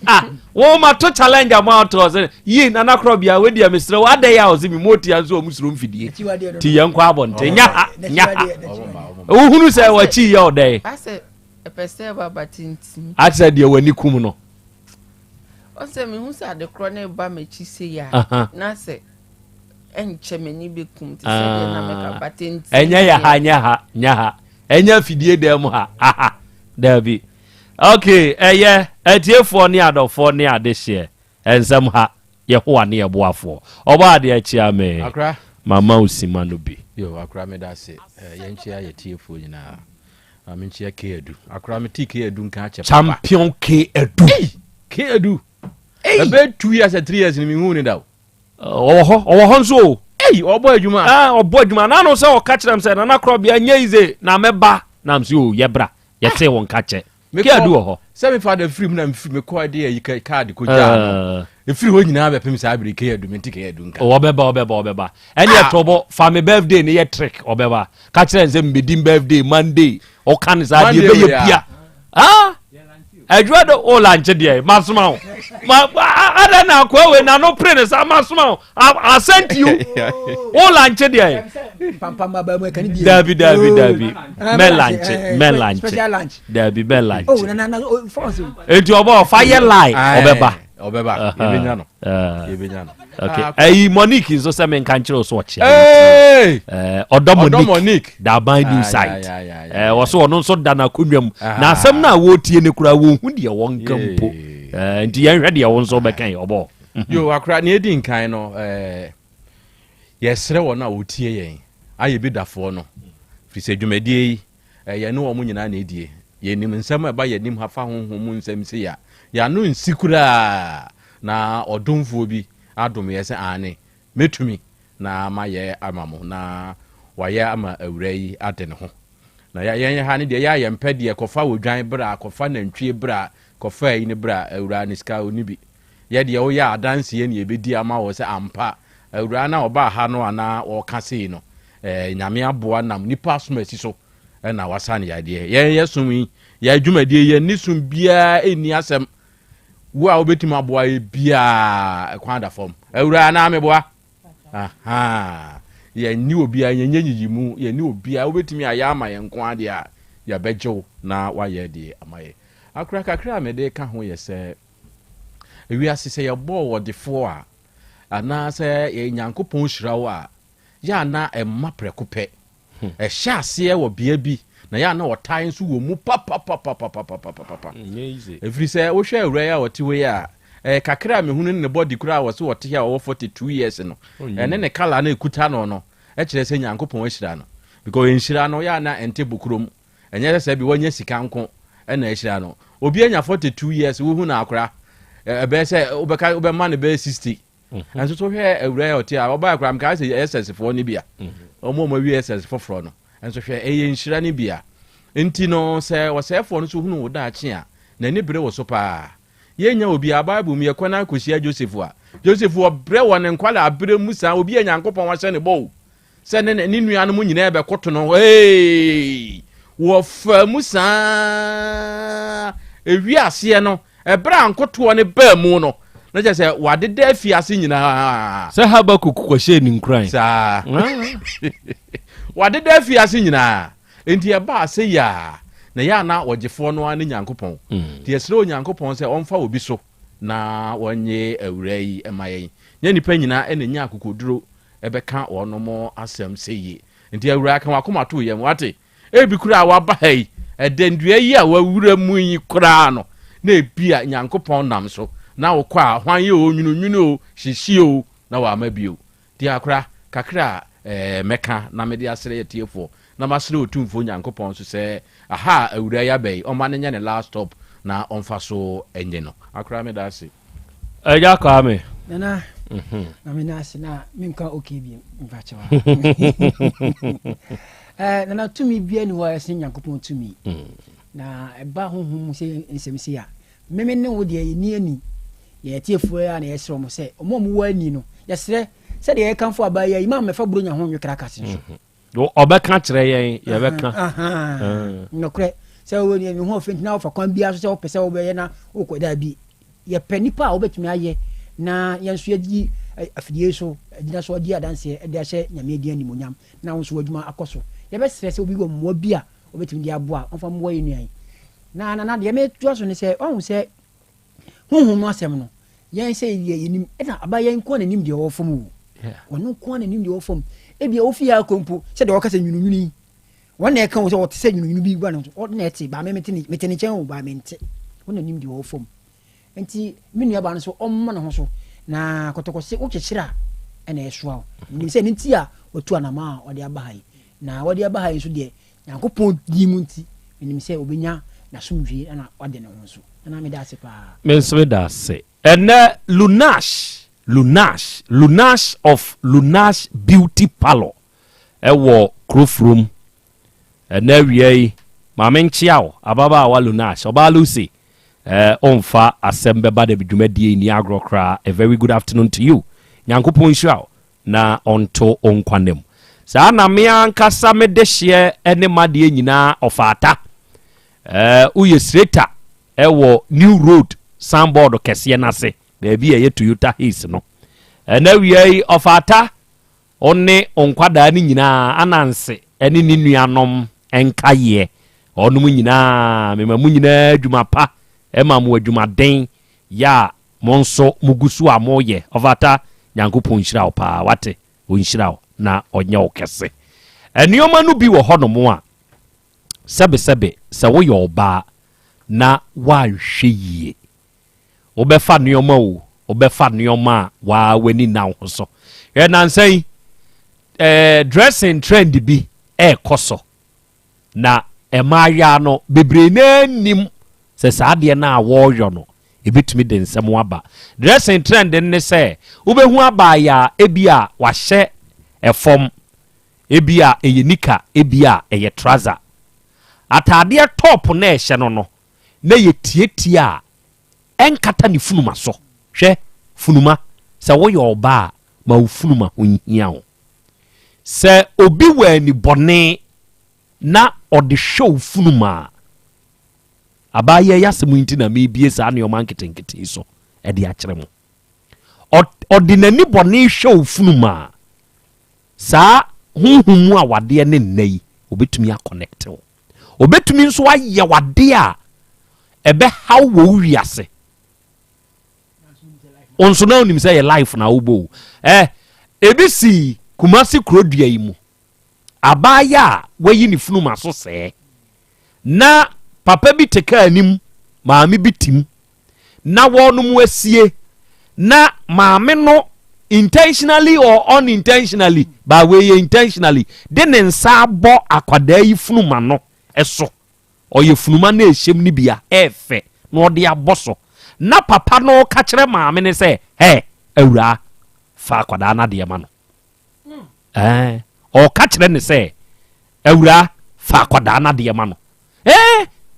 Speaker 21: Ah, wɔn ma to challenge a mo ato ɔsɛ yi nana korɔ bia wedi a mesrɛ wo adɛ yi a ɔsɛ mi mo ti ase wɔn suro mfidie. Ti yɛn kɔ abɔnten nya ha nya ha. Wohunu sɛ wakyi yɛ ɔdɛn?
Speaker 1: Asɛ ɛpɛ sɛ ɛba ba tintim.
Speaker 21: Asɛ deɛ w'ani kum no.
Speaker 1: Ɔsɛ mehu sɛ ade korɔ no reba m'akyi sei a, na sɛ ɛnkyɛ m'ani bɛkum te sɛ deɛ na mɛka ba tintim.
Speaker 21: Ɛnyɛ yɛ ha, nyɛ ha, nyɛ ha. Ɛnyɛ afidie dan mu ha, aha, daabi. Ok, ɛyɛ atiefoɔ ne adɔfoɔ ne adehyeɛ. Nsɛm ha, Yehowa ne yɛ boafoɔ. Ɔbɔ adeɛ kyea me.
Speaker 2: Akra.
Speaker 21: Mama wo sima no bi.
Speaker 2: Yo, Akra meda ase. Eh, yɛnkyea yɛ tiefoɔ nyinaa. Ma menkyea K Adu. Akra metee K Adu nka akyɛ papa.
Speaker 21: Champion K Adu.
Speaker 2: Ei! K Adu. Ei! Ɛbɛyɛ 2 years 3 years ni menhuu ne da o.
Speaker 21: Ɔwɔ hɔ, ɔwɔ hɔ nso o.
Speaker 2: Ei, ɔbɔ adwuma.
Speaker 21: Ah, ɔbɔ adwuma. N'ano sɛ ɔka kyerɛ m sɛ Nana Korɔbea nyɛ yize na mɛba. Na m sɛ o, yɛbra. Yɛtee wo nka kyɛ.
Speaker 2: Mekɔ,
Speaker 21: K Adu wɔ hɔ.
Speaker 2: Sɛ me father firi mu na mefiri mekɔ de ayi kaadi kɔ gyaa no. Efiri hɔ nyinaa bɛpem saa bere K Adu mente K Adu nka.
Speaker 21: Ɔbɛba ɔbɛba ɔbɛba. Ɛne ɛtɔ bɔ fa me birthday ne yɛ trick ɔbɛba. Ka kyerɛ n sɛ mbɛdi birthday Monday. Ɔka ne saa deɛ
Speaker 2: Monday
Speaker 21: ɛbɛyɛ
Speaker 2: wei a.
Speaker 21: pia. Ah! Adwuma do o lanche deɛ masoma wo. Ma ada na akoa wei na no pere ne sa masoma wo. I sent you. O lanche deɛ. Dabi dabi dabi. Mɛ lanche mɛ lanche. Dabi mɛ lanche.
Speaker 6: Oh, na na oh, force.
Speaker 21: Enti ɔbɔ ɔfa yɛ lie ɔbɛba.
Speaker 2: Ɔbɛba. Yɛbɛnya no. Yɛbɛnya no.
Speaker 21: Okay. Ɛyi Monique nso sɛ menka nkyerɛ wo so ɔkyea. Ɔdɔ Monique. Daban new site. Wɔ so ɔno nso da n'akonnwa mu. Na asɛm no a wɔretie no koraa wɔnhu deɛ wɔnka mpo. Nti yɛnhwɛ deɛ wo nso wobɛka yi ɔbɔ.
Speaker 2: Yo akora nea edi nkan no yɛsrɛ wɔn a wɔtie yɛn ayɛ bi dafoɔ no firi sɛ dwumadie yi yɛne wɔn nyinaa na ɛdie. Yɛnim nsɛm a ɛba yɛn anim ha fa honhom mu nsɛm sei a, yɛn ano nsi koraa na ɔdomfoɔ bi adom yɛn sɛ aane, mɛtumi na mayɛ ama mo na wayɛ ama awuraa yi ade ne ho. Na yɛn ha no deɛ yɛ a yɛmpɛ deɛ kɔfa odwan bra, kɔfa nantwie bra, kɔfa ayi no bra, awuraa no sika ɔnni bi. Yɛ deɛ woyɛ a adanseɛ na yɛbɛdi ama wo sɛ ampa awuraa no a ɔbaa ha no anaa ɔreka sei no, eh, Nyame aboa nam nipa asomasi so na wasa no yadeɛ. Yɛn yɛ som yi, yɛn dwumadie yɛn ne som biara nni asɛm. Wo a wobɛtumi aboa yɛ biara kwan da fam. Awuraa anaa meboa? Aha. Yɛnni obiara, yɛnyɛ nyiyimu, yɛnni obiara. Wobɛtumi ayɛ ama yɛn nko adeɛ a, yɛbɛgye wo na wayɛ deɛ ama yɛ. Akora kakra a mede ka ho yɛ sɛ, wiase sɛ yɛbɔɔ ɔdefoɔ a, anaasɛ Nyankopɔn hyira wo a, yɛ a na ɛmma prɛko pɛ. Ɛhyɛ aseɛ wɔ bea bi, na yɛ a na ɔtae nso wɔ mu papapapapapapapa. Ɛfiri sɛ wohwɛ awura yi a ɔte hɔ yi a, ɛyɛ kakra a mehunu ne ne body koraa a wɔse ɔte ha a ɔwɔ 42 years no, ɛne ne colour no ɛkuta no no, ɛkyerɛ sɛ Nyankopɔn ahyira no. Because nhyira no yɛ a na ɛnte bokurom. Ɛnyɛ sɛ sɛ bi wanya sika nko na ahyira no. Obi anya 42 years wohu no akora, ɛbɛyɛ sɛ wobɛka wobɛma no bɛyɛ 60. Nanso so hwɛ awuraa yi a ɔte a ɔbae koraa mekaa sɛ SS foɔ no bi a wɔn a wɔawie SS foforɔ no nso hwɛ ɛyɛ nhyira no bi a nti no sɛ ɔsɛefoɔ no so hunu wo daakye a n'ani bere wo so paa yɛnya obiara Bible mu yɛkɔ na akɔhyia Joseph a Joseph ɔbrɛ wɔ ne nkwalaa berɛ mu saa obi a Nyankopɔn wahyɛ ne bɔ o Sɛ ne ne nuanom nyinaa bɛkoto no, hey, wɔfaa mu saa. Ewi aseɛ no, ɛberɛ a nkotoɔ no baa mu no, na kyerɛ sɛ wɔadeda afiase nyinaa.
Speaker 21: Sɛ Habakuk kɔhyɛɛ ne nkuran.
Speaker 2: Saa. Wɔadeda afiase nyinaa. Enti ɛbaa sɛ yɛ a, na yɛ a na ɔgyefoɔ no ara ne Nyankopɔn. Nti yɛsrɛ Onyankopɔn sɛ ɔmfa obi so na wɔnnye awuraa yi mma yɛn. Nyɛ nnipa nyinaa na ɛnya akokoduro bɛka wɔnom asɛm sɛ yie. Nti Awuraa ka w'akoma to yam, wate? Ebi koraa a waba ha yi, ɛdɛndua yi a wawura mu yi koraa no, na ebia Nyankopɔn nam so na wokɔ a, hwan yɛ o, nwununwunu o, hyehye o, na wama bio. Nti akora, kakra a eh, mɛka na mede asrɛ atiefoɔ, na masrɛ Otumfoɔ Nyankopɔn nso sɛ, aha a Awuraa yi aba yi, ɔmma no nyɛ ne last stop na ɔmfa so nye no. Akora, meda ase.
Speaker 21: Agya Kwame.
Speaker 6: Nana, mhm. na me na ase na menka okay bi mfa kyɛw. Eh, nana tumi bia ni hɔ a ɛsen Nyankopɔn tumi. Mm. Na ɛba honhom mu sɛ nsɛm sei a, meme ne wo deɛ yɛni ani. Yɛn atiefoɔ a na yɛsrɛ wɔn sɛ wɔn a wɔwɔ ani no, yɛsrɛ sɛdeɛ yɛkamfo abaa yi a, yi ma mmɛfa buronya ho nwe krakase nso. Mm -hmm.
Speaker 21: Ɔbɛka kyerɛ yɛn, yɛbɛka.
Speaker 6: Nokorɛ sɛ wo ne ho ɔfɛ nti na wofa kwan biara so sɛ wopɛ sɛ wobɛyɛ na wokɔ daabi. Yɛpɛ nipa a wobɛtumi ayɛ na yɛn nso yɛdi afidie so agyina so adi adanseɛ de ahyɛ Nyame din animuonyam na wo nso w'adwuma akɔ so. Yɛbɛsrɛ sɛ obi wɔ mmoa bi a obɛtumi de aboa a ɔmfa mmoa yɛn nua yi. Na nana deɛ metoa so ne sɛ wahu sɛ Honhom no asɛm no, yɛn sɛ yɛ yɛnim, ɛna aba yɛn nko na nim deɛ ɔwɔ fam o. Ɔno nko na nim deɛ ɔwɔ fam. Ebia ofi ha akɔ mpo, sɛ deɛ ɔka sɛ nwununwunu yi, wɔn na ɛka o sɛ ɔte sɛ nwununwunu bi ba no so, ɔno na ɛte, baa me mete ne mete ne nkyɛn o, baa me nte. Wɔn na nim deɛ ɔwɔ fam. Nti me nua baa no so ɔmmɔ ne ho so, na kɔtɔkɔse wokyekyere a ɛna ɛsoa o. Nim sɛ ne nti a watu anama a ɔde aba ha yi, na wɔde aba ha yi nso deɛ Nyankopɔn din mu nti, menim sɛ obenya n'asomdwie na wade ne ho nso. Nana meda ase paa.
Speaker 21: Me nso meda ase. Ɛnɛ Lunash, Lunash, Lunash of Lunash Beauty Parlour ɛwɔ Kurofurom. Ɛnɛ awia yi, maame nkyea wo, ababaawa Lunash, ɔbaa Lucy, eh, ɔmfa asɛm bɛba da dwumadie nni agorɔ koraa. A very good afternoon to you. Nyankopɔn nhyira wo. na ɔnto wo nkwa nna mu. Saa na me ankasa me dehyeɛ ne m'adeɛ nyinaa ɔfaata. Ɛɛ, woyɛ sireta. Ɛwɔ New Road signboard kɛseɛ no ase, baabi a ɛyɛ Toyota Hiace no. Ɛna awia yi, Ɔfata, wo ne wo nkwadaa no nyinaa, Ananse ne ne nuanom nkaeɛ, wɔnom nyinaa, mema mo nyinaa adwuma pa, ɛma mo adwumaden yɛ a mo nso mogu so a moyɛ. Ɔfata, Nyankopɔn nhyira wo paa, wate? Ɔnhyira wo na ɔnyɛ wo kɛse. Nneɛma no bi wɔ hɔnom a, sɛbesɛbe, sɛ woyɛ ɔbaa na woanhwɛ yie, wobɛfa nneɛma o, wobɛfa nneɛma a waa w'ani nna wo ho so. Hwɛ nansa yi, eh, dressing trend bi ɛrekɔ so, na mmaayewa no bebree no anim sɛ saa adeɛ no a wɔreyɔ no ebetumi de nsɛm aba. Dressing trend ne sɛ wobɛhu abaayewa ebi a wahyɛ ɛfam, ebi a ɛyɛ nika, ebi a ɛyɛ trouser. Ataadeɛ top na ɛhyɛ no no na yɛ tietie a ɛnkata ne funuma so. Hwɛ funuma, sɛ woyɛ ɔbaa a ma wo funuma ho nhia wo. Sɛ obi wɔ ani bɔne na ɔde hwɛ wo funuma a, abaayewa yi asɛm nti na mebie saa nneɛma nketenkete yi so ɛde akyerɛ mo. Ɔde n'ani bɔne hwɛ wo funuma a, saa honhom mu awadeɛ ne nna yi, obetumi aconnect wo. Obetumi nso ayɛ wadeɛ a ɛbɛhaw wɔ wo wiase. Wo nso na wonim sɛ yɛ life na wobɔ o. Ebi si Kumasi kurodua yi mu. Abaayɛ a wayi ne funuma so sɛɛ. Na papa bi te kaa anim, maame bi tim. Na wɔnom asie. Na maame no intentionally or unintentionally, but wei yɛ intentionally, de ne nsa abɔ akwadaa yi funuma no so. Ɔyɛ funuma na ɛhyɛm no bi a ɛɛfɛ na ɔde abɔ so. Na papa no ka kyerɛ maame no sɛ, hɛ, awuraa, fa akwadaa no adeɛ ma no. Ɔka kyerɛ ne sɛ, awuraa, fa akwadaa no adeɛ ma no.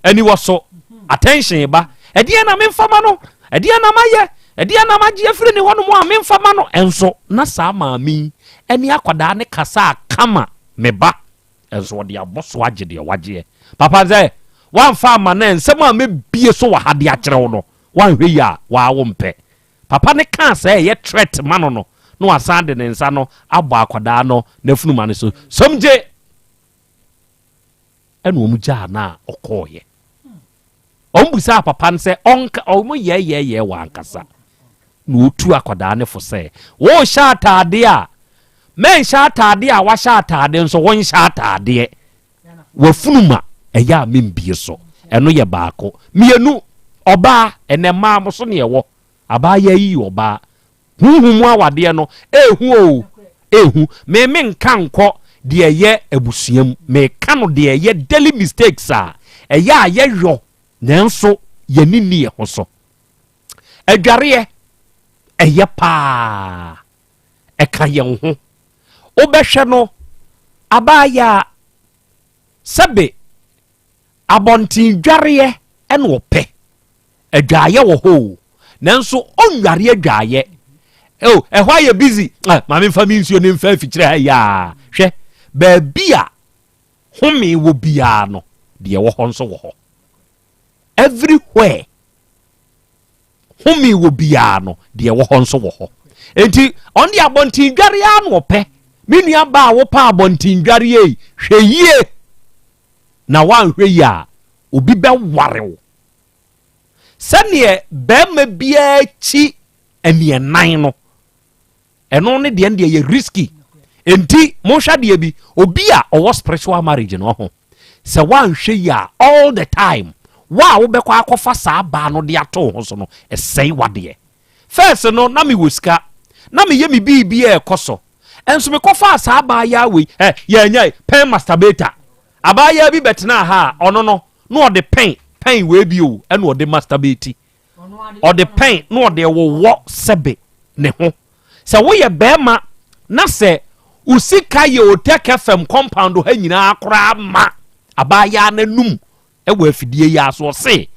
Speaker 21: Ani wɔ so, attention ba, ɛdeɛ na memfa ma no, ɛdeɛ na mayɛ, ɛdeɛ na magye afiri ne hɔnom a memfa ma no. Ɛnso na saa maame yi ɛne akwadaa ne kasa a kama me ba, ɛnso ɔde abɔ so agye deɛ wagyeɛ. Papa sɛ wamfa ama no, nsɛm a mebie so wɔ ha de akyerɛ wo no, wanhwɛ yi a waa wo mpɛ. Papa ne kaa sɛ ɛyɛ threat ma no no, na wasan de ne nsa no abɔ akwadaa no n'afunuma no so. Somgye! Ɛna wɔn gyaa no a ɔkɔɔyɛ. Wɔn busaa papa no sɛ ɔnka, wɔn yɛɛyɛɛyɛ wɔ ankasa. Na otu akwadaa no fo sɛ, wɔrehyɛ ataadeɛ a, mɛnhyɛ ataadeɛ a wahyɛ ataadeɛ nso wɔnhyɛ ataadeɛ. Wafunuma ɛyɛ a membie so. Ɛno yɛ baako. Mmienu, ɔbaa, ɛnɛ mmaa mo so ne ɛwɔ. Abaayewa yi yɛ ɔbaa. Huhu mu awadeɛ no, ehu o, ehu. Me me nka nkɔ deɛ ɛyɛ abusua mu. Meka no deɛ ɛyɛ daily mistakes a ɛyɛ a yɛyɔ nanso yɛni nni yɛn ho so. Adwareɛ, ɛyɛ paa. Ɛka yɛn ho. Wobɛhwɛ no, abaayewa sɛbe abɔnten dwareɛ ɛna ɔpɛ. Adwaeɛ wɔ hɔ o, nanso ɔnnware adwaeɛ. Oh, ɛhɔ ayɛ busy. Ah, maame mfa me nsuo ne mfa afikyire ha yi a. Hwɛ, baabi a home wɔ biara no, deɛ ɛwɔ hɔ nso wɔ hɔ. Everywhere home wɔ biara no, deɛ ɛwɔ hɔ nso wɔ hɔ. Enti, ɔno deɛ abɔnten dwareɛ ara na ɔpɛ. Me nua baa a wopɛ abɔnten dwareɛ yi, hwɛ yie na woanhwɛ yie a, obi bɛware wo. Sɛdeɛ bɛrima biara kyi aniɛnan no, ɛno ne deɛ deɛ yɛ risky. Enti monhwɛ adeɛ bi, obi a ɔwɔ spiritual marriage no ho, sɛ woanhwɛ yie a, all the time, wo a wobɛkɔ akɔfa saa baa no de ato wo ho so no, ɛsɛe wadeɛ. First no, na mewɔ sika, na meyɛ me biribi a ɛkɔ so. Ɛnso mekɔfaa saa baa yi awei, yɛanya pen masturbator. Abaayewa bi bɛtenaa ha a, ɔno no, na ɔde pɛn, pɛn wei bi o, ɛna ɔde masturbate. Ɔde pɛn na ɔde wowɔ sɛbe ne ho. Sɛ woyɛ bɛrima na sɛ wo sika yɛ Otec FM compound ha nyinaa koraa ma abaayewa n'anum wɔ afidie yi ara so, ɔse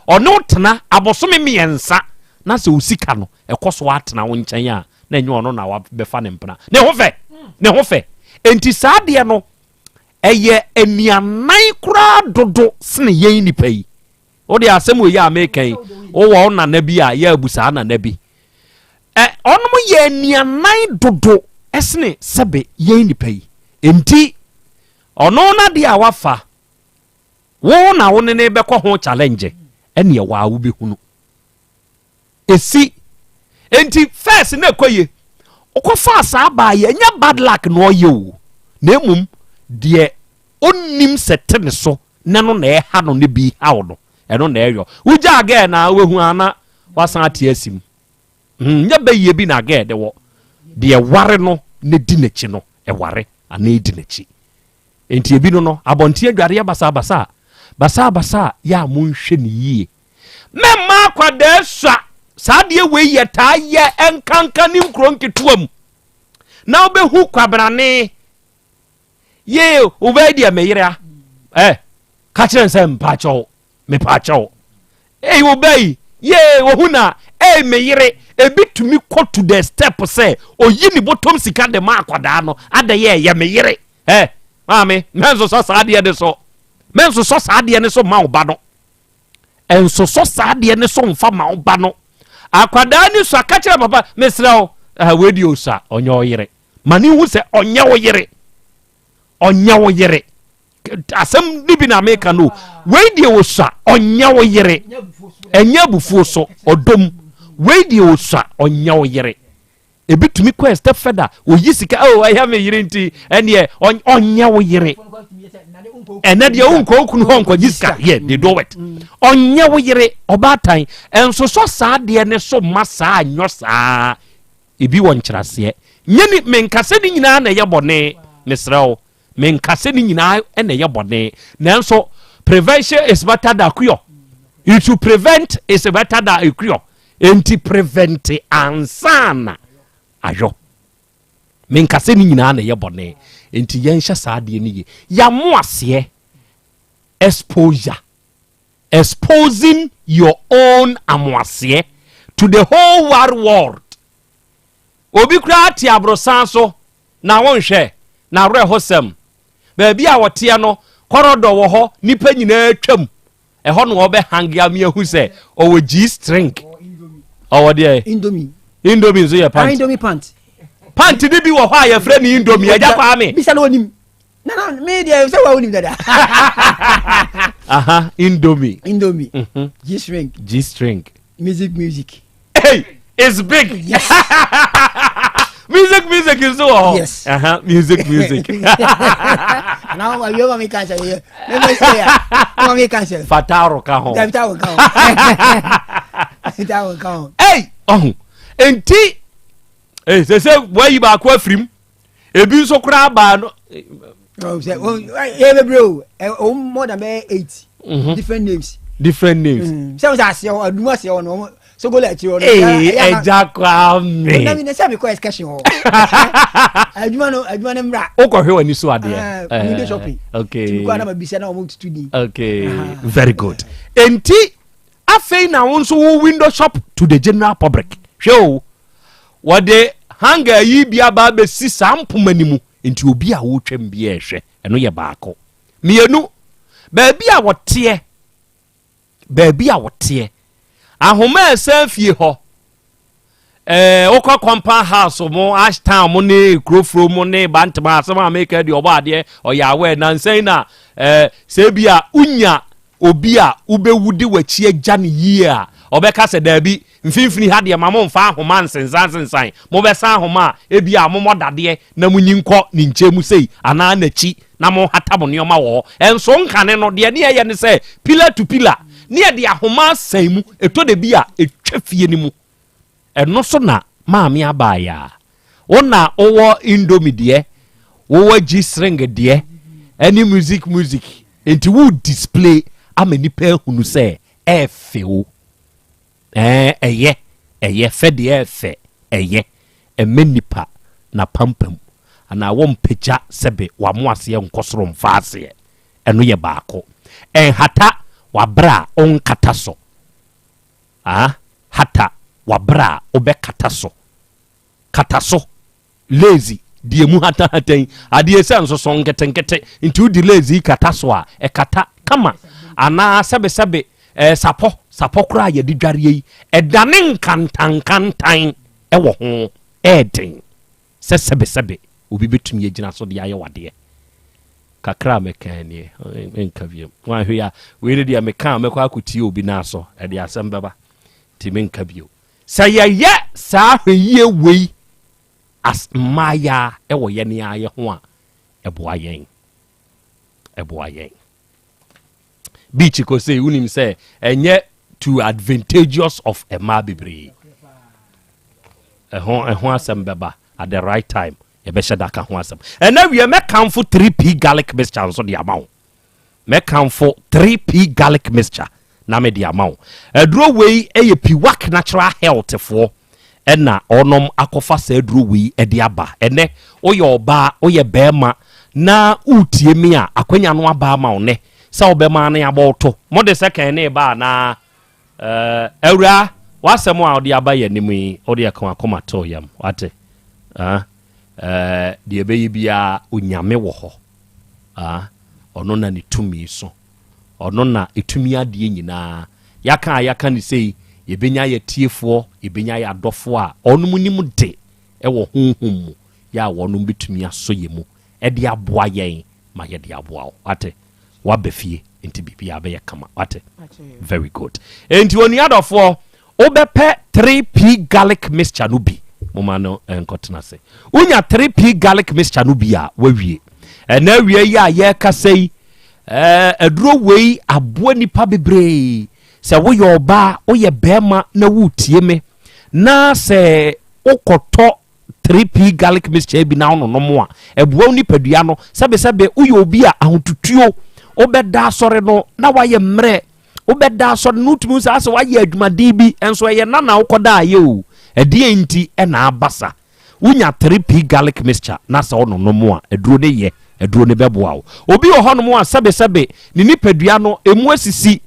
Speaker 21: ɔne wo tena abosome mmiɛnsa na sɛ wo sika no ɛkɔ so atena wo nkyɛn a, na ɛnyɛ ɔno na wabɛfa ne mpena. Ne ho fɛ, ne ho fɛ. Enti saa adeɛ no ɛyɛ anianan koraa dodo sene yɛn nipa yi. Wo deɛ asɛm wei a meka yi, wowɔ wo nana bi a yɛ abu saa nana bi. Ɛ ɔnom yɛ anianan dodo ɛsene sɛbe yɛn nipa yi. Enti ɔno n'adeɛ a wafa, wo na wo ne ne bɛkɔ ho challenge, ɛneɛ waa wobɛhunu. Esi. Enti first na ɛkɔ yie. Wokɔfaa saa baa yi, ɛnyɛ bad luck na ɔyɛ o, na mmom deɛ ɔnnim sɛ te ne so na ɛno na ɛha no ne bi haw no, ɛno na ɛyɔ. Wogyaa gɛɛ na wobɛhu a na wasan ate asi mu. Hmm, nyɛ bɛyie bi na gɛɛ de wɔ. Deɛ ɛware no na di n'akyi no, ɛware anaa ɛdi n'akyi. Enti ebi no no, abɔnten adwareɛ basabasa a, basabasa a, yɛ a monhwɛ no yie. Mɛmma akwadaa sua saa adeɛ wei yɛ taa yɛ nkanka ne nkuro nketewa mu na wobɛhu kwabrane yee wobɛyɛ deɛ meyere a ɛ ka kyerɛ sɛ mpakyɛw mepakyɛw ei wobɛyi yee ohu na ei meyere ebi tumi kɔ to the step sɛ oyi ne bɔtɔm sika de ma akwadaa no adɛyɛ ɛyɛ meyere ɛ maame mɛnsosɔ saa adeɛ ne so mɛnsosɔ saa adeɛ ne so ma wo ba no Nsosɔ saa adeɛ no so mfa ma wo ba no. Akwadaa ni sua, ka kyerɛ papa, mesrɛ wo, ah, wei deɛ osua, ɔnyɛ wo yere. Ma ne hu sɛ ɔnyɛ wo yere. Ɔnyɛ wo yere. Asɛm ne bi na meka no. Wei deɛ osua, ɔnyɛ wo yere. Ɛnyɛ abufuo so, ɔdɔ mu. Wei deɛ osua, ɔnyɛ wo yere. Ebi tumi kɔ a step further, oyi sika, oh ɛyɛ me yere nti, ɛneɛ ɔnyɛ wo yere. Ɛnɛ deɛ wonkɔ wo kunu hɔ nkɔgye sika, yeah, they do it. Ɔnyɛ wo yere, ɔbaatan, ɛnsosɔ saa adeɛ ne so ma saa nyɔ saa. Ebi wɔ nkyerɛaseɛ. Nyɛ ni, menka sɛ ne nyinaa na ɛyɛ bɔne, mesrɛ wo. Menka sɛ ne nyinaa na ɛyɛ bɔne, nanso prevention is better than cure. If you prevent is better than cure. Enti prevent ansa na ayɔ. Menka sɛ ne nyinaa na ɛyɛ bɔne. Enti yɛnhyɛ saa adeɛ no yie. Yɛamo aseɛ exposure. Exposing your own amoaseɛ to the whole wide world. Obi koraa te aborosan so na wonhwɛ n'awerɛhosɛm. Baabi a ɔteɛ no, kɔrɔdɔ wɔ hɔ, nnipa nyinaa twam. Ɛhɔ na ɔbɛ hange ame ahu sɛ ɔwɔ G string. Ɔwɔ deɛ?
Speaker 6: Indomie.
Speaker 21: Indomie nso yɛ pant.
Speaker 6: Ah, Indomie pant.
Speaker 21: Pant ni bi wɔ hɔ a yɛfrɛ no Indomie. Agya Kwame.
Speaker 6: Bisa na onim. Nana, me deɛ sɛ wa onim dada.
Speaker 21: Aha, Indomie.
Speaker 6: Indomie. Mm -hmm. G string.
Speaker 21: G string.
Speaker 6: Music music.
Speaker 21: Hey, it's big.
Speaker 6: Yes.
Speaker 21: music music nso wɔ hɔ.
Speaker 6: Yes.
Speaker 21: Uh -huh. Music music.
Speaker 6: Na wa yɛ ma mi kan sɛ yɛ ne bɛ se ya ma mi kan sɛ.
Speaker 21: Fataro ka ho.
Speaker 6: Fataro ka ho. Fataro ka ho.
Speaker 21: Hey, ɔho nti eh sɛ sɛ wɔayi baako afirim ebi nso koraa baa no.
Speaker 6: Ɛ bebree o, ɛ more than bɛyɛ 8 different names.
Speaker 21: Different names.
Speaker 6: Sɛ sɛ aseɛ hɔ adumu aseɛ hɔ no sogola akyire hɔ no.
Speaker 21: Ee ɛgya Kwame.
Speaker 6: Na mi sɛ mi kɔ excursion hɔ. Adwuma no adwuma no mmra.
Speaker 21: O kɔ hwɛ w'ani so adeɛ.
Speaker 6: Window shopping.
Speaker 21: Okay.
Speaker 6: Tumi kɔ anam bisa na wɔn tutu din.
Speaker 21: Okay very good. Enti afei na wo nso wo window shop to the general public. Hwɛ o wɔde hanger yi bi aba abɛsi saa mpoma no mu nti obi a wotwam bi ɛrehwɛ ɛno yɛ baako. Mmienu baabi a wɔteɛ baabi a wɔteɛ ahoma a ɛsɛn fie hɔ ɛɛ wokɔ compound house mo ashtown mo ne kurofuro mo ne bantama asɛm a meka deɛ ɔbɔ adeɛ ɔyɛ awɛ nansan na ɛɛ sɛ bi a wonya obi a wobɛwu de w'akyi agya no yie a ɔbɛka sɛ daabi Mfimfini ha deɛ ma momfa ahoma nsensansensan. Mobɛsa ahoma a, ebia mommɔ dadeɛ na monyi nkɔ ne nkyɛn mu sei anaa n'akyi na monhata mo nneɛma wɔ hɔ. Nso nkane no, deɛ ne yɛyɛ ne sɛ pillar to pillar, ne yɛde ahoma asɛn mu, ɛtɔ da bi a ɛtwa fie no mu. Ɛno so na maame abaayaa, wo na wowɔ indomie deɛ, wowɔ G-string deɛ, ɛne music music, nti wo display ama nnipa ahunu sɛ ɛɛfɛ o. Ɛɛ, ɛyɛ, ɛyɛ, fɛ deɛ ɛyɛ fɛ, ɛyɛ, ɛmɛ nipa n'apampam, anaa wɔmpagya sɛbe wamo aseɛ nkɔ soro mfa aseɛ, ɛno yɛ baako. Ɛnhata w'abrɛ a wonkata so, ah, hata w'abrɛ a wobɛkata so, kata so. Lazy, deɛ mu hatahata yi, adeɛ sɛ nsoso nketenkete, nti wode lazy kata so a, ɛkata kama. Anaa sɛbesɛbe, ɛɛ sapɔ, sapɔ koraa a yɛde dwareɛ yi, ɛdane nkantankantan wɔ ho. Ɛyɛ den sɛ sɛbesɛbe obi bɛtumi agyina so de ayɛ wo adeɛ. Kakra a mɛka nie, menka biom. Woanhwɛ yi a, wei no deɛ meka a mɛkɔ akɔtie obi nan so, ɛde asɛm bɛba. Nti menka bio. Sɛ yɛyɛ saa ahwɛyie wei as mmaayaa wɔ yɛn ara yɛ ho a, ɛboa yɛn. Ɛboa yɛn. Beach kɔ sei, wonim sɛ ɛnyɛ too advantageous of mmaa bebree. Ɛho ɛho asɛm bɛba at the right time. Yɛbɛhyɛ da ka ho asɛm. Ɛnɛ wie mɛkamfo 3P garlic mixture nso de ama wo. Mɛkamfo 3P garlic mixture na mede ama wo. Aduro wei yɛ Piwak Natural Health foɔ ɛna ɔnom akɔfa saa aduro wei de aba. Ɛnɛ woyɛ ɔbaa, woyɛ bɛrima na woretie me a, akwanya no aba ama wo nɛ sɛ wobɛma ne abɔ wo to. Mode sɛkɛn ne ba anaa? Eh, awuraa, w'asɛm a wode aba yɛn anim yi, wode ɛka w'akoma too yam, wate? Ah, eh, deɛ ɛbɛyɛ biara, Onyame wɔ hɔ. Ah, ɔno na ne tumi so. Ɔno na ɛtumi adeɛ nyinaa. Yɛaka a yɛaka no sei, yɛbɛnya yɛn atiefoɔ, yɛbɛnya yɛn adɔfoɔ a wɔnom nim de wɔ honhom mu, yɛ a wɔnom bɛtumi asɔ yɛn mu de aboa yɛn ma yɛde aboa wo. Wate? Woaba fie, nti biribiara bɛyɛ kama. Wate? Very good. Enti onua dɔfoɔ, wobɛpɛ 3P garlic mixture no bi. Moma no nkɔtena ase. Wonya 3P garlic mixture no bi a, wawie. Ɛna awie yi a yɛrekasa yi, aduro wei aboa nipa bebree. Sɛ woyɛ ɔbaa, woyɛ bɛrima na woretie me, na sɛ wokɔtɔ 3P garlic mixture bi na wononom a, ɛboa wo nipadua no. Sɛbesɛbe woyɛ obi a ahotutuo, wobɛda asɔre no na woayɛ mmerɛ, wobɛda asɔre no wotumi sɛ asɛ woayɛ adwumaden bi, nso ɛyɛ na na wokɔda ayɛ o. Ɛdeɛn nti ɛna aba sa? Wonya 3P garlic mixture na sɛ wononom a, aduro no yɛ, aduro no bɛboa wo. Obi wɔ hɔnom a sɛbesɛbe ne nipadua no emu asisi,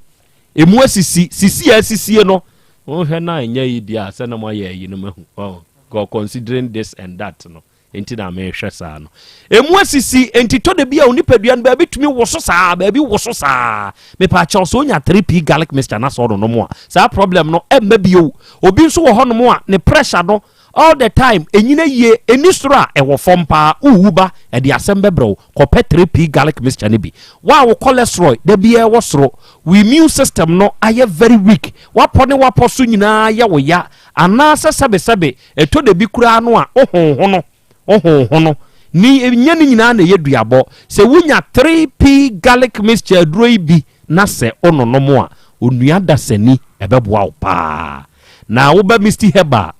Speaker 21: emu asisi, sisi a asisie no, wohwɛ na ɛnyɛ yi deɛ a sɛ na moayɛ ayi no mahu. Oh. God considering this and that no nti na mehwɛ saa no emu asisi nti tɔ da bi a onipadua no baabi tumi woso saa baabi woso saa mepa kyɛw sɛ onya 3p garlic mixture na sɛ ɔnonom a saa problem no ɛmma bio. Obi nso wɔ hɔnom a ne pressure no all the time ɛnyina yie, ɛni soro a ɛwɔ fam paa, wowu ba ɛde asɛm bɛbrɛ wo. Kɔpɛ 3p garlic mixture no bi. Wo a wo cholesterol da biara ɛwɔ soro, wo immune system no ayɛ very weak, wapɔ ne wapɔ so nyinaa yɛ wo ya, Anaasɛ sɛbesɛbe, ɛtɔ da bi koraa no a, wohonhono, wohonhono. Ne, ɛnyɛ ne nyinaa na ɛyɛ duabɔ. Sɛ wunya 3P garlic mixture aduro yi bi na sɛ wononom a, onua dasani, ɛbɛboa wo paa. Na woba Misty Herbal,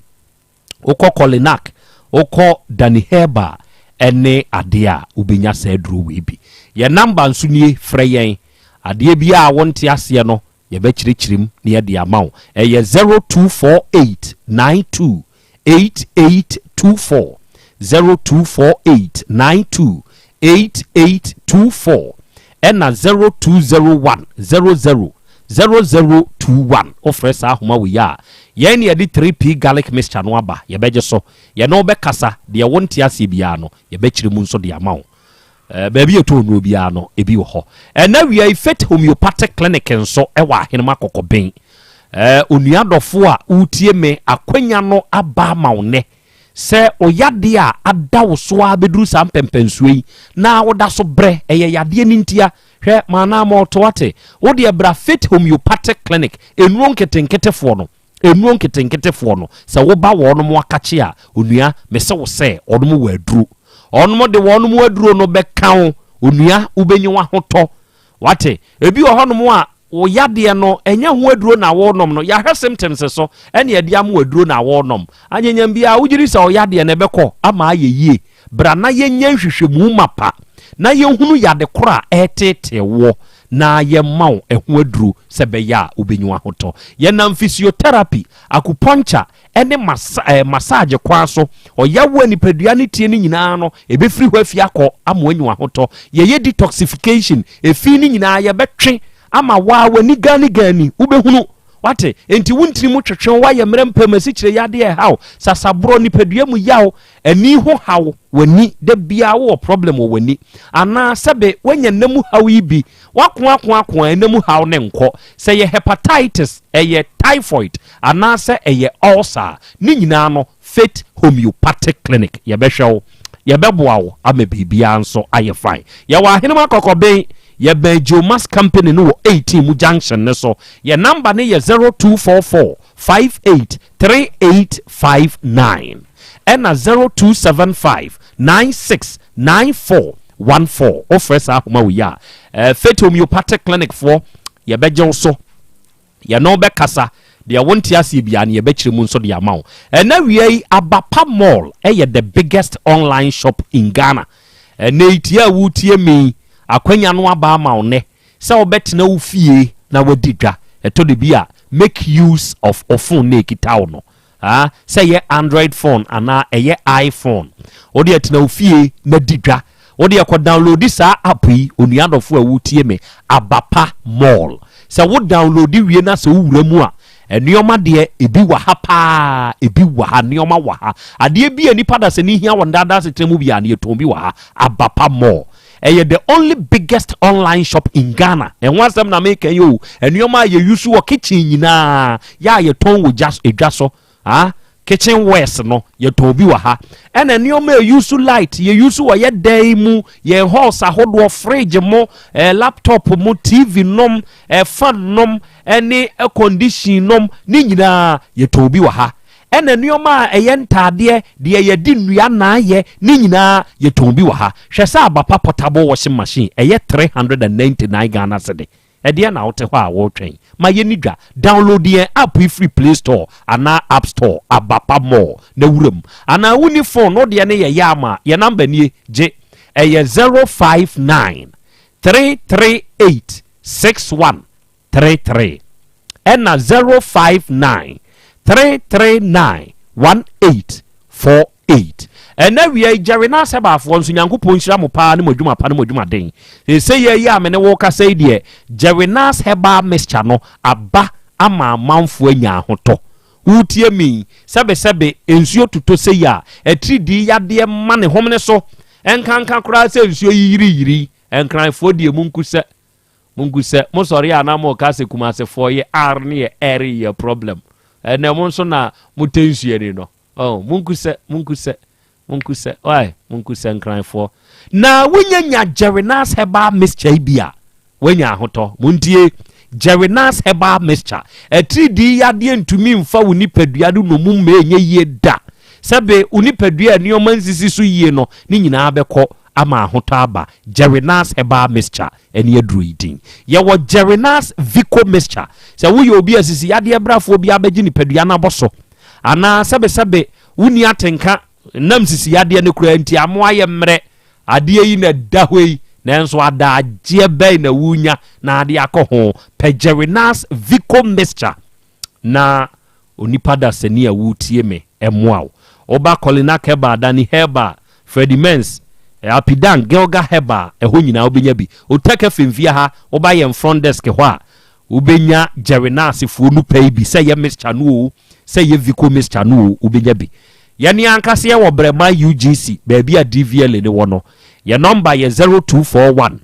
Speaker 21: wokɔ Kolinak, wokɔ Dani Herbal ne adeɛ a, wobɛnya saa aduro wei bi. Yɛn namba nso nie, frɛ yɛn. Adeɛ biara a wonte aseɛ no, Yɛbɛkyerɛkyerɛ mu na yɛde ama wo. Ɛyɛ 0248 92 8824, 0248 92 8824, ɛna 0201 00 0021. Wofrɛ saa ahoma wei a, yɛn na yɛde 3P garlic mixture no aba. Yɛbɛgye so. Yɛne wo bɛkasa. Deɛ wonte aseɛ biara no, yɛbɛkyerɛ mu nso de ama wo. Baabi a ɛtɔn nnuro biara no, ebi wɔ hɔ. Ɛnnɛ awia yi, Faith Homeopathic Clinic nso wɔ Ahenem Akɔkɔben. Onua dɔfo a woretie me, akwanya no aba ama wo nnɛ sɛ wo yadeɛ a ada wo so ara bɛduru saa mpɛmpɛnsoɔ yi na woda so brɛ, ɛyɛ yadeɛ no ntia. Hwɛ, maanaa mɔɔto ate. Wo deɛ bra Faith Homeopathic Clinic, nnuro nketenketefoɔ no. Nnuro nketenketefoɔ no, sɛ woba wɔnom akakye a, onua, mese wo sɛ, wɔnom wɔ aduro. Wɔnom de wɔnom aduro no bɛka wo, onua, wobɛnya w'ahotɔ. Wate? Ebi wɔ hɔnom a, wo yadeɛ no, ɛnyɛ ho aduro na worenom no, yɛahwɛ symptoms so, ɛne yɛde ama wo aduro na worenom. Anyanyam biara, wogye di sɛ wo yadeɛ no ɛbɛkɔ ama ayɛ yie? Bra na yɛnyɛ nhwehwɛmu mapa na yɛnhunu yade korɔ a ɛreteetee woɔ na yɛmma wo ɛho aduro sɛ ɛbɛyɛ a wobɛnya w'ahotɔ. Yɛnam physiotherapy, acupuncture ne massage kwan so, ɔyaw a nipadua no tie no nyinaa no, ɛbɛfiri hɔ afi akɔ ama woanya w'ahotɔ. Yɛyɛ detoxification, efi no nyinaa yɛbɛtwe ama wo ara w'ani gaanigaani, wobɛhunu. Wate? Enti wo ntini mu twetwe wo, woayɛ mmerɛ mpam, asikyire yadeɛ ɛha wo, sasaborɔ, nipadua mu yaw, ani ho haw, w'ani, da biara wowɔ problem wɔ w'ani, anaa sɛbe woanya nna mu haw yi bi, woako ako ako a nna mu haw no nkɔ. Sɛ ɛyɛ hepatitis, ɛyɛ typhoid, anaasɛ ɛyɛ ulcer a, ne nyinaa no, Faith Homeopathic Clinic, yɛbɛhwɛ wo, yɛbɛboa wo ama biribiara nso ayɛ fine. Yɛwɔ Ahenem Akɔkɔben, yɛbɛn Geomas Company no wɔ 18 mu junction no so. Yɛn number no yɛ 0244 58 3859 ɛna 0275 96 94 14. Wofrɛ saa ahoma wei a, eh, Faith Homeopathic Clinic foɔ yɛbɛgye wo so. Yɛne wo bɛkasa, deɛ wonte aseɛ biara no yɛbɛkyerɛ mu nso de ama wo. Ɛnɛ awia yi, Abapa Mall yɛ the biggest online shop in Ghana. Ɛnɛ yi tie a woretie me yi, akwanya no aba ama wo nnɛ sɛ wobɛtena wo fie na woadi dwa. Ɛtɔ da bi a, make use of wo phone no a ɛkita wo no. Ah, sɛ ɛyɛ Android phone anaa ɛyɛ iPhone. Wo deɛ tena wo fie na di dwa. Wo deɛ kɔ downloadi saa app yi, onua dɔfo a woretie me, Abapa Mall. Sɛ wo downloadi wie na sɛ wowura mu a, nneɛma deɛ ebi wɔ ha paa, ebi wɔ ha, nneɛma wɔ ha. Adeɛ bi a nipa dasani hia wɔ ndaadaa asetena mu biara no, yɛtɔn bi wɔ ha. Abapa Mall. Ɛyɛ the only biggest online shop in Ghana. Ɛho asɛm na meka yi o. Nneɛma a yɛ use wɔ kitchen nyinaa, yɛ a yɛtɔn wɔ gya edwa so. Ah, kitchen wares no, yɛtɔn bi wɔ ha. Ɛna nneɛma a use light, yɛ use wɔ yɛ dan mu, yɛn halls ahodoɔ, fridge mo, eh, laptop mo, TV nom, eh, fan nom, ɛne air condition nom, ne nyinaa yɛtɔn bi wɔ ha. Ɛna nnoɔma a ɛyɛ ntaadeɛ, deɛ yɛde nnua na ayɛ, ne nyinaa yɛtɔn bi wɔ ha. Hwɛ sɛ aba pa portable washing machine, ɛyɛ 399 Ghana cedi. Ɛdeɛn na wote hɔ a woretwɛn? Ma yɛnni dwa. Download yɛn app yi firi Play Store anaa App Store, Aba Pa Mall, na wura mu. Anaa wonni phone na wo deɛ no yɛ yam a, yɛn number nie, gye. Ɛyɛ 059 338 61 33 ɛna 059 339 1848. Ɛnɛ awia yi Jerry na Asɛbaafoɔ nso Nyankopɔn nhyira mo paa ne mo adwuma pa ne mo adwumaden. Seesei yɛ yi a me ne wo kasa yi deɛ Jerry Nas Herbal Mixture no aba ama amanfoɔ anya ahotɔ. Woretie me yi, sɛbesɛbe nsuo totɔ sei a, atiridii yadeɛ ma ne homene so, ɛnkanka koraa sɛ nsuo yi yiriyiri. Nkranfoɔ deɛ monku sɛ Monku sɛ mo sɔre a na mo ka sɛ Kumasefoɔ yɛ R ne yɛ R yɛ problem. Ɛnɛ mo nso na mo tɛ nsuo ani no. Oh, monku sɛ, monku sɛ, monku sɛ, why, monku sɛ Nkranfoɔ. Na wonya nya Jerrynas herbal mixture yi bi a, woanya ahotɔ. Montie, Jerrynas herbal mixture. Atiridii yadeɛ ntumi mfa wo nipadua no nomum ma ɛnyɛ yie da. Sɛbe wo nipadua a nneɛma nsisi so yie no, ne nyinaa bɛkɔ ama ahotɔ aba. Jerrynas herbal mixture. ɛne aduro yi din. Yɛwɔ Jerinas Vico mixture. Sɛ woyɛ obi a sisi yadeɛ brafoɔ bi abɛgye nipadua no abɔ so, anaa sɛbesɛbe wonni atenka nam sisi yadeɛ no koraa nti amo ayɛ mmerɛ, adeɛ yi na ɛda hɔ yi, nanso adagyeɛ bɛn na wonya na ade akɔ ho? Pɛ Jerinas Vico mixture na Onipa dasani a woretie me mmoa wo. Woba Kolinak Herbal, Dani Herbal, Freddie Mens, Apidan, Gilga Herbal, ɛhɔ nyinaa wobɛnya bi. Otek FM fie ha, woba yɛn front desk hɔ a, wobɛnya Jerry Nurse foɔ nupa yi bi, sɛ ɛyɛ mixture no o, sɛ ɛyɛ Vico mixture no o, wobɛnya bi. Yɛne ankasa yɛwɔ Brɛman UGC, baabi a DVLA no wɔ no. Yɛn nɔmba yɛ 0241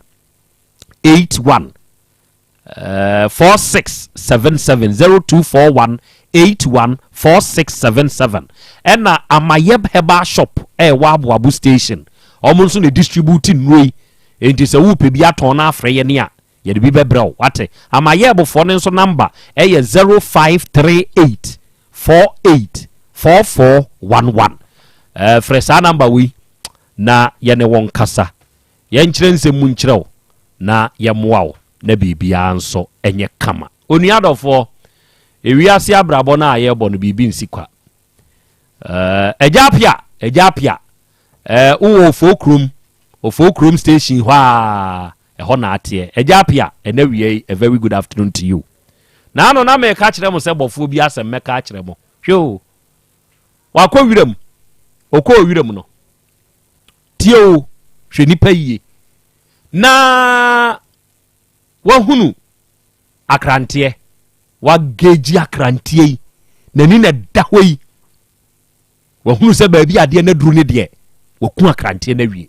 Speaker 21: 81 4677 0241 81 4677 ɛna Amayɛb Herbal Shop ɛwɔ Aboabo Station wɔn nso na distribute nnuro yi enti sɛ wopɛ bi atɔn na afrɛ yɛn a yɛde bi bɛbrɛ wo wate. Amayɛbfoɔ no nso namba ɛyɛ 0538 48 4411 frɛ saa namba wei na yɛne wɔn kasa. Yɛnkyerɛ nsɛm mu nkyerɛ wo na yɛmmoa wo na biribiara nso nyɛ kama. Onua dɔfoɔ, ewiase abrabɔ no a yɛrebɔ no biribi nsi kwa. Ɛɛ, Agya Apia, Agya Apia, ɛɛ, wowɔ Ofoo kurom, Ofoo kurom station hɔ a, ɛhɔ na ateɛ. Agya Apia, ɛnɛ wia yi, a very good afternoon to you. Naano na meka kyerɛ mo sɛ bɔfoɔ bi asɛm mɛka akyerɛ mo. Hwɛ o, wakɔ wiram, ɔkɔɔ wiram no, Tie o, hwɛ nipa yie. Na wahunu akranteɛ. Wagagyi akranteɛ yi, n'ani na ɛda hɔ yi. Wahunu sɛ baabi adeɛ no aduru ne deɛ, waku akranteɛ no awie.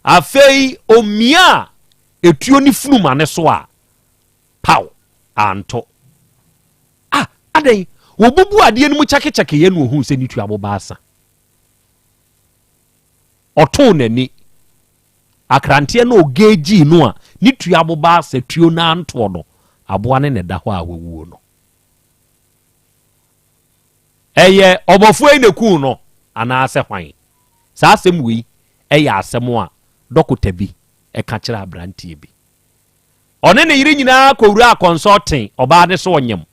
Speaker 21: Afei omia a etuo ne funuma ne so a, paw, anto. Ah, adɛn? Wɔbubu adeɛ no mu kyɛkekyɛkeyɛ na ohuu sɛ ne tua boba asa. Ɔtoo n'ani. Akranteɛ no ɔgeegyii no a ne tua boba asa tuo no antoɔ no, aboa no na ɛda hɔ a wawuo no. Ɛyɛ ɔbɔfoɔ yi na ɛkuu no anaasɛ hwan? Saa asɛm wei yɛ asɛm a dɔkota bi ka kyerɛɛ aberanteɛ bi. Ɔne ne yere nyinaa kɔwuraa kɔnsɔlten, ɔbaa no so ɔnyem.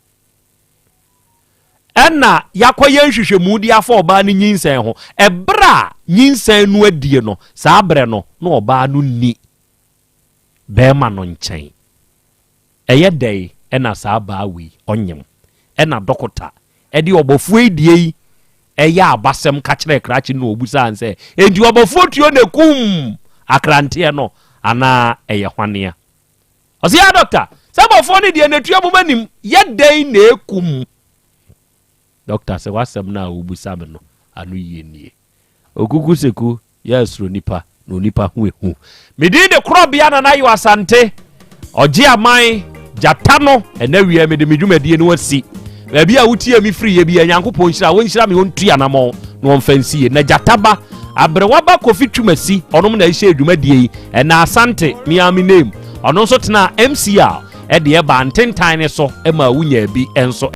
Speaker 21: Ɛna yɛakɔyɛ nhwehwɛmu de afa ɔbaa no nyinsɛn ho. Ɛberɛ a nyinsɛn no adie no, saa berɛ no na ɔbaa no nni barima no nkyɛn. Ɛyɛ dɛn na saa baa wei ɔnyem? Ɛna dɔkota de ɔbɔfoɔ yi deɛ yi yɛ abasɛm ka kyerɛɛ krakye no na ɔbusaa no sɛ, Enti ɔbɔfoɔ tuo na ɛkum akranteɛ no anaa ɛyɛ hwanea? Ɔse, Yaa dɔkta, sɛ bɔfoɔ no deɛ n'atua moma nim, yɛ dɛn na ɛkum? Dɔkta sɛ, W'asɛm no a wobusa me no ano yie nie. Okuku seku yɛ suro nipa na onipa ho ehu. Me din de Korɔbea Nana Ayew Asante, Ɔgye Aman, Gyata no, ɛnɛ wia mede me dwumadie no asi. Baabi a wotie me firi yɛ bia Nyankopɔn nhyira wo nhyira me ɔntu anamɔn na ɔmfa nsi yie. Na Gyata ba, Aberewa ba Kofi Twumasi, ɔnom na ɛhyɛ dwumadie yi. Ɛna Asante, me ara me name, ɔno nso tenaa MCR ɛde ɛbaa ntentan ne so ma wonyaa bi nso.